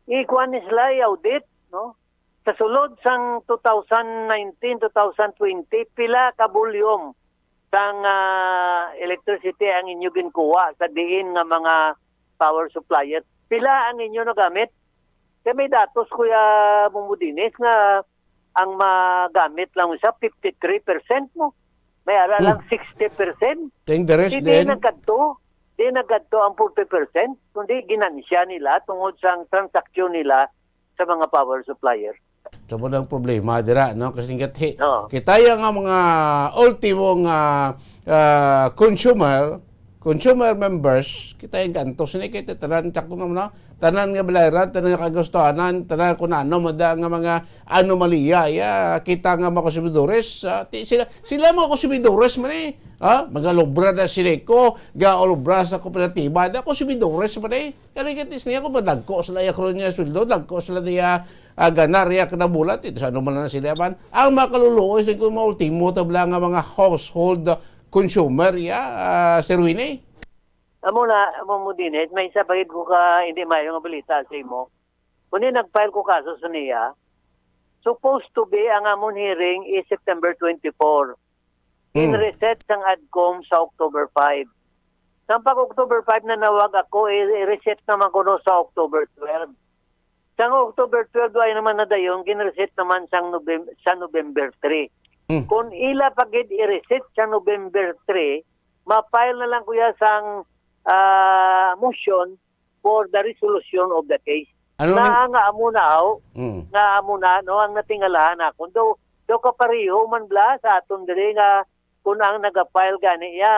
ikuan ni sila, i-audit, no? Sa sulod sang two thousand nineteen, two thousand twenty, pila ka volume sang, ah, electricity ang inyo ginkuha sa diin nga mga power supplier? Pila ang inyo nagamit? Kay may datos, Kuya Bumbudinis, nga ang magamit lang sa fifty-three percent mo. May ara Hmm. lang sixty percent. Then the rest Hindi then? nagkadto. Di nagkadto ang forty percent, kundi ginansya nila tungod sa transaksyon nila sa mga power supplier. Sa mo ang problema dira, no? Kasi nga, he, Oo. kita yung nga mga ultimo nga, ah, consumer, consumer members, kita yung kantos ni, kita tanan, tsaka mo na, tanan nga balayran, tanan nga kagustuhanan, tanan kung ano, mada nga mga anomalya, ya, kita nga mga konsumidores, ah, ti-, sila, sila mga konsumidores man eh, ha? Magalubra na sila ko, gaolubra sa kooperatiba, na konsumidores man eh. Kaligatis niya kung madagko sila iya karon niya sweldo, dagko sila niya, ah, ganar iya kada bulan, ito sa ano man na sila man. Ang mga kaluluoy, sila kung maultimo, tabla nga mga household consumer, ya, ah, Sir Winnie? Amo na, amo mo din, eh. May isa pa gid ko ka hindi maayo nga balita sa imo. Kundi nag-file ko kaso sa niya, supposed to be ang amon hearing is September twenty-four. Hmm. In-reset sang ADCOM sa October five. Sang pag October five nanawag ako, i-, i-reset naman kuno sa October twelve. Sang October twelve ay naman nadayon, gin-reset naman sang Novem-, sa November three. Hmm. Kung ila pa gid i-reset sa November three, ma-file na lang kuya sang, ah, motion for the resolution of the case. Ano Na ni- nga amo na, aw, Mm. nga amo na, no, ang natingalahan ako. Do, do kapareho man bla sa aton diri nga kung ang naga-file gani ya,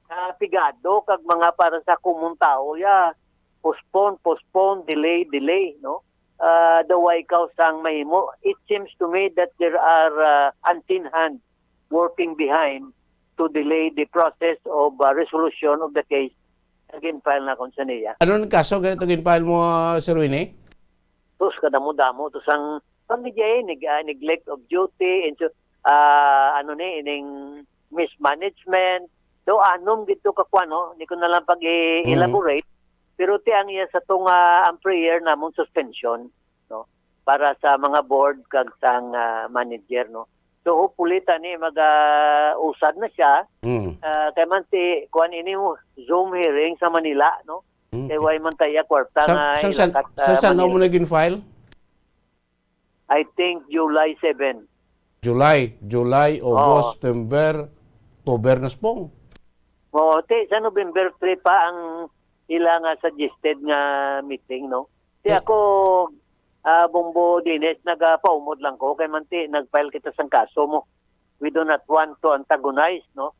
ah, pigado kag mga para sa common tao ya, postpone, postpone, delay, delay, no? Ah, the way kaw sang mahimo, it seems to me that there are, ah, unseen hand working behind to delay the process of, uh, resolution of the case na gin-file na kon sa niya. Ano ang kaso ganito gin-file mo, Sir Winnie? Sus, kadamo-damo to sang Pag medyo, eh, neg-, ah, neglect of duty, and so, ah, ano ni, ining mismanagement. So, anom gid to ka kwan, no? Hindi ko na lang pag-i-elaborate. Pero ti ang iya sa tong, ah, ang prayer namong suspension, no? Para sa mga board kag sang, ah, manager, no? So, hopefully, tani, mag-usad na siya. Mm. Ah, kay man ti, kuan ini mo, Zoom hearing sa Manila, no? Mm. Kay way man tayo kwarta Sa, nga sa, sa, ilakat sa, sa, sa Manila. Mo naging file? I think July seven. July, July, Oo. August, September, October na, Spong. Oo, ti, sa November three pa ang ila nga suggested nga meeting, no? Ti Eh. ako, ah, Bombo Dines, nagapaumod lang ko, kay man ti, nag-file kita sang kaso mo. We do not want to antagonize, no?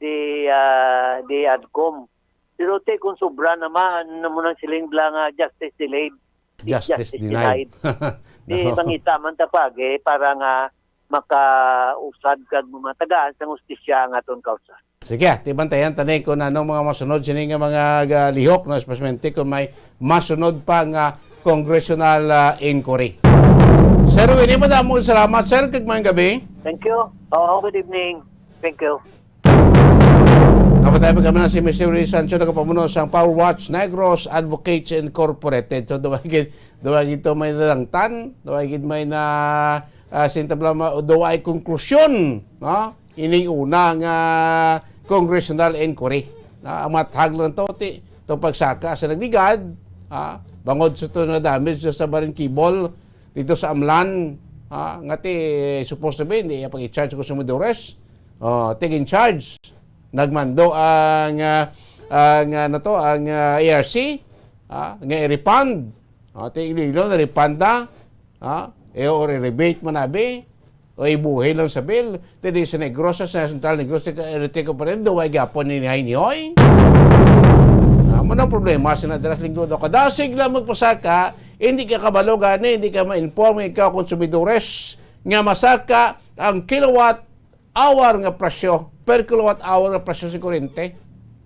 The, ah, the ADCOM. Pero ti, kung sobra naman, ano mo nang siling bla nga justice delayed, is Justice justice denied. denied. Di No. mangita man ta pag, eh, para nga makausad kag mga tagaan sang hustisya ang aton kausa. Sige, ti bantayan ta ni kung ano mga masunod sini nga mga, ah, lihok, no, especially kung may masunod pa nga congressional, ah, inquiry. Sir Winnie, madamo salamat, sir, kag maayong gabi. Thank you. Oo, good evening. Thank you. Kapatay pa kami na si Mister Willie Sancho, nagapamuno sang Power Watch Negros Advocates Incorporated. So, duwa gid, duwa gid to may nalangtan, duwa gid may na, ah, sintabla ma-, duwa ay konklusyon, no? Ining una nga congressional inquiry. Na, ang matag lang to, ti, itong pagsaka sa nagligad, ah, bangod sa to na damage sa submarine cable dito sa Amlan, ah, nga ti, supposed to be, hindi iya pag-i-charge sa konsumidores. Oh, tig in charge. Nagmando ang, ah, ang, ah, ano to, ang, ah, A R C, ah, nga i-refund. Ah, ti Iloilo, na-refund na. Ah, eh, or i-rebate man abi. O ibuhi lang sa bill. Ti di sa Negros, sa Central Negros, sa Electric Cooperative, daw ay gapon ni Nihay Nihoy. Ah, mo nang problema, sa nadalas linggo daw. Kadasig lang magpasaka, hindi ka kabalo gani, hindi ka ma-inform, ikaw konsumidores, nga masaka ang kilowatt hour nga presyo, per kilowatt hour nga presyo sa kuryente.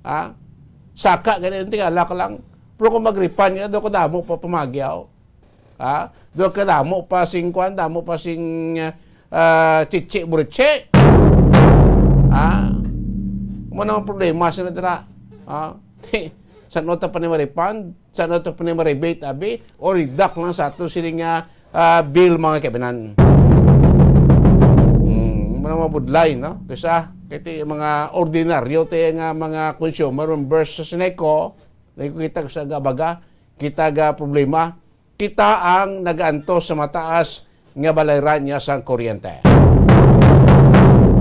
Ha? Saka gani ang tingala ka lang. Pero kung mag-refund nga, daw kadamo pa pamagyaw. Ha? Daw kadamo pa sing kwan, damo pa sing, ah, chichi burichi. Ha? Mo nang problema sila dira. Ha? Sa nota pa ni ma-refund, sa nota pa ni ma-rebate, abi, o reduct lang sa ato sini nga, ah, bill, mga kaibinan. Hmm, mo nang mabudlay, no? Kaysa, kay ti mga ordinaryo, ti nga mga consumer, members sa Seneco, nakikita ko sa gabaga, kita ga problema, kita ang nagaantos sa mataas nga balayran niya sang kuryente.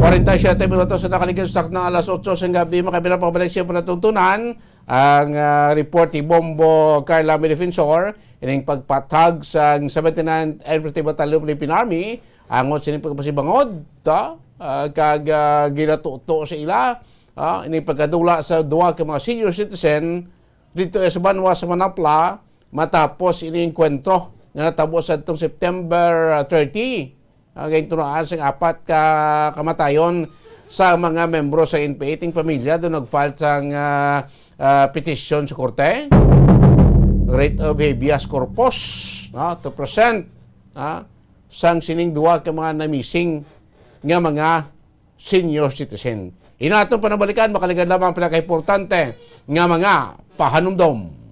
Kwarenta y siyete minutos na nakaligid sa sakto nga alas otso sang gabi, mga kaibinan, pabalik sa panatungtunan ang, ah, report ni Bombo Carla Defensor, ining pagpatag sang seventy-ninth Infantry Battalion Philippine Army, angot sining pagpasibangod, ta? Ah, kag, ah, ginatuto sa ila, ah, ining pagkadula sa duha ka mga senior citizen dito sa banwa sa Manapla, matapos ini engkwentro nga natabo sa atong September, ah, thirty. Ang gintunaan sing apat ka kamatayon sa mga membro sa N P A, ting pamilya do nag-file sang, ah, ah, petisyon sa korte, writ of habeas corpus, no, to present, ah, sang sining duha ka mga na-missing nga mga senior citizen. Inaton panabalikan, makaligad lamang ang pinakaimportante nga mga pahanumdom.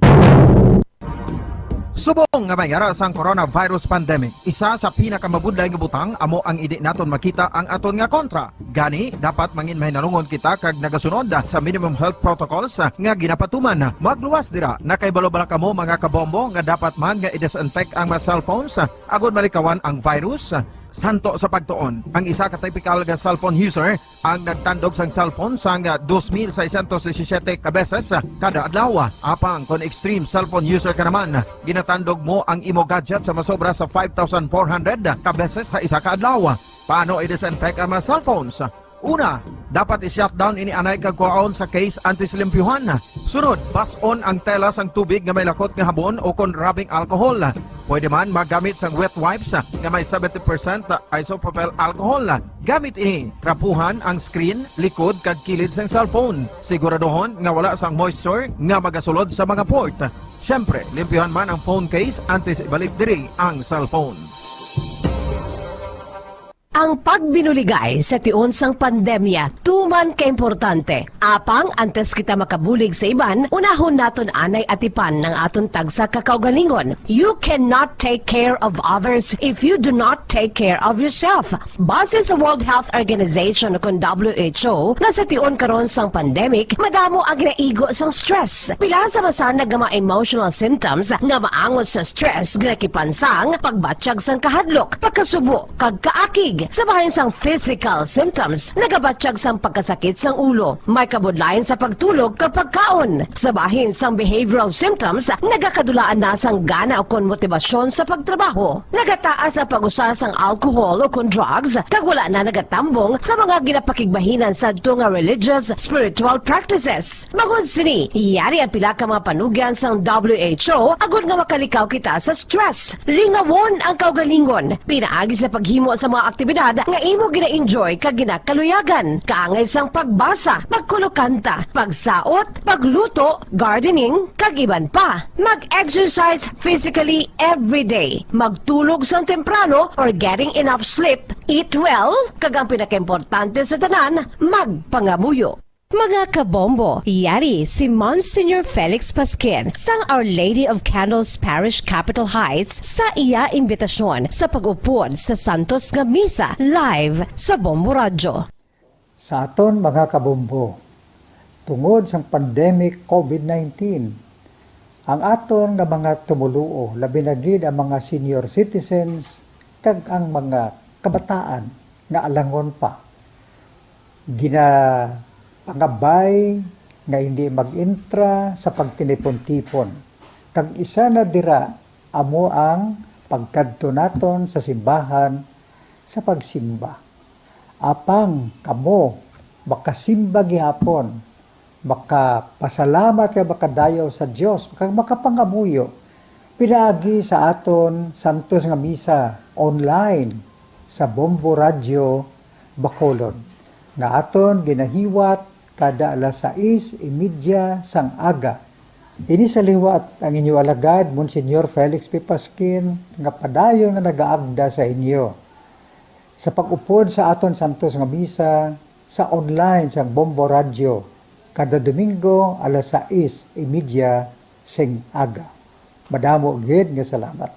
Subong nga may ara sang coronavirus pandemic, isa sa pinakamabudlay nga butang amo ang indi naton makita ang aton nga kontra. Gani, dapat mangin mahinalungon kita kag nagasunod sa minimum health protocols nga ginapatuman. Magluwas dira, nakahibalo bala kamo, mga kabombo, nga dapat man nga i-disinfect ang mga cellphones agod malikawan ang virus? Santo sa pagtuon, ang isa ka typical nga cellphone user ang nagtandog sang cellphone sang dos mil seiscientos disisiete ka beses kada adlaw. Apang kon extreme cellphone user ka naman, ginatandog mo ang imo gadget sa masobra sa five thousand four hundred ka beses sa isa ka adlaw. Paano i-disinfect ang mga cellphones? Una, dapat i-shutdown ini anay kag kuhaon sa case antes limpyuhan. Sunod, bas-on ang tela sang tubig nga may lakot nga habon o kon rubbing alcohol. Pwede man magamit sang wet wipes nga may seventy percent isopropyl alcohol. Gamit ini, trapuhan ang screen, likod kag kilid sang cellphone. Siguraduhon nga wala sang moisture nga magasulod sa mga port. Siyempre, limpyuhan man ang phone case antes ibalik diri ang cellphone. Ang pagbinuligay sa tion sang pandemya tuman kaimportante. Apang antes kita makabulig sa iban, unahon naton anay atipan ang aton tagsa ka kaugalingon. You cannot take care of others if you do not take care of yourself. Base sa World Health Organization o kon W H O, nga sa tion karon sang pandemic, madamo ang ginaigo sang stress. Pila sa masanag nga mga emotional symptoms nga maangot sa stress ginakipan sang pagbatyag sang kahadlok, pagkasubo, kag kaakig. Sa bahin sang physical symptoms, nagabatyag sang pagkasakit sang ulo, may kabudlayan sa pagtulog kag pagkaon. Sa bahin sang behavioral symptoms, nagakadulaan na sang gana ukon motibasyon sa pagtrabaho. Nagataas ang pag-usa sang alcohol ukon drugs, kag wala na nagatambong sa mga ginapakigbahinan sadto nga religious, spiritual practices. Bangod sini, yari ang pila ka mga panugyan sang W H O agod nga makalikaw kita sa stress. Lingawon ang kaugalingon pinaagi sa paghimo sa mga aktibidad nga imo gina-enjoy kag ginakaluyagan, kaangay sang pagbasa, pagkulokanta, pagsaot, pagluto, gardening, kag iban pa. Mag-exercise physically every day. Magtulog sang temprano or getting enough sleep. Eat well, kag ang pinakaimportante sa tanan, magpangamuyo. Mga kabombo, yari si Monsignor Felix Pasquin sang Our Lady of Candles Parish, Capitol Heights, sa iya imbitasyon sa pag-upod sa santos nga misa live sa Bombo Radyo. Sa aton mga kabombo, tungod sang pandemic COVID nineteen, ang aton nga mga tumoluo, labi na gid ang mga senior citizens kag ang mga kabataan nga alangon pa, ginapangabay nga hindi mag-entra sa pagtinipon-tipon. Kag isa na dira amo ang pagkadto naton sa simbahan sa pagsimba. Apang kamo makasimba gihapon, makapasalamat kag makadayaw sa Dios, kag makapangamuyo pinaagi sa aton santos nga misa online sa Bombo Radyo Bacolod, nga aton ginahiwat kada alas sais y media sang aga. Ini sa liwat ang inyo alagad, Monsignor Felix P. Pasquin, nga padayon nga nagaagda sa inyo sa pag-upod sa aton santos nga misa sa online sang Bombo Radyo kada Domingo alas sais y media sing aga. Madamo gid nga salamat.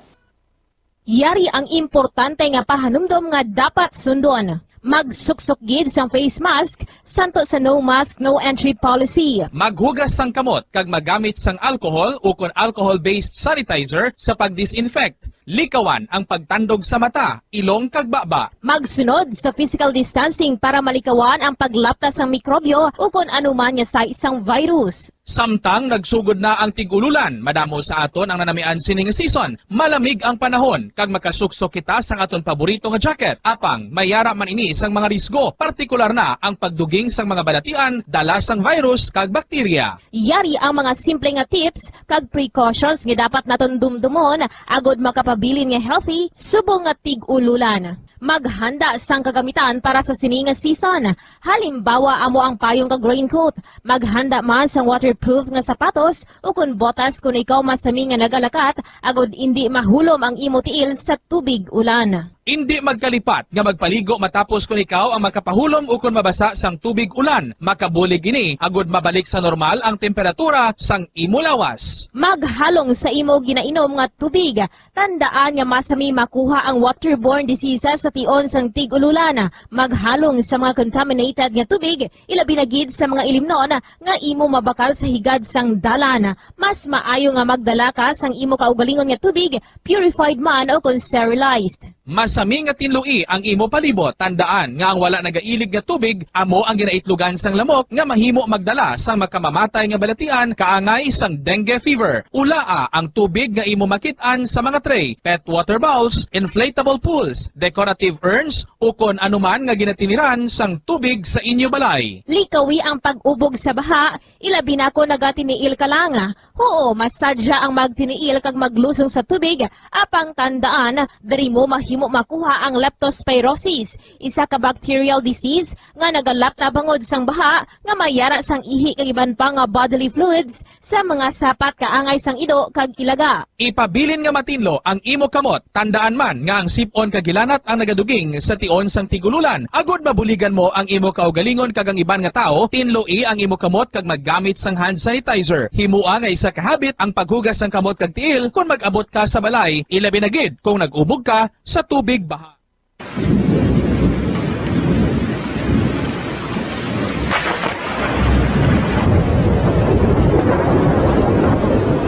Yari ang importante nga pahanumdom nga dapat sundon. Magsuksok gid sang face mask, santo sa no mask, no entry policy. Maghugas sang kamot kag magamit sang alcohol ukon alcohol-based sanitizer sa pag-disinfect. Likawan ang pagtandog sa mata, ilong kag baba. Magsunod sa physical distancing para malikawan ang paglapta sang mikrobyo ukon anuman nga sais sang virus. Samtang nagsugod na ang tig-ululan, madamo sa aton ang nanamian sining season. Malamig ang panahon, kag makasuksok kita sang aton paborito nga jacket. Apang, may yara man ini sang mga risgo, partikular na ang pagduging sang mga balatian, dala sang virus kag bakterya. Yari ang mga simple nga tips kag precautions nga dapat naton dumdumon agod makapabilin nga healthy subong nga tig-ululan. Maghanda sang kagamitan para sa sini nga season. Halimbawa, amo ang payong kag raincoat. Maghanda man sang waterproof nga sapatos ukon botas kon ikaw masami nga nagalakat agod indi mahulom ang imo tiil sa tubig ulan. Indi magkalipat nga magpaligo matapos kon ikaw ang makapahulom ukon mabasa sang tubig ulan. Makabulig ini agod mabalik sa normal ang temperatura sang imo lawas. Maghalong sa imo ginainom nga tubig. Tandaan nga masami makuha ang waterborne diseases sa tion sang tig-ululan. Maghalong sa mga contaminated nga tubig, ilabi na gid sa mga ilimnon nga imo mabakal sa higad sang dalan. Mas maayo nga magdala ka sang imo kaugalingon nga tubig, purified man o kon sterilized. Masami nga tinloi ang imo palibot. Tandaan nga ang wala nagailig nga tubig amo ang ginaitlogan sang lamok nga mahimo magdala sang makamamatay nga balatian kaangay sang dengue fever. Ulaa ang tubig nga imo makit-an sa mga tray, pet water bowls, inflatable pools, decorative urns, ukon anuman nga ginatiniran sang tubig sa inyo balay. Likawi ang pag-ubog sa baha, ilabi na kon nagatiniil ka lang. Huo, masadya ang magtiniil kag maglusong sa tubig, apang tandaan, diri mo mahimo makuha ang leptospirosis, isa ka bacterial disease nga nagalapta bangod sang baha nga may yara sang ihi kag iban pa nga bodily fluids sa mga sapat kaangay sang ido kag ilaga. Ipabilin nga matinlo ang imo kamot. Tandaan man nga ang sip-on kag hilanat ang Gaduging sa tion sang tig-ululan. Agod mabuligan mo ang imo kaugalingon kag ang iban nga tawo, tinloi ang imo kamot kag maggamit sang hand sanitizer. Himoa nga isa ka habit ang paghugas sang kamot kag tiil kon mag-abot ka sa balay, ilabi na gid kung nag-ubog ka sa tubig baha.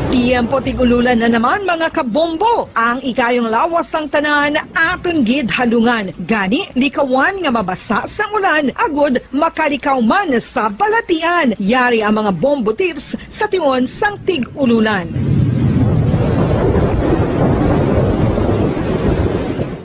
Tiyempo tig-ululan na naman, mga kabombo. Ang ikayong lawas sang tanan aton gid halungan. Gani, likawan nga mabasa sang ulan agud makalikaw man sa balatian. Yari ang mga bombo tips sa tion sang tig-ululan.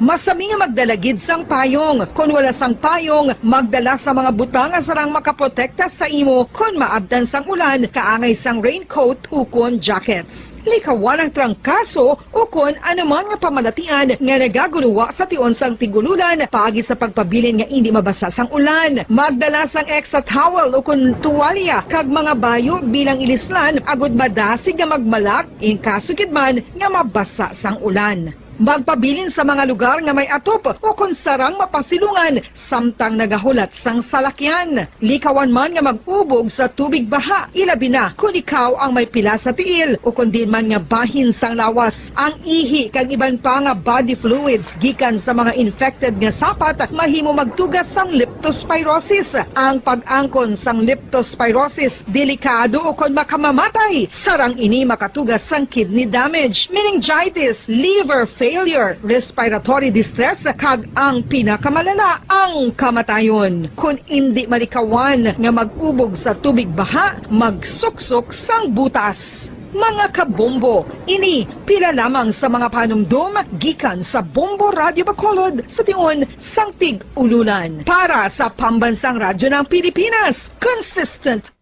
Masami nga magdala gid sang payong. Kon wala sang payong, magdala sa mga butang nga sarang makaprotekta sa imo kon maabtan sang ulan, kaangay sang raincoat ukon jackets. Likawan ang trangkaso ukon anuman nga pamalatian nga nagaguluwa sa tion sang tig-ululan paagi sa pagpabilin nga indi mabasa sang ulan. Magdala sang extra towel ukon tuwalya kag mga bayo bilang ilislan agud madasig nga magmalak in kaso gid man nga mabasa sang ulan. Magpabilin sa mga lugar nga may atop ukon sarang mapasilungan samtang nagahulat sang salakyan. Likawan man nga mag-ubog sa tubig baha, ilabi na kon ikaw ang may pila sa tiil ukon diin man nga bahin sang lawas. Ang ihi kag iban pa nga body fluids gikan sa mga infected nga sapat mahimo magtuga sang leptospirosis. Ang pag-angkon sang leptospirosis delikado ukon makamamatay. Sarang ini makatugas sang kidney damage, meningitis, liver failure, respiratory distress, kag ang pinakamalala, ang kamatayon. Kon indi malikawan nga mag-ubog sa tubig baha, magsuksok sang butas. Mga kabombo, ini pila lamang sa mga panumdom gikan sa Bombo Radio Bacolod sa tion sang tig-ululan. Para sa Pambansang Radyo ng Pilipinas, consistent.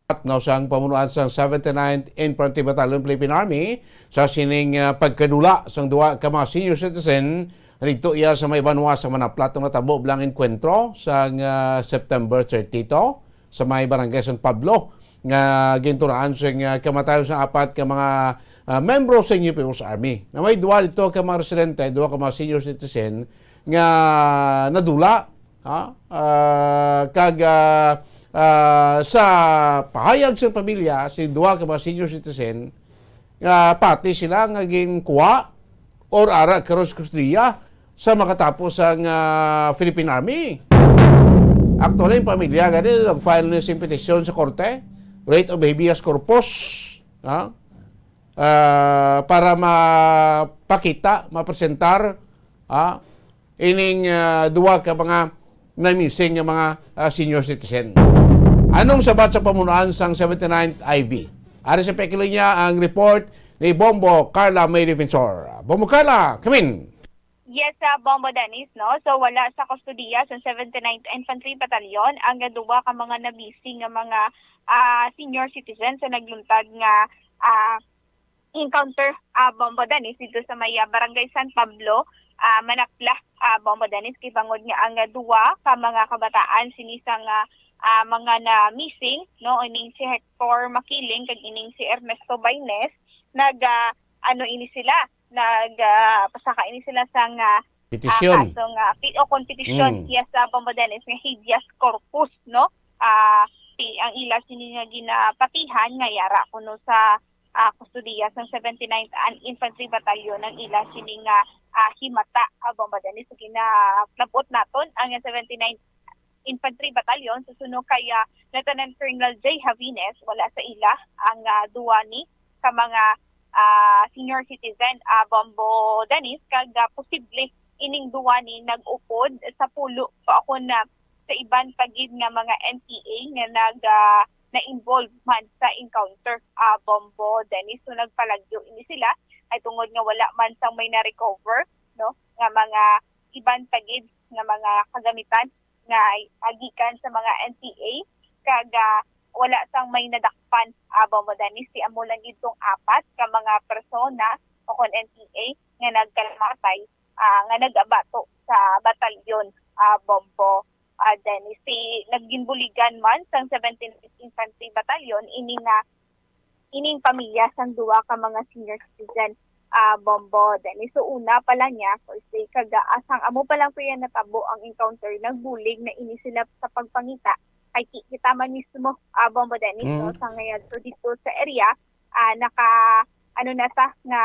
At no, sang pamunuan sang seventy-ninth Infantry Battalion Philippine Army sa sining, ah, pagkadula sang duha ka mga senior citizen didto iya sa may banwa sa Manaplat. Natabo bala ang enkwentro sang, ah, September thirty to sa may Barangay San Pablo nga ginturaan sing, ah, kamatayon sa apat ka mga, ah, membro sa New People's Army. Na may duha didto ka mga residente, duha ka mga senior citizen nga nadula, ha? Ah, kag, ah, ah, sa pahayag sa pamilya, si duha ka mga senior citizen, nga pati sila nga ginkuha or ara karon sa kustodiya sa makatapos ang, ah, Philippine Army. Actually, ang pamilya gani nag-file ni sing petisyon sa korte, writ of habeas corpus, ha? Ah, para mapakita, mapresentar, ha, ining, ah, duha ka mga na-missing nga mga, ah, senior citizen. Anong sabat sa pamunuan sang seventy-ninth I B? Ari sa pagkalinya ang report ni Bombo Carla May Defensor. Bombo Carla, come in. Yes, ah, Bombo Dennis, no? So, wala sa kustodiya sa seventy-ninth Infantry Battalion ang duha ka mga na-missing nga mga, ah, senior citizen sa nagluntad nga, ah, encounter, ah, Bombo Dennis, dito sa may, ah, Barangay San Pablo, ah, Manapla, ah, Bombo Dennis, kay bangod nga ang, ah, duha ka mga kabataan sini sa nga, ah, mga na-missing, no, ining si Hector Makiling kag ining si Ernesto Baines, nag, ah, ano ini sila, nag, ah, pasaka ini sila sa nga, ah, Petisyon. Kaso nga, pi-, o kon petisyon, Mm. Yes, ah, Bombo Dennis, nga habeas corpus, no? Ah, si, ang ila sini nga ginapatihan nga yara kuno sa, ah, kustodiya sang seventy-ninth an-, Infantry Battalion ang ila sini nga, ah, himata, ah, Bombo Dennis. So, ginalab-ot naton ang seventy-ninth Infantry Battalion sa suno kay, ah, Lieutenant Colonel Jay Javines, wala sa ila ang, ah, duwa ni ka mga, ah, senior citizen, ah, Bombo Dennis, kag, ah, posible ining duwa ni nag-upod sa pulo pa ako na sa iban pa gid nga mga N P A nga nag, ah, na-involve man sa encounter, ah, Bombo Dennis. So, nagpalagyo ini sila ay tungod nga wala man sang may na-recover, no, nga mga iban pa gid nga mga kagamitan nga, ah, gikan sa mga N P A, kag, ah, wala sang may nadakpan, ah, Bombo Dennis. Ti amo lang gid tong apat ka mga persona o kon N P A nga nagkalamatay, ah, nga nagabato sa batalyon, ah, Bombo, ah, Dennis. Si, nagginbuligan man sang seventeenth Infantry Battalion ini nga ining pamilya sang duha ka mga senior citizen, ah, Bombo Dennis. So, una pa lang niya, Thursday, kag, ah, sang amo pa lang po yan natabo ang encounter, nagbulig na ini sila sa pagpangita. Kay ki-, kita man mismo, ah, Bombo Dennis, no, Mm. sa ngayon. So, dito sa area, ah, naka, ano na sa, nga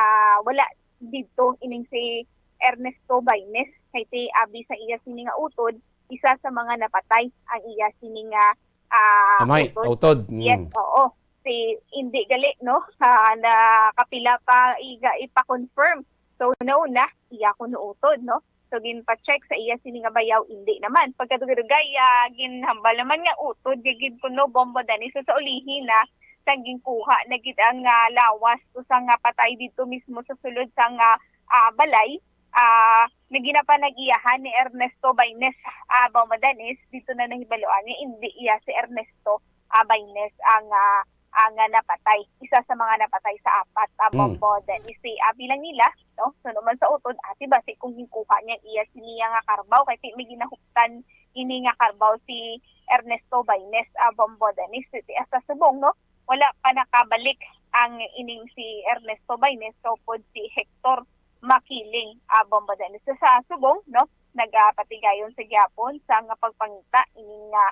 wala dito ining si Ernesto Baines. Kay ti abi sa iya sini nga utod, isa sa mga napatay ang iya sini nga, ah, Amay, utod. Utod. Yes, Mm. oo. Si, hindi gali, no? Ah, nakapila pa iga ipa-confirm. So, nauna, iya kuno utod, no? So, ginpa-check sa iya sini nga bayaw, hindi naman. Pagkadugay-dugay, ah, ginhambal naman nga utod, nga gid kuno Bombo Dennis. So, sa ulihi na, sang ginkuha na gid ang, ah, lawas, usa nga patay dito mismo sa sulod sang, ah, ah, balay, ah, nga ginapanag-iyahan ni Ernesto Baines, ah, Bombo Dennis. Dito na nahibaluan nga hindi iya si Ernesto, ah, Baines ang, ah, ah, nga napatay. Isa sa mga napatay sa apat, ah, Mm. Bombo Dennis. Si abi lang nila, no? So, naman sa utod, ati ba si kung ginkuha niya iya siniya nga karbaw, kay ti may ginahuptan ini nga karbaw si Ernesto Baines, ah, Bombo Dennis. Ti sa subong, no? Wala pa nakabalik ang ining si Ernesto Baines, so pod si Hector Makiling, ah, Bombo Dennis. So, sa subong, no? Nagapatigayon sa gihapon sa nga pagpangita ining nga,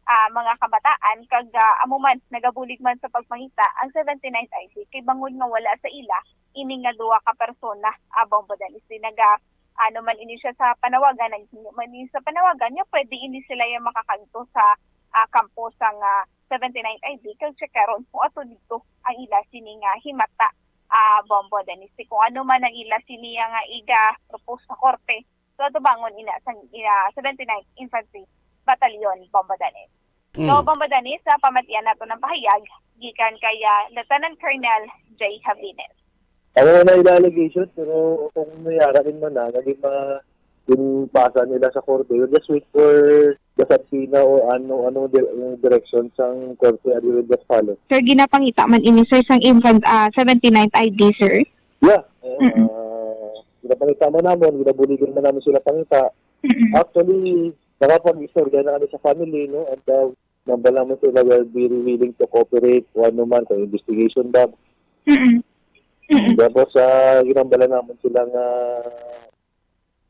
ah, mga kabataan, kag, ah, amo man, nagabulig man sa pagpangita ang seventy-ninth I C, kay bangod nga wala sa ila ini nga duha ka persona, ah, Bombo Dennis. Di naga, ano man ini siya sa panawagan, naghinyo man ini sa panawagan, nga pwede ini sila yung makakadto sa, ah, kampo sa nga seventy-ninth I D, kag check karon kung ato dito ang ila sini nga himata, ah, Bombo Dennis. Kung ano man ang ila sini nga iga propose sa korte, so, atubangon ina sang, ah, seventy-ninth Infantry Battalion, Bombo Dennis. So, Mm. Bombo Dennis, sa pamatian nato ng pahayag, gikan kay, ah, Lieutenant Colonel Jay Javines. Ano na ila allegation, pero kung may ara din man na, naging ma-, yung pasa nila sa korte, we'll just wait for the subpoena o ano, ano di-, yung direction sang korte, and we will just follow. Sir, ginapangita man ini, sir, sang infant, ah, seventy-ninth I D, sir? Yeah. Eh, Mm-mm. ah, ginapangita man namon, ginabuligan man namon sila pangita. Mm-mm. Actually, nakapag-istorya na kami sa family, no? And, uh, nambal naman sila will be willing to cooperate, kung ano man, kung investigation ba. Mm-mm. Mm-mm. Tapos, ah, ginambalan naman sila nga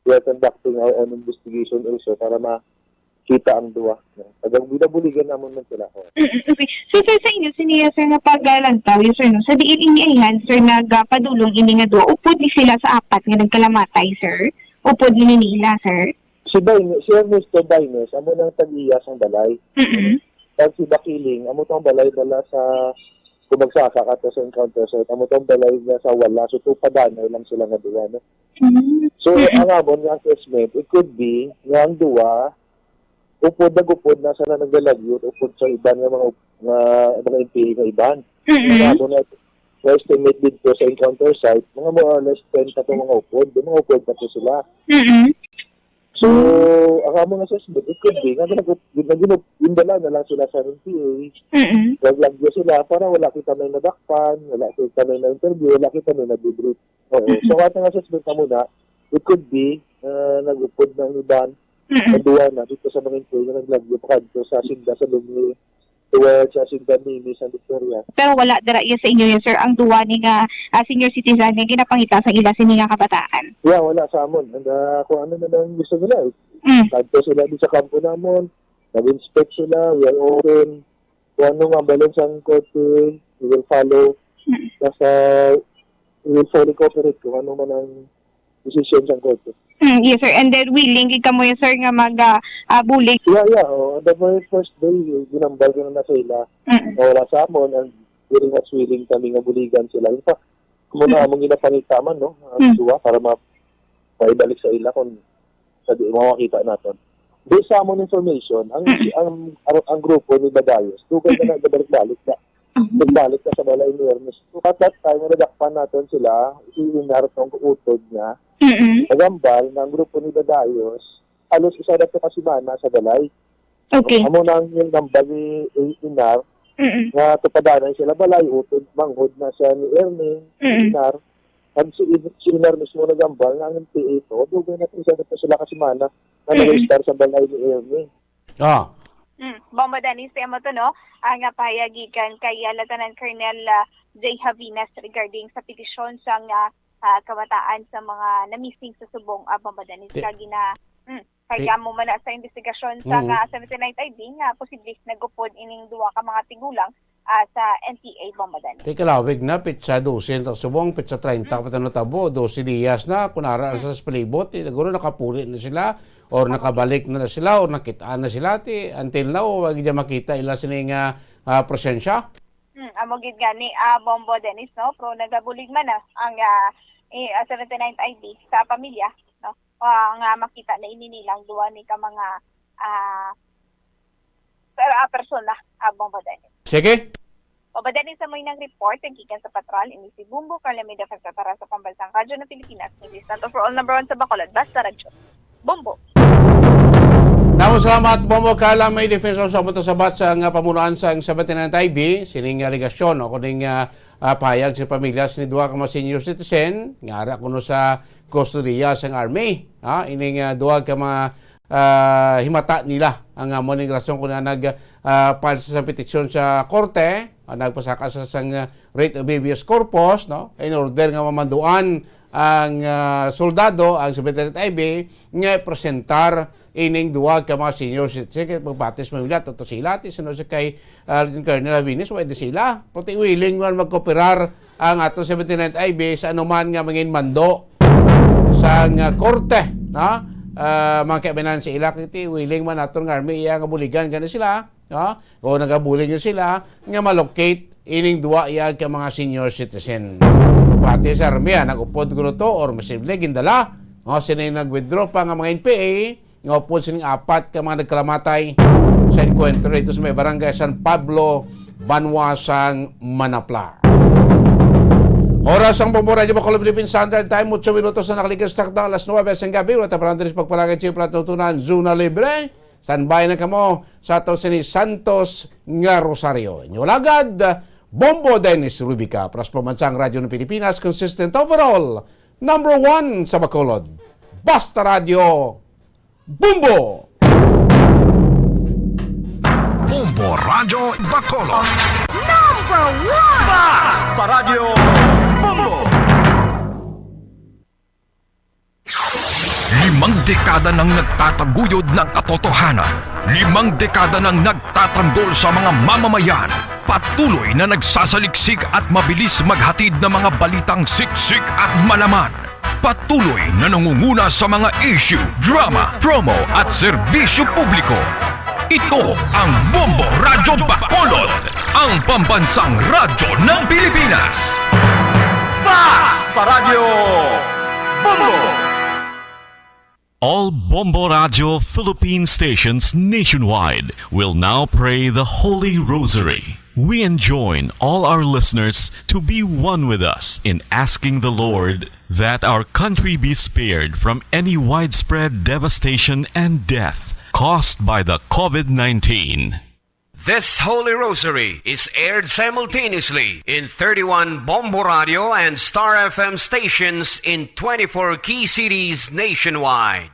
we are conducting our own investigation also para makita ang duwa. Pag ginabuligan naman man sila. Oh. Mm-mm. Okay. So, sir, sa inyo, siniya, sir, nga paglantaw, yes, sir, no? Sa diin ini ayhan, sir, nagapadulong ini nga duwa? Upod ni sila sa apat nga nagkalamatay, sir? Upod ni nila, sir? Si Baines, si Ernesto Baines, amo nang tag-iya sang balay. Mm-mm. Kag si Bakiling, amo tong balay bala sa, kung magsaka ka to sa encounter site, amo tong balay nga sa wala. So, tupadanay lang sila nga duwa, no? Mm. So, Mm-mm. ang amon nga assessment, it could be nga ang duwa, upod, nag-upod na sila, naglalagyo, upod sa iban nga mga, nga mga N P A nga iban. Mm-mm. Ang amon nga, nga estimate dito sa encounter site, mga more or less ten pa to mga upod, mga upod pa to sila. Mm-mm. So, ang among assessment, it could be nga ginag-, ginag-, gindala na lang sila sa N P A. Mm-mm. Naglagyo sila para wala kita may nadakpan, wala kita may na-interview, wala kita may na-debrief. Oo. Mm-mm. So, atong assessment na muna, it could be, uh, nag-upod na ang iban, Mm-mm. ang duwa na dito sa mga N P A nga naglagyo pa kadto sa Sinda sa Lumi, towards, uh, Sinda Mini, San Victoria. Pero wala dira iya sa inyo yan, sir, ang duwa ni nga, ah, senior citizen nga ginapangita sa ila sini nga kabataan? Yeah, wala sa amon. And, ah, kung ano na lang gusto nila, eh. Mm. Kadto sila di sa kampo namon, nag-inspect sila, we are open. Kung ano nga balance ang korte, we will follow. Mm. Basta, we will fully cooperate kung ano man ang desisyon sang korte. Mm, yes, sir. And then willing gid kamo, yes, sir, nga mag, ah, ah, bulig? Yeah, yeah. Oh, on the very first day, ginambal ko na na sa ila. Mm. Nga wala sa amon, and very much willing kami nga buligan sila. In fact, amo na Mm. among ginapangita man, no? Ang Mm. duwa para ma-, maibalik sa ila kung sa di makita naton. Based sa among information, ang, Mm. ang, ang, ang grupo ni Badayos, dugay na Mm. nagabalik-balik na. Mhm. Nagbalik na sa balay ni Ernest. So, at that time, nadakpan naton sila, si Inar tong utod niya. Mm-mm. Nagambal nga ang grupo ni Badayos, halos isa na to ka semana sa balay. Okay. Amo na ang ginambal ni Inar, Mm-mm. nga tupadanay sila balay, utod, manghod na siya ni Ernie, Mm-mm. Inar. Ang si, si Inar mismo nagambal na ang M P A to, dugay na po sa sila ka semana na Mm. nag-start sa balay ni Ernie. Ah. Mm, Bombo Dennis, kaya mo to, no? Ang, ah, pahayag gikan kay, ah, Lieutenant Colonel, ah, Jay Javinas regarding sa petisyon sang, ah, ah, kabataan sa mga na-missing sa subong, ah, Bombo Dennis. Ti- Kag gina-, mm, kay Ti- amo man na sa investigasyon sa Mm. nga seventy-ninth I B nga posible nagupod ining duha ka mga tigulang, ah, sa N P A Bombo Dennis. Ti kalawig na, petsa dose ang subong, petsa treinta Mm. pa ta natabo, dose diyas na, kun ara Mm. sa palibot, ti, siguro nakapuli na sila, or Opo. nakabalik na sila, or nakit-an na sila, ti, until now, wa gid makita ila sini nga, ah, presensya. Hmm, amo gid gani, ah, Bombo Dennis, no? Pero nagabulig man na ang, ah, eh, ah, seventy-ninth I B sa pamilya, no? Ah, nga makita na ini nilang duha ni ka mga, ah, per-, ah, persona, ah, Bombo Dennis. Sige. Bombo Dennis, sa mo nang report, ang gikan sa patrol, ini si Bombo Carla Medafan para sa Pambansang Radyo ng Pilipinas, News Center for All, number one sa Bacolod, Basta Radyo. Bombo. Damo salamat, Bombo Carla. May defense sa buto sabat sa nga pamunuan sa seventy-ninth I B, sining alegasyon o kuning, ah, ah, pahayag sa pamilya sa duha ka mga senior citizen nga ara kuno sa kustodiya sang army. Ha, ining, ah, duha ka mga, ah, himata nila ang amo ning rason kung nag, ah, file sa petisyon sa korte, ah, nagpasaka sa sang, ah, writ of habeas corpus, no? In order nga mamanduan ang, ah, soldado, ang seventy-ninth I B, nga presentar ining duha ka mga senior citizen kay magbatis man nila to sila, ti sino si kay, ah, Lieutenant Colonel Javinas, wa di sila. Pero ti willing man magkooperar ang ato seventy-ninth I B sa anuman nga mangin mando sa nga korte, no? Ah, mga kaibanan sa ila, kay ti willing man aton nga army iya nga buligan gani sila. Ha? O nagabulig na sila nga malocate ining duha iya ka mga senior citizen. Pati sa army, ah, nag-upod kuno to or posible gindala, o sini nag-withdraw pa nga mga N P A, nga upod sining apat ka mga nagkalamatay sa encuentro dito sa may barangay San Pablo, Banwa sang Manapla. Oras ang Bombo Radyo Bacolod Philippine Standard Time, otso minutos na nakalikas takda alas nuebe sang gabi. Wala ta pa lang diri sa pagpalagay sa pagtutunan, Zona Libre. Standby na kamo sa ato sini Santos nga Rosario. Inyo lagad, Bombo Dennis Rubica, para sa Pambansang Radyo ng Pilipinas, consistent overall, number one sa Bacolod. Basta Radyo, Bombo! Bombo Radyo Bacolod. Number one! Basta Radyo, Bombo! Limang dekada nang nagtataguyod ng katotohanan. Limang dekada nang nagtatanggol sa mga mamamayan. Patuloy na nagsasaliksik at mabilis maghatid ng mga balitang siksik at malaman. Patuloy na nangunguna sa mga issue, drama, promo at serbisyo publiko. Ito ang Bombo Radyo Bacolod, ang pambansang radyo ng Pilipinas. Basta Radyo Bombo! All Bombo Radyo Philippine stations nationwide will now pray the Holy Rosary. We enjoin all our listeners to be one with us in asking the Lord that our country be spared from any widespread devastation and death caused by the COVID nineteen. This Holy Rosary is aired simultaneously in thirty-one Bombo Radio and Star F M stations in twenty-four key cities nationwide.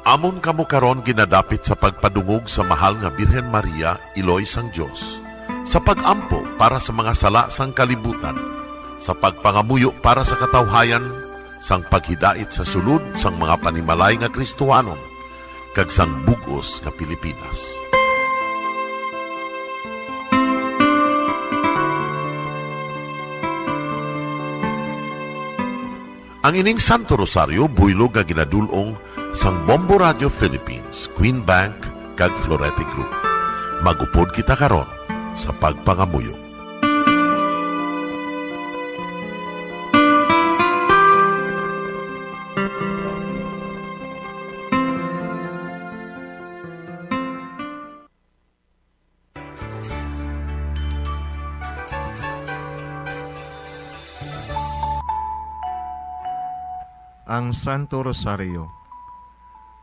Amon kamo karon ginadapit sa pagpadungog sa mahal nga Birhen Maria, Iloy sang Dios, sa pag-ampo para sa mga sala sang kalibutan, sa pagpangamuyo para sa katawhayan, sang paghidait sa sulod sang mga panimalay nga Kristohanon, kag sang bug-os nga Pilipinas. Ang ining Santo Rosario buylog nga ginadul-ong sang Bombo Radio Philippines, Queen Bank, kag Florete Group. Mag-upod kita karon sa pagpangamuyo. Ang Santo Rosario.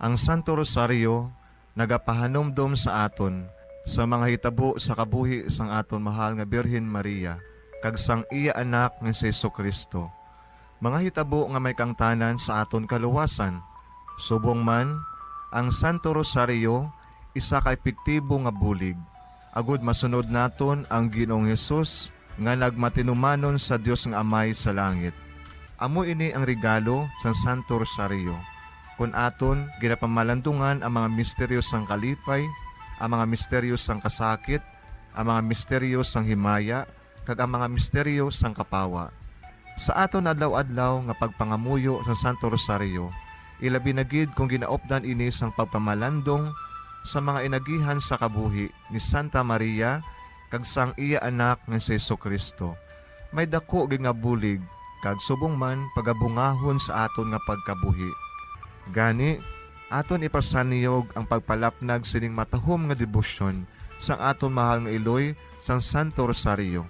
Ang Santo Rosario nagapahanumdom sa aton sa mga hitabo sa kabuhi sang aton mahal nga Birhen Maria kag sang iya Anak nga si Jesu-Cristo, mga hitabo nga may kaangtanan sa aton kaluwasan. Subong man, ang Santo Rosario isa ka epektibo nga bulig agud masunod naton ang Ginoong Hesus nga nagmatinumanon sa Dios nga Amay sa langit. Amo ini ang regalo sang Santo Rosario, kon aton ginapamalandungan ang mga misteryo sang kalipay, ang mga misteryo sang kasakit, ang mga misteryo sang himaya, kag ang mga misteryo sang kapawa. Sa aton adlaw-adlaw nga pagpangamuyo sang Santo Rosario, ilabi na gid kon ginaupdan ini sang pagpamalandong sa mga inagihan sa kabuhi ni Santa Maria kag sang iya Anak nga si Jesu-Cristo, may daku gid nga bulig kag subong man pagabungahon sa aton nga pagkabuhi. Gani, aton ipasanyog ang pagpalapnag sining matahom nga debosyon sang aton mahal nga iloy sang Santo Rosario.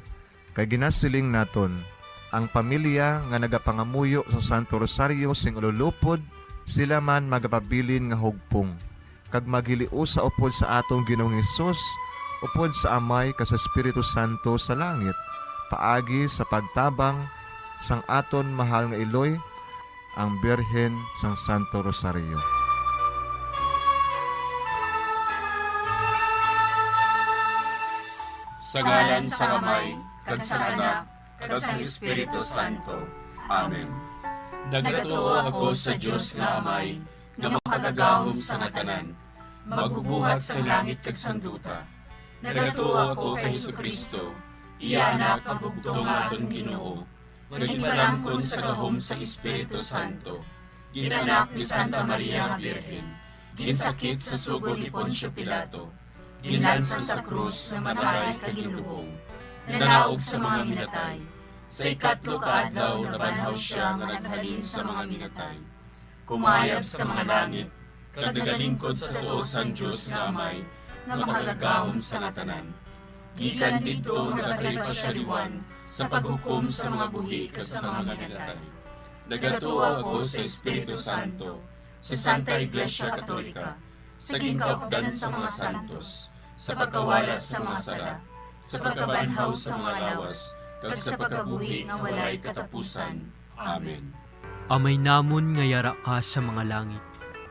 Kay ginasiling naton, ang pamilya nga nagapangamuyo sa Santo Rosario sing ululupod, sila man magapabilin nga hugpong, kag maghiliusa upod sa aton Ginoong Hesus, upod sa Amay kag sa Espiritu Santo sa langit, paagi sa pagtabang sang aton mahal nga iloy, ang Birhen sang Santo Rosario. Sa ngalan sang Amay, kag sang Anak, kag sang Espiritu Santo. Amen. Nagatuo ako sa Dios nga Amay, nga makagagahom sa nga tanan, magbubuhat sang langit kag sang duta. Nagatuo ako kay Jesu-Cristo, iya Anak nga bugtong nga aton Ginoo, nga ginpalangkon sa gahom sang Espiritu Santo, ginanak ni Santa Maria nga Birhen, ginsakit sa sugo ni Poncio Pilato, ginlansang sa krus nga matay kag ginlubong, nanaog sa mga minatay. Sa ikatlo ka adlaw nabanhaw sia nga naghalin sa mga minatay, kumayab sa mga langit, kag nagalingkod sa tuo sang Dios nga Amay, nga makagagahom sa nga tanan. Gikan didto nagakari pa sia liwat sa paghukom sa mga buhi kag sa mga minatay. Nagatuo ako sa Espiritu Santo, sa Santa Iglesia Katolika, sa ginkaupdan sa mga santos, sa pagkawala sa mga sala, sa pagkabanhaw sa mga lawas, kag sa pagkabuhi nga walay katapusan. Amen. Amay namon nga yara ka sa mga langit,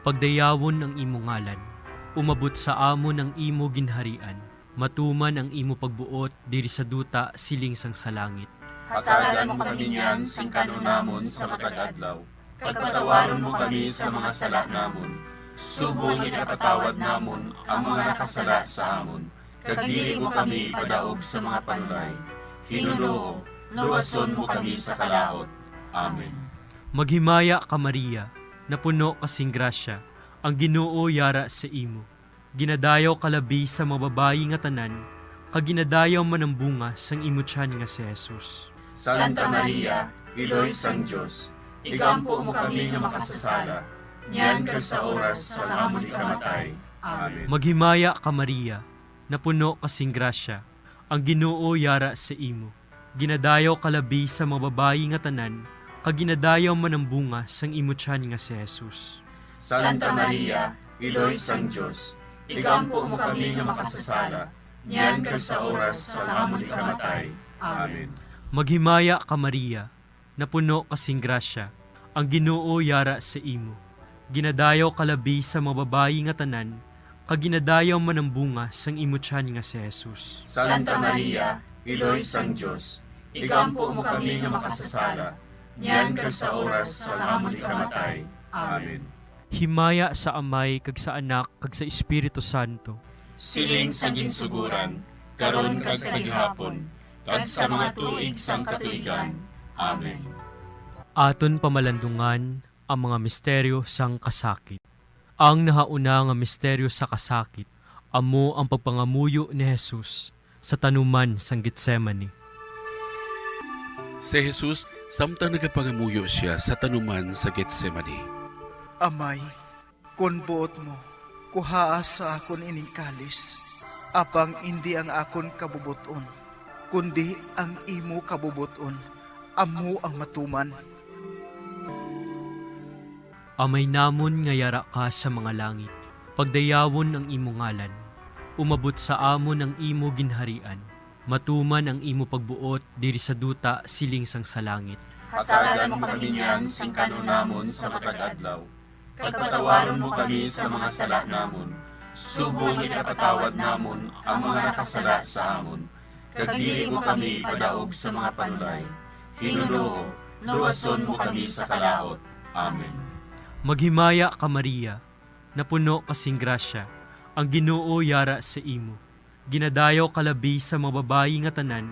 pagdayawon ang imo ngalan. Umabot sa amon ang imo ginharian. Matuman ang imo pagbuot diri sa duta siling sang sa langit. Hatagan mo kami niyan sing kan-on namon sa matag adlaw, kag patawaron mo kami sa mga sala namon, subong nga ginapatawad namon ang mga nakasala sa amon, kag dili mo kami ipadaog sa mga panulay. Hinunoo, luwason mo kami sa kalaut. Amen. Maghimaya ka, Maria, napuno ka sing grasya, ang Ginoo yara sa imo. Ginadayaw ka labi sa mga babayi nga tanan, kag ginadayaw man ang bunga sang imo tiyan nga si Jesus. Santa Maria, Iloy sang Dios, igampo mo kami nga makasasala, niyan kag sa oras sang amon ikamatay. Amen. Maghimaya ka, Maria, napuno ka sing grasya, ang Ginoo yara sa imo. Ginadayaw ka labi sa mga babayi nga tanan, kag ginadayaw man ang bunga sang imo tiyan nga si Jesus. Santa Maria, Iloy sang Dios, igampo mo kami nga makasasala, niyan kag sa oras sang amon ikamatay. Amen. Maghimaya ka, Maria, napuno ka sing grasya, ang Ginoo yara sa imo. Ginadayaw ka labi sa mga babayi nga tanan, kag ginadayaw man ang bunga sang imo tiyan nga si Jesus. Santa Maria, Iloy sang Dios, igampo mo kami nga makasasala, niyan kag sa oras sang amon ikamatay. Amen. Himaya sa Amay, kag sa Anak, kag sa Espiritu Santo. Siling sa ginsuguran, karon kag sa gihapon, kag sa mga tuig sang katuigan. Amen. Aton pamalandungan ang mga misteryo sang kasakit. Ang nahauna nga misteryo sa kasakit amo ang pagpangamuyo ni Jesus sa tanuman sang Getsemani. Si Jesus, samtang nagapangamuyo sia sa tanuman sa Getsemani. Amay, kon buot mo, kuhaa sa akon ining kalis, apang indi ang akon kabubot-on, kundi ang imo kabubot-on, amo ang matuman. Amay namon nga yara ka sa mga langit, pagdayawon ang imo ngalan. Umabot sa amon ang imo ginharian. Matuman ang imo pagbuot diri sa duta siling sang sa langit. Hatagan mo kami niyan sing kan-on namon sa matag adlaw, kag patawaron mo kami sa mga sala namon, subong nga ginapatawad namon ang mga nakasala sa amon, kag dili mo kami ipadaog sa mga panulay. Ginoo, luwason mo kami sa kalaut. Amen. Maghimaya ka, Maria, napuno ka sing grasya, ang Ginoo yara sa imo. Ginadayaw ka labi sa mga babayi nga tanan,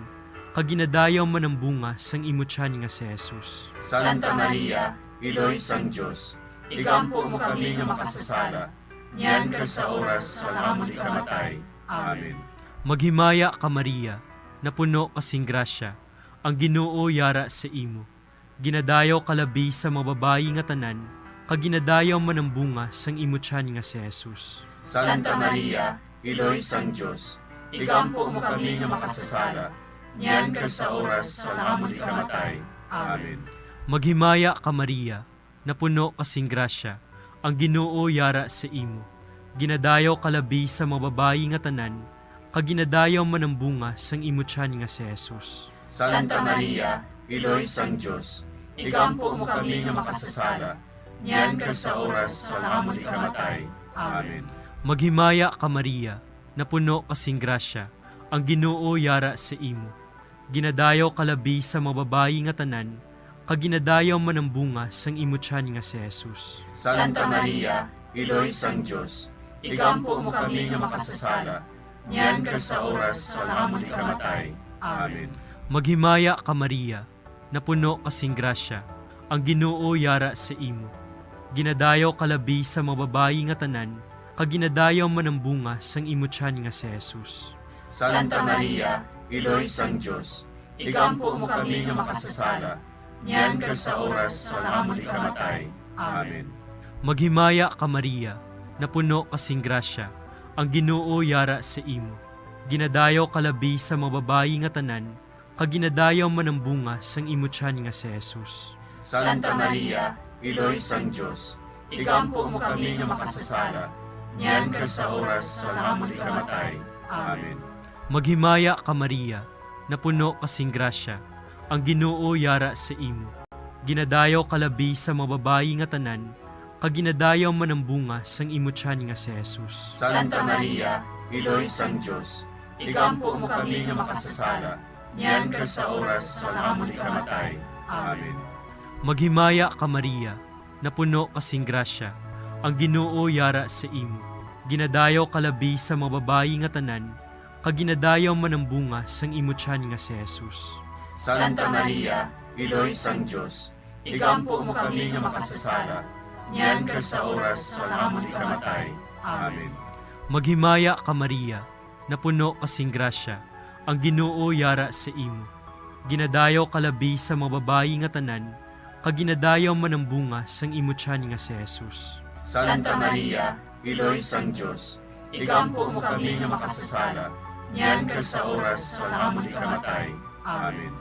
kag ginadayaw man ang bunga sang imo tiyan nga si Jesus. Santa Maria, Iloy sang Dios, igampo mo kami nga makasasala, niyan kag sa oras sang amon ikamatay. Amen. Maghimaya ka, Maria, napuno ka sing grasya, ang Ginoo yara sa imo. Ginadayaw ka labi sa mga babayi nga tanan, kag ginadayaw man ang bunga sang imo tiyan nga si Jesus. Santa Maria, Iloy sang Dios, igampo mo kami nga makasasala, niyan kag sa oras sang amon ikamatay. Amen. Maghimaya ka, Maria, napuno ka sing grasya, ang Ginoo yara sa imo. Ginadayaw ka labi sa mga babayi nga tanan, kag ginadayaw man ang bunga sang imo tiyan nga si Jesus. Santa Maria, Iloy sang Dios, igampo mo kami nga makasasala, niyan kag sa oras sang amon ikamatay. Amen. Maghimaya ka, Maria, napuno ka sing grasya, ang Ginoo yara sa imo. Ginadayaw ka labi sa mga babayi nga tanan, kag ginadayaw man ang bunga sang imo tiyan nga si Jesus. Santa Maria, Iloy sang Dios, igampo mo kami nga makasasala, niyan kag sa oras sang amon ikamatay. Amen. Maghimaya ka, Maria, napuno ka sing grasya, ang Ginoo yara sa imo. Ginadayaw ka labi sa mga babayi nga tanan, kag ginadayaw man ang bunga sang imo tiyan nga si Jesus. Santa Maria, Iloy sang Dios, igampo mo kami nga makasasala, niyan kag sa oras sang amon ikamatay. Amen. Maghimaya ka, Maria, napuno ka sing grasya, ang Ginoo yara sa imo. Ginadayaw ka labi sa mga babayi nga tanan, kag ginadayaw man ang bunga sang imo tiyan nga si Jesus. Santa Maria, Iloy sang Dios, igampo mo kami nga makasasala, niyan kag sa oras sang amon ikamatay. Amen. Maghimaya ka, Maria, napuno ka sing grasya, ang Ginoo yara sa imo. Ginadayaw ka labi sa mga babayi nga tanan, kag ginadayaw man ang bunga sang imo tiyan nga si Jesus. Santa Maria, Iloy sang Dios, igampo mo kami nga makasasala, niyan kag sa oras sang amon ikamatay. Amen. Maghimaya ka, Maria, napuno ka sing grasya, ang Ginoo yara sa imo. Ginadayaw ka labi sa mga babayi nga tanan, kag ginadayaw man ang bunga sang imo tiyan nga si Jesus. Santa Maria, Iloy sang Dios, igampo mo kami nga makasasala, niyan kag sa oras sang amon ikamatay. Amen. Maghimaya ka, Maria, napuno ka sing grasya, ang Ginoo yara sa imo. Ginadayaw ka labi sa mga babayi nga tanan, kag ginadayaw man ang bunga sang imo tiyan nga si Jesus. Santa Maria, Iloy sang Dios, igampo mo kami nga makasasala, niyan kag sa oras sang amon ikamatay. Amen.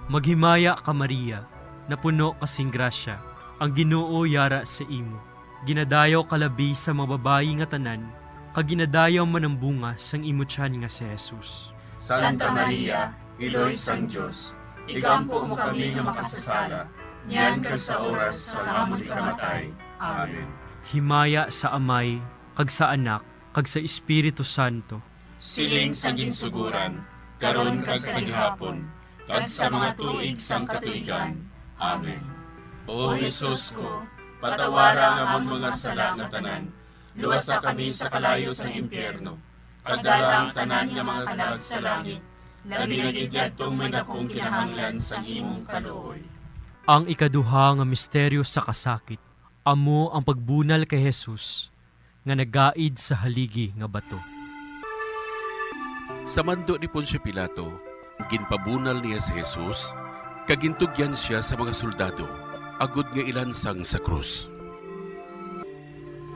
Maghimaya ka, Maria, napuno ka sing grasya, ang Ginoo yara sa imo. Ginadayaw ka labi sa mga babayi nga tanan, kag ginadayaw man ang bunga sang imo tiyan nga si Jesus. Santa Maria, Iloy sang Dios, igampo mo kami nga makasasala, niyan kag sa oras sang amon ikamatay. Amen. Himaya sa Amay, kag sa Anak, kag sa Espiritu Santo. Siling sa ginsuguran, karon kag sa gihapon, kag sa mga tuig sang katuigan. Amen. O Jesus ko, patawara ang amon mga sala nga tanan, luwasa kami sa kalayo sang impyerno, kag dala ang tanan nga mga kalag sa langit, labi na gid yadtong may dakong kinahanglan sang imong kaluoy. Ang ikaduha nga misteryo sa kasakit, amo ang pagbunal kay Jesus nga nagaid sa haligi nga bato. Sa mando ni Poncio Pilato, ginpabunal niya si Jesus, kag gintugyan sia sa mga soldado, agod nga ilansang sa krus.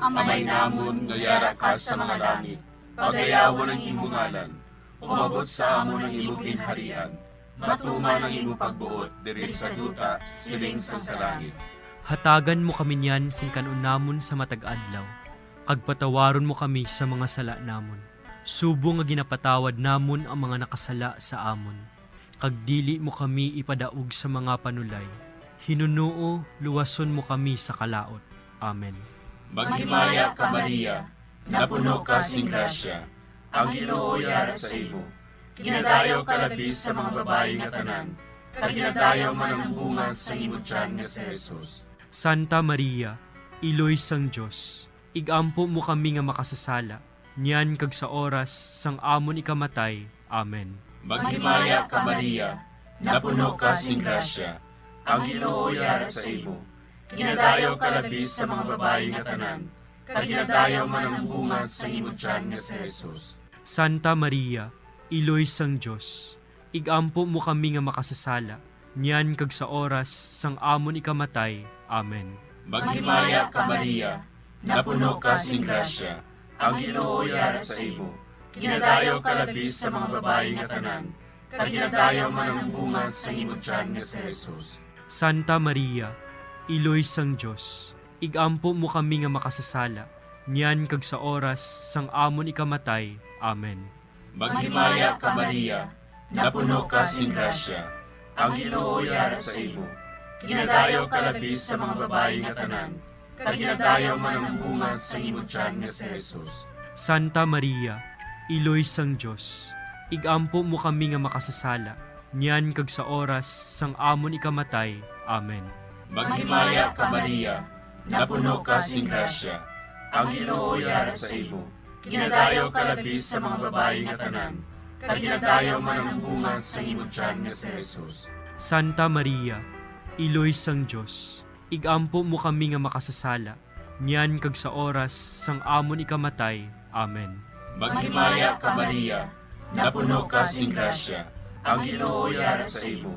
Amay namon nga yara ka sa mga langit, pagayawon ang imo ngalan. Umabot sa amon ang imo ginharian. Matuman ang imo pagbuot diri sa duta, siling sang sa langit. Hatagan mo kami niyan sing kan-on namon sa matag adlaw, kag patawaron mo kami sa mga sala namon, subong nga ginapatawad namon ang mga nakasala sa amon. Kag dili mo kami ipadaog sa mga panulay. Hinunoo, luwason mo kami sa kalaut. Amen. Maghimaya ka, Maria, napuno ka sing grasya, ang Ginoo yara sa imo. Ginadayaw ka labi sa mga babayi nga tanan, kag ginadayaw man ang bunga sang imo tiyan nga si Jesus. Santa Maria, Iloy sang Dios, ig-ampo mo kami nga makasasala, niyan kag sa oras sang amon ikamatay. Amen. Maghimaya ka, Maria, napuno ka sing grasya, ang Ginoo yara sa imo. Ginadayaw ka labi sa mga babayi nga tanan, kag ginadayaw man ang bunga sang imo tiyan nga si Jesus. Santa Maria, Iloy sang Dios, ig-ampo mo kami nga makasasala, niyan kag sa oras sang amon ikamatay. Amen. Maghimaya ka, Maria, napuno ka sing grasya, ang Ginoo yara sa imo. Ginadayaw ka labi sa mga babayi nga tanan, kag ginadayaw man ang bunga sang imo tiyan nga si Jesus. Santa Maria, Iloy sang Dios, ig-ampo mo kami nga makasasala, niyan kag sa oras sang amon ikamatay. Amen. Maghimaya ka, Maria, napuno ka sing grasya, ang Ginoo yara sa imo. Ginadayaw ka labi sa mga babayi nga tanan, kag ginadayaw man ang bunga sang imo tiyan nga si Jesus. Santa Maria, Iloy sang Dios, ig-ampo mo kami nga makasasala, niyan kag sa oras sang amon ikamatay. Amen. Maghimaya ka, Maria, napuno ka sing grasya, ang Ginoo yara sa imo. Ginadayaw ka labi sa mga babayi nga tanan, kag ginadayaw man ang bunga sang imo tiyan nga si Jesus. Santa Maria, Iloy sang Dios, ig-ampo mo kami nga makasasala, niyan kag sa oras sang amon ikamatay. Amen. Maghimaya ka, Maria, napuno ka sing grasya, ang Ginoo yara sa imo.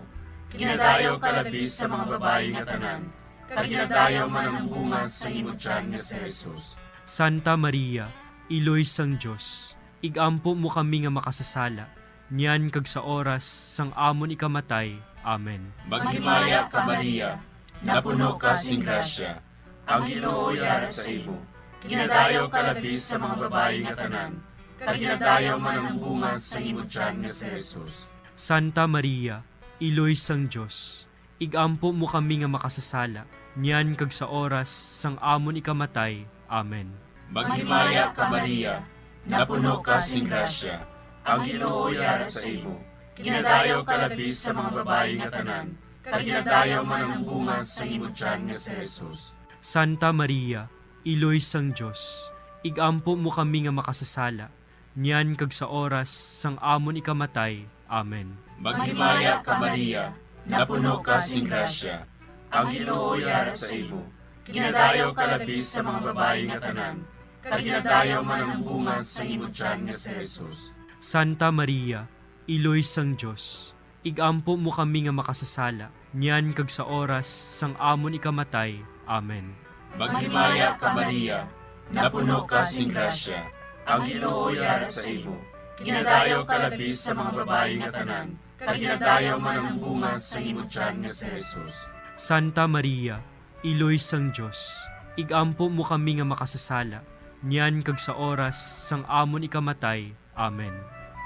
Ginadayaw ka labi sa mga babayi nga tanan, kag ginadayaw man ang bunga sang imo tiyan nga si Jesus. Santa Maria, Iloy sang Dios, ig-ampo mo kami nga makasasala, niyan kag sa oras sang amon ikamatay. Amen. Maghimaya ka, Maria, napuno ka sing grasya, ang Ginoo yara sa imo. Ginadayaw ka labi sa mga babayi nga tanan, kag ginadayaw man ang bunga sang imo tiyan nga si Jesus. Santa Maria, Iloy sang Dios, ig-ampo mo kami nga makasasala, niyan kag sa oras sang amon ikamatay. Amen. Maghimaya ka, Maria, napuno ka sing grasya, ang Ginoo yara sa imo. Ginadayaw ka labi sa mga babayi nga tanan, kag ginadayaw man ang bunga sang imo tiyan nga si Jesus. Santa Maria, Iloy sang Dios, ig-ampo mo kami nga makasasala, niyan kag sa oras sang amon ikamatay. Amen. Maghimaya ka, Maria, napuno ka sing grasya, ang Ginoo yara sa imo. Ginadayaw ka labi sa mga babayi nga tanan, kag ginadayaw man ang bunga sang imo tiyan nga si Jesus. Santa Maria, Iloy sang Dios, ig-ampo mo kami nga makasasala, niyan kag sa oras sang amon ikamatay. Amen. Maghimaya ka, Maria, napuno ka sing grasya, ang Ginoo yara sa imo. Ginadayaw ka labi sa mga babayi nga tanan, kag ginadayaw man ang bunga sang imo tiyan nga si Jesus. Santa Maria, Iloy sang Dios, ig-ampo mo kami nga makasasala, niyan kag sa oras sang amon ikamatay. Amen.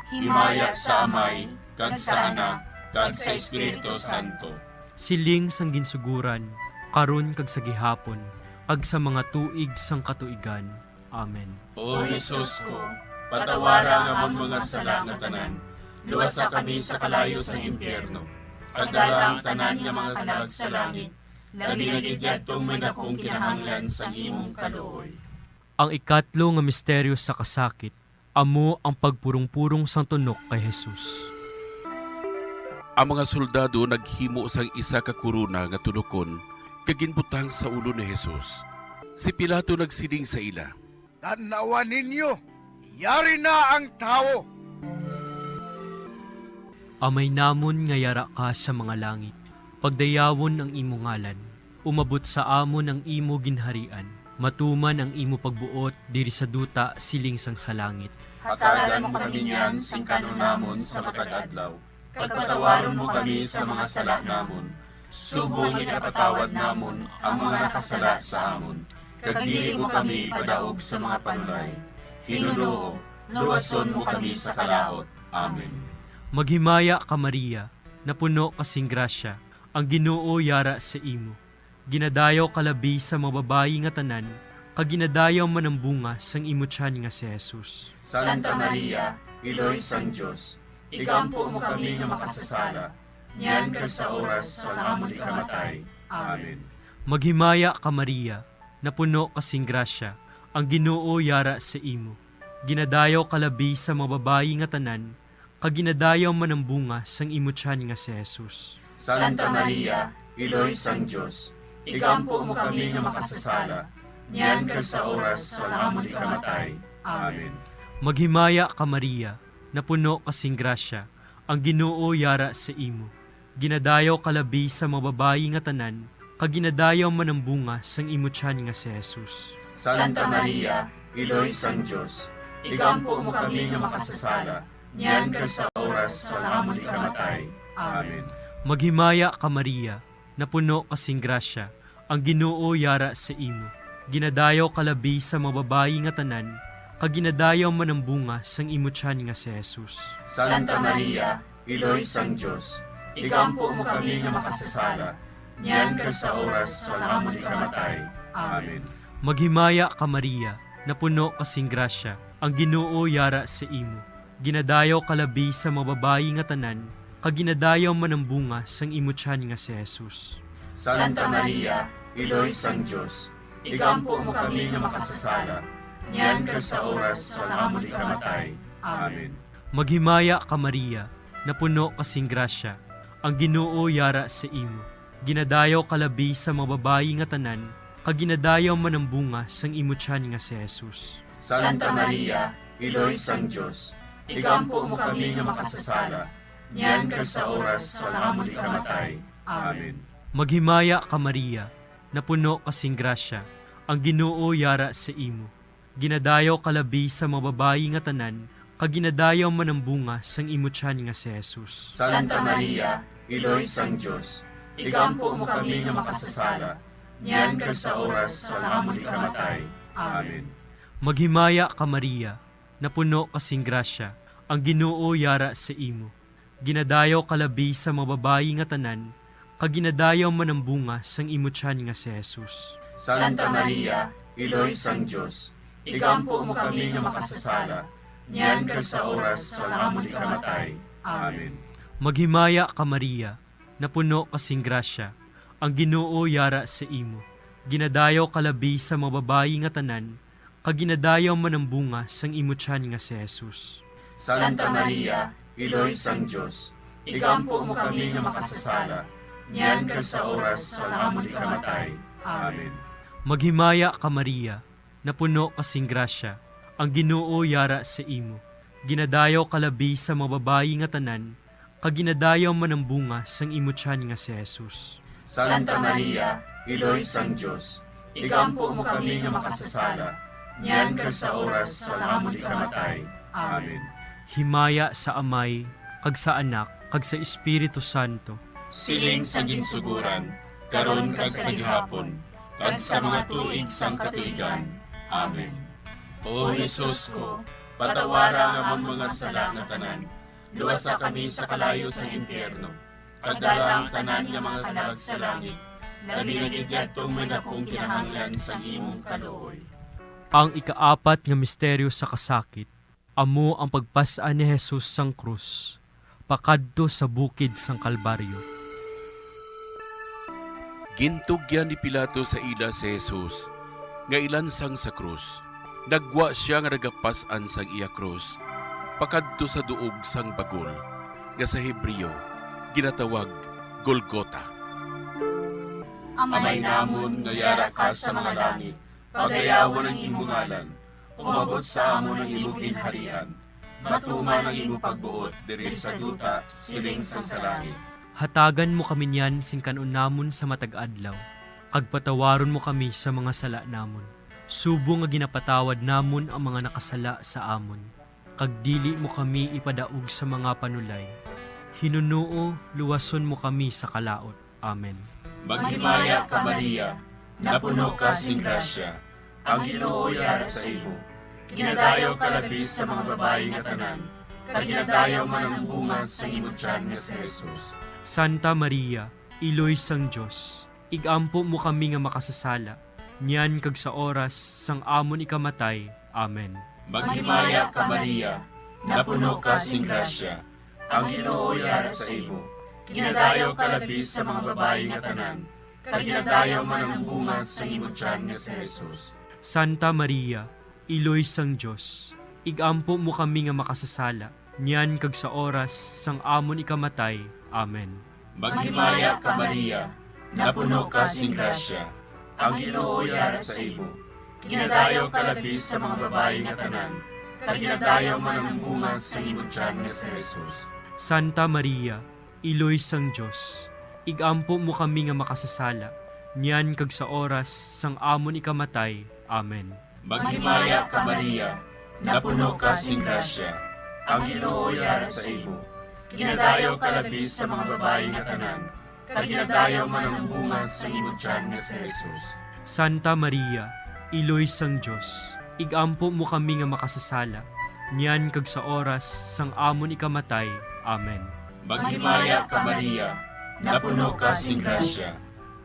Himaya sa Amay, kag sa Anak, kag sa Espiritu Santo. Siling sang ginsuguran, karon kag sa gihapon, kag sa mga tuig sang katuigan. Amen. O Jesus ko, patawara ang amon mga sala nga tanan, luwasa kami sa kalayo sang impyerno, kag dala ang tanan nga mga kalag sa langit, labi na gid yadtong may dakong kinahanglan sang imong kaluoy. Ang ikatlo nga misteryo sa kasakit, amo ang pagpurong-purong sang tunok kay Jesus. Ang mga soldado naghimo sang isa ka korona nga tunokon kag ginbutang sa ulo ni Jesus. Si Pilato nagsiling sa ila, "Tan-awa ninyo, yari na ang tawo." Amay namon nga yara ka sa mga langit, pagdayawon ang imo ngalan. Umabot sa amon ang imo ginharian. Matuman ang imo pagbuot diri sa duta siling sang sa langit. Hatagan mo kami niyan sing kan-on namon sa matag adlaw, kag patawaron mo kami sa mga sala namon, Subong nga ginapatawad namon ang mga nakasala sa amon, kag dili mo kami ipadaog sa mga panulay. Hinunoo, luwason mo kami sa kalaut. Amen. Maghimaya ka, Maria, napuno ka sing grasya, ang Ginoo yara sa imo. Ginadayaw ka labi sa mga babayi nga tanan, kag ginadayaw man ang bunga sang imo tiyan nga si Jesus. Santa Maria, Iloy sang Dios, igampo mo kami nga makasasala, niyan kag sa oras sang amon ikamatay. Amen. Maghimaya ka, Maria, napuno ka sing grasya, ang Ginoo yara sa imo. Ginadayaw ka labi sa mga babayi nga tanan, kag ginadayaw man ang bunga sang imo tiyan nga si Jesus. Santa Maria, Iloy sang Dios, igampo mo kami nga makasasala, niyan kag sa oras sang amon ikamatay. Amen. Maghimaya ka, Maria, napuno ka sing grasya, ang Ginoo yara sa imo. Ginadayaw ka labi sa mga babayi nga tanan, kag ginadayaw man ang bunga sang imo tiyan nga si Jesus. Santa Maria, Iloy sang Dios, igampo mo kami nga makasasala, niyan kag sa oras sang amon ikamatay. Amen. Maghimaya ka, Maria, napuno ka sing grasya, ang Ginoo yara sa imo. Ginadayaw ka labi sa mga babayi nga tanan, kag ginadayaw man ang bunga sang imo tiyan nga si Jesus. Santa Maria, Iloy sang Dios, igampo mo kami nga makasasala, niyan kag sa oras sang amon ikamatay. Amen. Maghimaya ka, Maria, napuno ka sing grasya, ang Ginoo yara sa imo. Ginadayaw ka labi sa mga babayi nga tanan, kag ginadayaw man ang bunga sang imo tiyan nga si Jesus. Santa Maria, Iloy sang Dios, igampo mo kami nga makasasala, niyan kag sa oras sang amon ikamatay. Amen. Maghimaya ka, Maria, napuno ka sing grasya, ang Ginoo yara sa imo. Ginadayaw ka labi sa mga babayi nga tanan, kag ginadayaw man ang bunga sang imo tiyan nga si Jesus. Santa Maria, Iloy sang Dios, igampo mo kami nga makasasala, niyan kag sa oras sang amon ikamatay. Amen. Maghimaya ka, Maria, napuno ka sing grasya, ang Ginoo yara sa imo. Ginadayaw ka labi sa mga babayi nga tanan, kag ginadayaw man ang bunga sang imo tiyan nga si Jesus. Santa Maria, Iloy sang Dios, igampo mo kami nga makasasala, niyan kag sa oras sang amon ikamatay. Amen. Maghimaya ka, Maria, napuno ka sing grasya, ang Ginoo yara sa imo. Ginadayaw ka labi sa mga babayi nga tanan, kag ginadayaw man ang bunga sang imo tiyan nga si Jesus. Santa Maria, Iloy sang Dios, igampo mo kami nga makasasala, niyan kag sa oras sang amon ikamatay. Amen. Maghimaya ka, Maria, napuno ka sing grasya, ang Ginoo yara sa imo. Ginadayaw ka labi sa mga babayi nga tanan, kag ginadayaw man ang bunga sang imo tiyan nga si Jesus. Santa Maria, Iloy sang Dios, igampo mo kami nga makasasala, niyan kag sa oras sang amon ikamatay. Amen. Maghimaya ka, Maria, napuno ka sing grasya, ang Ginoo yara sa imo. Ginadayaw ka labi sa mga babayi nga tanan, kag ginadayaw man ang bunga sang imo tiyan nga si Jesus. Santa Maria, Iloy sang Dios, igampo mo kami nga makasasala, niyan kag sa oras sang amon ikamatay. Amen. Himaya sa Amay, kag sa Anak, kag sa Espiritu Santo. Siling sa ginsugoran, karon kag sa gihapon, kag sa mga tuig sang katuigan. Amen. O Jesus ko, patawara ang amon mga sala nga tanan, luwasa kami sa kalayo sang impyerno, kag dala ang tanan nga mga kalag sa langit, labi na gid yadtong may dakong kinahanglan sang imong kaluoy. Ang ikaapat nga misteryo sa kasakit, amo ang pagpas-an ni Jesus sang krus pakadto sa bukid sang Kalbaryo. Gintugyan ni Pilato sa ila si Jesus nga ilansang sa krus. Nagwa sia nga nagapas-an sang iya krus pakadto sa duog sang bagol, nga sa Hebreo ginatawag Golgota. Amay namon nga yara ka sa mga langit, pagayawon ang imo ngalan, umabot sa amon ang imo ginharian, matuman ang imo pagbuot diri sa duta siling sang sa langit. Hatagan mo kami niyan sing kan-on namon sa matag adlaw, kag patawaron mo kami sa mga sala namon, subong nga ginapatawad namon ang mga nakasala sa amon, kag dili mo kami ipadaog sa mga panulay. Hinunoo, luwason mo kami sa kalaut. Amen. Maghimaya ka, Maria, napuno ka sing grasya, ang Ginoo yara sa imo. Ginadayaw ka labi sa mga babayi nga tanan, kag ginadayaw man ang bunga sang imo tiyan nga si Jesus. Santa Maria, Iloy sang Dios, ig-ampo mo kami nga makasasala, niyan kag sa oras sang amon ikamatay. Amen. Maghimaya ka, Maria, napuno ka sing grasya, ang Ginoo yara sa imo. Ginadayaw ka labi sa mga babayi nga tanan, kag ginadayaw man ang bunga sang imo tiyan nga si Jesus. Santa Maria, Iloy sang Dios, ig-ampo mo kami nga makasasala, niyan kag sa oras sang amon ikamatay. Amen. Maghimaya ka, Maria, napuno ka sing grasya, ang Ginoo yara sa imo. Ginadayaw ka labi sa mga babayi nga tanan, kag ginadayaw man ang bunga sang imo tiyan nga si Jesus. Santa Maria, Iloy sang Dios, ig-ampo mo kami nga makasasala, niyan kag sa oras sang amon ikamatay. Amen. Maghimaya ka, Maria, napuno ka sing grasya, ang Ginoo yara sa imo. Ginadayaw ka labi sa mga babayi nga tanan, kag ginadayaw man ang bunga sang imo tiyan nga si Jesus. Santa Maria, Iloy sang Dios, ig-ampo mo kami nga makasasala, niyan kag sa oras sang amon ikamatay. Amen. Maghimaya ka, Maria, napuno ka sing grasya,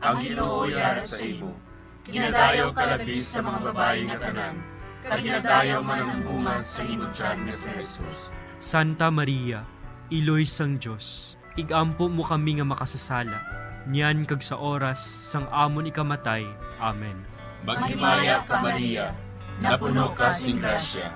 ang Ginoo yara sa imo. Ginadayaw ka labi sa mga babayi nga tanan, kag ginadayaw man ang bunga sang imo tiyan nga si Jesus. Santa Maria, Iloy sang Dios, ig-ampo mo kami nga makasasala, niyan kag sa oras sang amon ikamatay. Amen. Maghimaya ka, Maria, napuno ka sing grasya,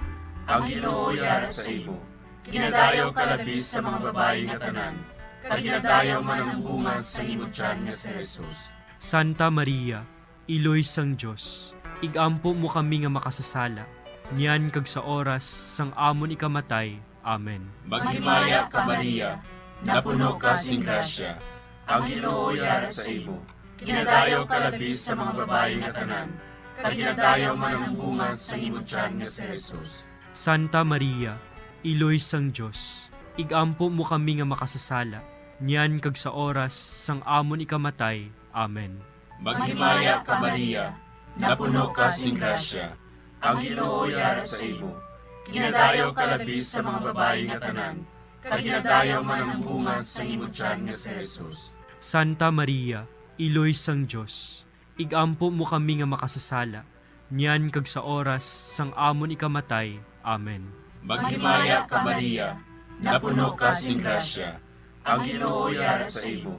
ang Ginoo yara sa imo. Ginadayaw ka labi sa mga babayi nga tanan, kag ginadayaw man ang bunga sang imo tiyan nga si Jesus. Santa Maria, Iloy sang Dios, ig-ampo mo kami nga makasasala, niyan kag sa oras sang amon ikamatay. Amen. Maghimaya ka, Maria, napuno ka sing grasya, ang Ginoo yara sa imo. Ginadayaw ka labi sa mga babayi nga tanan, kag ginadayaw man ang bunga sang imo tiyan nga si Jesus. Santa Maria, Iloy sang Dios, ig-ampo mo kami nga makasasala, niyan kag sa oras sang amon ikamatay. Amen. Maghimaya ka, Maria, napuno ka sing grasya, ang Ginoo yara sa imo. Ginadayaw ka labi sa mga babayi nga tanan, kag ginadayaw man ang bunga sang imo tiyan nga si Jesus. Santa Maria, Iloy sang Dios, ig-ampo mo kami nga makasasala, niyan kag sa oras sang amon ikamatay. Amen. Maghimaya ka, Maria, napuno ka sing grasya, ang Ginoo yara sa imo.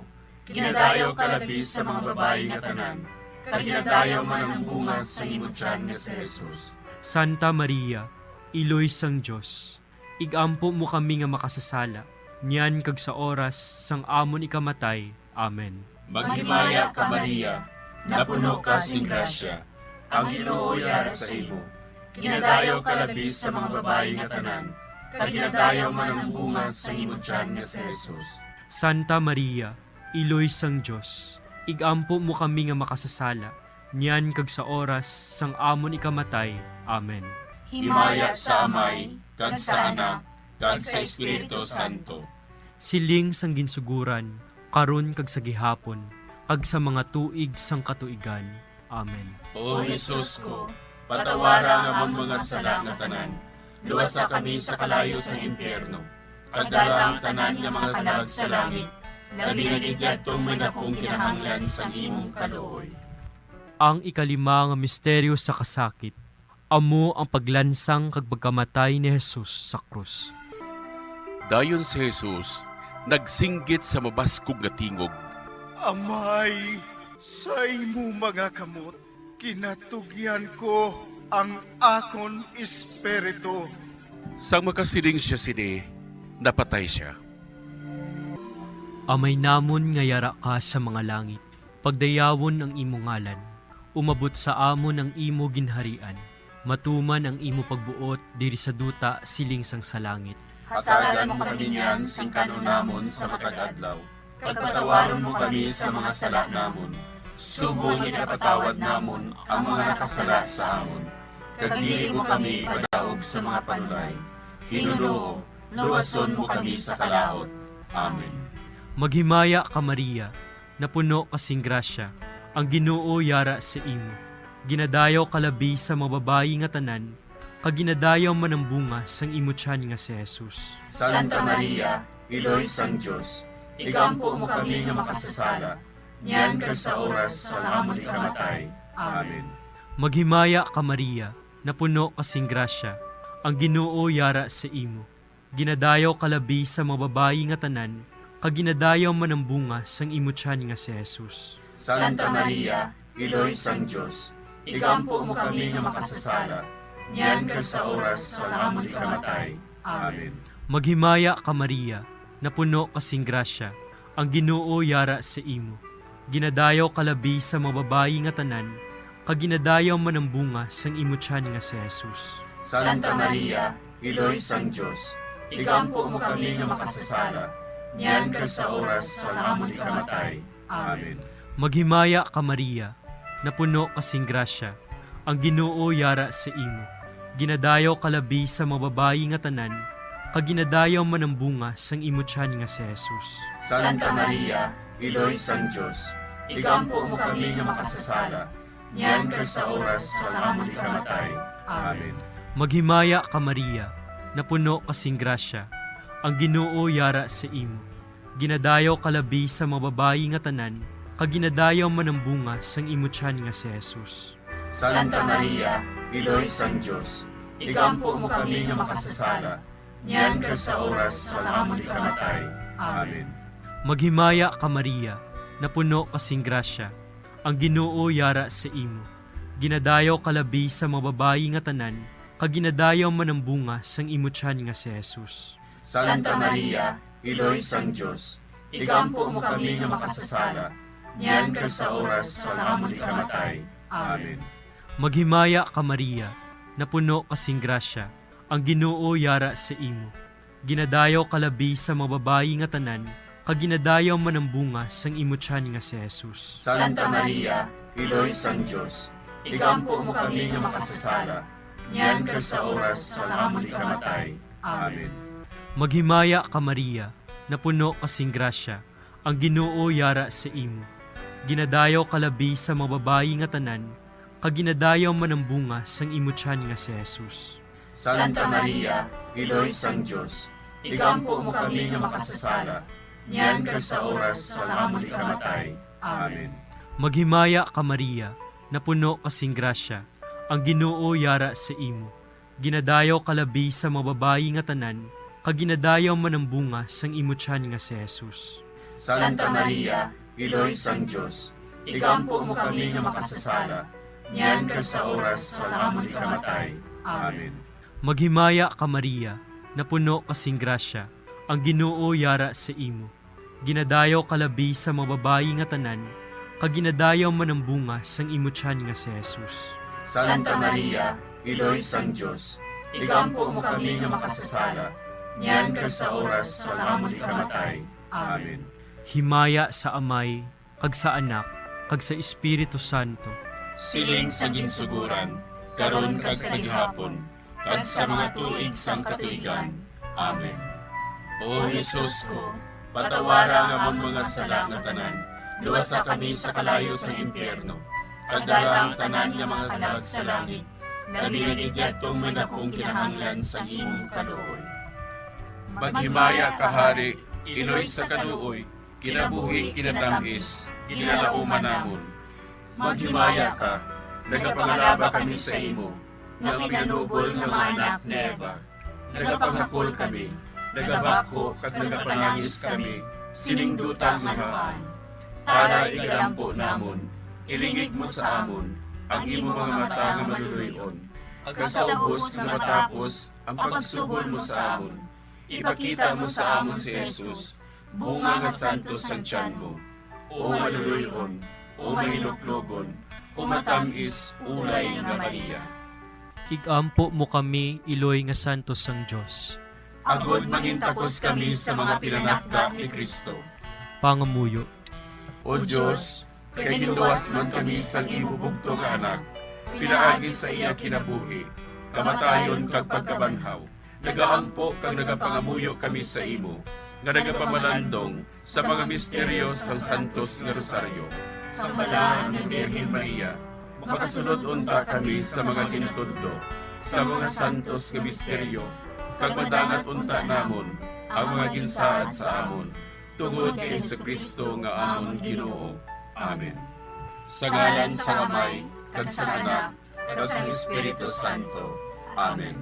Ginadayaw ka labi sa mga babayi nga tanan, kag ginadayaw man ang bunga sang imo tiyan nga si Jesus. Santa Maria, Iloy sang Dios, ig-ampo mo kami nga makasasala, niyan kag sa oras sang amon ikamatay. Amen. Maghimaya ka, Maria, napuno ka sing grasya, ang Ginoo yara sa imo. Ginadayaw ka labi sa mga babayi nga tanan, kag ginadayaw man ang bunga sang imo tiyan nga si Jesus. Santa Maria, Iloy sang Dios, ig-ampo mo kami nga makasasala, niyan kag sa oras sang amon ikamatay. Amen. Himaya sa Amay, kag sa Anak, kag sa Espiritu Santo. Siling sang ginsuguran, karon kag sa gihapon, kag sa mga tuig sang katuigan. Amen. O Jesus ko, patawara ang amon mga sala nga tanan, luwasa kami sa kalayo sang impyerno, kag dala ang tanan nga mga kalag sa langit, labi na gid yadtong may dakong kinahanglan sang imong kaluoy. Ang ikalima nga misteryo sa kasakit, amo ang paglansang kag pagkamatay ni Jesus sa krus. Dayon si Jesus nagsinggit sa mabaskog nga tingog, "Amay, sa imo mga kamot kinatugyan ko ang akon espiritu." Sang makasiling sia sini, napatay sia. Amay namon nga yara ka sa mga langit, pagdayawon ang imo ngalan. Umabot sa amon ang imo ginharian. Matuman ang imo pagbuot diri sa duta siling sang sa langit. Hatagan mo kami niyan sing kan-on namon sa matag adlaw, kag patawaron mo kami sa mga sala namon, subong nga ginapatawad namon ang mga nakasala sa amon. Kag dili mo kami ipadaog sa mga panulay. Ginoo, luwason mo kami sa kalaut. Amen. Maghimaya ka, Maria, napuno ka sing grasya, ang Ginoo yara sa imo. Ginadayaw ka labi sa mga babayi nga tanan, kag ginadayaw man ang bunga sang imo tiyan nga si Jesus. Santa Maria, Iloy sang Dios, igampo mo kami nga makasasala, niyan kag sa oras sang amon ikamatay. Amen. Maghimaya ka, Maria, napuno ka sing grasya, ang Ginoo yara sa imo. Ginadayaw ka labi sa mga babayi nga tanan, kag ginadayaw man ang bunga sang imo tiyan nga si Jesus. Santa Maria, Iloy sang Dios, igampo mo kami nga makasasala, niyan kag sa oras sang amon ikamatay. Amen. Maghimaya ka, Maria, napuno ka sing grasya, ang Ginoo yara sa imo. Ginadayaw ka labi sa mga babayi nga tanan, kag ginadayaw man ang bunga sang imo tiyan nga si Jesus. Santa Maria, Iloy sang Dios, igampo mo kami nga makasasala, niyan kag sa oras sang amon ikamatay. Amen. Maghimaya ka, Maria, napuno ka sing grasya, ang Ginoo yara sa imo. Ginadayaw ka labi sa mga babayi nga tanan, kag ginadayaw man ang bunga sang imo tiyan nga si Jesus. Santa Maria, Iloy sang Dios, igampo mo kami nga makasasala, niyan kag sa oras sang amon ikamatay. Amen. Maghimaya ka, Maria, napuno ka sing grasya, ang Ginoo yara sa imo. Ginadayaw ka labi sa mga babayi nga tanan, kag ginadayaw man ang bunga sang imo tiyan nga si Jesus. Santa Maria, Iloy sang Dios, igampo mo kami nga makasasala, niyan kag sa oras sang amon ikamatay. Amen. Maghimaya ka, Maria, napuno ka sing grasya, ang Ginoo yara sa imo. Ginadayaw ka labi sa mga babayi nga tanan, kag ginadayaw man ang bunga sang imo tiyan nga si Jesus. Santa Maria, Iloy sang Dios, igampo mo kami nga makasasala, niyan kag sa oras sang amon ikamatay. Amen. Maghimaya ka, Maria, napuno ka sing grasya, ang Ginoo yara sa imo. Ginadayaw ka labi sa mga babayi nga tanan, kag ginadayaw man ang bunga sang imo tiyan nga si Jesus. Santa Maria, Iloy sang Dios, igampo mo kami nga makasasala, niyan kag sa oras sang amon ikamatay. Amen. Maghimaya ka, Maria, napuno ka sing grasya, ang Ginoo yara sa imo. Ginadayaw ka labi sa mga babayi nga tanan, kag ginadayaw man ang bunga sang imo tiyan nga si Jesus. Santa Maria, Iloy sang Dios, igampo mo kami nga makasasala, niyan kag sa oras sang amon ikamatay. Amen. Maghimaya ka, Maria, napuno ka sing grasya, ang Ginoo yara sa imo. Ginadayaw ka labi sa mga babayi nga tanan, kag ginadayaw man ang bunga sang imo tiyan nga si Jesus. Santa Maria, Iloy sang Dios, igampo mo kami nga makasasala, niyan kag sa oras sang amon ikamatay. Amen. Maghimaya ka, Maria, napuno ka sing grasya, ang Ginoo yara sa imo. Ginadayaw ka labi sa mga babayi nga tanan, kag ginadayaw man ang bunga sang imo tiyan nga si Jesus. Santa Maria, Iloy sang Dios, igampo mo kami nga makasasala, niyan kag sa oras sang amon ikamatay. Amen. Himaya sa Amay, kag sa Anak, kag sa Espiritu Santo. Siling sa ginsuguran, karon kag sa gihapon, kag sa mga tuig sang katuigan. Amen. O Jesus ko, patawara ang amon mga sala nga tanan, luwasa kami sa kalayo sang impyerno, kag dala ang tanan nga mga kalag sa langit, labi na gid yadtong may dakong kinahanglan sang imong kaluoy. Maghimaya ka, Hari, Iloy sa kaluoy, kinabuhi, kinatamis, ginalauman namon. Maghimaya ka, nagapangalaba kami sa imo, nga pinanubol nga mga anak ni Eva. Nagapanghakol kami, nagabakho kag nagapanangis kami sining duta nga nahal. Tara, igalampo namon, ilingig mo sa amon ang imo mga mata nga maluloy-on, kag sa ubos nga matapos ang pagsubol mo sa amon, ipakita mo sa amon si Jesus, bunga nga santos sang tiyan mo. O maluloy-on, o mahinuklogon, o matamis, ulay nga Maria. Igampo mo kami, Iloy nga santos sang Dios. Agod mangintakos kami sa mga pinanakda ni Cristo. Pangamuyo. O Dios, kay ginluwas man kami sang imo bugtong nga Anak, pinaagi sa iya kinabuhi, kamatayon, kag pagkabanhaw, nagaampo kag nagapangamuyo kami sa imo. nga nagapamalandong sa mga misteryo sang Santos nga Rosaryo. Sa Balaan nga Birhen Maria, makasulod unta kami sa mga gintudlo sa mga santos nga misteryo, kag madangat unta namon ang mga ginsaad sa amon, tungod kay Jesu-Cristo nga amon Ginoo. Amen. Sa ngalan sang Amay, kag sang Anak, kag sang Espiritu Santo. Amen.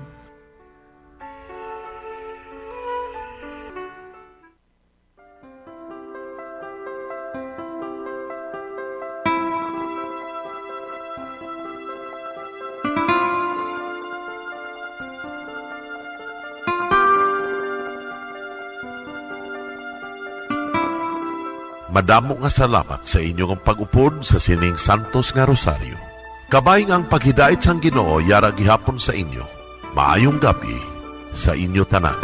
Madamo nga salamat sa inyo nga pag-upod sa sining santos nga rosaryo. Kabay nga ang paghidait sang Ginoo yara gihapon sa inyo. Maayong gab-i sa inyo tanan.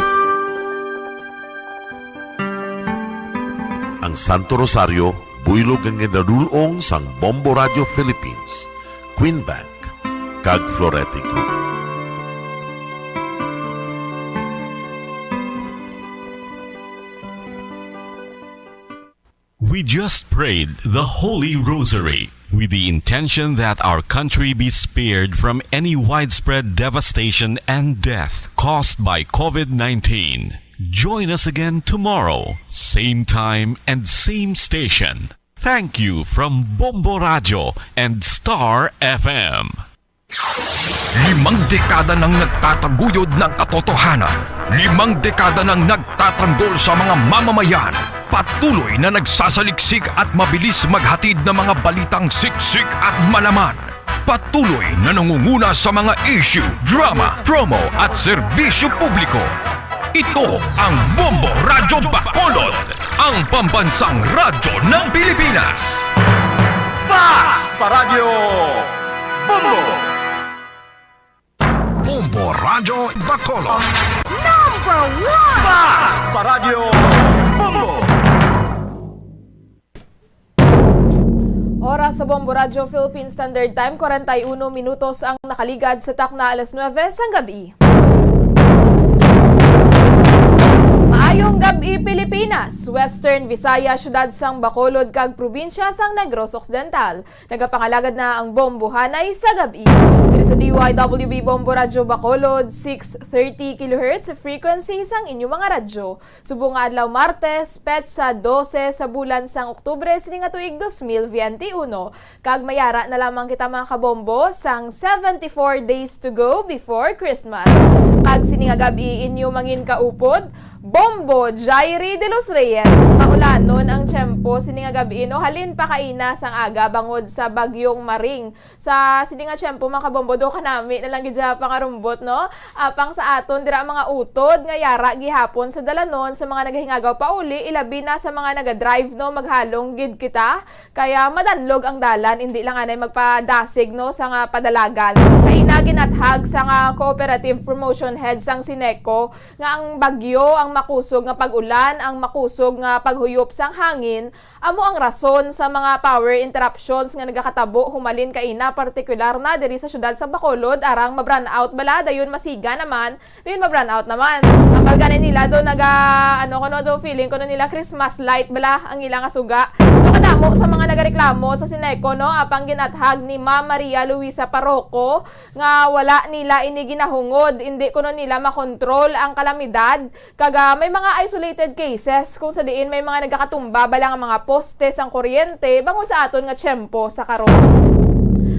Ang Santo Rosario, buylog nga ginadul-ong sang Bombo Radio Philippines, Queen Bank, kag Florete Group. We just prayed the Holy Rosary with the intention that our country be spared from any widespread devastation and death caused by COVID nineteen. Join us again tomorrow, same time and same station. Thank you from Bombo Radio and Star F M. Limang dekada nang nagtataguyod ng katotohanan. Limang dekada nang nagtatanggol sa mga mamamayan. Patuloy na nagsasaliksik at mabilis maghatid ng mga balitang siksik at malaman. Patuloy na nangunguna sa mga issue, drama, promo at serbisyo publiko. Ito ang Bombo Radyo Bacolod, ang pambansang radyo ng Pilipinas. Fast Paradyo Bombo! Bombo Radyo Bacolod. Number one! Fast Paradyo Bombo! Oras sa Bombo Radyo Philippine Standard Time, kwarenta y uno minutos ang nakaligad sa takna alas nuwebe sang gab-i. Maayong gab-i, Pilipinas, Western Visayas, siyudad sang Bacolod, kag probinsya sang Negros Occidental. Nagapangalagad na ang Bombohanay sa gab-i. Diri sa D Y W B Bombo Radyo Bacolod, six thirty kilohertz frequency sang inyo mga radyo. Subong nga adlaw Martes, petsa dose sa bulan sang Oktubre sini nga tuig dos mil biyente uno, kag mayara na lamang kita, mga kabombo, sang seventy-four days to go before Christmas. Kag sini nga gab-i inyo mangin kaupod, Bombo Jairi de los Reyes. Maulanon ang tiyempo sini nga gab-i, no, halin pa kaina sang aga bangod sa Bagyong Maring. Sa sini nga tiyempo, mga kabombo, do kanami na lang gid siya pangarumbot, no? Apang sa aton dira mga utod nga yara gihapon sa dalanon, sa mga nagahingagaw pauli, ilabi na sa mga nagadrive, no, maghalong gid kita, kaya madanlog ang dalan, indi lang anay magpadasig, no, sa nga padalagan. Kaina ginathag sa nga cooperative promotion head sang Sineco nga ang bagyo, ang makusog nga pag-ulan, ang makusog nga paghuyop sang hangin, amo ang rason sa mga power interruptions nga nagakatabo humalin kaina, partikular na diri sa siyudad sa Bacolod, arang ma-brownout bala, dayon masiga naman, dayon ma-brownout naman. Ambal gani nila do naga, ano, kuno do, feeling kuno nila Christmas light bala ang ila nga suga. So, kadamo sa mga nagareklamo sa Sineco, no, apang ginathag ni Ma'am Maria Luisa Parroco nga wala nila ini ginahungod, indi kuno nila makontrol ang kalamidad. Kag, ah, may mga isolated cases kung sa diin may mga nagakatumba bala nga mga poste sang kuryente bangod sa aton nga tiyempo sa karon.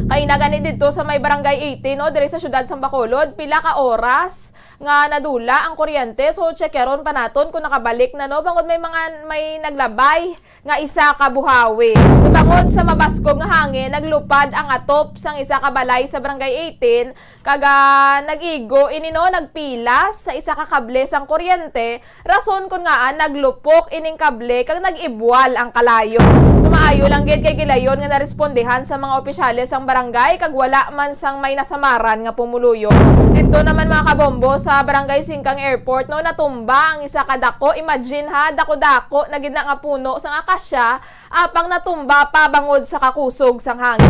Kaina gani didto sa may Barangay eighteen, no, diri sa siyudad sang Bacolod, pila ka oras nga nadula ang kuryente. So, checkeron pa naton kung nakabalik na, no, bangod may mga, may naglabay nga isa ka buhawi. So, bangod sa mabaskog nga hangin, naglupad ang atop sang isa ka balay sa Barangay eighteen, kag, ah, nag-igo ini, no, nagpilas sa isa ka kable sang kuryente, rason kon ngaa naglupok ining kable kag nag-ibwal ang kalayo. So, maayo lang gid kay gilayon nga narespondehan sa mga opisyales sang barangay kag wala man sang may nasamaran nga pumuluyo. Didto naman, mga kabombo, sa Barangay Singkang Airport, no, natumba ang isa ka dako. Imagine, ha, dako-dako na gid na nga puno sang akasya, apang natumba pa bangod sa kakusog sang hangin.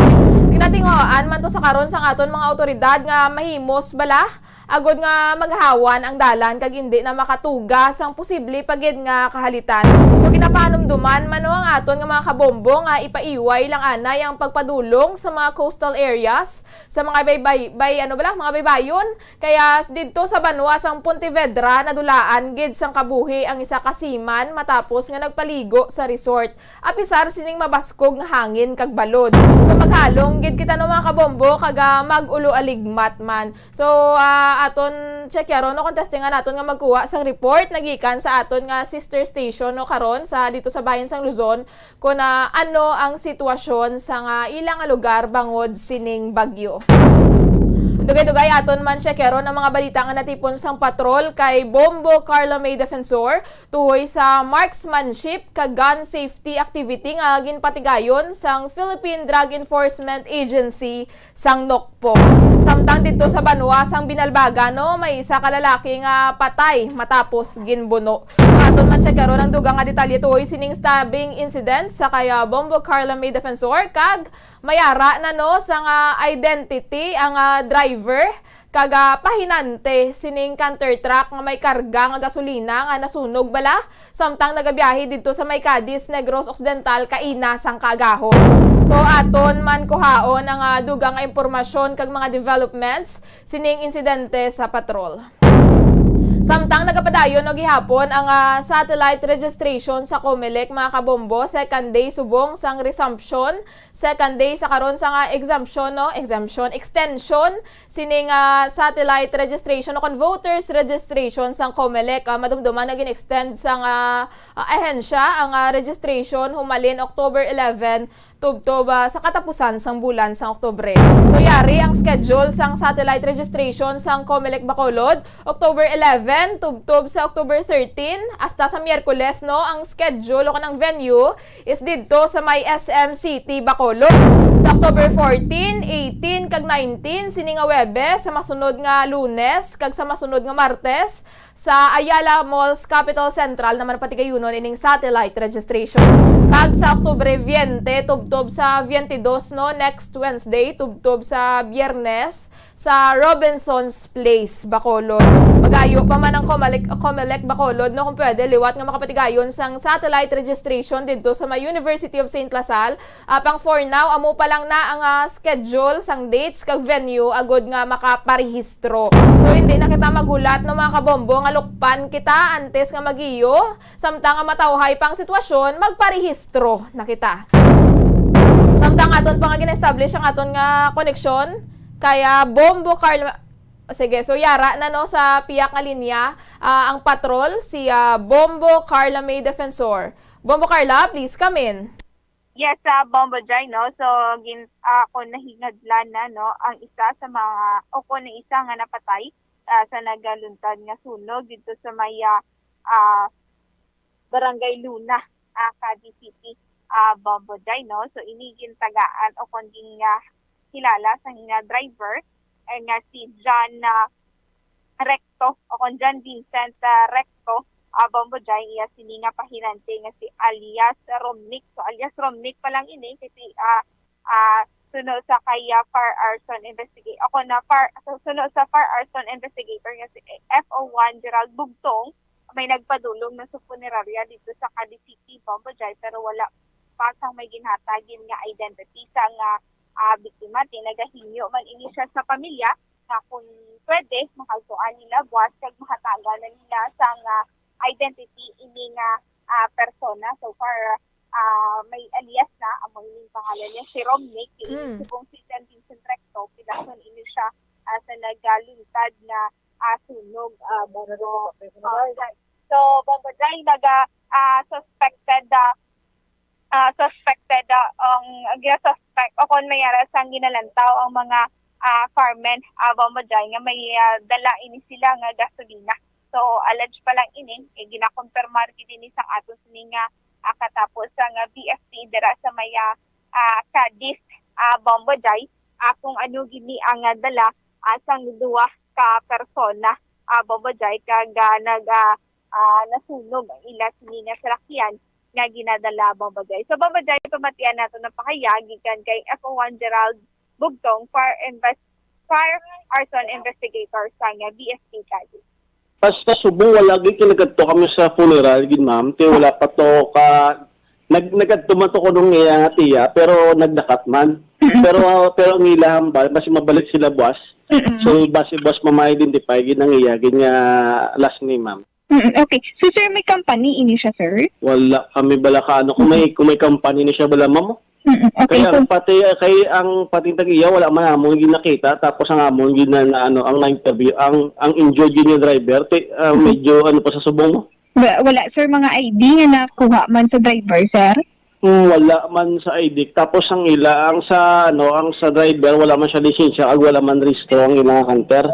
Ginatinguhaan man to sa karon sang aton mga awtoridad nga mahimos bala agod nga maghawan ang dalan kag indi na makatuga sang posible pa gid nga kahalitan. So, ginapanumduman man no ang aton nga mga kabombo nga ipaiway lang anay ang pagpadulong sa mga coastal areas, sa mga baybay, bay, ano bala, mga baybayon, kaya didto sa banwa sang Pontevedra, nadulaan gid sang kabuhi ang isa ka seaman matapos nga nagpaligo sa resort, apisar sining mabaskog nga hangin kag balod. So, maghalong gid kita no, mga kabombo, kag, ah, mag-ulo aligmat man. So, ah, aton check yaron no, kung testingan naton nga magkuha sang report nagikan sa aton nga sister station no karon sa dito sa bahin sang Luzon, kung, ah, ano ang sitwasyon sa nga ila nga lugar bangod sining bagyo. Dugay-dugay aton man check yaron ang mga balita nga natipon sang patrol kay Bombo Carla May Defensor tuhoy sa marksmanship kag gun safety activity nga ginpatigayon sang Philippine Drug Enforcement Agency sang NOCPO. Samtang didto sa banwa sang Binalbagan, no, may isa ka lalaki nga patay matapos ginbuno. Sa aton man check karon ang dugang nga detalye tuhoy sining stabbing incident sa kay, ah, Bombo Carla May Defensor kag mayara na, no, sa nga identity ang, ah, driver kag, ah, pahinante sining canter truck nga may karga nga gasolina nga nasunog bala samtang nagabiyahe didto sa may Cadiz, Negros Occidental kaina sang kaagahon. So, aton man kuhaon ang, ah, dugang nga impormasyon kag mga developments sining insidente sa patrol. Samtang nagapadayon no gihapon ang, ah, satellite registration sa Comelec, mga kabombo, second day subong sang resumption, second day sa karon sa nga exemption, no, exemption, extension sining, ah, satellite registration o kon voters registration sang Comelec. Ah, madumduman nga gin-extend sang, ah, ah, ahensya ang, ah, registration humalin October eleven tubtob, ah, sa katapusan sang bulan sang Oktubre. So, yari ang schedule sang satellite registration sang Comelec Bacolod, October eleven tubtob sa October thirteen, hasta sa Miyerkules, no, ang schedule o kanang venue is didto sa may S M City, Bacolod. Sa October fourteen, eighteen, kag nineteen, sini nga Huwebes, sa masunod nga Lunes, kag sa masunod nga Martes, sa Ayala Malls Capitol Central naman patigayunon ining satellite registration. Kag sa Oktubre veinte, tubtob sa veintidós, no, next Wednesday, tubtob sa Biyernes, sa Robinson's Place, Bacolod. Magayo pa man ang Comelec, Comelec Bacolod, no, kung pwede, liwat nga makapatigayon sang satellite registration didto sa may University of Saint La Salle. Apang for now, amo pa lang na ang, ah, schedule sang dates kag venue agud nga makaparehistro. So, hindi na kita maghulat, no, mga kabombo, nga lukpan kita antes nga mag-iyo. Samtang nga matawhay pa ang sitwasyon, magparehistro na kita. Samtang aton pa nga gina-establish ang aton nga koneksyon, kaya Bombo Carl, sige, so yara na, no, sa piyak nga linya, ah, ang patrol, si, ah, Bombo Carla May Defensor. Bombo Carla, please come in. Yes, ah, Bombo Jai, no? So, gin-, ah, kung nahingadlan na, no, ang isa sa mga, o kung ang isa nga napatay, ah, sa nagaluntad nga sunog dito sa may, ah, ah, Barangay Luna, ah, Cadiz City, ah, Bombo Jai, no? So, ini gintagaan o kung gin-, ah, kilala sa nga driver, eh, nga si John, ah, Recto, o kung John Vincent, ah, Recto, ah, Bombo Jai, iya sini nga pahinante nga si alias Romnick. So, alias Romnick pa lang ini, kasi, ah, ah, suno sa kay, ah, fire arson investigator, o kung na fire, so, suno sa fire arson investigator nga si F O one Gerald Bugtong, may nagpadulong na sa punerarya dito sa Cadiz City, Bombo Jai, pero wala pa sang may ginhatagin nga identity sa nga, ah, biktima. Ti nagahingyo man ini siya sa pamilya nga kung pwede, makaltuan nila buwas kag mahatagan na nila sang, ah, identity ini nga, ah, persona. So far, ah, may alias na, amo ini ang pangalan niya, si Romnick, kay Mm. subong si John Vincent Recto, pilason ini siya, ah, sa nagaluntad nga, ah, sunog, ah, Bombo. Ah, right. So, Bombo Jai, naga, ah, suspected, ah, ah, suspected, ah, ang, ang gina-suspect o kung may ara sang ginalantaw ang mga, ah, carmen, ah, Bombo Jai, nga may, ah, dala ini sila nga gasolina. So, alleged pa lang ini, eh, ginakonfirmar gid ini sang aton sini nga, ah, katapos sa nga B F P dira sa may, ah, ah, Cadiz, ah, Bombo Jai, ah, kung ano gini ang, ah, dala, ah, sang duha ka persona, ah, Bombo Jai, kag, ah, nag, ah, ah, nasunog ang ila sini nga salakyan nga ginadala, Bombo Jai. So, Bombo Jai, pamatian nato ng pahayag gikan kay F O one Gerald Bugtong, fire invest fire arson investigator sang B S P Cali. Basta subong wala gid kay nagkadto kami sa funeral gid, ma'am. Kay wala pa to ka nag nagkadto man to kuno ang iya nga tiya, pero nagdakat man. Pero pero ang ila hambal, basi mabalik sila buwas. So basi buwas ma-identify gid ang iya gid nga last name, ma'am. Mm, okay. So, sir, may company ini siya, sir? Wala kami bala ka ano kung may kung may company ni siya bala, ma'am. Mm, okay. Kaya So, ang pati kay ang pati tag iya wala man amon gid nakita, tapos ang amon gid na, na ano ang na-interview ang ang injured gid nga driver ti, ah, medyo ano pa sa subong mo. Wa- wala, sir, mga I D nga nakuha man sa driver, sir? Hmm, wala man sa I D. Tapos ang ila ang sa ano ang sa driver wala man siya lisensya ag wala man rehistro ang ilang canter.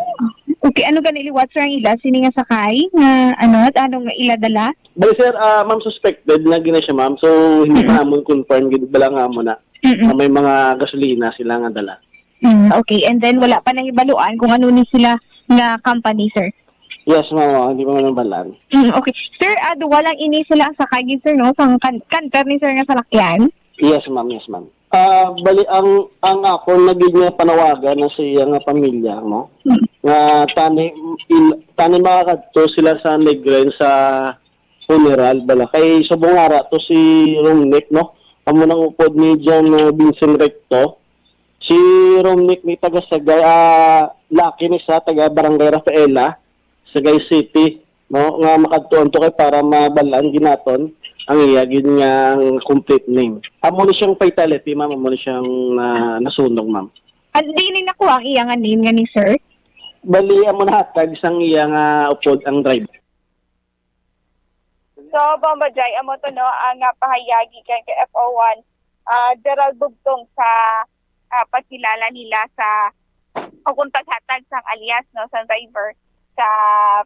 Okay, ano gani liwat, sir, ang ila sini nga sakay nga ano, ano nga ila dala? Bali sir, ah, ma'am, suspected na gina siya, ma'am. So hindi pa namon confirm gid bala nga amo na Mm-mm. na may mga gasolina sila nga dala. Mm, okay. And then wala pa nahibaluan kung ano ni sila nga company, sir. Yes, ma'am, oh, hindi pa man nabalaan. Mm, okay. Sir, ah, duwa lang ini sila ang sakay gid, sir, no? Sang kan canter ni sir nga salakyan. Yes, ma'am, yes, ma'am. Ah, bali ang ang akon na gid nga panawagan na sa iya nga pamilya, no? Hmm. Nga tani il, tani makakadto sila sa Negrin sa funeral bala. Kay subong ara to si Romnick, no? Amo nang upod ni John, uh, Vincent Recto. Si Romnick ni taga Sagay, ah, laki ni sa taga Barangay Rafaela, Sagay City, no? Nga makadtuan to kay para mabalaan ginaton ang iya gid nga complete name. Amo ni siyang fatality, ma'am. Amo ni siyang na, nasunog, ma'am. Ah, di ni nakuha ang iya nga name nga ni sir? Bali, amo nahatag sang iya nga upod ang driver. So, Bombo Jai, amo to, no, ang, ah, pahayag gikan kay F O one, ah, Gerald Bugtong sa, ah, pagkilala nila sa o kung paghatag sang alias, no, sa driver sa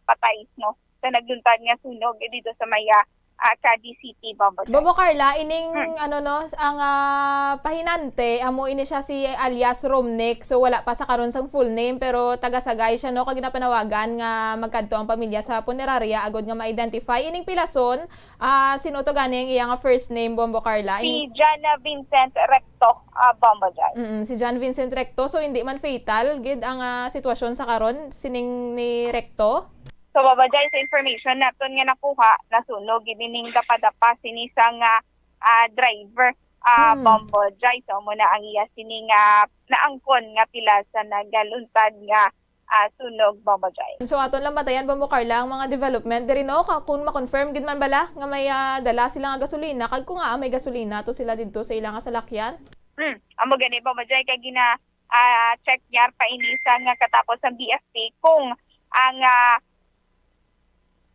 patay, no, sa nagluntad nga sunog dito sa may, ah, ah, Cadiz City, Bombo Jai. Bobo Carla, ining Hmm. ano no, s- ang ah, pahinante amo ini siya si alias Romnick. So wala pa sa karon sang full name pero taga Sagay siya no kag ginapanawagan nga magkadto ang pamilya sa punerarya agod nga ma-identify ining pilason. Ah, sino to gani ang iya nga first name, Bombo Carla? Si Jana Vincent Recto, ah, Bombo Jai. Mm, si John Vincent Recto. So hindi man fatal gid ang ah, sitwasyon sa karon sining ni Recto. So, Bombo Jai, sa information naton nga nakuha, nasunog gid ining dapadapa sini sang, ah, ah, driver, ah, Hmm. Bombo Jai. So, amo na ang iya sini nga naangkon nga pila sa nagaluntad nga, ah, sunog, Bombo Jai. So aton lang bantayan, Bombo Carla, ang mga development diri no, ka- kung ma-confirm gid man bala nga may ah, dala sila nga gasolina kag kung nga may gasolina to sila didto sa ila nga salakyan. Hmm, amo gani, Bombo Jai, kay gina, ah, check niya pa ini sa nga katapos sa B F P kung ang, ah,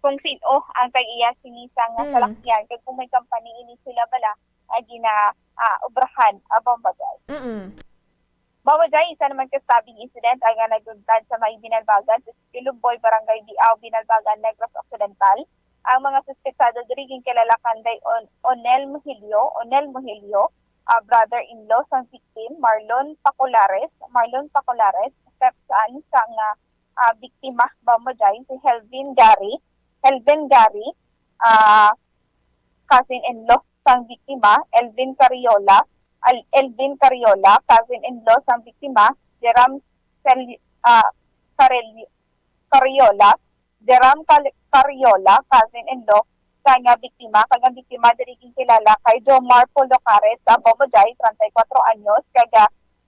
kung sino ang tag-iya sini sa nga Mm. salakyan, kay kung may company ini sila bala, ah, gina, ah, obrahan, ah, Bombo Jai. Mm. Bombo Jai, isa naman ka stabbing incident ang nga nagluntad sa may Binalbagan sa Sitio Lumboy, Barangay Diao, Binalbagan, Negros Occidental. Ang mga suspetsado diri ginkilala kanday On Onel Muhilio, Onel Muhilio, ah, brother-in-law sang victim, Marlon Pacolares, Marlon Pacolares, stepson sang, ah, ah, biktima, Bombo Jai, si Helvin Gary, Helvin Gary, ah, cousin-in-law sang biktima, Elvin Carriola, Al- Elvin Carriola, cousin-in-law sang biktima, Jeram Cel- ah, Carel- Carriola, Jeram Cal- Carriola, cousin-in-law sang biktima, kag ang biktima diri ginkilala kay Jomar Polocares, sa Bombo Jai, treinta y cuatro anyos, kag,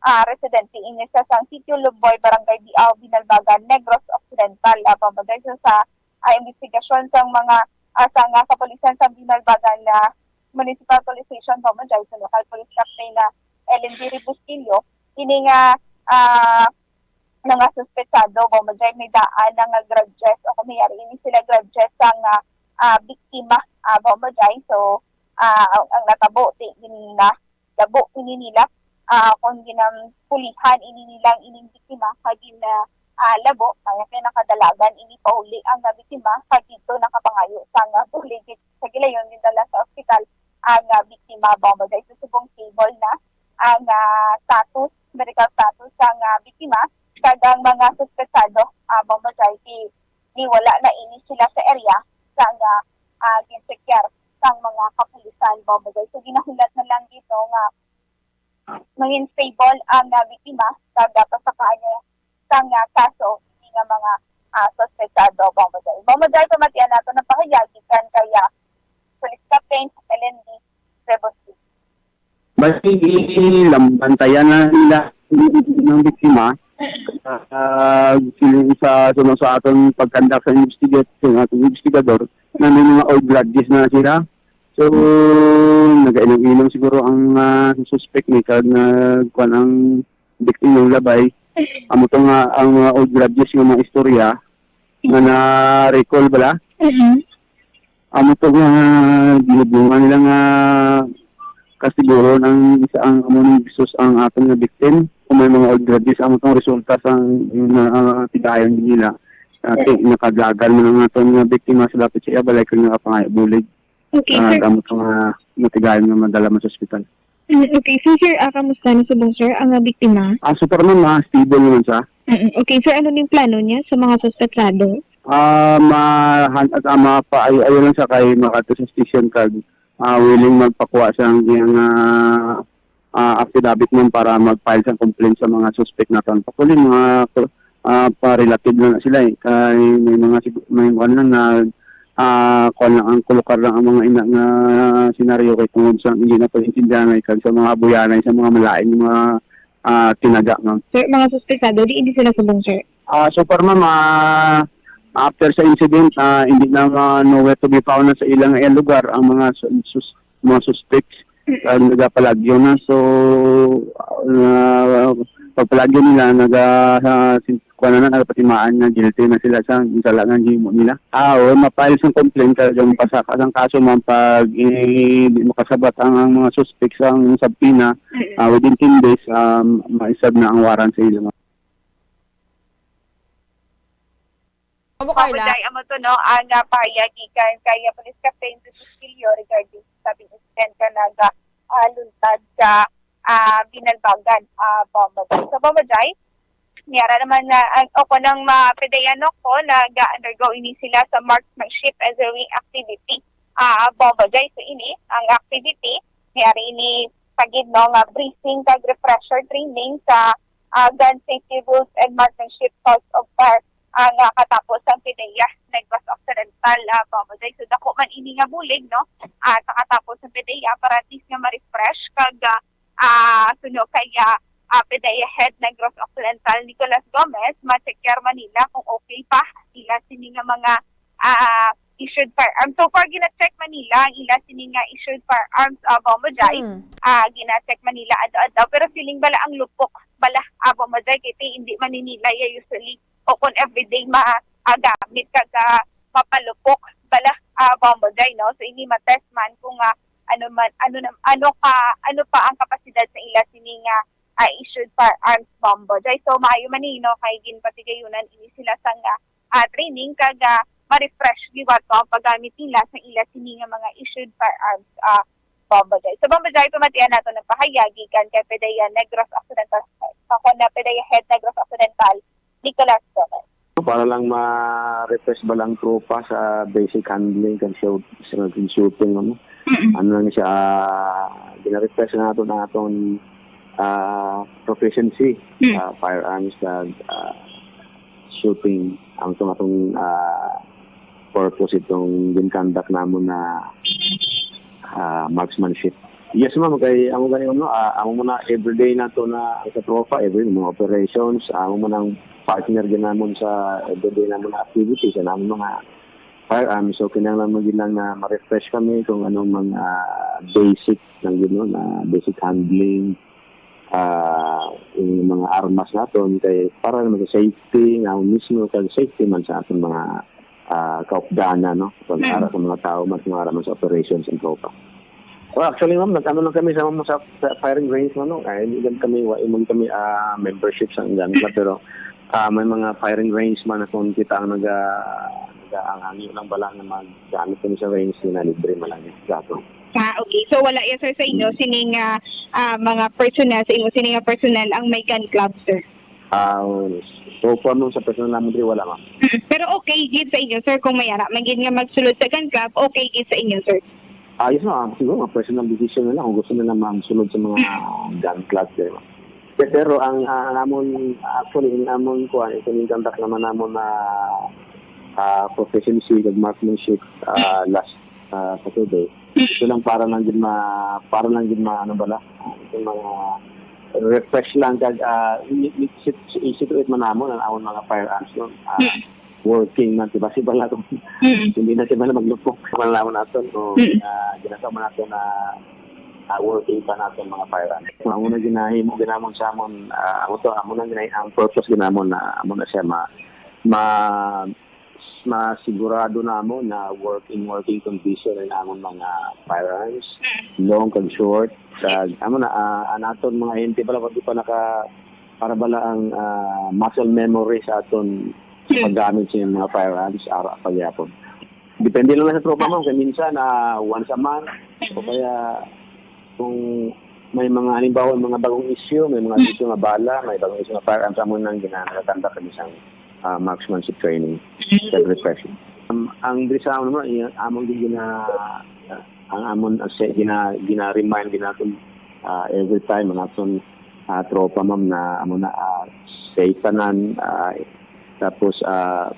ah, residente ini sa sang Sitio Lumboy, Barangay Diao, Binalbagan, Negros Occidental, ah, Bombo Jai. So, sa, ah, investigasyon sang mga, ah, sang, ah, kapulisan sa Binalbagan, ah, Municipal Police Station, Bombo Jai, sa local police captain na Ellen D. Bustillo, ini nga, ah, mga suspetsado, Bombo Jai, may daan na nga grudges o kung may ari ini sila grudges sang, ah, ah, biktima, ah, Bombo Jai. So, ah, ang, ang natabo, di, gina, labo ini nila, ah, kung ginampulihan ini nilang ining biktima, kag gina, ah, labo, kaya kay nakadalagan ini pauli ang, ah, biktima, kag dito nakapangayo sang, ah, bulig sa gilayon gindala sa ospital ang, ah, biktima, Bombo Jai. So, subong stable na ang, ah, status, medical status sang, ah, biktima, kag ang mga suspetsado, ah, Bombo Jai, ti, ni wala na ini sila sa area sang, ah, ah, ginsekyar sang mga kapulisan, Bombo Jai. So, ginahulat na lang dito nga Nangin stable ang, ah, biktima sa dapat sa kanya sang, ah, kaso ini nga mga, ah, suspetsado. Bombo Jai. Bombo Jai, pamatian nato ng pahayag gikan kay, ah, Police Captain L N D Rebusque. Bali, lambantayan na nila ng biktima. Ah, sila sa, sa, sa aton pag-conduct sa investigate, sa ating investigador, na may mga old grudges na sila. So, nagainom-inom siguro ang, ah, suspect ni kag nagkuan ang biktima ng labay. Amo to nga ang mga old grudges nga mga istorya nga na-recall bala. Mm-mm. Amo to nga gihubungan nila nga kastiguhon ang isa ang amo ning Jesus ang aton nga victim. Kung may mga old grudges, amo tong resulta sa, ah, tigayon nila. Ah, ti-, nakadlagan man ang aton nga biktima sa dapit sa iya balay kag nakapangayo bulig. Okay, Ah, sir. Amo to nga natigayon nga madala man sa ospital. Mm, okay. So, sir, ah, kamusta na subong, sir, ang, ah, biktima? Ah, super, ma'am, ah, stable naman siya. Mm, okay, sir, ano ning plano niya sa mga suspetsado? Ah, ma-, han-, at, ah, mapa-, ay-, ayun lang siya kay makadto sa station kag, ah, willing magpakuha sa iyang, ah, ah, affidavit, ma'am, para mag-file sa complaint sa mga suspect naton. Actually, mga, ah, pa-relative lang na sila, eh. Kay may mga sig-, may kuwan lang na, ah, kuwan lang ang kulukar lang ang mga ina nga senaryo kay tungod sa hindi na pag-intindihan ay kag sa mga buyanay, sa mga malain, mga, ah, tinaga, ma'am. Sir, mga suspetsado, di hindi sila subong, sir? Ah, so far, ma'am, ah, after sa incident, ah, hindi na ma-, nowhere to be found na sa ilang, eh, lugar ang mga sus-, sus-, mga suspects. Mm. Ah, nagapalagyo na. So, ah, pagpalagyo nila, naga-, ah, sin-, kuwan na, nagapatimaan nga guilty na sila sa sala nga gihimo nila. Ah, o, ma-file sang complaint kag ang pasaka sang kaso, ma'am, pag, eh, di makasabat ang, ang mga suspects ang subpoena, Mm. ah, within ten days, um, ma-serve na ang warrant sa ila, ma'am. Opo, Carla. Mabuday, amo to, no, ang, ah, pahayag gikan kay, ah, Police Captain Jesus Quillo regarding sa sabing incident nga nag, ah, luntad sa, ah, Binalbagan, ah, Bombo Jai. So, Bombo Jai, niara naman na, ang, o kung ang mga PDEA, no, ko, nag-undergo ini sila sa marksmanship as a wing activity, ah, Bombo Jai. So, ini, ang activity, niara ini sa gid, no, nga briefing kag refresher training sa, ah, gun safety rules and marksmanship cause of fire, ah, nga katapos ang PDEA Negros Occidental, ah, Bombo Jai. So, dako man ini nga bulig, no? Ah, sa katapos ang PDEA para at least nga ma-refresh kag, ah, ah, suno kay, ah, ah, PDEA Head Negros Occidental Nicolas Gomez, ma-check-er man nila kung okay pa ila sini nga mga, ah, issued firearms. So far, gina-check man nila ang ila sini nga issued firearms, ah, Bombo Jai. Mm. Ah, gina-check man nila adlaw-adlaw. Pero feeling bala ang lupok bala, ah, Bombo Jai, kay ti-, hindi man ni nila ya usually o kung everyday ma-, ah, gamit kag, ah, mapalupok bala, ah, Bombo Jai, no? So, ini ma-test man kung, ah, ano man, ano na, ano ka, ano pa ang kapasidad sa ila sini nga, ah, issued firearms, Bombo Jai. So, maayo man ni, no, kay ginpatigayunan ini sila sang, ah, ah, training kag, ah, ma-refresh liwat ang paggamit nila sa ila sini nga mga issued firearms, ah, Bombo Jai. So, Bombo Jai, pamatian nato ng pahayag gikan kay PDEA Negros Occidental, ako na PDEA Head Negros Occidental, Nicolas Gomez. Para lang ma-refresh ba lang tropa sa basic handling kag shoot, sa shooting, ano? Mm-mm. Ano lang siya, ah, gina-refresh na nato ang aton, ah, proficiency Mm. sa firearms kag, ah, shooting. Ang itong atong, ah, purpose itong gin-conduct namon na, ah, marksmanship. Yes, ma'am. Kay amo gani, ano, ah, amo mo na everyday nato na sa tropa, every mga operations, amo mo nang partner gid namon sa everyday namon na activities, sa namon mga firearms. So, kinahanglan mo gid lang na ma-refresh kami kung anong mga basic lang gid, no, na basic handling, ah, yung mga armas naton kay para naman sa safety nga mismo kag safety man sa aton mga, ah, kaupdanan, no? Pag Mm. ara sa mga tao, mas mga ara man sa operations and tropa. Well, actually, ma'am, nag-ano lang kami sa, sa, sa firing range, ma'am, no? Ay, hindi lang kami, wa, hindi kami, ah, membership sa gun club, pero, ah, may mga firing range man kung kita ang naga-, naga-, ang hangyo lang bala nga maggamit kami sa range, na libre man lang sa ato. Ah, okay. So, wala ya, sir, sa inyo, Mm. sining, ah, ah, mga personnel, sa inyo, sining, ah, personnel ang may gun club, sir? Ah, so far, ma'am, sa personal naman, diri, wala, ma'am. Mm. Pero okay gid sa inyo, sir, kung may ara man gid nga magsulod sa gun club, okay gid sa inyo, sir? Ah, yes, ma'am. Siguro, mga personal decision nila kung gusto nila, ma'am, sulod sa mga gun clubs, eh, ma'am. Pe-, pero ang, ah, ang amon, actually, ang amon, kuwan, ito yung conduct naman namon na, ah, proficiency, kag marksmanship, ah, last, ah, Saturday. Ito lang para lang din ma-, para lang din ma-, ano bala, yung mga refresh lang, kag, ah, i-, i-, i-, situate man namon ang amon mga firearms, no? Ah, working man, diba? Si bala kung Mm. hindi na si bala maglupok. Wala naman nato, no? Mm. Ah, ginagawa man nato na, ah, working pa nato ang mga firearms. Ang una ginahimo, ginamon sa amon, ah, amo to, amo na ginahimo, ang purpose ginamon na, amo na siya ma-, ma-, masigurado namo na working, working condition ang amon mga firearms, Mm. long kag short. Kag, amo na, ah, ang aton mga ente pala, wag pa naka, para bala ang, ah, muscle memory sa aton Hmm. paggamit sa mga firearms, ara pa gyapon. Depende lang na sa tropa, ma'am, kay minsan, ah, once a month, o Hmm. kaya kung may mga, halimbawa, mga bagong issue, may mga Hmm. issue nga bala, may bagong issue nga firearms, amo nang ginagawa kami sang, ah, marksmanship training, Hmm. self-refreshing. Um, ang diri sa amon naman, iya, amon din gina-, ang amon, ah, sa-, gina-, gina-remind din natin, ah, every time, ang aton, ah, tropa, ma'am, na amo na, ah, safe tanan, ah, tapos, ah,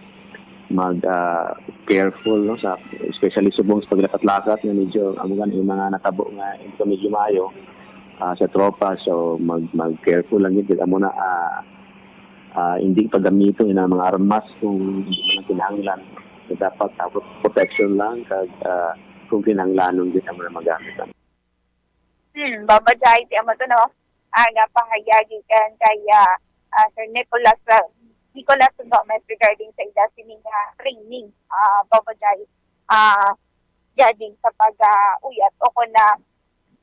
mag, ah, careful, no, sa, especially subong sa paglakat-lakat, nga medyo, amo gani, yung mga natabo nga hindi pa medyo maayo, ah, sa tropa. So, mag, mag-careful lang yun. Amo na, ah, ah, hindi pagamiton yung mga armas kung hindi man kinahanglan. So, dapat, ah, protection lang, kag, ah, kung kinahanglanon, di naman magamit. Hmm, Bombo Jai, ti amo to, no? Ah, nga pahayag gikan kay, ah, ah, Sir Nicolas, ah, Nicolas Gomez regarding sa ila sining, ah, training, ah, Bombo Jai, ah, regarding sa pag, ah, uyat o kon na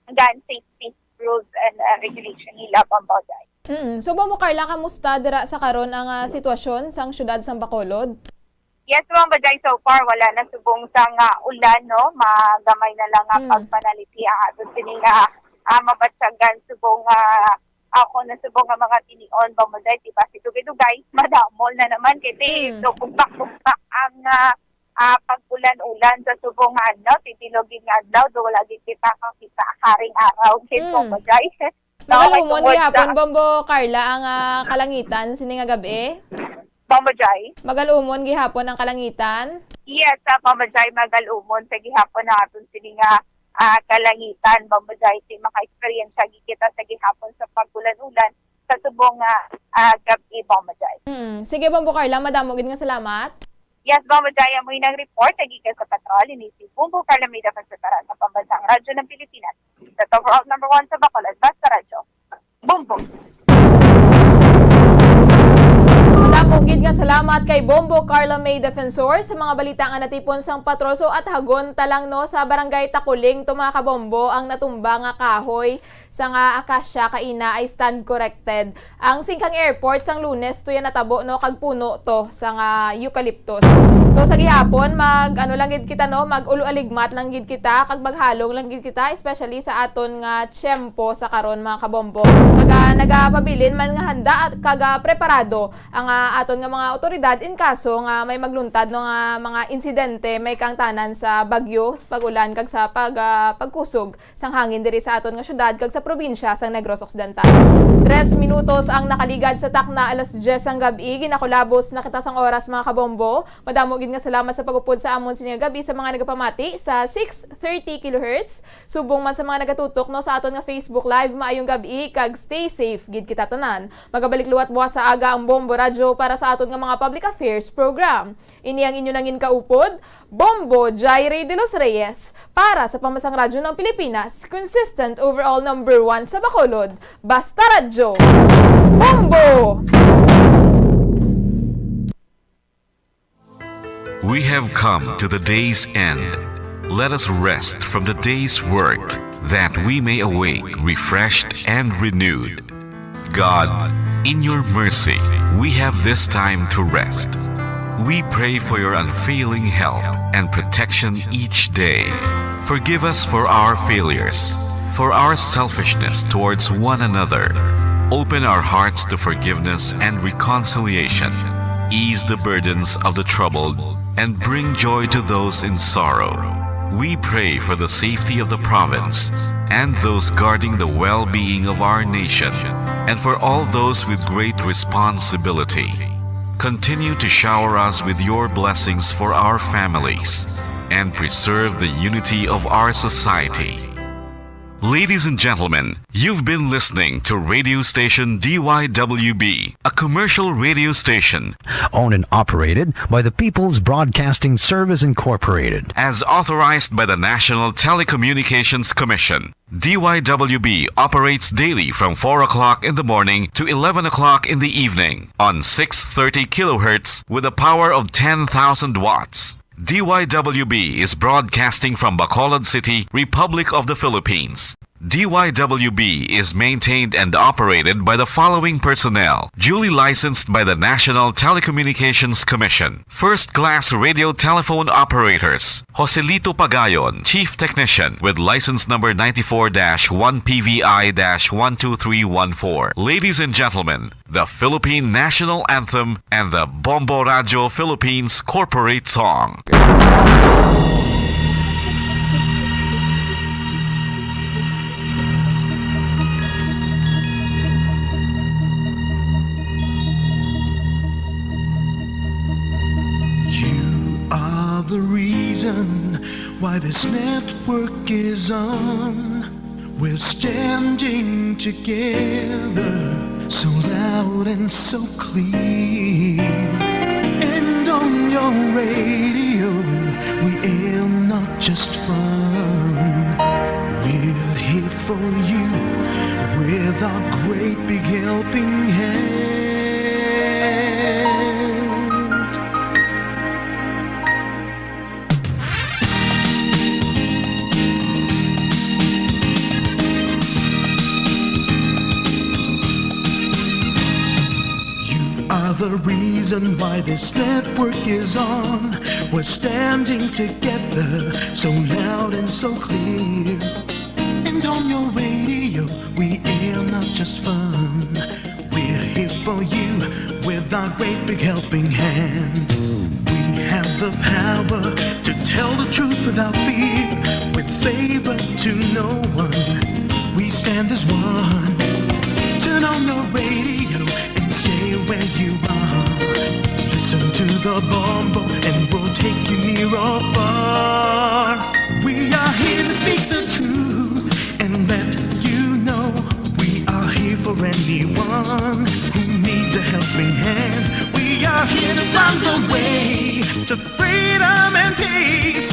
gun safety rules and, ah, regulation nila, Bombo Jai. Mm. So, Bombo Carla, kamusta dira sa karon ang, ah, sitwasyon sang siyudad sang Bacolod? Yes, Bombo Jai, so far, wala na subong sang, ah, ulan, no? Magamay na lang nga Hmm. pagpanaliti ang aton sini nga, ah, mabatyagan subong, ah, ako na subong nga mga tinion, Bombo Jai, di ba, si dugay-dugay, madamol na naman, kay di, Hmm. so, bugpak-bugpak ang, ah, ah, pag-ulan-ulan sa subong nga adlaw, titilog gid nga adlaw, do wala gid kita kakita karing araw, kay Hmm. Bombo Jai. No, kay Magalumon tungod gihapon, sa Bombo Carla, ang, ah, kalangitan sini nga gab-i? Bombo Jai? Magalumon gihapon ang kalangitan? Yes, ah, Bombo Jai, magalumon sa gihapon ang aton sini nga, ah, kalangitan, Bombo Jai. Ti maka-experience gid kita sa gihapon sa pag-ulan-ulan sa subong nga, ah, gab-i, Bombo Jai. Mm. Sige, Bombo Carla, madamo gid nga salamat. Yes, Bombo Jai, amoy nang report sa gikan sa patrol, ini si Bombo Carla May Defensor para sa Pambansang Radyo ng Pilipinas. Sa overall number one sa Bacolod, Basta Radyo. Bombo. Damo gid nga salamat kay Bombo Carla May Defensor sa mga balita nga natipon sang patrol. So, at hagon ta lang, no, sa Barangay Takuling to, mga kabombo, ang natumba nga kahoy sa nga akasya kaina ay stand corrected. Ang singkang airport sang Lunes to yan natabo, no, kag puno to sa nga eucalyptus. So, sa gihapon, mag, ano lang gid kita, no, mag-ulo-aligmat lang gid kita, kag maghalong lang gid kita, especially sa aton nga tiyempo sa karon, mga kabombo. Kag, ah, nagapabilin man nga handa at kag, ah, preparado ang, ah, aton nga mga awtoridad in kaso nga may magluntad, no, nga mga insidente may kaangtanan sa bagyo, sa pag-ulan, kag sa pag, ah, pagkusog sang hangin diri sa aton nga syudad kag sa probinsya sang Negros Occidental. Tres minutos ang nakaligad sa takna alas dyes sang gab-i. Ginakulabos na kita sang oras, mga kabombo. Madamo gid nga salamat sa pag-upod sa amon sini nga gab-i sa mga nagapamati sa six thirty kilohertz, subong man sa mga nagatutok, no, sa aton nga Facebook Live. Maayong gab-i kag stay safe gid kita tanan. Magabalik liwat buwas sa aga ang Bombo Radyo para sa aton nga mga public affairs program. Ini ang inyo nangin kaupod, Bombo Jaire de los Reyes, para sa Pambansang Radyo ng Pilipinas, consistent overall number one sa Bacolod, Basta Radyo. Bombo! We have come to the day's end. Let us rest from the day's work, that we may awake refreshed and renewed. God, in your mercy, we have this time to rest. We pray for your unfailing help and protection each day. Forgive us for our failures, for our selfishness towards one another. Open our hearts to forgiveness and reconciliation. Ease the burdens of the troubled and bring joy to those in sorrow. We pray for the safety of the province and those guarding the well-being of our nation, and for all those with great responsibility. Continue to shower us with your blessings for our families and preserve the unity of our society. Ladies and gentlemen, you've been listening to radio station D Y W B, a commercial radio station owned and operated by the People's Broadcasting Service Incorporated, as authorized by the National Telecommunications Commission. D Y W B operates daily from four o'clock in the morning to eleven o'clock in the evening on six thirty kilohertz with a power of ten thousand watts. D Y W B is broadcasting from Bacolod City, Republic of the Philippines. D Y W B is maintained and operated by the following personnel, duly licensed by the National Telecommunications Commission. First class radio telephone operators, Joselito Pagayon, chief technician, with license number ninety-four dash one P V I dash one two three one four. Ladies and gentlemen, the Philippine National Anthem and the Bombo Radio Philippines Corporate Song. You are the reason why this network is on. We're standing together, so loud and so clear. And on your radio, we aim not just fun. We're here for you with our great big helping hand. You are the reason why this network is on. We're standing together, so loud and so clear. And on your radio, we air not just fun. We're here for you with our great big helping hand. We have the power to tell the truth without fear, with favor to no one. We stand as one. Turn on your radio and stay where you are. Listen to the Bombo and we'll take you near or far. We are here to speak the truth and let you know we are here for anyone who needs a helping hand. We are here to find a way to freedom and peace,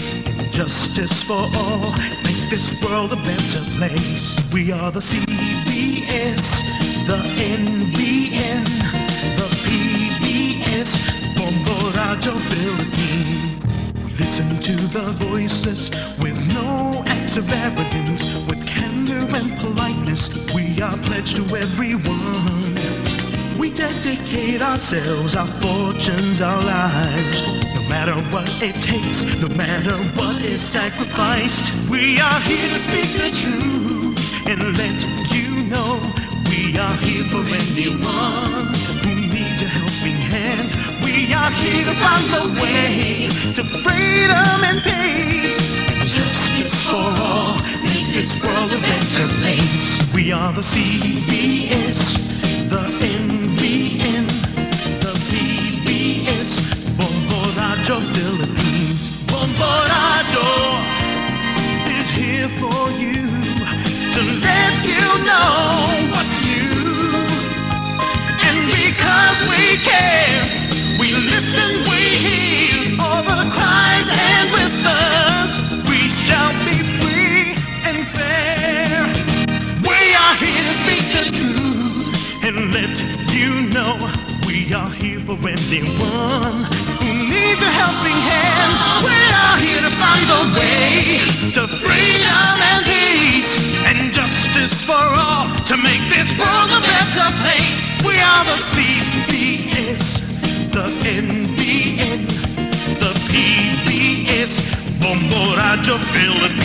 justice for all. Make this world a better place. We are the C B S, the N B N, the P B S, Bombo Radio Philippines. Listen to the voiceless with no acts of arrogance, with candor and politeness. We are pledged to everyone. We dedicate ourselves, our fortunes, our lives, no matter what it takes, no matter what is sacrificed. We are here to speak the truth and let you know we are here for anyone who needs a helping hand. We are here to find the way to freedom and peace and justice for all. Make this world a better place. We are the C B S, the N B N, the P B S, Bombo Radio Philippines. Bombo Radio is here for you to let you know what's new. And because we care, we listen, we hear all the cries and whispers. We shall be free and fair. We are here to speak the truth and let you know we are here for anyone who needs a helping hand. We are here to find a way to freedom and peace and justice for all, to make this world a better place. We are the C B S, the N B N, the P B S, Bombo Radio Philippines.